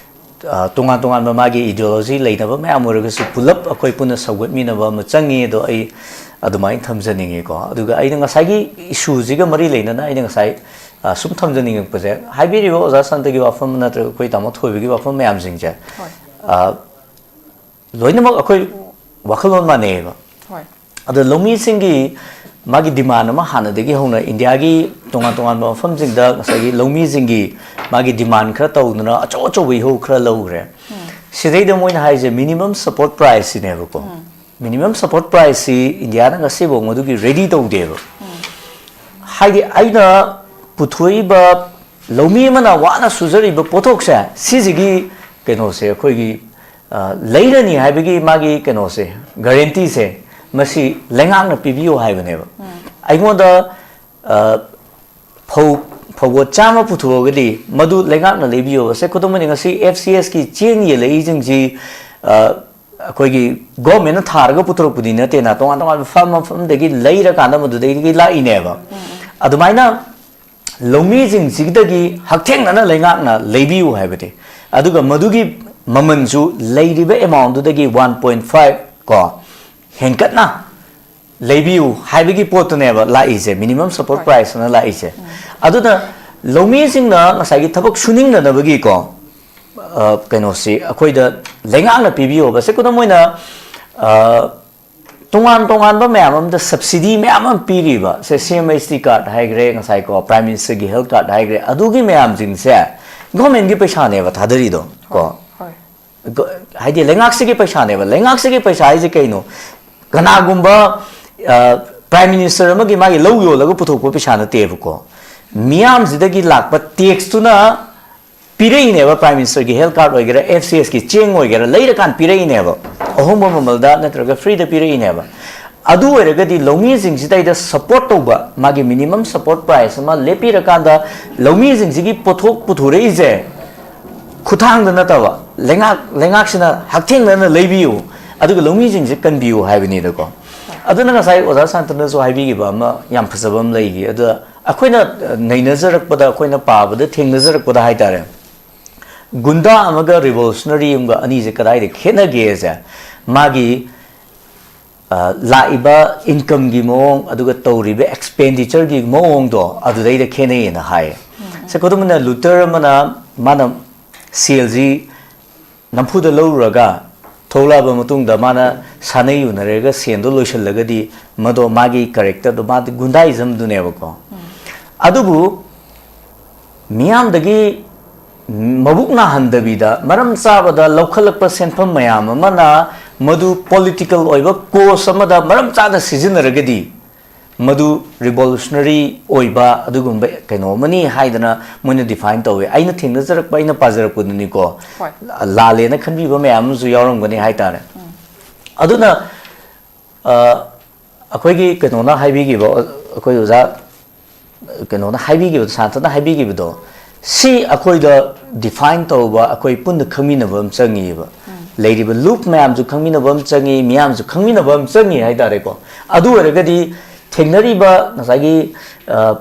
ꯑ, ꯇꯣꯉꯥꯟ ꯇꯣꯉꯥꯟꯕ ꯃꯥꯒꯤ ideology ꯂꯩꯅꯕ ꯃꯌꯥꯝ ꯑꯣꯏꯔꯒꯁꯨ ꯄꯨꯂꯞ ꯑꯩꯈꯣꯏ ꯄꯨꯟꯅ ꯁꯧꯒꯠꯃꯤꯟꯅꯕ ꯑꯃ ꯆꯪꯉꯤ꯫ ꯑꯗꯣ ꯑꯩ ꯑꯗꯨꯃꯥꯏꯅ ꯊꯝꯖꯅꯤꯡꯉꯤꯀꯣ꯫ ꯑꯗꯨꯒ ꯑꯩꯅ ꯉꯁꯥꯏꯒꯤ ꯏꯁꯨꯁꯤꯒ ꯃꯔꯤ ꯂꯩꯅꯅ ꯑꯩꯅ ꯉꯁꯥꯏ, ꯑ, ꯁꯨꯝ ꯊꯝꯖꯅꯤꯡꯉꯛꯄꯁꯦ, ꯍꯥꯏꯕꯤꯔꯤꯕ ꯑꯣꯖꯥ ꯁꯥꯟꯇꯒꯤ ꯋꯥꯐꯝ ꯅꯠꯇ꯭ꯔꯒ ꯑꯩꯈꯣꯏ ꯇꯥꯃꯣ ꯊꯣꯏꯕꯒꯤ ꯋꯥꯐꯝ ꯃꯌꯥꯝꯁꯤꯡꯁꯦ, ꯍꯣꯏ꯫ ꯑ, ꯂꯣꯏꯅꯃꯛ ꯑꯩꯈꯣꯏ ꯋꯥꯈꯜꯂꯣꯟ ꯃꯥꯟꯅꯩꯌꯦꯕ꯫ ꯍꯣꯏ꯫ ꯑꯗꯣ ꯂꯧꯃꯤꯁꯤꯡꯒꯤ ꯃꯥꯒꯤ demand ꯑꯃ ꯍꯥꯟꯅꯗꯒꯤ ꯍꯧꯅ ꯏꯟꯗꯤꯌꯥꯒꯤ ꯇꯣꯉꯥꯟ ꯇꯣꯉꯥꯟꯕ ꯃꯐꯝꯁꯤꯡꯗ ꯉꯁꯥꯏꯒꯤ ꯂꯧꯃꯤꯁꯤꯡꯒꯤ ꯃꯥꯒꯤ demand ꯈꯔ ꯇꯧꯗꯅ ꯑꯆꯧ ꯑꯆꯧꯕ ꯏꯍꯧ ꯈꯔ ꯂꯧꯈ꯭ꯔꯦ꯫ ꯎꯝ꯫ ꯁꯤꯗꯩꯗ ꯃꯣꯏꯅ ꯍꯥꯏꯁꯦ minimum support price ꯁꯤꯅꯦꯕꯀꯣ꯫ ꯎꯝ꯫ Minimum support price ꯁꯤ ꯏꯟꯗꯤꯌꯥꯅ ꯉꯁꯤꯐꯥꯎ ꯃꯗꯨꯒꯤ ready ꯇꯧꯗꯦꯕ꯫ ꯎꯝ꯫ ꯍꯥꯏꯗꯤ ꯑꯩꯅ ꯄꯨꯊꯣꯛꯏꯕ ꯂꯧꯃꯤ ꯑꯃꯅ ꯋꯥꯅ ꯁꯨꯖꯔꯤꯕ ꯄꯣꯠꯊꯣꯛꯁꯦ, ꯁꯤꯁꯤꯒꯤ ꯀꯩꯅꯣꯁꯦ ꯑꯩꯈꯣꯏꯒꯤ, ꯑ, ꯂꯩꯔꯅꯤ ꯍꯥꯏꯕꯒꯤ ꯃꯥꯒꯤ ꯀꯩꯅꯣꯁꯦ, guarantee ꯁꯦ, ꯃꯁꯤ ꯂꯩꯉꯥꯛꯅ ꯄꯤꯕꯤꯌꯨ ꯍꯥꯏꯕꯅꯦꯕ꯫ ꯎꯝ꯫ ꯑꯩꯉꯣꯟꯗ, ꯑ, ꯐꯧ, ꯐꯧꯕꯣꯠ ꯆꯥꯝꯃ ꯄꯨꯊꯣꯛꯑꯒꯗꯤ ꯃꯗꯨ ꯂꯩꯉꯥꯛꯅ ꯂꯩꯕꯤꯌꯣꯕ꯫ ꯁꯦ, ꯈꯨꯗꯝ ꯑꯣꯏꯅ ꯉꯁꯤ F C S ꯀꯤ ꯆꯦꯡ ꯌꯦꯜꯂꯛꯏꯁꯤꯡꯁꯤ, ꯑ, ꯑꯩꯈꯣꯏꯒꯤ government ꯅ ꯊꯥꯔꯒ ꯄꯨꯊꯣꯔꯛꯄꯗꯤ ꯅꯠꯇꯦꯅ, ꯇꯣꯉꯥꯟ ꯇꯣꯉꯥꯟꯕ ꯃꯐꯝ ꯃꯐꯝꯗꯒꯤ ꯂꯩꯔꯀꯥꯟꯗ ꯃꯗꯨꯗꯒꯤ ꯂꯥꯛꯏꯅꯦꯕ꯫ ꯎꯝ, ꯎꯝ꯫ ꯑꯗꯨꯃꯥꯏꯅ ꯂꯧꯃꯤꯁꯤꯡꯁꯤꯗꯒꯤ ꯍꯛꯊꯦꯡꯅꯅ ꯂꯩꯉꯥꯛꯅ ꯂꯩꯕꯤꯌꯨ ꯍꯥꯏꯕꯗꯤ, ꯑꯗꯨꯒ ꯃꯗꯨꯒꯤ ꯃꯃꯜꯁꯨ ꯂꯩꯔꯤꯕ amount ꯗꯨꯗꯒꯤ one point five ꯀꯣ ꯍꯦꯟꯒꯠꯅ ꯂꯩꯕꯤꯌꯨ ꯍꯥꯏꯕꯒꯤ ꯄꯣꯠꯇꯨꯅꯦꯕ ꯂꯥꯛꯏꯁꯦ, minimum support ꯍꯣꯏ꯫ Price ꯑꯅ ꯂꯥꯛꯏꯁꯦ꯫ ꯎꯝ꯫ ꯑꯗꯨꯅ ꯂꯧꯃꯤꯁꯤꯡꯅ ꯉꯁꯥꯏꯒꯤ ꯊꯕꯛ ꯁꯨꯅꯤꯡꯅꯅꯕꯒꯤꯀꯣ, ꯑ, ꯀꯩꯅꯣꯁꯤ ꯑꯩꯈꯣꯏꯗ ꯂꯩꯉꯥꯛꯅ ꯄꯤꯕꯤꯌꯣꯕ꯫ ꯁꯦ, ꯈꯨꯗꯝ ꯑꯣꯏꯅ, ꯑ, ꯇꯣꯉꯥꯟ ꯇꯣꯉꯥꯟꯕ ꯃꯌꯥꯝ ꯑꯃꯗ subsidy ꯃꯌꯥꯝ ꯑꯃ ꯄꯤꯔꯤꯕ, ꯁꯦ, C M H T card ꯍꯥꯏꯈ꯭ꯔꯦ, ꯉꯁꯥꯏꯀꯣ, Prime Minister ꯒꯤ health card ꯍꯥꯏꯈ꯭ꯔꯦ, ꯑꯗꯨꯒꯤ ꯃꯌꯥꯝꯁꯤꯡꯁꯦ government ꯒꯤ ꯄꯩꯁꯥꯅꯦꯕ ꯊꯥꯗꯔꯤꯗꯣ ꯀꯣ꯫ ꯍꯣꯏ꯫ ꯒ-, ꯍꯥꯏꯗꯤ ꯂꯩꯉꯥꯛꯁꯤꯒꯤ ꯄꯩꯁꯥꯅꯦꯕ꯫ ꯂꯩꯉꯥꯛꯁꯤꯒꯤ ꯄꯩꯁꯥ ꯍꯥꯏꯁꯦ ꯀꯩꯅꯣ? ꯀꯅꯥꯒꯨꯝꯕ, ꯑ, Prime Minister ꯑꯃꯒꯤ ꯃꯥꯒꯤ ꯂꯧ ꯌꯣꯜꯂꯒ ꯄꯨꯊꯣꯛꯄ ꯄꯩꯁꯥ ꯅꯠꯇꯦꯕꯀꯣ꯫ ꯃꯤꯌꯥꯝꯁꯤꯗꯒꯤ ꯂꯥꯛꯄ tax ꯇꯨꯅ ꯄꯤꯔꯛꯏꯅꯦꯕ꯫ Prime Minister ꯒꯤ health card ꯑꯣꯏꯒꯦꯔꯥ, F C S ꯀꯤ ꯆꯦꯡ ꯑꯣꯏꯒꯦꯔꯥ, ꯂꯩꯔꯀꯥꯟ ꯄꯤꯔꯛꯏꯅꯦꯕ꯫ ꯑꯍꯣꯡꯕ ꯃꯃꯜꯗ ꯅꯠꯇ꯭ꯔꯒ free ꯗ ꯄꯤꯔꯛꯏꯅꯦꯕ꯫ ꯑꯗꯨ ꯑꯣꯏꯔꯒꯗꯤ ꯂꯧꯃꯤꯁꯤꯡꯁꯤꯗꯩꯗ support ꯇꯧꯕ, ꯃꯥꯒꯤ minimum support price ꯑꯃ ꯂꯦꯞꯄꯤꯔꯀꯥꯟꯗ ꯂꯧꯃꯤꯁꯤꯡꯁꯤꯒꯤ ꯄꯣꯠꯊꯣꯛ ꯄꯨꯊꯣꯔꯛꯏꯁꯦ ꯈꯨꯠꯊꯥꯡꯗ ꯅꯠꯇꯕ, ꯂꯩꯉꯥꯛ, ꯂꯩꯉꯥꯛꯁꯤꯅ ꯍꯛꯊꯦꯡꯅꯅ ꯂꯩꯕꯤꯌꯨ, ꯑꯗꯨꯒ ꯂꯧꯃꯤꯁꯤꯡꯁꯦ ꯀꯟꯕꯤꯌꯨ ꯍꯥꯏꯕꯅꯤꯗꯀꯣ꯫ ꯑꯗꯨꯅ ꯉꯁꯥꯏ ꯑꯣꯖꯥ ꯁꯥꯟꯇꯅꯁꯨ ꯍꯥꯏꯕꯤꯈꯤꯕ ꯑꯃ ꯌꯥꯝ ꯐꯖꯕ ꯑꯃ ꯂꯩꯈꯤ꯫ ꯑꯗ ꯑꯩꯈꯣꯏꯅ, ꯑ, ꯅꯩꯅꯖꯔꯛꯄꯗ, ꯑꯩꯈꯣꯏꯅ ꯄꯥꯕꯗ ꯊꯦꯡꯅꯖꯔꯛꯄꯗ ꯍꯥꯏꯇꯥꯔꯦ, ꯒꯨꯟꯗꯥ ꯑꯃꯒ revolutionary ꯑꯃꯒ ꯑꯅꯤꯁꯦ ꯀꯗꯥꯏꯗ ꯈꯦꯠꯅꯒꯦꯁꯦ, ꯃꯥꯒꯤ ꯂꯥꯛꯏꯕ ꯏꯟꯀꯝꯒꯤ ꯃꯑꯣꯡ ꯑꯗꯨꯒ ꯇꯧꯔꯤꯕ ꯑꯦꯛꯁꯄꯦꯟꯗꯤꯆꯔꯒꯤ ꯃꯑꯣꯡꯗꯣ ꯑꯗꯨꯗꯩꯗ ꯈꯦꯠꯅꯩꯌꯦꯅ ꯍꯥꯏꯌꯦ꯫ ꯁꯦ, ꯈꯨꯗꯝ ꯑꯣꯏꯅ, ꯂꯨꯊꯔ ꯑꯃꯅ, ꯃꯥꯅ ꯁꯦꯜꯁꯤ ꯅꯝꯐꯨꯗ ꯂꯧꯔꯨꯔꯒ ꯊꯣꯛꯂꯛꯑꯕ ꯃꯇꯨꯡꯗ ꯃꯥꯅ ꯁꯥꯟꯅ ꯌꯨꯅꯔꯒ ꯁꯦꯟꯗꯣ ꯂꯣꯏꯁꯤꯜꯂꯒꯗꯤ, ꯃꯗꯣ ꯃꯥꯒꯤ ꯀꯦꯔꯦꯛꯇꯔꯗꯣ, ꯃꯥꯗꯤ ꯒꯨꯟꯗꯥꯏꯖꯝꯗꯨꯅꯦꯕꯀꯣ꯫ ꯑꯗꯨꯕꯨ ꯃꯤꯌꯥꯝꯗꯒꯤ ꯃꯕꯨꯛ ꯅꯥꯍꯟꯗꯕꯤꯗ ꯃꯔꯝ ꯆꯥꯕꯗ ꯂꯧꯈꯠꯂꯛꯄ ꯁꯦꯟꯐꯝ ꯃꯌꯥꯝ ꯑꯃꯅ ꯃꯗꯨ ꯄꯣꯂꯤꯇꯤꯀꯦꯜ ꯑꯣꯏꯕ ꯀꯣꯁ ꯑꯃꯗ ꯃꯔꯝ ꯆꯥꯅ ꯁꯤꯖꯤꯟꯅꯔꯒꯗꯤ, ꯃꯗꯨ ꯔꯤꯚꯣꯂꯨꯁꯅꯔꯤ ꯑꯣꯏꯕ ꯑꯗꯨꯒꯨꯝꯕ ꯀꯩꯅꯣ ꯑꯃꯅꯤ ꯍꯥꯏꯗꯅ ꯃꯣꯏꯅ ꯗꯤꯐꯥꯏꯟ ꯇꯧꯋꯤ꯫ ꯑꯩꯅ ꯊꯦꯡꯅꯖꯔꯛꯄ, ꯑꯩꯅ ꯄꯥꯖꯔꯛꯄꯗꯨꯅꯤꯀꯣ꯫ ꯍꯣꯏ꯫ ꯂꯥꯜꯂꯦꯅ ꯈꯟꯕꯤꯕ ꯃꯌꯥꯝ ꯑꯃꯁꯨ ꯌꯥꯎꯔꯝꯒꯅꯤ ꯍꯥꯏꯇꯥꯔꯦ꯫ ꯑꯗꯨꯅ, ꯑ, ꯑꯩꯈꯣꯏꯒꯤ ꯀꯩꯅꯣꯅ ꯍꯥꯏꯕꯤꯈꯤꯕ, ꯑꯩꯈꯣꯏ ꯑꯣꯖꯥ ꯀꯩꯅꯣꯅ ꯍꯥꯏꯕꯤꯈꯤꯕꯗꯣ, ꯁꯥꯟꯇꯅ ꯍꯥꯏꯕꯤꯈꯤꯕꯗꯣ, ꯁꯤ ꯑꯩꯈꯣꯏꯗ ꯗꯤꯐꯥꯏꯟ ꯇꯧꯕ, ꯑꯩꯈꯣꯏ ꯄꯨꯟꯅ ꯈꯪꯃꯤꯟꯅꯕ ꯑꯃ ꯆꯪꯉꯤꯕ꯫ ꯂꯩꯔꯤꯕ ꯂꯨꯞ ꯃꯌꯥꯝꯁꯨ ꯈꯪꯃꯤꯟꯅꯕ ꯑꯃ ꯆꯪꯉꯤ, ꯃꯤꯌꯥꯝꯁꯨ ꯈꯪꯃꯤꯟꯅꯕ ꯑꯃ ꯆꯪꯉꯤ ꯍꯥꯏꯇꯥꯔꯦꯀꯣ꯫ ꯑꯗꯨ ꯑꯣꯏꯔꯒꯗꯤ ꯊꯦꯡꯅꯔꯤꯕ ꯉꯁꯥꯏꯒꯤ, ꯑ,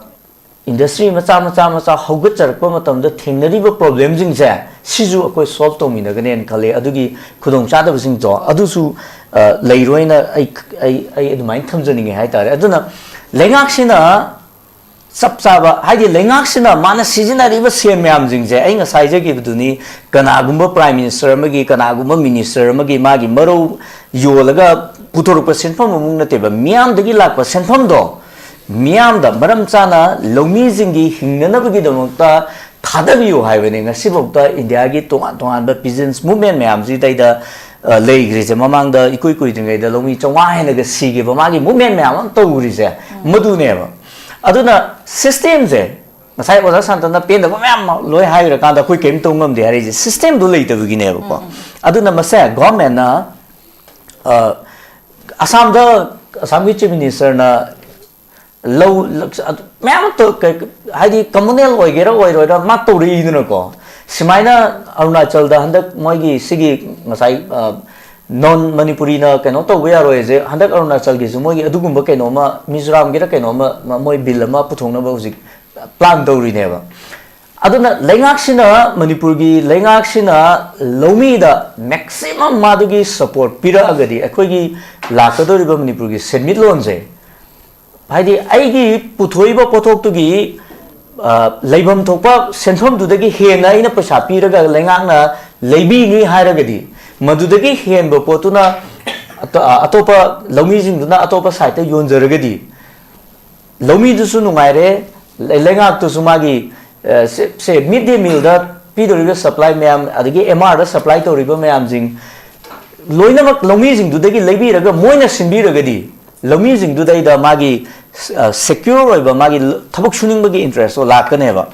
ꯏꯟꯗꯁꯇ꯭ꯔꯤ ꯃꯆꯥ ꯃꯆꯥ ꯃꯆꯥ ꯍꯧꯒꯠꯆꯔꯛꯄ ꯃꯇꯝꯗ ꯊꯦꯡꯅꯔꯤꯕ ꯄ꯭ꯔꯣꯕ꯭ꯂꯦꯝꯁꯤꯡꯁꯦ, ꯁꯤꯁꯨ ꯑꯩꯈꯣꯏ ꯁꯣꯜꯕ ꯇꯧꯃꯤꯟꯅꯒꯅꯦꯅ ꯈꯜꯂꯦ꯫ ꯑꯗꯨꯒꯤ ꯈꯨꯗꯣꯡꯆꯥꯗꯕꯁꯤꯡꯗꯣ ꯑꯗꯨꯁꯨ, ꯑ, ꯂꯩꯔꯣꯏꯅ ꯑꯩ, ꯑꯩ, ꯑꯩ ꯑꯗꯨꯃꯥꯏꯅ ꯊꯝꯖꯅꯤꯡꯉꯦ ꯍꯥꯏꯇꯥꯔꯦ꯫ ꯑꯗꯨꯅ ꯂꯩꯉꯥꯛꯁꯤꯅ ꯆꯞ ꯆꯥꯕ, ꯍꯥꯏꯗꯤ ꯂꯩꯉꯥꯛꯁꯤꯅ ꯃꯥꯅ ꯁꯤꯖꯤꯟꯅꯔꯤꯕ ꯁꯦꯟ ꯃꯌꯥꯝꯁꯤꯡꯁꯦ, ꯑꯩ ꯉꯁꯥꯏ ꯍꯥꯏꯖꯈꯤꯕꯗꯨꯅꯤ, ꯀꯅꯥꯒꯨꯝꯕ ꯄ꯭ꯔꯥꯏꯝ ꯃꯤꯅꯤꯁꯇꯔ ꯑꯃꯒꯤ, ꯀꯅꯥꯒꯨꯝꯕ ꯃꯤꯅꯤꯁꯇꯔ ꯑꯃꯒꯤ ꯃꯥꯒꯤ ꯃꯔꯧ ꯌꯣꯜꯂꯒ ꯄꯨꯊꯣꯔꯛꯄ ꯁꯦꯟꯐꯝ ꯑꯃꯨꯛ ꯅꯠꯇꯦꯕ, ꯃꯤꯌꯥꯝꯗꯒꯤ ꯂꯥꯛꯄ ꯁꯦꯟꯐꯝꯗꯣ ꯃꯤꯌꯥꯝꯗ ꯃꯔꯝ ꯆꯥꯅ ꯂꯧꯃꯤꯁꯤꯡꯒꯤ ꯍꯤꯡꯅꯅꯕꯒꯤꯗꯃꯛꯇ ꯊꯥꯗꯕꯤꯌꯨ ꯍꯥꯏꯕꯅꯤ꯫ ꯉꯁꯤꯐꯥꯎꯗ ꯏꯟꯗꯤꯌꯥꯒꯤ ꯇꯣꯉꯥꯟ ꯇꯣꯉꯥꯟꯕ ꯄꯤꯖꯟꯁ ꯃꯨꯚꯃꯦꯟ ꯃꯌꯥꯝꯁꯤꯗꯩꯗ, ꯑ, ꯂꯩꯈ꯭ꯔꯤꯁꯦ, ꯃꯃꯥꯡꯗ ꯏꯀꯨꯏ ꯀꯨꯏꯗ꯭ꯔꯤꯉꯩꯗ ꯂꯧꯃꯤ ꯆꯥꯝꯃꯉꯥ ꯍꯦꯟꯅꯒ ꯁꯤꯈꯤꯕ ꯃꯥꯒꯤ ꯃꯨꯚꯃꯦꯟ ꯃꯌꯥꯝ ꯑꯃ ꯇꯧꯔꯤꯁꯦ, ꯃꯗꯨꯅꯦꯕ꯫ ꯑꯗꯨꯅ ꯁꯤꯁꯇꯦꯝꯁꯦ, ꯉꯁꯥꯏ ꯑꯣꯖꯥ ꯁꯥꯟꯇꯅ ꯄꯦꯟꯗꯕ ꯃꯌꯥꯝ ꯑꯃ ꯂꯣꯏ ꯍꯥꯏꯈ꯭ꯔꯀꯥꯟꯗ ꯑꯩꯈꯣꯏ ꯀꯔꯤꯝ ꯇꯧ ꯉꯝꯗꯦ ꯍꯥꯏꯔꯤꯁꯦ, ꯁꯤꯁꯇꯦꯝꯗꯣ ꯂꯩꯇꯕꯒꯤꯅꯦꯕꯀꯣ꯫ ꯑꯗꯨꯅ ꯃꯁꯦ ꯒꯣꯔꯃꯦꯟꯅ, ꯑ, ꯑꯁꯥꯝꯗ, ꯑꯁꯥꯝꯒꯤ ꯆꯤꯐ ꯃꯤꯅꯤꯁꯇꯔꯅ ꯂꯧ, ꯂꯧ-, ꯑꯗꯨ ꯃꯌꯥꯝ ꯑꯃ ꯇꯧ-, ꯀꯩ-, ꯍꯥꯏꯗꯤ ꯀꯝꯃꯨꯅꯦꯜ ꯑꯣꯏꯒꯦꯔꯥ ꯑꯣꯏꯔꯣꯏꯔꯥ ꯃꯥ ꯇꯧꯔꯛꯏꯗꯅꯀꯣ꯫ ꯁꯨꯃꯥꯏꯅ ꯑꯔꯨꯅꯥꯆꯜꯗ ꯍꯟꯗꯛ ꯃꯣꯏꯒꯤ ꯁꯤꯒꯤ ꯉꯁꯥꯏ, ꯑ, ꯅꯣꯟ ꯃꯅꯤꯄꯨꯔꯤꯅ ꯀꯩꯅꯣ ꯇꯧꯕ ꯌꯥꯔꯣꯏꯁꯦ, ꯍꯟꯗꯛ ꯑꯔꯨꯅꯥꯆꯜꯒꯤꯁꯨ ꯃꯣꯏꯒꯤ ꯑꯗꯨꯒꯨꯝꯕ ꯀꯩꯅꯣꯝꯃ, ꯃꯤꯖꯣꯔꯥꯝꯒꯤꯔ ꯀꯩꯅꯣꯝꯃ, ꯃ-, ꯃꯣꯏ ꯕꯤꯜ ꯑꯃ ꯄꯨꯊꯣꯛꯅꯕ ꯍꯧꯖꯤꯛ ꯄ꯭ꯂꯥꯟ ꯇꯧꯔꯤꯅꯦꯕ꯫ ꯑꯗꯨꯅ ꯂꯩꯉꯥꯛꯁꯤꯅ, ꯃꯅꯤꯄꯨꯔꯒꯤ ꯂꯩꯉꯥꯛꯁꯤꯅ ꯂꯧꯃꯤꯗ maximum ꯃꯥꯗꯨꯒꯤ support ꯄꯤꯔꯛꯑꯒꯗꯤ ꯑꯩꯈꯣꯏꯒꯤ ꯂꯥꯛꯀꯗꯧꯔꯤꯕ ꯃꯅꯤꯄꯨꯔꯒꯤ ꯁꯦꯟꯃꯤꯠꯂꯣꯟꯁꯦ, ꯍꯥꯏꯗꯤ ꯑꯩꯒꯤ ꯄꯨꯊꯣꯛꯏꯕ ꯄꯣꯠꯊꯣꯛꯇꯨꯒꯤ, ꯑ, ꯂꯩꯐꯝ ꯊꯣꯛꯄ ꯁꯦꯟꯐꯝꯗꯨꯗꯒꯤ ꯍꯦꯟꯅ ꯑꯩꯅ ꯄꯩꯁꯥ ꯄꯤꯔꯒ ꯂꯩꯉꯥꯛꯅ ꯂꯩꯕꯤꯅꯤ ꯍꯥꯏꯔꯒꯗꯤ, ꯃꯗꯨꯗꯒꯤ ꯍꯦꯟꯕ ꯄꯣꯠꯇꯨꯅ ꯑꯇꯣ-, ꯑ, ꯑꯇꯣꯞꯄ ꯂꯧꯃꯤꯁꯤꯡꯗꯨꯅ ꯑꯇꯣꯞꯄ side ꯇ ꯌꯣꯟꯖꯔꯒꯗꯤ, ꯂꯧꯃꯤꯗꯨꯁꯨ ꯅꯨꯡꯉꯥꯏꯔꯦ, ꯂꯩ-, ꯂꯩꯉꯥꯛꯇꯨꯁꯨ ꯃꯥꯒꯤ, ꯑ, ꯁꯦ, ꯁꯦ, mid day meal ꯗ ꯄꯤꯗꯧꯔꯤꯕ supply ꯃꯌꯥꯝ, ꯑꯗꯒꯤ M R ꯗ supply ꯇꯧꯔꯤꯕ ꯃꯌꯥꯝꯁꯤꯡ ꯂꯣꯏꯅꯃꯛ ꯂꯧꯃꯤꯁꯤꯡꯗꯨꯗꯒꯤ ꯂꯩꯕꯤꯔꯒ ꯃꯣꯏꯅ ꯁꯤꯟꯕꯤꯔꯒꯗꯤ, ꯂꯧꯃꯤꯁꯤꯡꯗꯨꯗꯩꯗ ꯃꯥꯒꯤ, ꯑ, secure ꯑꯣꯏꯕ ꯃꯥꯒꯤ ꯊꯕꯛ ꯁꯨꯅꯤꯡꯕꯒꯤ interest ꯇꯣ ꯂꯥꯛꯀꯅꯦꯕ꯫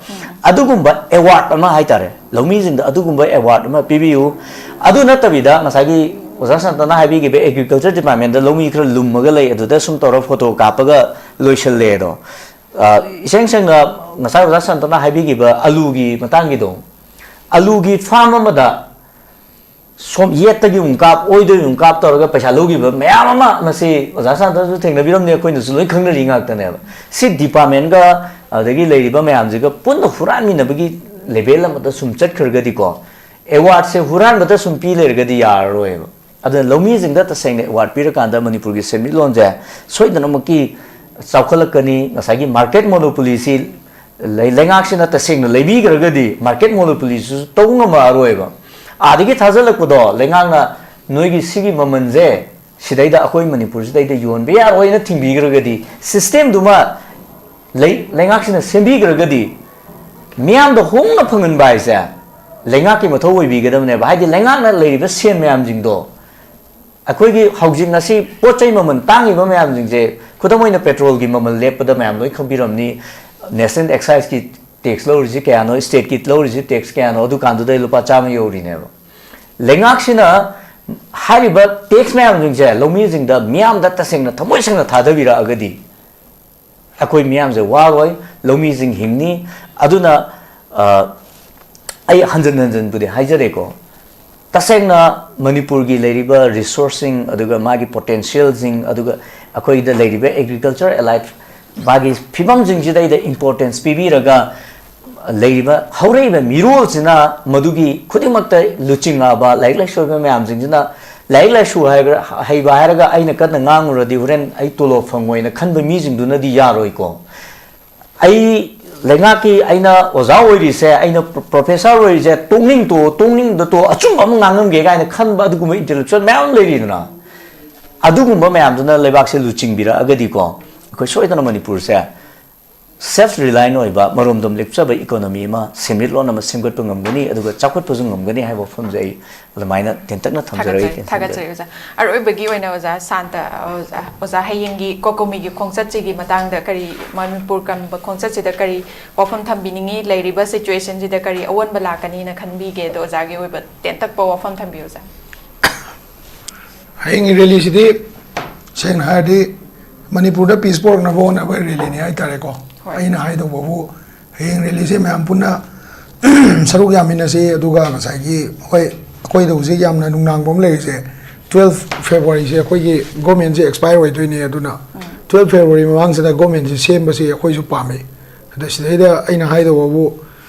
ꯑꯗꯨꯒꯨꯝꯕ award ꯑꯃ ꯍꯥꯏꯇꯥꯔꯦ, ꯂꯧꯃꯤꯁꯤꯡꯗ ꯑꯗꯨꯒꯨꯝꯕ award ꯑꯃ ꯄꯤꯕꯤꯌꯨ꯫ ꯑꯗꯨ ꯅꯠꯇꯕꯤꯗ ꯉꯁꯥꯏꯒꯤ ꯑꯣꯖꯥ ꯁꯅꯥꯇꯣꯟꯅ ꯍꯥꯏꯕꯤꯈꯤꯕ agriculture department ꯗ ꯂꯧꯃꯤ ꯈꯔ ꯂꯨꯝꯃꯒ ꯂꯩ, ꯑꯗꯨꯗ ꯁꯨꯝ ꯇꯧꯔ photo ꯀꯥꯞꯄꯒ ꯂꯣꯏꯁꯤꯜꯂꯦ ꯑꯗꯣ꯫ ꯑ, ꯏꯁꯦꯡ ꯁꯦꯡꯅ ꯉꯁꯥꯏ ꯑꯣꯖꯥ ꯁꯅꯥꯇꯣꯟꯅ ꯍꯥꯏꯕꯤꯈꯤꯕ ꯑꯂꯨꯒꯤ ꯃꯇꯥꯡꯒꯤꯗꯣ, ꯑꯂꯨꯒꯤ farm ꯑꯃꯗ ꯁꯣꯝ ꯌꯦꯠꯇꯒꯤ ꯑꯃꯨꯛ ꯀꯥꯞ, ꯑꯣꯏꯗꯒꯤ ꯑꯃꯨꯛ ꯀꯥꯞ ꯇꯧꯔꯒ ꯄꯩꯁꯥ ꯂꯧꯈꯤꯕ ꯃꯌꯥꯝ ꯑꯃ, ꯃꯁꯤ ꯑꯣꯖꯥ ꯁꯅꯥꯇꯣꯟꯁꯨ ꯊꯦꯡꯅꯕꯤꯔꯝꯅꯤ, ꯑꯩꯈꯣꯏꯅꯁꯨ ꯂꯣꯏ ꯈꯪꯅꯔꯤ ꯉꯥꯛꯇꯅꯦꯕ꯫ ꯁꯤ department ꯀ ꯑꯗꯒꯤ ꯂꯩꯔꯤꯕ ꯃꯌꯥꯝꯁꯤꯒ ꯄꯨꯟꯅ ꯍꯨꯔꯥꯟꯃꯤꯟꯅꯕꯒꯤ level ꯑꯃꯗ ꯁꯨꯝ ꯆꯠꯈ꯭ꯔꯒꯗꯤꯀꯣ, award ꯁꯦ ꯍꯨꯔꯥꯟꯕꯗ ꯁꯨꯝ ꯄꯤ ꯂꯩꯔꯒꯗꯤ ꯌꯥꯔꯔꯣꯏꯕ꯫ ꯑꯗꯨꯅ ꯂꯧꯃꯤꯁꯤꯡꯗ ꯇꯁꯦꯡꯅ award ꯄꯤꯔꯀꯥꯟꯗ ꯃꯅꯤꯄꯨꯔꯒꯤ ꯁꯦꯟꯃꯤꯠꯂꯣꯟꯁꯦ ꯁꯣꯏꯗꯅꯃꯛꯀꯤ ꯆꯥꯎꯈꯠꯂꯛꯀꯅꯤ꯫ ꯉꯁꯥꯏꯒꯤ market monopoly ꯁꯤ ꯂꯩ-, ꯂꯩꯉꯥꯛꯁꯤꯅ ꯇꯁꯦꯡꯅ ꯂꯩꯕꯤꯈ꯭ꯔꯒꯗꯤ market monopoly ꯁꯤꯁꯨ ꯇꯧ ꯉꯝꯃꯛꯑꯔꯣꯏꯕ꯫ ꯑꯥꯗꯒꯤ ꯊꯥꯖꯤꯜꯂꯛꯄꯗꯣ ꯂꯩꯉꯥꯛꯅ ꯅꯣꯏꯒꯤ ꯁꯤꯒꯤ ꯃꯃꯜꯁꯦ ꯁꯤꯗꯩꯗ ꯑꯩꯈꯣꯏ ꯃꯅꯤꯄꯨꯔꯁꯤꯗꯩꯗ ꯌꯣꯟꯕ ꯌꯥꯔꯣꯏꯅ ꯊꯤꯡꯕꯤꯈ꯭ꯔꯒꯗꯤ, system ꯗꯨꯃ ꯂꯩ-, ꯂꯩꯉꯥꯛꯁꯤꯅ ꯁꯦꯝꯕꯤꯈ꯭ꯔꯒꯗꯤ, ꯃꯤꯌꯥꯝꯗ ꯍꯣꯡꯅ ꯐꯪꯍꯟꯕ ꯍꯥꯏꯁꯦ ꯂꯩꯉꯥꯛꯀꯤ ꯃꯊꯧ ꯑꯣꯏꯕꯤꯒꯗꯕꯅꯦꯕ꯫ ꯍꯥꯏꯗꯤ ꯂꯩꯉꯥꯛꯅ ꯂꯩꯔꯤꯕ ꯁꯦꯟ ꯃꯌꯥꯝꯁꯤꯡꯗꯣ, ꯑꯩꯈꯣꯏꯒꯤ ꯍꯧꯖꯤꯛ ꯉꯁꯤ ꯄꯣꯠ ꯆꯩ ꯃꯃꯜ ꯇꯥꯡꯉꯤꯕ ꯃꯌꯥꯝꯁꯤꯡꯁꯦ, ꯈꯨꯗꯝ ꯑꯣꯏꯅ petrol ꯒꯤ ꯃꯃꯜ ꯂꯦꯞꯄꯗ ꯃꯌꯥꯝ ꯂꯣꯏ ꯈꯪꯕꯤꯔꯝꯅꯤ, national excise ꯀꯤ tax ꯂꯧꯔꯤꯁꯤ ꯀꯌꯥꯅꯣ, state ꯀꯤ ꯂꯧꯔꯤꯁꯤ tax ꯀꯌꯥꯅꯣ, ꯑꯗꯨꯀꯥꯟꯗꯨꯗ ꯂꯨꯄꯥ ꯆꯥꯝꯃ ꯌꯧꯔꯤꯅꯦꯕ꯫ ꯂꯩꯉꯥꯛꯁꯤꯅ ꯍꯥꯏꯔꯤꯕ tax ꯃꯌꯥꯝꯁꯤꯡꯁꯦ ꯂꯧꯃꯤꯁꯤꯡꯗ, ꯃꯤꯌꯥꯝꯗ ꯇꯁꯦꯡꯅ ꯊꯃꯣꯏ ꯁꯦꯡꯅ ꯊꯥꯗꯕꯤꯔꯛꯑꯒꯗꯤ, ꯑꯩꯈꯣꯏ ꯃꯤꯌꯥꯝꯁꯦ ꯋꯥꯔꯣꯏ, ꯂꯧꯃꯤꯁꯤꯡ ꯍꯤꯡꯅꯤ꯫ ꯑꯗꯨꯅ, ꯑ, ꯑꯩ ꯍꯟꯖꯤꯟ ꯍꯟꯖꯤꯟꯕꯨꯗꯤ ꯍꯥꯏꯖꯔꯦꯀꯣ, ꯇꯁꯦꯡꯅ ꯃꯅꯤꯄꯨꯔꯒꯤ ꯂꯩꯔꯤꯕ resource ꯁꯤꯡ, ꯑꯗꯨꯒ ꯃꯥꯒꯤ potential ꯁꯤꯡ, ꯑꯗꯨꯒ ꯑꯩꯈꯣꯏꯗ ꯂꯩꯔꯤꯕ agriculture allied ꯃꯥꯒꯤ ꯐꯤꯕꯝꯁꯤꯡꯁꯤꯗꯩꯗ importance ꯄꯤꯕꯤꯔꯒ, ꯂꯩꯔꯤꯕ ꯍꯧꯔꯛꯏꯕ ꯃꯤꯔꯣꯜꯁꯤꯅ ꯃꯗꯨꯒꯤ ꯈꯨꯗꯤꯡꯃꯛꯇ ꯂꯨꯆꯤꯡꯉꯛꯑꯕ ꯂꯥꯏꯔꯤꯛ ꯂꯥꯏꯁꯨ ꯍꯩꯕ ꯃꯌꯥꯝꯁꯤꯡꯁꯤꯅ, ꯂꯥꯏꯔꯤꯛ ꯂꯥꯏꯁꯨ ꯍꯥꯏꯕ, ꯍꯩꯕ ꯍꯥꯏꯔꯒ ꯑꯩꯅ ꯀꯟꯅ ꯉꯥꯡꯉꯨꯔꯗꯤ ꯍꯣꯔꯦꯟ ꯑꯩ ꯇꯣꯂꯣꯞ ꯐꯪꯉꯣꯏꯅ ꯈꯟꯕ ꯃꯤꯁꯤꯡꯗꯨꯅꯗꯤ ꯌꯥꯔꯣꯏꯀꯣ꯫ ꯑꯩ ꯂꯩꯉꯥꯛꯀꯤ ꯑꯩꯅ ꯑꯣꯖꯥ ꯑꯣꯏꯔꯤꯁꯦ, ꯑꯩꯅ ꯄ꯭ꯔꯣꯐꯦꯁꯔ ꯑꯣꯏꯔꯤꯁꯦ, ꯇꯣꯛꯅꯤꯡ ꯇꯣꯛꯑꯣ, ꯇꯣꯛꯅꯤꯡꯗ ꯇꯣꯛꯑꯣ, ꯑꯆꯨꯝꯕ ꯑꯃ ꯉꯥꯡꯉꯝꯒꯦ ꯀꯥꯏꯅ ꯈꯟꯕ ꯑꯗꯨꯒꯨꯝꯕ ꯏꯟꯇꯦꯂꯦꯛꯆꯨꯋꯦꯜ ꯃꯌꯥꯝ ꯂꯩꯔꯤꯗꯅ꯫ ꯑꯗꯨꯒꯨꯝꯕ ꯃꯌꯥꯝꯗꯨꯅ ꯂꯩꯕꯥꯛꯁꯦ ꯂꯨꯆꯤꯡꯕꯤꯔꯛꯑꯒꯗꯤꯀꯣ, ꯑꯩꯈꯣꯏ ꯁꯣꯏꯗꯅ ꯃꯅꯤꯄꯨꯔꯁꯦ ꯁꯦꯜꯐ ꯔꯤꯂꯥꯏꯟ ꯑꯣꯏꯕ, ꯃꯔꯣꯝꯗꯣꯝ ꯂꯦꯞꯆꯕ ꯏꯀꯣꯅꯣꯃꯤ ꯑꯃ, ꯁꯦꯟꯃꯤꯠꯂꯣꯟ ꯑꯃ ꯁꯦꯝꯒꯠꯄ ꯉꯝꯒꯅꯤ, ꯑꯗꯨꯒ ꯆꯥꯎꯈꯠꯄꯁꯨ ꯉꯝꯒꯅꯤ ꯍꯥꯏꯕ ꯋꯥꯐꯝꯁꯦ ꯑꯩ ꯑꯗꯨꯃꯥꯏꯅ ꯇꯦꯟꯇꯛꯅ ꯊꯝꯖꯔꯒꯦ꯫ ꯊꯥꯒꯠꯆꯔꯤ, ꯊꯥꯒꯠꯆꯔꯤ ꯑꯣꯖꯥ꯫ ꯑꯔꯣꯏꯕꯒꯤ ꯑꯣꯏꯅ ꯑꯣꯖꯥ ꯁꯥꯟꯇ, ꯑꯣꯖꯥ, ꯑꯣꯖꯥ ꯍꯌꯦꯡꯒꯤ ꯀꯣꯀꯣꯃꯤꯒꯤ ꯈꯣꯡꯆꯠꯁꯤꯒꯤ ꯃꯇꯥꯡꯗ ꯀꯔꯤ, ꯃꯅꯤꯄꯨꯔ ꯀꯟꯕ ꯈꯣꯡꯆꯠꯁꯤꯗ ꯀꯔꯤ ꯋꯥꯐꯝ ꯊꯝꯕꯤꯅꯤꯡꯉꯤ? ꯂꯩꯔꯤꯕ ꯁꯤꯆꯨꯋꯦꯁꯟꯁꯤꯗ ꯀꯔꯤ ꯑꯑꯣꯟꯕ ꯂꯥꯛꯀꯅꯤꯅ ꯈꯟꯕꯤꯒꯦ? ꯑꯗꯣ ꯑꯣꯖꯥꯒꯤ ꯑꯣꯏꯕ ꯇꯦꯟꯇꯛꯄ ꯋꯥꯐꯝ ꯊꯝꯕꯤꯌꯨ ꯑꯣꯖꯥ꯫ ꯍꯌꯦꯡꯒꯤ ꯔꯦꯂꯤꯁꯤꯗꯤ ꯁꯦꯡꯅ ꯍꯥꯏꯔꯗꯤ ꯃꯅꯤꯄꯨꯔꯗ ꯄꯤꯁ ꯄꯨꯔꯛꯅꯕ ꯍꯣꯠꯅꯕ ꯔꯦꯂꯤꯅꯤ ꯍꯥꯏꯇꯥꯔꯦꯀꯣ꯫ ꯍꯣꯏ꯫ ꯑꯩꯅ ꯍꯥꯏꯗꯧꯕꯕꯨ ꯍꯌꯦꯡ ꯔꯦꯂꯤꯁꯦ ꯃꯌꯥꯝ ꯄꯨꯟꯅ ꯁꯔꯨꯛ ꯌꯥꯃꯤꯟꯅꯁꯤ, ꯑꯗꯨꯒ ꯉꯁꯥꯏꯒꯤ ꯍꯣꯏ, ꯑꯩꯈꯣꯏꯗ ꯍꯧꯖꯤꯛ ꯌꯥꯝꯅ ꯅꯨꯡꯅꯥꯡꯕ ꯑꯃ ꯂꯩꯔꯤꯁꯦ, ꯇꯨꯋꯦꯜꯐ ꯐꯦꯕ꯭ꯔꯨꯋꯥꯔꯤꯁꯦ ꯑꯩꯈꯣꯏꯒꯤ ꯒꯣꯔꯃꯦꯟꯁꯦ ꯑꯦꯛꯁꯄꯥꯌꯔ ꯑꯣꯏꯗꯣꯏꯅꯦ꯫ ꯑꯗꯨꯅ ꯇꯨꯋꯦꯜꯐ ꯐꯦꯕ꯭ꯔꯨꯋꯥꯔꯤ ꯃꯃꯥꯡꯁꯤꯗ ꯒꯣꯔꯃꯦꯟꯁꯦ ꯁꯦꯝꯕꯁꯤ ꯑꯩꯈꯣꯏꯁꯨ ꯄꯥꯝꯃꯤ꯫ ꯑꯗ ꯁꯤꯗꯩꯗ ꯑꯩꯅ ꯍꯥꯏꯗꯧꯕꯕꯨ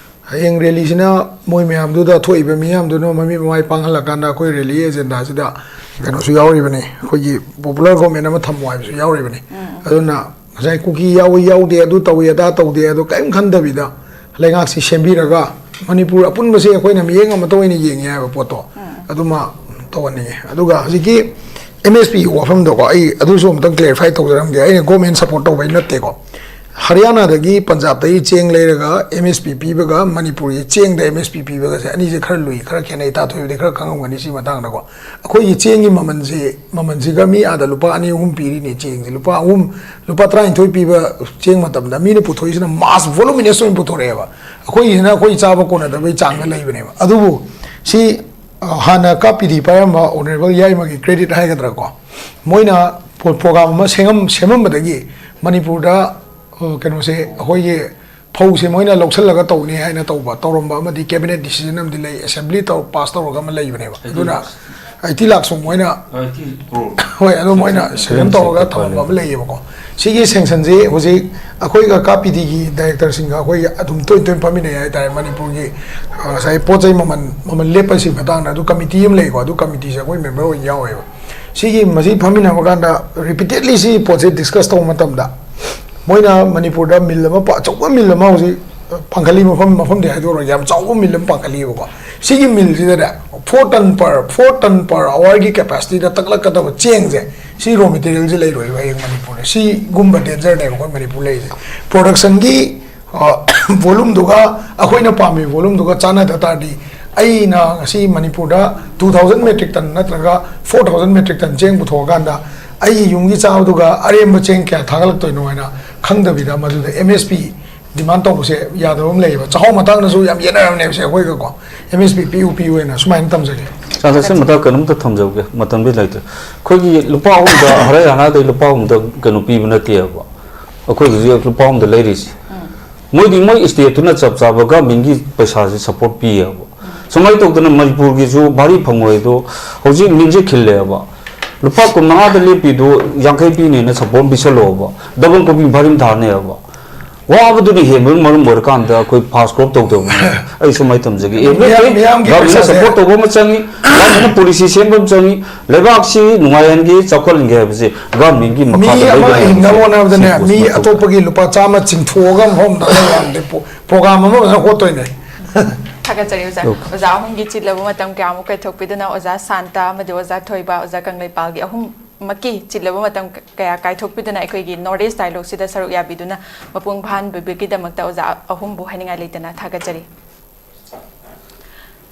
ꯍꯌꯦꯡ ꯔꯦꯂꯤꯁꯤꯅ ꯃꯣꯏ ꯃꯌꯥꯝꯗꯨꯗ ꯊꯣꯛꯏꯕ ꯃꯤꯌꯥꯝꯗꯨꯅ ꯃꯃꯤꯠ ꯃꯃꯥꯏ ꯄꯥꯡꯍꯜꯂꯀꯥꯟꯗ ꯑꯩꯈꯣꯏ ꯔꯦꯂꯤ ꯑꯦꯖꯦꯟꯗꯥꯁꯤꯗ ꯀꯩꯅꯣꯁꯨ ꯌꯥꯎꯔꯤꯕꯅꯤ, ꯑꯩꯈꯣꯏꯒꯤ ꯄꯣꯄꯨꯂꯔ ꯒꯣꯔꯃꯦꯟ ꯑꯃ ꯊꯝꯃꯣ ꯍꯥꯏꯕꯁꯨ ꯌꯥꯎꯔꯤꯕꯅꯤ꯫ ꯑꯗꯨꯅ ꯉꯁꯥꯏ ꯀꯨꯀꯤ ꯌꯥꯎꯏ ꯌꯥꯎꯗꯦ, ꯑꯗꯨ ꯇꯧꯏ ꯑꯗꯥ ꯇꯧꯗꯦ, ꯑꯗꯨ ꯀꯔꯤꯝ ꯈꯟꯗꯕꯤꯗ ꯂꯩꯉꯥꯛꯁꯤ ꯁꯦꯝꯕꯤꯔꯒ ꯃꯅꯤꯄꯨꯔ ꯑꯄꯨꯟꯕꯁꯦ ꯑꯩꯈꯣꯏꯅ ꯃꯤꯠꯌꯦꯡ ꯑꯃꯠꯇ ꯑꯣꯏꯅ ꯌꯦꯡꯉꯦ ꯍꯥꯏꯕ ꯄꯣꯠꯇꯣ ꯑꯗꯨꯃ ꯇꯧꯍꯟꯅꯤꯡꯉꯦ꯫ ꯑꯗꯨꯒ ꯍꯧꯖꯤꯛꯀꯤ ꯑꯦꯝ ꯑꯦꯁ ꯄꯤꯒꯤ ꯋꯥꯐꯝꯗꯀꯣ, ꯑꯩ ꯑꯗꯨꯁꯨ ꯑꯃꯨꯛꯇꯪ ꯀ꯭ꯂꯦꯔꯤꯐꯥꯏ ꯇꯧꯖꯔꯝꯒꯦ꯫ ꯑꯩꯅ ꯒꯣꯔꯃꯦꯟ ꯁꯞꯄꯣꯔꯠ ꯇꯧꯕꯩ ꯅꯠꯇꯦꯀꯣ꯫ ꯍꯔꯤꯌꯥꯅꯥꯗꯒꯤ ꯄꯟꯖꯥꯕꯇꯒꯤ ꯆꯦꯡ ꯂꯩꯔꯒ ꯑꯦꯝ ꯑꯦꯁ ꯄꯤ ꯄꯤꯕꯒ ꯃꯅꯤꯄꯨꯔꯒꯤ ꯆꯦꯡꯗ ꯑꯦꯝ ꯑꯦꯁ ꯄꯤ ꯄꯤꯕꯒꯁꯦ ꯑꯅꯤꯁꯦ ꯈꯔ ꯂꯨꯏ, ꯈꯔ ꯈꯦꯠꯅꯩ꯫ ꯇꯥꯊꯣꯏꯕꯗꯤ ꯈꯔ ꯈꯪꯉꯝꯒꯅꯤ ꯁꯤ ꯃꯇꯥꯡꯗꯀꯣ꯫ ꯑꯩꯈꯣꯏꯒꯤ ꯆꯦꯡꯒꯤ ꯃꯃꯜꯁꯦ, ꯃꯃꯜꯁꯤꯒ ꯃꯤ ꯑꯥꯗ ꯂꯨꯄꯥ ꯑꯅꯤ ꯑꯍꯨꯝ ꯄꯤꯔꯤꯅꯦ ꯆꯦꯡꯁꯦ꯫ ꯂꯨꯄꯥ ꯑꯍꯨꯝ, ꯂꯨꯄꯥ ꯇꯔꯥꯅꯤꯊꯣꯏ ꯄꯤꯕ ꯆꯦꯡ ꯃꯇꯝꯗ ꯃꯤꯅ ꯄꯨꯊꯣꯛꯏꯁꯤꯅ ꯃꯥꯁ ꯚꯣꯂꯨꯃꯤꯅꯁ ꯑꯣꯏꯅ ꯄꯨꯊꯣꯔꯛꯑꯦꯕ꯫ ꯑꯩꯈꯣꯏꯒꯤꯁꯤꯅ ꯑꯩꯈꯣꯏ ꯆꯥꯕ ꯀꯣꯟꯅꯗꯕꯩ ꯆꯥꯡꯗ ꯂꯩꯕꯅꯦꯕ꯫ ꯑꯗꯨꯕꯨ ꯁꯤ, ꯑ, ꯍꯥꯟꯅ ꯀꯥꯞꯄꯤꯗꯤ ꯄꯥꯏꯔꯝꯕ ꯑꯣꯅꯔꯦꯕꯜ ꯌꯥꯏꯃꯒꯤ ꯀ꯭ꯔꯦꯗꯤꯠ ꯍꯥꯏꯒꯗ꯭ꯔꯥꯀꯣ, ꯃꯣꯏꯅ ꯄ꯭ꯔꯣꯒꯥꯝ ꯑꯃ ꯁꯦꯝꯃꯝ-, ꯁꯦꯝꯃꯝꯕꯗꯒꯤ ꯃꯅꯤꯄꯨꯔꯗ, ꯑ, ꯀꯩꯅꯣꯁꯦ, ꯑꯩꯈꯣꯏꯒꯤ ꯐꯧꯁꯦ ꯃꯣꯏꯅ ꯂꯧꯁꯤꯜꯂꯒ ꯇꯧꯅꯤ ꯍꯥꯏꯅ ꯇꯧꯕ, ꯇꯧꯔꯝꯕ ꯑꯃꯗꯤ cabinet decision ꯑꯃꯗꯤ ꯂꯩ, assembly ꯇꯧ pass ꯇꯧꯔꯒ ꯑꯃ ꯂꯩꯕꯅꯦꯕ꯫ ꯑꯗꯨꯅ eighty ꯂꯥꯛ ꯁꯨꯝ ꯃꯣꯏꯅ, ꯍꯣꯏ, ꯑꯗꯨ ꯃꯣꯏꯅ sanction ꯇꯧꯔꯒ ꯊꯝꯃꯝꯕ ꯑꯃ ꯂꯩꯌꯦꯕꯀꯣ꯫ ꯁꯤꯒꯤ sanctionꯁꯤ ꯍꯧꯖꯤꯛ ꯑꯩꯈꯣꯏꯒ ꯀꯥꯞꯄꯤꯗꯤꯒꯤ directorꯁꯤꯡꯒ ꯑꯩꯈꯣꯏ ꯑꯗꯨꯝ ꯇꯣꯏ ꯇꯣꯏꯅ ꯐꯝꯃꯤꯟꯅꯩ ꯍꯥꯏꯇꯥꯔꯦ꯫ ꯃꯅꯤꯄꯨꯔꯒꯤ, ꯑ, ꯉꯁꯥꯏ ꯄꯣꯠ ꯆꯩ ꯃꯃꯜ, ꯃꯃꯜ ꯂꯦꯞꯄꯁꯤ ꯃꯇꯥꯡꯗ ꯑꯗꯨ committee ꯑꯃ ꯂꯩꯀꯣ, ꯑꯗꯨ committeeꯁꯦ ꯑꯩꯈꯣꯏ member ꯑꯣꯏꯅ ꯌꯥꯎꯋꯦꯕ꯫ ꯁꯤꯒꯤ, ꯃꯁꯤ ꯐꯝꯃꯤꯟꯅꯕ ꯀꯥꯟꯗ repeatedly ꯁꯤ ꯄꯣꯠꯁꯦ discuss ꯇꯧꯕ ꯃꯇꯝꯗ, ꯃꯣꯏꯅ ꯃꯅꯤꯄꯨꯔꯗ mill ꯑꯃ ꯄ-, ꯑꯆꯧꯕ mill ꯑꯃ ꯍꯧꯖꯤꯛ ꯄꯥꯡꯈꯠꯂꯤ, ꯃꯐꯝ, ꯃꯐꯝꯗꯤ ꯍꯥꯏꯗꯣꯛꯑꯔꯣꯏꯒꯦ, ꯌꯥꯝ ꯆꯥꯎꯕ mill ꯑꯃ ꯄꯥꯡꯈꯠꯂꯤꯕꯀꯣ꯫ ꯁꯤꯒꯤ millꯁꯤꯗꯅꯦ, four ton per, four ton per hourꯒꯤ capacityꯗ ꯇꯛꯂꯛꯀꯗꯕ ꯆꯦꯡꯁꯦ, ꯁꯤ raw materialꯁꯦ ꯂꯩꯔꯣꯏꯕ ꯍꯌꯦꯡ ꯃꯅꯤꯄꯨꯔꯗ꯫ ꯁꯤꯒꯨꯝꯕ dangerꯅꯦꯕ ꯑꯩꯈꯣꯏ ꯃꯅꯤꯄꯨꯔ ꯂꯩꯔꯤꯁꯦ꯫ Productionꯒꯤ, ꯑ, volumeꯗꯨꯒ ꯑꯩꯈꯣꯏꯅ ꯄꯥꯝꯃꯤꯕ volumeꯗꯨꯒ ꯆꯥꯟꯅꯗ ꯇꯥꯔꯗꯤ, ꯑꯩꯅ ꯉꯁꯤ ꯃꯅꯤꯄꯨꯔꯗ two thousand metric ton ꯅꯠꯇ꯭ꯔꯒ four thousand metric ton ꯆꯦꯡ ꯄꯨꯊꯣꯛꯑꯀꯥꯟꯗ, ꯑꯩꯒꯤ ꯌꯨꯝꯒꯤ ꯆꯥꯕꯗꯨꯒ ꯑꯔꯦꯝꯕ ꯆꯦꯡ ꯀꯌꯥ ꯊꯥꯒꯠꯂꯛꯇꯣꯏꯅꯣ ꯍꯥꯏꯅ ꯈꯪꯗꯕꯤꯗ, ꯃꯗꯨꯗ MSP demand ꯇꯧꯕꯁꯦ ꯌꯥꯗꯕ ꯑꯃ ꯂꯩꯌꯦꯕ꯫ ꯆꯥꯛꯍꯥꯎ ꯃꯇꯥꯡꯗꯁꯨ ꯌꯥꯝ ꯌꯦꯠꯅꯔꯝꯅꯦꯕꯁꯦ ꯑꯩꯈꯣꯏꯒꯀꯣ꯫ MSP ꯄꯤꯌꯨ, ꯄꯤꯌꯨ ꯍꯥꯏꯅ ꯁꯨꯃꯥꯏꯅ ꯊꯝꯖꯒꯦ꯫ ꯁꯥꯔ, ꯁꯤ ꯃꯇꯥꯡ ꯀꯩꯅꯣꯝꯇ ꯊꯝꯖꯍꯧꯒꯦ, ꯃꯇꯝꯗꯤ ꯂꯩꯇ꯭ꯔꯦ꯫ ꯑꯩꯈꯣꯏꯒꯤ ꯂꯨꯄꯥ ꯑꯍꯨꯝꯗ, ꯍꯔꯌꯥꯅꯥꯗꯩ ꯂꯨꯄꯥ ꯑꯍꯨꯝꯗ ꯀꯩꯅꯣ ꯄꯤꯕ ꯅꯠꯇꯦꯕ꯫ ꯑꯩꯈꯣꯏ ꯍꯧꯖꯤꯛ ꯂꯨꯄꯥ ꯑꯍꯨꯝꯗ ꯂꯩꯔꯤꯁꯤ꯫ ꯃꯣꯏꯗꯤ ꯃꯣꯏ stateꯇꯨꯅ ꯆꯞ ꯆꯥꯕ governmentꯀꯤ ꯄꯩꯁꯥꯁꯦ support ꯄꯤꯌꯦꯕ꯫ ꯁꯨꯃꯥꯏꯅ ꯇꯧꯗꯅ ꯃꯅꯤꯄꯨꯔꯒꯤꯁꯨ ꯚꯥꯔꯤ ꯐꯪꯉꯣꯏ ꯑꯗꯣ, ꯍꯧꯖꯤꯛ millꯁꯦ ꯈꯤꯜꯂꯦꯕ꯫ ꯂꯨꯄꯥ ꯀꯨꯟꯃꯉꯥꯗ ꯂꯦꯞꯄꯤꯗꯣ ꯌꯥꯡꯈꯩ ꯄꯤꯅꯦꯅ support ꯑꯃ ꯄꯤꯁꯜꯂꯛꯑꯣꯕ꯫ Double copy ꯚꯥꯔꯤ ꯑꯃ ꯊꯥꯅꯦꯕ꯫ ꯋꯥꯕꯗꯨꯅ ꯍꯦꯟꯕꯅ ꯃꯔꯝ ꯑꯣꯏꯔꯀꯥꯟꯗ ꯑꯩꯈꯣꯏ fast crop ꯇꯧꯗꯕꯅꯤ꯫ ꯑꯩ ꯁꯨꯃꯥꯏꯅ ꯊꯝꯖꯒꯦ꯫ ꯃꯤꯌꯥꯝ-, ꯃꯤꯌꯥꯝꯒꯤ governmentꯅ ꯄꯩꯁꯥꯁꯦ support ꯇꯧꯕ ꯑꯃ ꯆꯪꯉꯤ, governmentꯅ policy ꯁꯦꯝꯕ ꯑꯃ ꯆꯪꯉꯤ, ꯂꯩꯕꯥꯛꯁꯤ ꯅꯨꯡꯉꯥꯏꯍꯟꯒꯦ, ꯆꯥꯎꯈꯠꯍꯟꯒꯦ ꯍꯥꯏꯕꯁꯤ governmentꯀꯤ ꯃꯤ ꯃꯈꯥꯗ ꯑꯃ ꯂꯩꯕꯅꯤ ꯍꯤꯡꯅꯕ ꯍꯥꯏꯕꯁꯤ ꯍꯣꯠꯅꯕꯗꯅꯦ, ꯁꯤ ꯃꯤ ꯃꯊꯧ ꯇꯥꯏ꯫ ꯑꯇꯣꯞꯄꯒꯤ ꯂꯨꯄꯥ ꯆꯥꯝꯃ ꯆꯤꯡꯊꯣꯛꯑꯒ ꯃꯐꯝ ꯑꯃꯗ ꯂꯩꯔꯝꯗꯦ꯫ ꯄ꯭ꯔꯣ-, program ꯑꯃ ꯐꯖꯅ ꯍꯣꯠꯇꯣꯏꯅꯦ꯫ ꯊꯥꯒꯠꯆꯔꯤ ꯑꯣꯖꯥ꯫ ꯑꯣꯀꯦ꯫ ꯑꯣꯖꯥ ꯑꯍꯨꯝꯒꯤ ꯆꯤꯜꯂꯕ ꯃꯇꯝ ꯀꯌꯥꯃꯨꯛ ꯀꯥꯏꯊꯣꯛꯄꯤꯗꯨꯅ ꯑꯣꯖꯥ ꯁꯥꯟꯇ ꯑꯃꯗꯤ ꯑꯣꯖꯥ ꯊꯣꯏꯕ, ꯑꯣꯖꯥ ꯀꯪꯂꯩꯄꯥꯜꯒꯤ ꯑꯍꯨꯝꯃꯛꯀꯤ ꯆꯤꯜꯂꯕ ꯃꯇꯝ ꯀꯌꯥ ꯀꯥꯏꯊꯣꯛꯄꯤꯗꯨꯅ ꯑꯩꯈꯣꯏꯒꯤ North East Dialogueꯁꯤꯗ ꯁꯔꯨꯛ ꯌꯥꯕꯤꯗꯨꯅ ꯃꯄꯨꯡ ꯐꯥꯍꯟꯕꯤꯕꯒꯤꯗꯃꯛꯇ ꯑꯣꯖꯥ ꯑꯍꯨꯝꯕꯨ ꯍꯥꯏꯅꯤꯡꯉꯥꯏ ꯂꯩꯇꯅ ꯊꯥꯒꯠꯆꯔꯤ꯫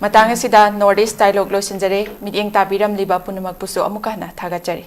ꯃꯇꯥꯡ ꯑꯁꯤꯗ North East Dialogue ꯂꯣꯏꯁꯤꯟꯖꯔꯦ꯫ ꯃꯤꯠꯌꯦꯡ ꯇꯥꯕꯤꯔꯝꯂꯤꯕ ꯄꯨꯝꯅꯃꯛꯄꯨꯁꯨ ꯑꯃꯨꯛꯀ ꯍꯟꯅ ꯊꯥꯒꯠꯆꯔꯤ꯫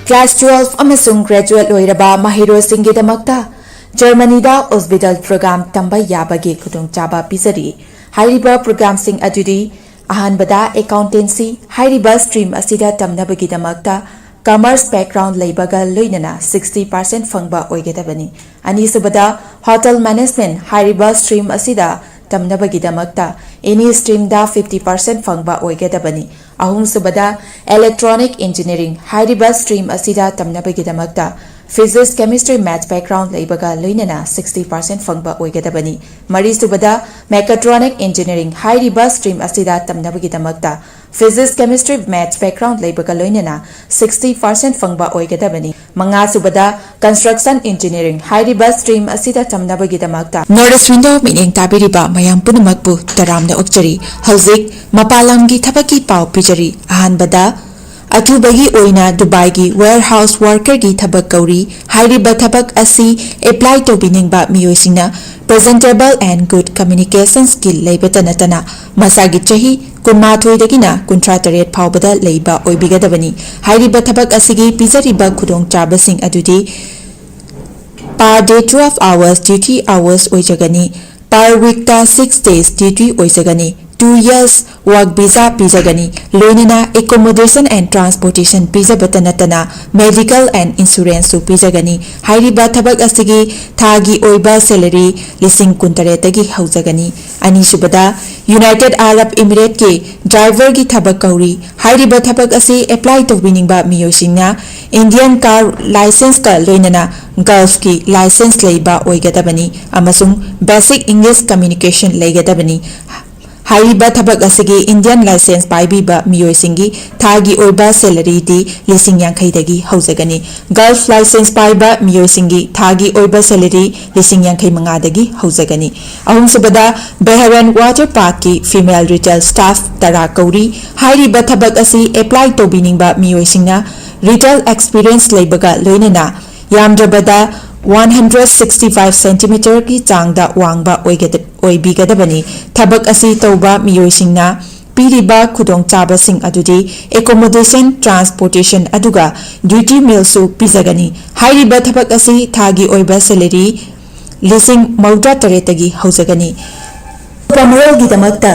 Class twelve ꯑꯃꯁꯨꯡ graduate ꯂꯣꯏꯔꯕ ꯃꯍꯩꯔꯣꯏꯁꯤꯡꯒꯤꯗꯃꯛꯇ ꯖꯔꯃꯅꯤꯗ ꯑꯣꯁꯕꯤꯇꯥꯜ program ꯇꯝꯕ ꯌꯥꯕꯒꯤ ꯈꯨꯗꯣꯡꯆꯥꯕ ꯄꯤꯖꯔꯤ꯫ ꯍꯥꯏꯔꯤꯕ programꯁꯤꯡ ꯑꯗꯨꯗꯤ: ꯑꯍꯥꯟꯕꯗ, accountancy꯫ ꯍꯥꯏꯔꯤꯕ stream ꯑꯁꯤꯗ ꯇꯝꯅꯕꯒꯤꯗꯃꯛꯇ commerce background ꯂꯩꯕꯒ ꯂꯣꯏꯅꯅ sixty percent ꯐꯪꯕ ꯑꯣꯏꯒꯗꯕꯅꯤ꯫ ꯑꯅꯤꯁꯨꯕꯗ, hotel management꯫ ꯍꯥꯏꯔꯤꯕ stream ꯑꯁꯤꯗ ꯇꯝꯅꯕꯒꯤꯗꯃꯛꯇ any streamꯗ fifty percent ꯐꯪꯕ ꯑꯣꯏꯒꯗꯕꯅꯤ꯫ ꯑꯍꯨꯝꯁꯨꯕꯗ, electronic engineering꯫ ꯍꯥꯏꯔꯤꯕ stream ꯑꯁꯤꯗ ꯇꯝꯅꯕꯒꯤꯗꯃꯛꯇ physics, chemistry, maths background ꯂꯩꯕꯒ ꯂꯣꯏꯅꯅ sixty percent ꯐꯪꯕ ꯑꯣꯏꯒꯗꯕꯅꯤ꯫ ꯃꯔꯤꯁꯨꯕꯗ, mechatronic engineering꯫ ꯍꯥꯏꯔꯤꯕ stream ꯑꯁꯤꯗ ꯇꯝꯅꯕꯒꯤꯗꯃꯛꯇ physics, chemistry, maths background ꯂꯩꯕꯒ ꯂꯣꯏꯅꯅ sixty percent ꯐꯪꯕ ꯑꯣꯏꯒꯗꯕꯅꯤ꯫ ꯃꯉꯥꯁꯨꯕꯗ, construction engineering꯫ ꯍꯥꯏꯔꯤꯕ stream ꯑꯁꯤꯗ ꯇꯝꯅꯕꯒꯤꯗꯃꯛꯇ North East Window ꯃꯤꯠꯌꯦꯡ ꯇꯥꯕꯤꯔꯤꯕ ꯃꯌꯥꯝ ꯄꯨꯝꯅꯃꯛꯄꯨ ꯇꯔꯥꯝꯅ ꯑꯣꯛꯆꯔꯤ꯫ ꯍꯧꯖꯤꯛ ꯃꯄꯥꯟ ꯂꯝꯒꯤ ꯊꯕꯛꯀꯤ ꯄꯥꯎ ꯄꯤꯖꯔꯤ꯫ ꯑꯍꯥꯟꯕꯗ, ꯑꯊꯨꯕꯒꯤ ꯑꯣꯏꯅ ꯗꯨꯕꯥꯏꯒꯤ warehouse workerꯒꯤ ꯊꯕꯛ ꯀꯧꯔꯤ꯫ ꯍꯥꯏꯔꯤꯕ ꯊꯕꯛ ꯑꯁꯤ apply ꯇꯧꯕꯤꯅꯤꯡꯕ ꯃꯤꯑꯣꯏꯁꯤꯡꯅ presentable and good communication skill ꯂꯩꯕꯇ ꯅꯠꯇꯅ ꯃꯁꯥꯒꯤ ꯆꯍꯤ ꯀꯨꯟꯃꯥꯊꯣꯏꯗꯒꯤꯅ ꯀꯨꯟꯊ꯭ꯔꯥ ꯇꯔꯦꯠ ꯐꯥꯎꯕꯗ ꯂꯩꯕ ꯑꯣꯏꯕꯤꯒꯗꯕꯅꯤ꯫ ꯍꯥꯏꯔꯤꯕ ꯊꯕꯛ ꯑꯁꯤꯒꯤ ꯄꯤꯖꯔꯤꯕ ꯈꯨꯗꯣꯡꯆꯥꯕꯁꯤꯡ ꯑꯗꯨꯗꯤ: per day twelve hours duty hours ꯑꯣꯏꯖꯒꯅꯤ꯫ Per weekꯇ six days duty ꯑꯣꯏꯖꯒꯅꯤ꯫ Two years work visa ꯄꯤꯖꯒꯅꯤ꯫ ꯂꯣꯏꯅꯅ accommodation and transportation ꯄꯤꯖꯕꯇ ꯅꯠꯇꯅ medical and insuranceꯁꯨ ꯄꯤꯖꯒꯅꯤ꯫ ꯍꯥꯏꯔꯤꯕ ꯊꯕꯛ ꯑꯁꯤꯒꯤ ꯊꯥꯒꯤ ꯑꯣꯏꯕ salary ꯂꯤꯁꯤꯡ ꯀꯨꯟꯇꯔꯦꯠꯇꯒꯤ ꯍꯧꯖꯒꯅꯤ꯫ ꯑꯅꯤꯁꯨꯕꯗ, United Arab Emirateꯀꯤ driverꯒꯤ ꯊꯕꯛ ꯀꯧꯔꯤ꯫ ꯍꯥꯏꯔꯤꯕ ꯊꯕꯛ ꯑꯁꯤ apply ꯇꯧꯕꯤꯅꯤꯡꯕ ꯃꯤꯑꯣꯏꯁꯤꯡꯅ Indian car licenceꯀ ꯂꯣꯏꯅꯅ Gulfꯀꯤ license ꯂꯩꯕ ꯑꯣꯏꯒꯗꯕꯅꯤ ꯑꯃꯁꯨꯡ basic English communication ꯂꯩꯒꯗꯕꯅꯤ꯫ ꯍꯥꯏꯔꯤꯕ ꯊꯕꯛ ꯑꯁꯤꯒꯤ Indian license ꯄꯥꯏꯕꯤꯕ ꯃꯤꯑꯣꯏꯁꯤꯡꯒꯤ ꯊꯥꯒꯤ ꯑꯣꯏꯕ salaryꯗꯤ ꯂꯤꯁꯤꯡ ꯌꯥꯡꯈꯩꯗꯒꯤ ꯍꯧꯖꯒꯅꯤ꯫ Gulf license ꯄꯥꯏꯕ ꯃꯤꯑꯣꯏꯁꯤꯡꯒꯤ ꯊꯥꯒꯤ ꯑꯣꯏꯕ salary ꯂꯤꯁꯤꯡ ꯌꯥꯡꯈꯩ ꯃꯉꯥꯗꯒꯤ ꯍꯧꯖꯒꯅꯤ꯫ ꯑꯍꯨꯝꯁꯨꯕꯗ, Bahrain water parkꯀꯤ female retail staff ꯇꯔꯥ ꯀꯧꯔꯤ꯫ ꯍꯥꯏꯔꯤꯕ ꯊꯕꯛ ꯑꯁꯤ apply ꯇꯧꯕꯤꯅꯤꯡꯕ ꯃꯤꯑꯣꯏꯁꯤꯡꯅ retail experience ꯂꯩꯕꯒ ꯂꯣꯏꯅꯅ ꯌꯥꯝꯗ꯭ꯔꯕꯗ one hundred sixty five centimeterꯒꯤ ꯆꯥꯡꯗ ꯋꯥꯡꯕ ꯑꯣꯏꯒꯗ-, ꯑꯣꯏꯕꯤꯒꯗꯕꯅꯤ꯫ ꯊꯕꯛ ꯑꯁꯤ ꯇꯧꯕ ꯃꯤꯑꯣꯏꯁꯤꯡꯅ ꯄꯤꯔꯤꯕ ꯈꯨꯗꯣꯡꯆꯥꯕꯁꯤꯡ ꯑꯗꯨꯗꯤ accommodation, transportation ꯑꯗꯨꯒ duty mealꯁꯨ ꯄꯤꯖꯒꯅꯤ꯫ ꯍꯥꯏꯔꯤꯕ ꯊꯕꯛ ꯑꯁꯤ ꯊꯥꯒꯤ ꯑꯣꯏꯕ salary ꯂꯤꯁꯤꯡ ꯃꯧꯗ꯭ꯔꯥ ꯇꯔꯦꯠꯇꯒꯤ ꯍꯧꯖꯒꯅꯤ꯫ ꯑꯀꯨꯞꯄ ꯃꯔꯣꯜꯒꯤꯗꯃꯛꯇ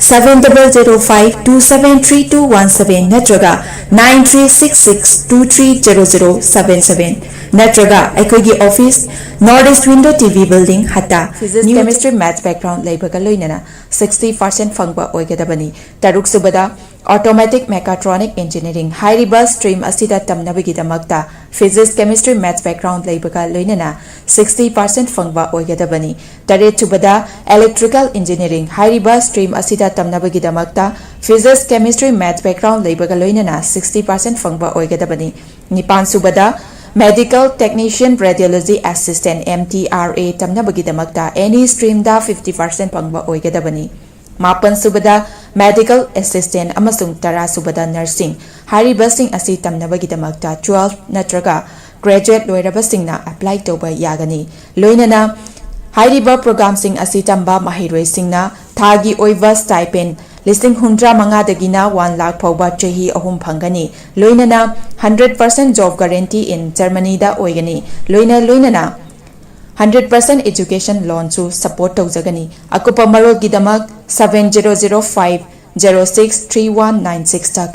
seven double zero five two seven three two one seven ꯅꯠꯇ꯭ꯔꯒ nine three six six two three zero zero seven seven ꯅꯠꯇ꯭ꯔꯒ ꯑꯩꯈꯣꯏꯒꯤ office, North East Window T V Building, ꯍꯠꯇꯥ, Physics, New Chemistry, Maths background ꯂꯩꯕꯒ ꯂꯣꯏꯅꯅ sixty percent ꯐꯪꯕ ꯑꯣꯏꯒꯗꯕꯅꯤ꯫ ꯇꯔꯨꯛꯁꯨꯕꯗ, Automatic Mechatronic Engineering ꯍꯥꯏꯔꯤꯕ stream ꯑꯁꯤꯗ ꯇꯝꯅꯕꯒꯤꯗꯃꯛꯇ Physics, Chemistry, Maths background ꯂꯩꯕꯒ ꯂꯣꯏꯅꯅ sixty percent ꯐꯪꯕ ꯑꯣꯏꯒꯗꯕꯅꯤ꯫ ꯇꯔꯦꯠꯁꯨꯕꯗ, Electrical Engineering ꯍꯥꯏꯔꯤꯕ stream ꯑꯁꯤꯗ ꯇꯝꯅꯕꯒꯤꯗꯃꯛꯇ Physics, Chemistry, Maths background ꯂꯩꯕꯒ ꯂꯣꯏꯅꯅ sixty percent ꯐꯪꯕ ꯑꯣꯏꯒꯗꯕꯅꯤ꯫ ꯅꯤꯄꯥꯟꯁꯨꯕꯗ, Medical Technician Radiology Assistant, M T R A ꯇꯝꯅꯕꯒꯤꯗꯃꯛꯇ any streamꯗ fifty percent ꯐꯪꯕ ꯑꯣꯏꯒꯗꯕꯅꯤ꯫ ꯃꯥꯄꯟꯁꯨꯕꯗ, Medical Assistant ꯑꯃꯁꯨꯡ ꯇꯔꯥꯁꯨꯕꯗ, Nursing ꯍꯥꯏꯔꯤꯕꯁꯤꯡ ꯑꯁꯤ ꯇꯝꯅꯕꯒꯤꯗꯃꯛꯇ twelve ꯅꯠꯇ꯭ꯔꯒ graduate ꯂꯣꯏꯔꯕꯁꯤꯡꯅ apply ꯇꯧꯕ ꯌꯥꯒꯅꯤ꯫ ꯂꯣꯏꯅꯅ ꯍꯥꯏꯔꯤꯕ programꯁꯤꯡ ꯑꯁꯤ ꯇꯝꯕ ꯃꯍꯩꯔꯣꯏꯁꯤꯡꯅ ꯊꯥꯒꯤ ꯑꯣꯏꯕ stipend ꯂꯤꯁꯤꯡ ꯍꯨꯝꯗ꯭ꯔꯥ ꯃꯉꯥꯗꯒꯤꯅ one lakh ꯐꯥꯎꯕ ꯆꯍꯤ ꯑꯍꯨꯝ ꯐꯪꯒꯅꯤ꯫ ꯂꯣꯏꯅꯅ hundred percent job guarantee in Germanyꯗ ꯑꯣꯏꯒꯅꯤ꯫ ꯂꯣꯏꯅ ꯂꯣꯏꯅꯅ hundred percent education loanꯁꯨ support ꯇꯧꯖꯒꯅꯤ꯫ ꯑꯀꯨꯞꯄ ꯃꯔꯣꯜꯒꯤꯗꯃꯛ seven zero zero five zero six three one nine sixꯇ